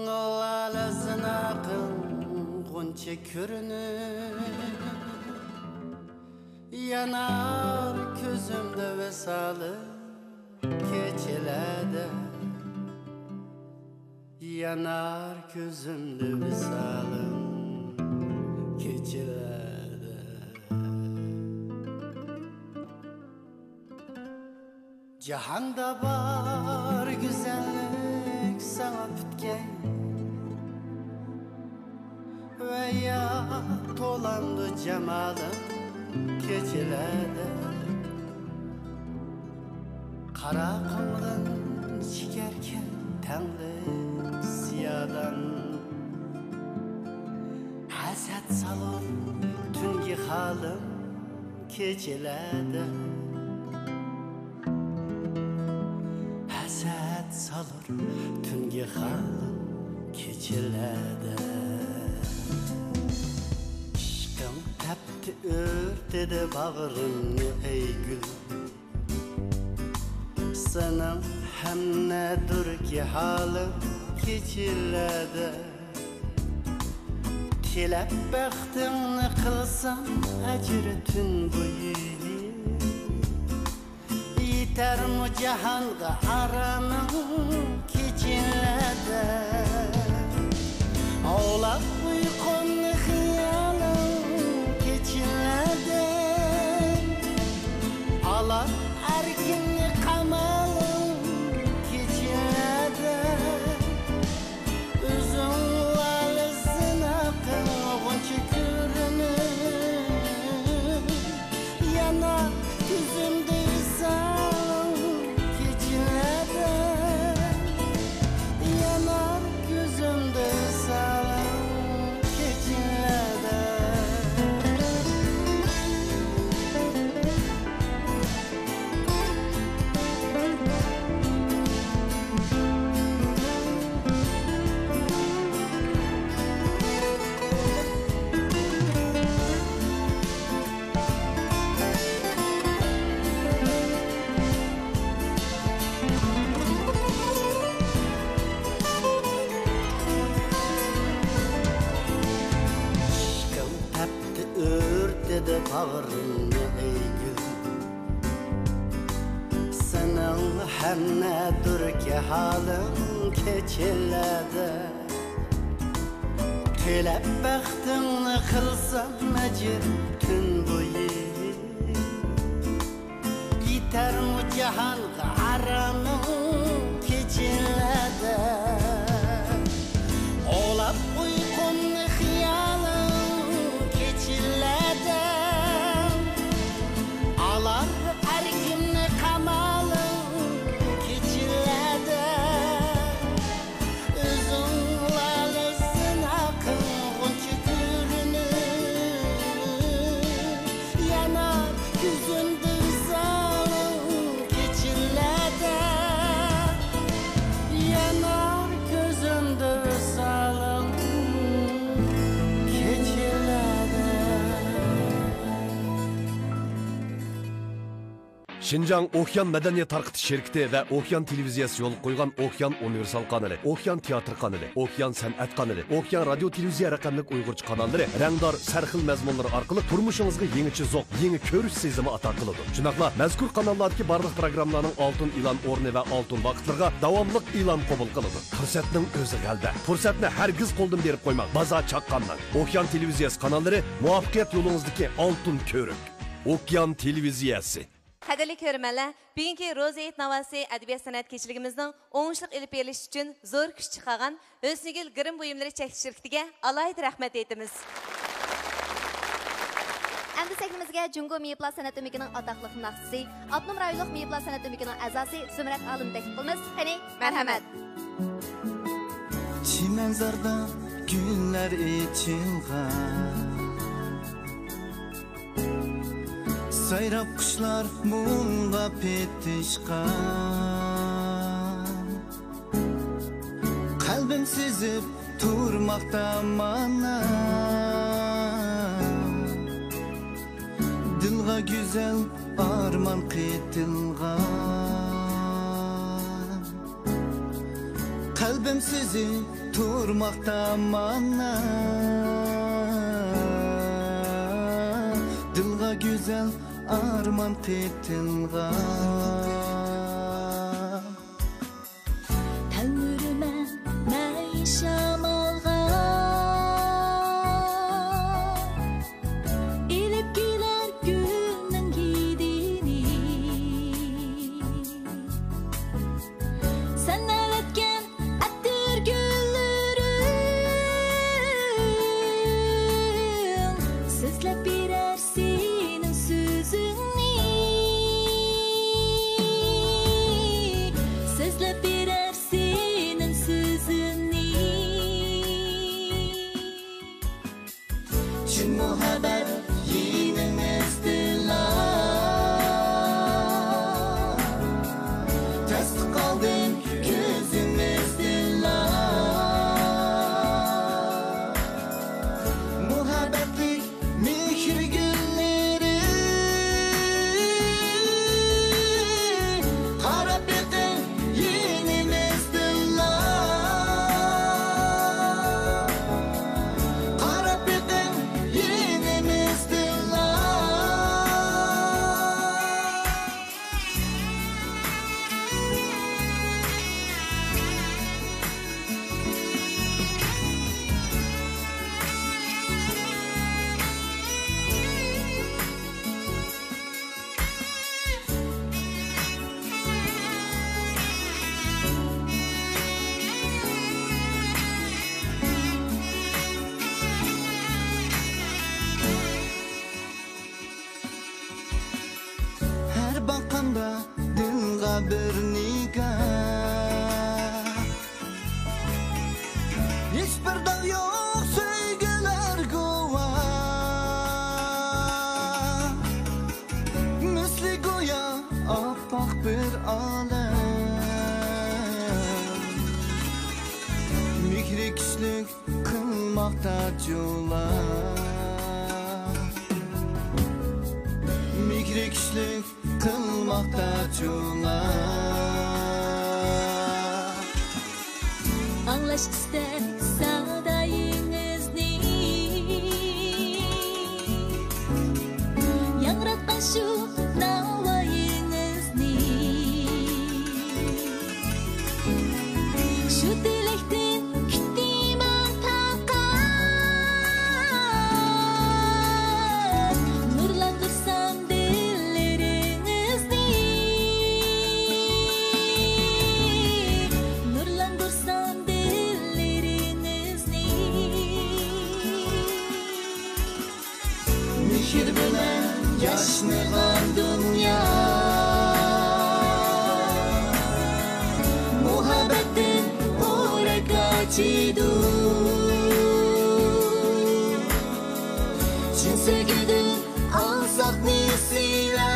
لالە زىناقىڭ غۇنچە كۆرۈنۈپ، يانار كۆزۈمدە ۋىسالىڭ كېچىلەردە. يانار كۆزۈمدە ۋىسالىڭ كېچىلەردە. جاھاندا بار گۈزەللىك ساڭا پۈتكەن ۋە يا تولامدۇ جامالىڭ كېچىلەردە. قارا قۇمدىن چېكەركەن تەڭلىك زىيادان، ھەسەت سالۇر تۈنگە خالىم كېچىلەردە، ھەسەت سالۇر تۈنگە خالىق كېچىلەردە. ئىشقىڭ تەپتى ئۆرتىدى باغرىمنى، ئەي گۈل. سېنىڭ ھەممىدۇركى ھالىڭ كېچىلەردە. تىلەپ بەختىڭنى قىلسام ئەجىر تۈن بويى، يېتەرمۇ جاھانغا ئارامىڭ كېچىلەردە؟ ئاۋلاپ ئۇيقۇمنى خىيالىڭ كېچىلەردە، ئالار ئەركىمنى قامالىڭ كېچىلەردە. ئۆزۈڭ لالە سىناقىڭ غۇنچە كۆرۈنۈپ، يانار كۆزۈمدە ۋىسالىڭ كېچىلەردە. يانار كۆزۈمدە ۋىسالىڭ كېچىلەردە. ئىشقىڭ تەپتى ئۆرتىدى باغرىمنى، ئەي گۈل. سېنىڭ ھەممىدۇركى ھالىڭ كېچىلەردە. تىلەپ بەختىڭنى قىلسام ئەجىر تۈن بويى، يېتەرمۇ جاھانغا ئارامىڭ كېچىلەردە؟ ئولاپ ئۇيقۇمنى خىيالىڭ كېچىلەردە، ئالار ئەركىمنى قامالىڭ كېچىلەردە. ئۆزۈڭ لالە سىناقىڭ غۇنچە كۆرۈنۈپ، يانار كۆزۈمدە ۋىسالىڭ كېچىلەردە. يانار كۆزۈمدە ۋىسالىڭ كېچىلەردە. شىنجاڭ ئوكيان مەدەنىيەت تارقىتىش شىركىتى ۋە ئوكيان تېلېۋىزىيەسى يولغا قويغان ئوكيان ئۇنىۋېرسال قانىلى، ئوكيان تىياتىر قانىلى، ئوكيان سەنئەت قانىلى، ئوكيان رادىيو تېلېۋىزىيە رەقەملىك ئۇيغۇرچە قاناللىرى رەڭدار، سەرخىل مەزمۇنلىرى ئارقىلىق تۇرمۇشىڭىزغا يېڭىچە زوق، يېڭى كۆرۈش سېزىمى ئاتا قىلىدۇ. شۇنداقلا مەزكۇر قاناللاردىكى بارلىق پروگراممىلارنىڭ ئالتۇن ئېلان ئورنى ۋە ئالتۇن ۋاقىتلىرىغا داۋاملىق ئېلان قوبۇل قىلىدۇ. پۇرسەتنىڭ ئۆزى غەلىبە. پۇرسەتنى ھەرگىز قولدىن بېرىپ قويماڭ. بازار چاققاندا ئوكيان تېلېۋىزىيەسى قاناللىرى مۇۋەپپەقىيەت يولىڭىزدىكى ئالتۇن كۆۋرۈك. ئوكيان تېلېۋىزىيەسى. قەدىرلىك كۆرۈرمەنلەر، بۈگۈنكى روزا ھېيت ناۋاسى ئەدەبىيات سەنئەت كېچىلىكىمىزنىڭ ئوڭۇشلۇق ئېلىپ بېرىلىشى ئۈچۈن زور كۈچ چىقارغان ھۆسنىگۈل گىرىم بۇيۇملىرى چەكلىك شىركىتىگە ئالاھىدە رەھمەت ئېيتىمىز. ئەمدى سەھنىمىزگە جۇڭگو مېيىپلار سەنئەت ئۆمىكىنىڭ ئاتاقلىق ناخشىسى، ئاپتونوم رايونلۇق مېيىپلار سەنئەت ئۆمىكىنىڭ ئەزاسى زۇمرەت ئالىمنى تەكلىپ قىلىمىز. قېنى، مەرھەمەت! چىمەنزاردا گۈللەر ئېچىلغان، سايراپ قۇشلار مۇڭغا پېتىشقان، قەلبىم سېزىپ تۇرماقتا مانا، دىلغا گۈزەل ئارمان قېتىلغان. قەلبىم سېزىپ تۇرماقتا مانا، دىلغا گۈزەل ئارمان قېتىلغان. تەلمۈرىمەن مەن شامالغا، ئېلىپ كېلەر گۈلنىڭ ھىدىنى. سەن ئەۋەتكەن ئەتىر گۈللىرىڭ سۆزلەپ بېرەر سېنىڭ سۆزۈڭنى، سۆزلەپ بېرەر سېنىڭ سۆزۈڭنى. چىن مۇھەببەت يېنىڭىزدىلا، تەستە قالدىم كۆزۈم بىر نىگاھ، ھېچبىر داغ يوق سۆيگۈلەر گۇۋاھ. مىسلى گويا ئاپئاق بىر ئالەم، مېھرى كۈچلۈك قىلماقتا جۇلا. مېھرى كۈچلۈك قىلماقتا جۇلا. ئاڭلاش ئىستەك سادايىڭىزنى، ياڭراتقان شۇ ناۋايىڭىزنى. شۇ تىلەكتىن كۈتتىم ئارتاققا، نۇرلاندۇرسام دىللىرىڭىزنى، نۇرلاندۇرسام دىللىرىڭىزنى. مېھىر بىلەن ياشنىغان دۇنيا، مۇھەببەتتىن پورەك ئاچىدۇ. چىن سۆيگۈدىن ئالساق نېسىۋە،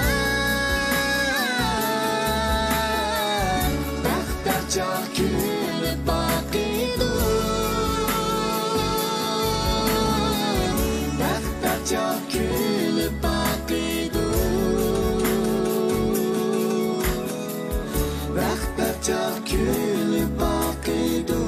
بەختلەر چاغ كۈلۈپ باقىدۇ. بەختلەر چاغ كۈلۈپ باقىدۇ. بەختلەر چاغ كۈلۈپ باقىدۇ.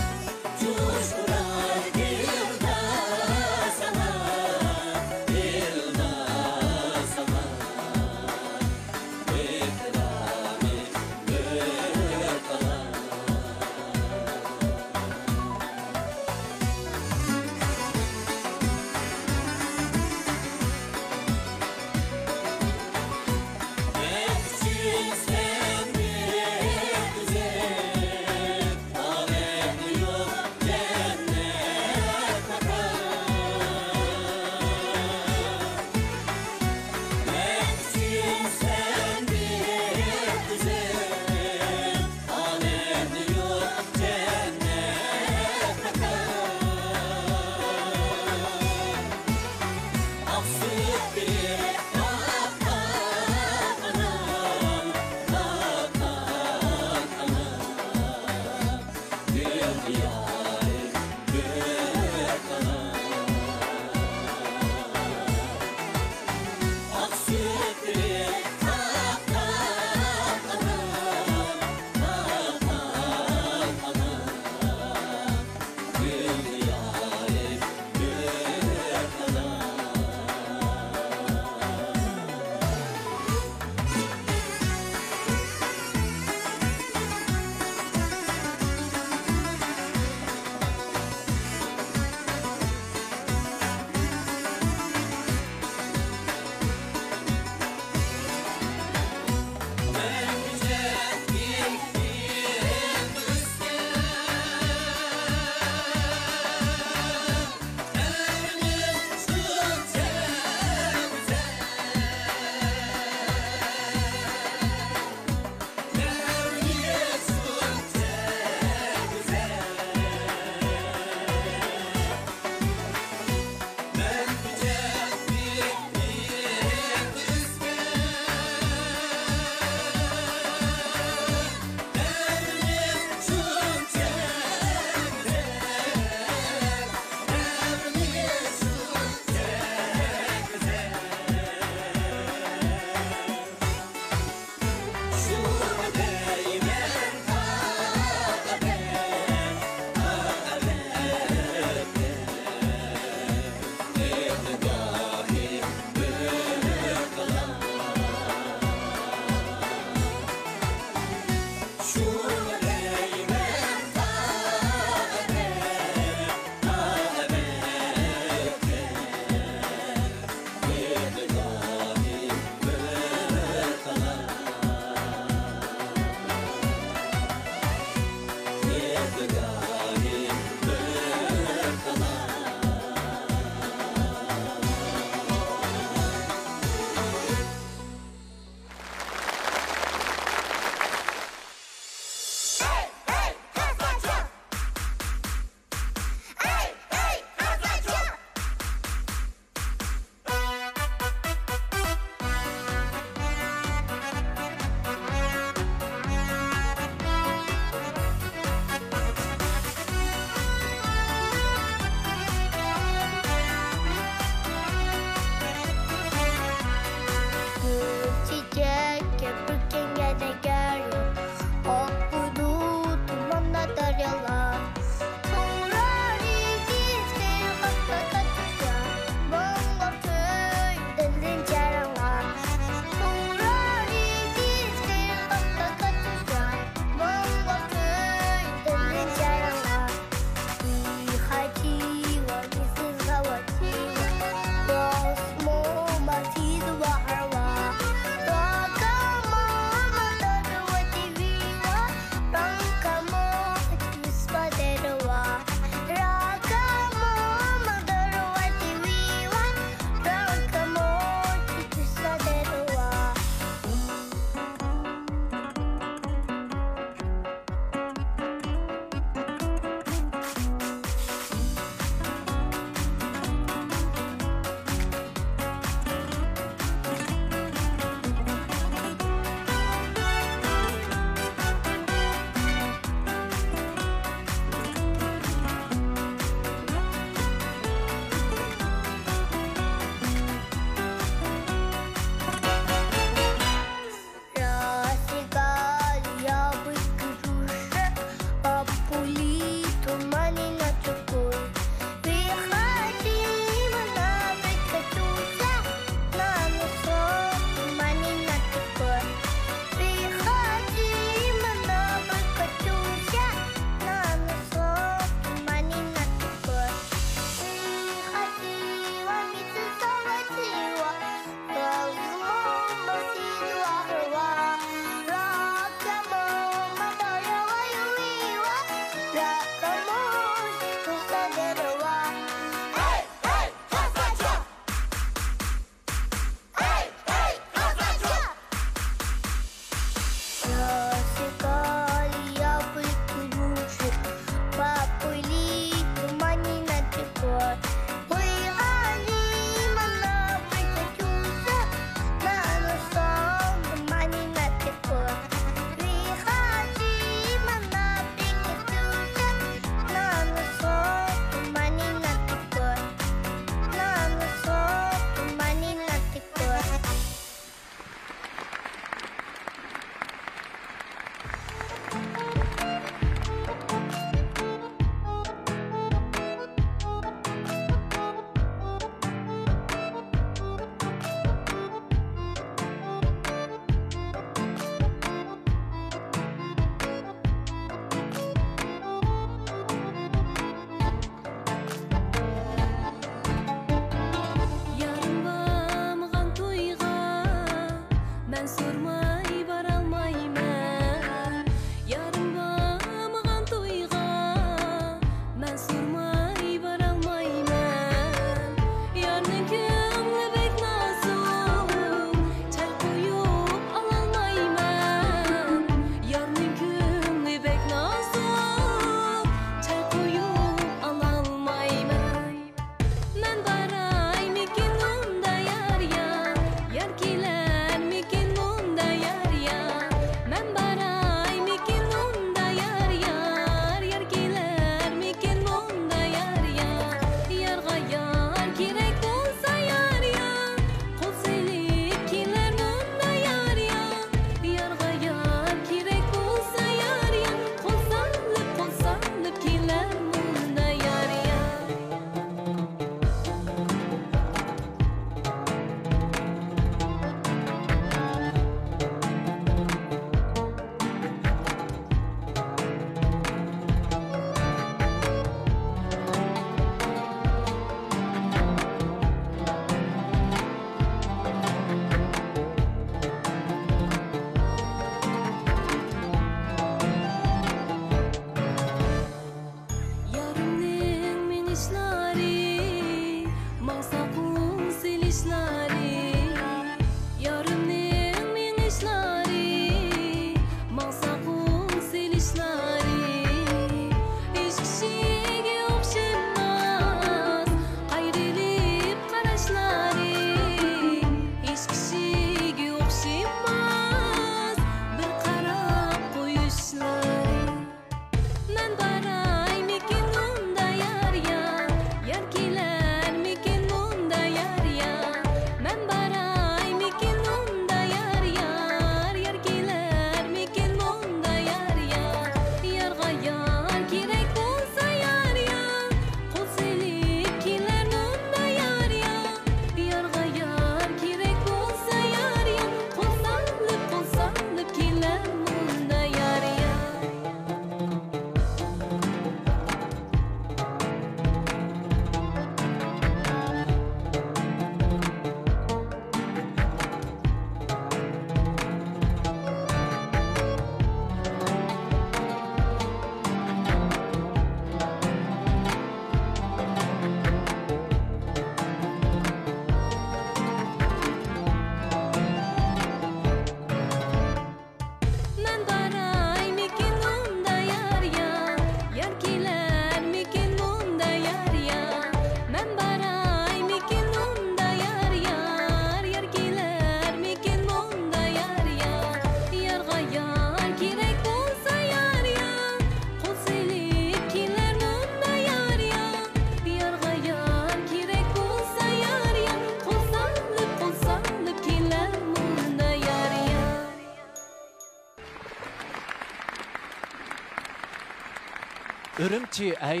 ئۈرۈمچى، ئەي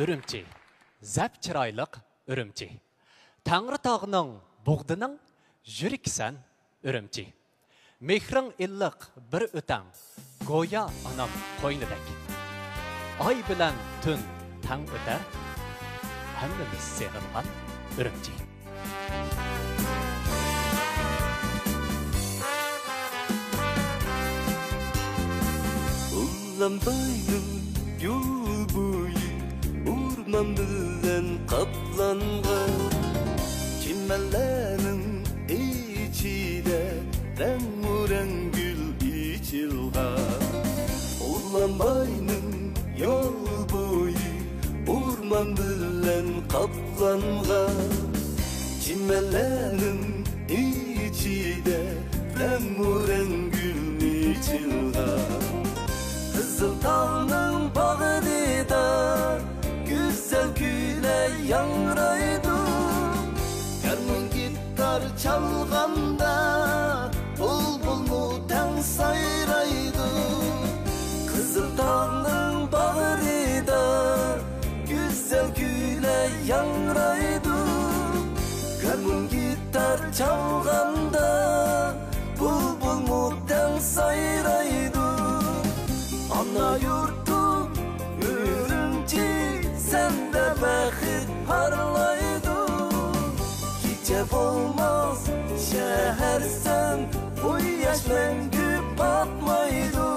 ئۈرۈمچى، زەپ چىرايلىق ئۈرۈمچى. تەڭرىتاغنىڭ، بۇغدىنىڭ يۈرىكىسەن ئۈرۈمچى. مېھرىڭ ئىللىق بىر ئۆتەڭ، گويا ئانام قوينىدەك. ئاي بىلەن تۈن تەڭ ئۆتەر، ھەممىمىز سېغىنغان ئۈرۈمچى. ئۇللانباينىڭ يول بويى ئورمان بىلەن قاپلانغان، چىمەنلەرنىڭ ئىچىدە رەڭمۇرەڭ گۈل ئېچىلغان. ئۇللانباينىڭ يول بويى ئورمان بىلەن قاپلانغان، چىمەنلەرنىڭ ئىچىدە رەڭمۇرەڭ گۈل ئېچىلغان. قىزىل تاغنىڭ باغرىدا گۈزەل كۈيلەر ياڭرايدۇ. گارمون گىتار چالغاندا بۇلبۇلمۇ تەڭ سايرايدۇ. قىزىل تاغنىڭ باغرىدا گۈزەل كۈيلەر ياڭرايدۇ. گارمون گىتار چالغاندا بۇلبۇلمۇ تەڭ سايرايدۇ. ئانا يۇرتۇم ئۈرۈمچى، سەندە بەخت پارلايدۇ. كېچە بولماس شەھەرسەن، قۇياش مەڭگۈ پاتمايدۇ.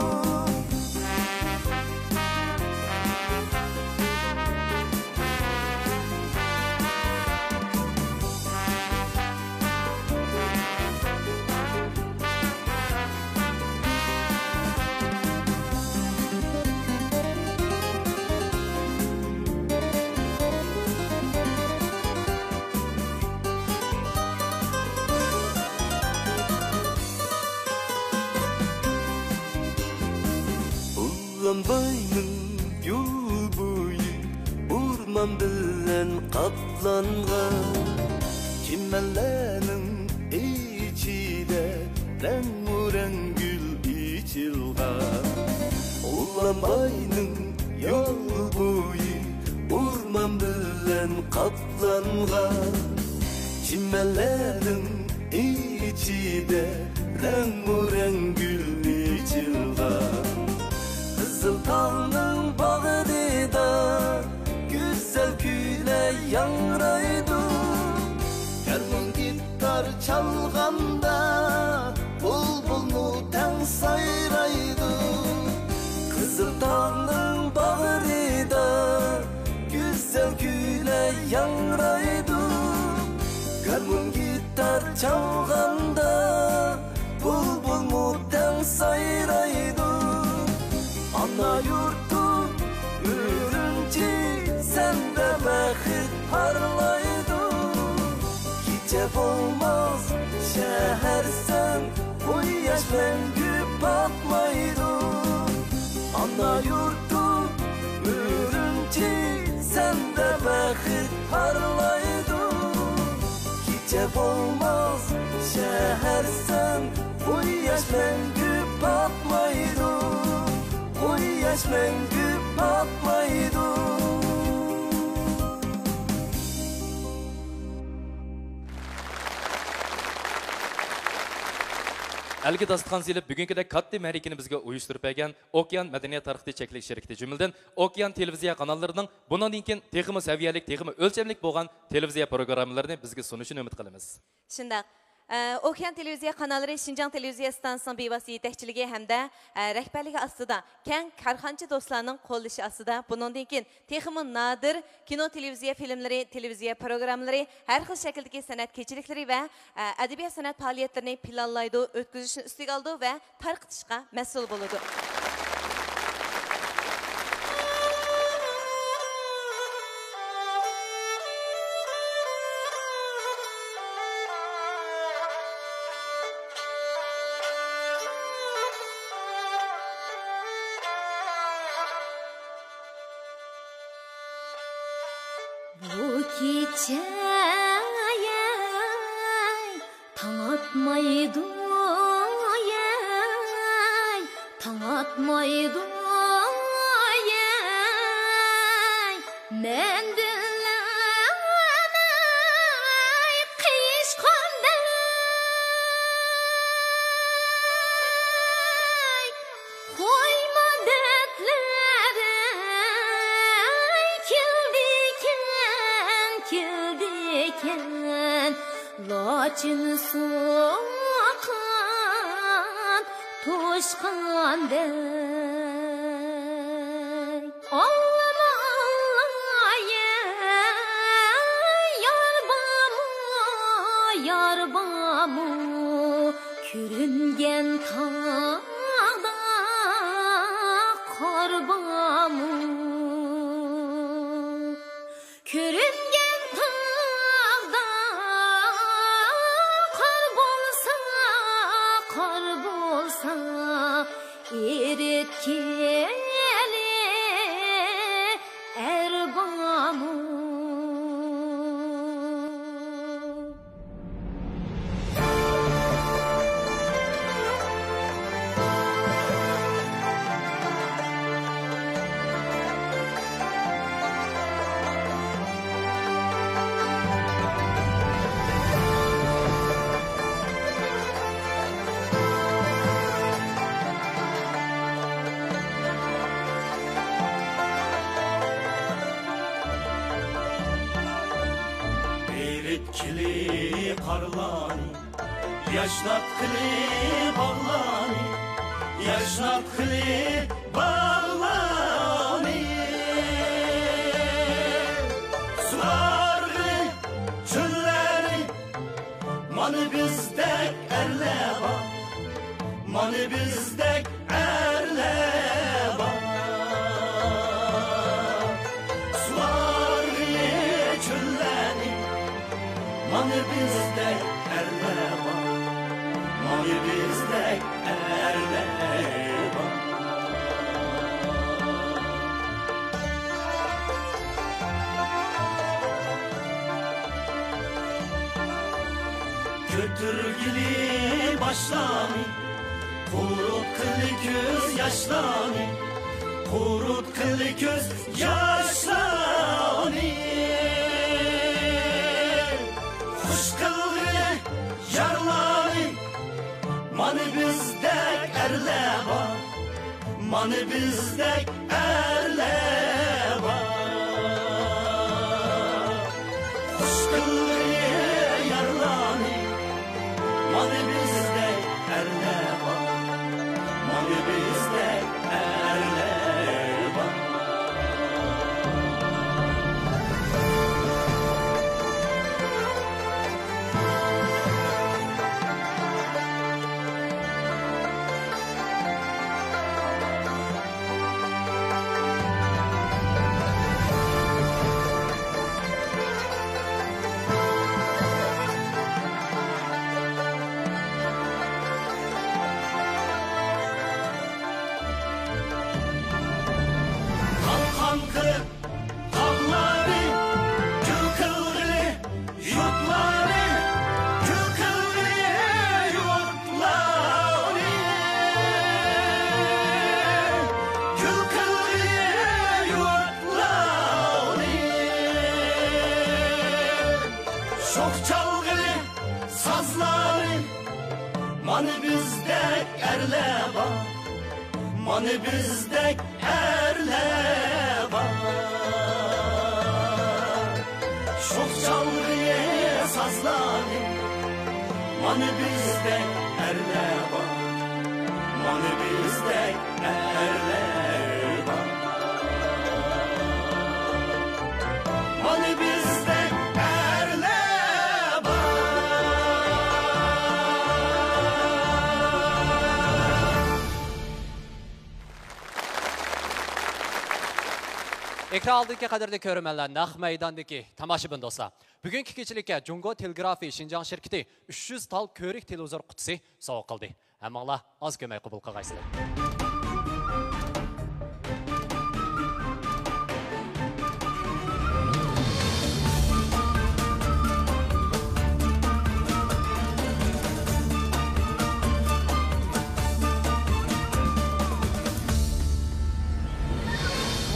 ئۇللانباينىڭ يول بويى ئورمان بىلەن قاپلانغان، چىمەنلەرنىڭ ئىچىدە رەڭمۇرەڭ گۈل ئېچىلغان. ئۇللانباينىڭ يول بويى ئورمان بىلەن قاپلانغان، چىمەنلەرنىڭ ئىچىدە رەڭمۇرەڭ گۈل ئېچىلغان. قىزىل تاغنىڭ باغرىدا گۈزەل كۈيلەر ياڭرايدۇ. گارمون گىتار چالغاندا بۇلبۇلمۇ تەڭ سايرايدۇ. قىزىل تاغنىڭ باغرىدا گۈزەل كۈيلەر ياڭرايدۇ. گارمون گىتار چالغاندا بۇلبۇلمۇ تەڭ سايرايدۇ. ئانا يۇرتۇم ئۈرۈمچى، سەندە بەخت پارلايدۇ. كېچە بولماس شەھەرسەن، قۇياش مەڭگۈ پاتمايدۇ. ئانا يۇرتۇم ئۈرۈمچى، سەندە بەخت پارلايدۇ. كېچە بولماس شەھەرسەن، قۇياش مەڭگۈ پاتمايدۇ. قۇياش مەڭگۈ پاتمايدۇ. ئەلگە داستىخان سېلىپ، بۈگۈنكىدەك كاتتا مەرىكىنى بىزگە ئۇيۇشتۇرۇپ بەرگەن ئوكيان مەدەنىيەت تارقىتىش چەكلىك شىركىتى، جۈملىدىن ئوكيان تېلېۋىزىيە قاناللىرىنىڭ بۇنىڭدىن كېيىن تېخىمۇ سەۋىيەلىك، تېخىمۇ ئۆلچەملىك بولغان تېلېۋىزىيە پروگراممىلىرىنى بىزگە سۇنۇشىنى ئۈمىد قىلىمىز. شۇنداق. ئە، ئوكيان تېلېۋىزىيە قاناللىرى شىنجاڭ تېلېۋىزىيە ئىستانسىسىنىڭ بىۋاسىتە يېتەكچىلىكى ھەمدە، ئە، رەھبەرلىكى ئاستىدا، كەڭ كارخانىچى دوستلارنىڭ قوللىشى ئاستىدا، بۇنىڭدىن كېيىن تېخىمۇ نادىر كىنو، تېلېۋىزىيە فىلىملىرى، تېلېۋىزىيە پروگراممىلىرى، ھەر خىل شەكىلدىكى سەنئەت كېچىلىكلىرى ۋە، ئە، ئەدەبىيات سەنئەت پائالىيەتلىرىنى پىلانلايدۇ، ئۆتكۈزۈشنى ئۈستىگە ئالىدۇ ۋە تارقىتىشقا مەسئۇل بولىدۇ. بۇ كېچە تاڭ ئاتمايدۇ، ئەي، تاڭ ئاتمايدۇ، ئەي. مەندىن ئەمەي قېيىشقاندەك، قويما دەردلەر، كېلىدىكەن، كېلىدىكەن، لاچىن سوققان توشقاندەك. ئاللىما ئاللا، يار بارمۇ، يار بارمۇ؟ كۆرۈنگەن تاغدا قار بارمۇ؟ كۆرۈنگەن تاغدا قار بولسا، قار بولسا، ئېرىتكىلى ئەر بارمۇ؟ ئېرىتكىلى قارلارنى، ياشناتقىلى باغلارنى، ياشناتقىلى باغلارنى. سۇغارغىلى چۆللەرنى، مانا بىزدەك ئەرلەر بار، مانا بىزدەك ئەرلەر بار. سۇغارغىلى چۆللەرنى، مانا بىزدەك ئەرلەر بار، مانا بىزدەك ئەرلەر بار. كۆتۈرگىلى باشلارنى، قۇرۇتقىلى كۆز ياشلارنى، قۇرۇتقىلى كۆز ياشلارنى. خۇش قىلغىلى يارلارنى، مانا بىزدەك ئەرلەر بار، مانا بىزدەك ئەرلەر بار. خۇش قىلغىلى يارلارنى، مانا بىزدەك ئەرلەر بار، مانا بىزدەك ئەرلەر بار. قالقان قىلىپ تاغلارنى، گۈل قىلغىلى يۇرتلارنى، گۈل قىلغىلى يۇرتلارنى، گۈل قىلغىلى يۇرتلارنى. شوخ چالغىلى سازلارنى، مانا بىزدەك ئەرلەر بار، مانا بىزدەك ئەرلەر بار. شوخ چالغىلى سازلارنى، مانا بىزدەك ئەرلەر بار، مانا بىزدەك ئەرلەر بار. مانا بىزدەك ئەرلەر بار. ئېكران ئالدىدىكى قەدىرلىك كۆرۈرمەنلەر، نەق مەيداندىكى تاماشىبىن دوستلار، بۈگۈنكى كېچىلىككە جۇڭگو تېلېگرافى شىنجاڭ شىركىتى ئۈچ يۈز تال كۆۋرۈك تېلېۋىزور قۇتىسى سوۋغا قىلدى. ھەممىڭلار ئاز كۆرمەي قوبۇل قىلغايسىلەر.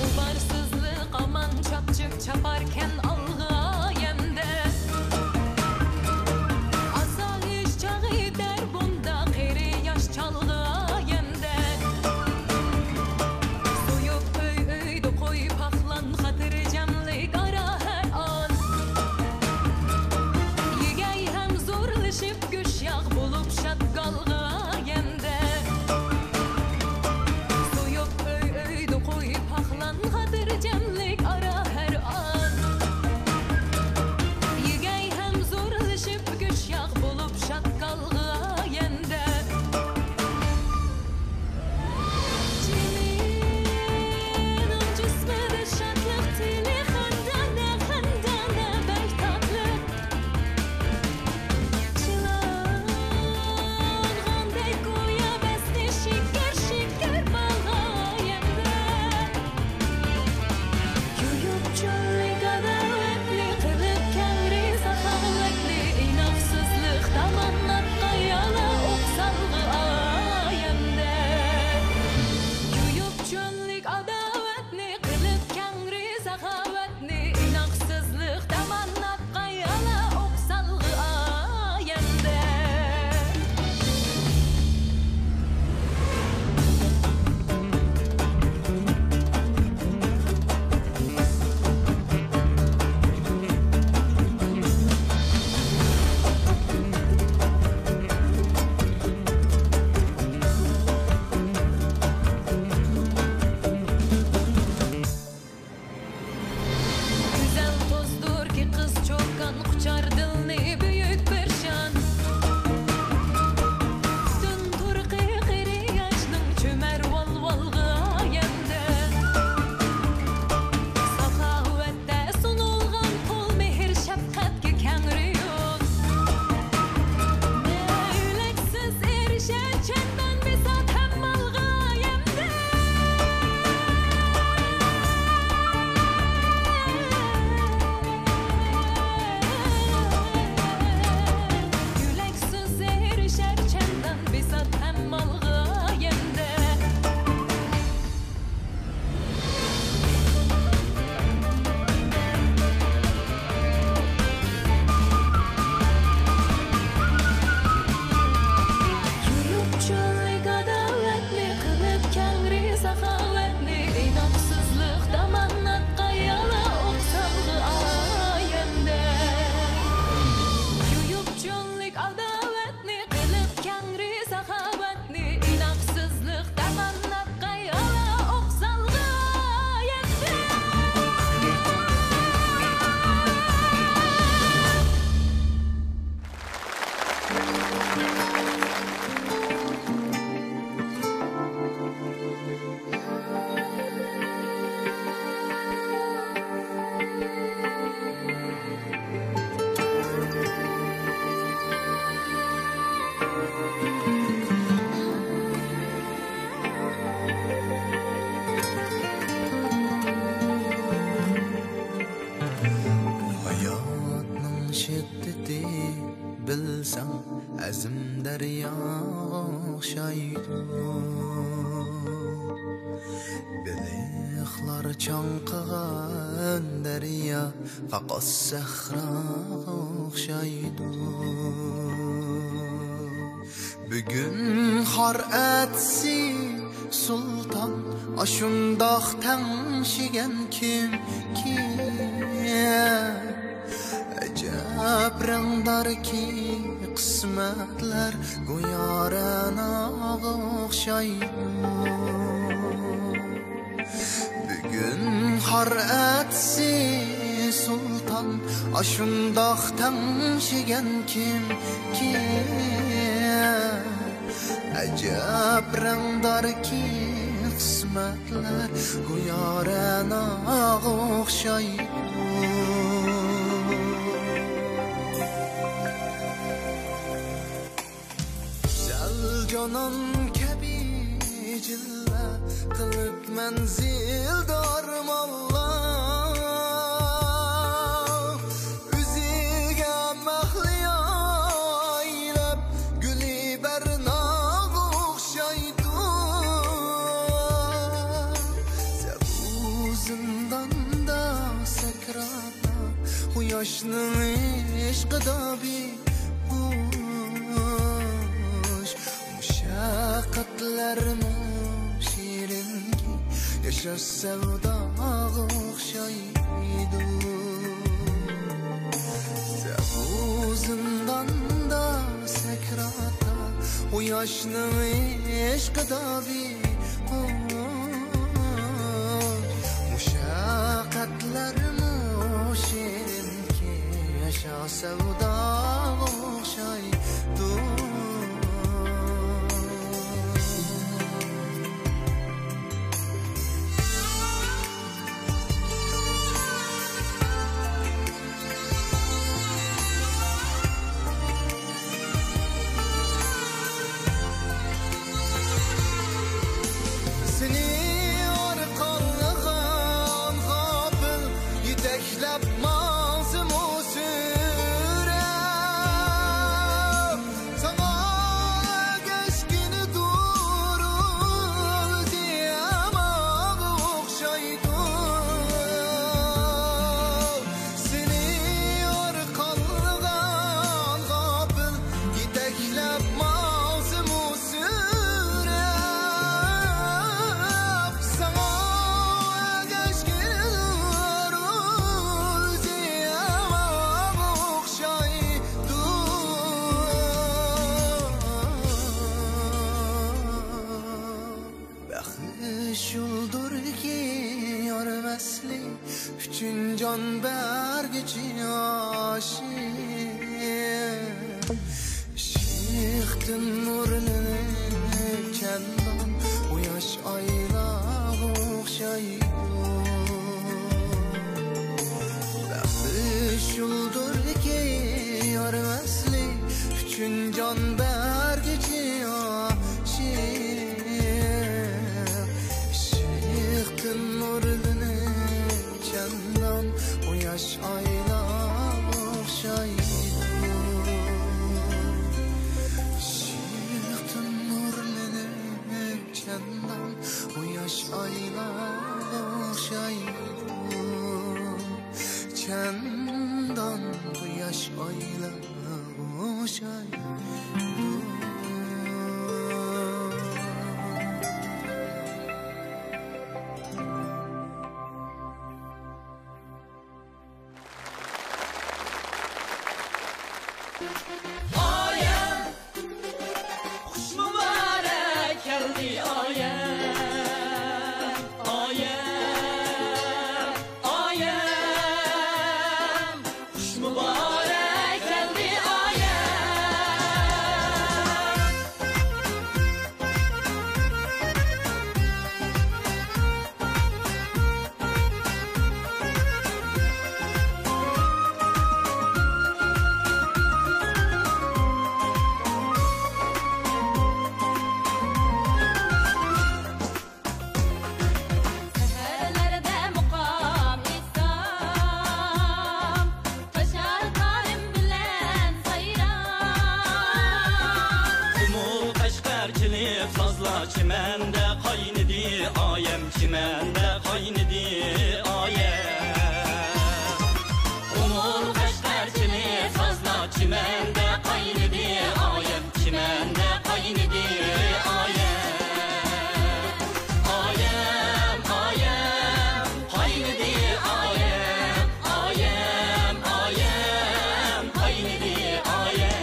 غۇبارسىزلىق ئامان چاپچىپ سەن ئەزىم دەرياغا ئوخشايدۇ. بېلىقلار چاڭقىغان دەريا، قاقاس سەھراغا ئوخشايدۇ. بۈگۈن خار ئەتىسى سۇلتان، ئاشۇنداق تەڭشىگەن كىم، كىم؟ ئەجەب رەڭداركى قىسمەتلەر، گويا رەناغا ئوخشايدۇ. بۈگۈن خار ئەتىسى سۇلتان، ئاشۇنداق تەڭشىگەن كىم، كىم؟ ئەجەب رەڭداركى قىسمەتلەر، گويا رەناغا ئوخشايدۇ. گۈزەل جانان كەبى جىلۋە قىلىپ مەنزىلدە ئارمانلار، ئۆزىگە مەھلىيا ئايلاپ گۈلى بەرناغا ئوخشايدۇ. سەن بۇ زىنداندا سەكراتتا، قۇياشنىڭ ئىشقىدا بىر خوش، مۇشەققەتلەرمۇ شېرىنكى، ياشاش سەۋداغا ئوخشايدۇ. سەن بۇ زىنداندا سەكراتتا، قۇياشنىڭ ئىشقىدا بىر خوش، مۇشەققەتلەرمۇ شېرىنكى، ياشا سەۋداغا ئوخشايدۇ. سېنى ئارقانلىغان غاپىل يېتەكلەپ ماڭسىمۇ سۈرەپ، ساڭا ئەگەشكىنىدۇر ئۆزى ئەماغا ئوخشايدۇ. سېنى ئارقانلىغان غاپىل يېتەكلەپ ماڭسىمۇ سۈرەپ، ساڭا ئەگەشكىنىدۇر ئۆزى ئەماغا ئوخشايدۇ. بەخت شۇلدۇركى يار ۋەسلى ئۈچۈن جان بەرگۈچى ئاشىق. ئىشقتىن نۇرلىنىپ چەندان، قۇياش ئايلارغا ئوخشايدۇ. بەخت شۇلدۇركى يار ۋەسلى ئۈچۈن جان بەرگۈچى ئاشىق. ئىشقتىن نۇرلىنىپ چەندان، قۇياش ئايلارغا ئوخشايدۇ. ئىشقتىن نۇرلىنىپ چەندان، قۇياش ئايلارغا ئوخشايدۇ. چەندان، قۇياش ئايلارغا ئوخشايدۇ. ئايەم، خۇش مۇبارەك كەلدى ئايەم، ئايەم، ئايەم. خۇش مۇبارەك كەلدى ئايەم. چىمەندە قاينىدى ئايەم، چىمەندە قاينىدى ئايەم. قۇمۇل قەشقەر چىلى سازنا، چىمەندە قاينىدى ئايەم، چىمەندە قاينىدى ئايەم. ئايەم، ئايەم، قاينىدى ئايەم، ئايەم، ئايەم، قاينىدى ئايەم.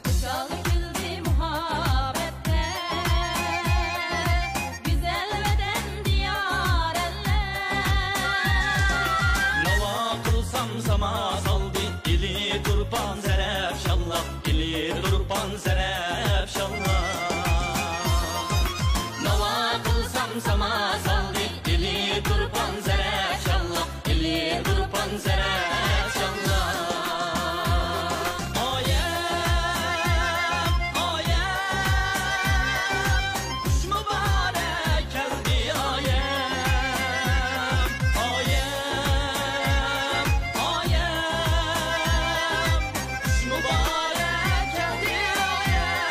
خۇشال كۈلدى مۇھەببەتتە، گۈزەل ۋەتەن دىيار ئەللەر. ناۋا قىلسام ساما سالدى، ئىلى تۇرپان زەرەپشانلار، ئىلى تۇرپان زەرەپشانلار. ناۋا قىلسام ساما سالدى، ئىلى تۇرپان زەرەپشانلار. ئىلى تۇرپان زەرەپشانلار. ئايەم، ئايەم، خۇش مۇبارەك كەلدى ئايەم. ئايەم، ئايەم، خۇش مۇبارەك كەلدى ئايەم.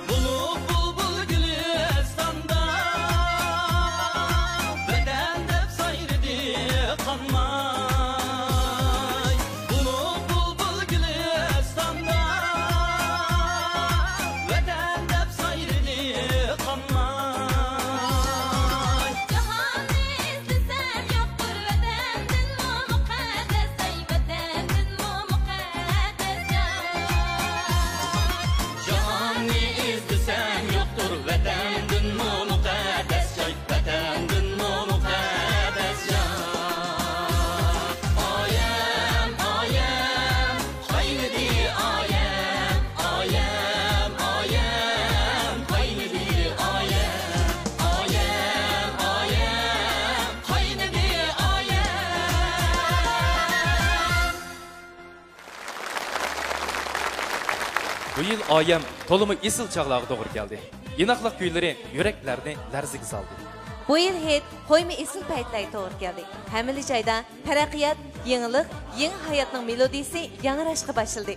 بولۇپ بۇلبۇل گۈلىستاندا، ۋەتەن دەپ سايرىدى قانماي. بولۇپ بۇلبۇل گۈلىستاندا، ۋەتەن دەپ سايرىدى قانماي. جاھاننى ئىزدىسەم يوقتۇر ۋەتەندىنمۇ مۇقەددەس جاي، ۋەتەندىنمۇ مۇقەددەس جاي. جاھاننى ئىزدىسەم يوقتۇر ۋەتەندىنمۇ مۇقەددەس جاي، ۋەتەندىنمۇ مۇقەددەس جاي. ئايەم، ئايەم، قاينىدى ئايەم، ئايەم، ئايەم، قاينىدى ئايەم، ئايەم، ئايەم، قاينىدى ئايەم. بۇ يىل ئايەم تولىمۇ ئېسىل چاغلارغا توغرا كەلدى. ئىناقلىق كۈيلىرى يۈرەكلەرنى لەرزىگە سالدى. بۇ يىل ھېيت قويما ئېسىل پەيتلەرگە توغرا كەلدى. ھەممىلا جايدا تەرەققىيات، يېڭىلىق، يېڭى ھاياتنىڭ مېلودىيىسى ياڭراشقا باشلىدى.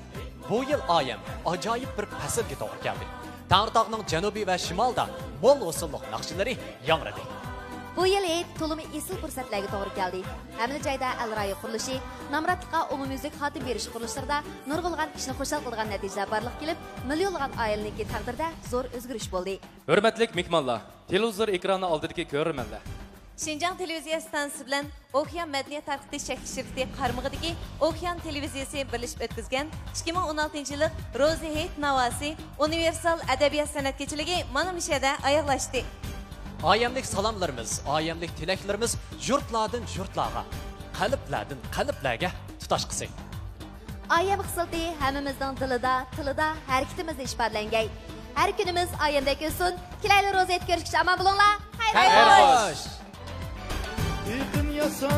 بۇ يىل ئايەم ئاجايىپ بىر پەسىلگە توغرا كەلدى. تەڭرىتاغنىڭ جەنۇبى ۋە شىمالىدا مول ھوسۇللۇق ناخشىلىرى ياڭرىدى. بۇ يىل ھېيت تولىمۇ ئېسىل پۇرسەتلەرگە توغرا كەلدى. ھەممىلا جايدا ئەل رايى قۇرۇلۇشى، نامراتلىققا ئومۇميۈزلۈك خاتىمە بېرىش قۇرۇلۇشلىرىدا نۇرغۇنلىغان كىشىنى خۇشال قىلىدىغان نەتىجىلەر بارلىققا كېلىپ، مىليونلىغان ئائىلىنىڭكى تەقدىرىدە زور ئۆزگىرىش بولدى. ھۆرمەتلىك مېھمانلار، تېلېۋىزور ئېكرانى ئالدىدىكى كۆرۈرمەنلەر! شىنجاڭ تېلېۋىزىيە ئىستانسىسى بىلەن ئوكيان مەدەنىيەت تارقىتىش چەكلىك شىركىتى قارمىقىدىكى ئوكيان تېلېۋىزىيەسى بىرلىشىپ ئۆتكۈزگەن ئىككى مىڭ ئون ئالتىنچى يىللىق روزى ھېيت ناۋاسى ئۇنىۋېرسال ئەدەبىيات سەنئەت كېچىلىكى مانا مۇشۇ يەردە ئاياغلاشتى. ئايەملىك سالاملىرىمىز، ئايەملىك تىلەكلىرىمىز يۇرتلاردىن يۇرتلارغا، قەلبلەردىن قەلبلەرگە تۇتاشقۇسى. ئايەم خىسلىتى ھەممىمىزنىڭ دىلىدا، تىلىدا، ھەرىكىتىمىزدە ئىپادىلەنگەي. ھەر كۈنىمىز ئايەمدەك ئۆتسۇن. كېلەيلى روزى ھېيت كۆرۈشكىچە ئامان بولۇڭلار. خەير خوش. ئېقىن ياسا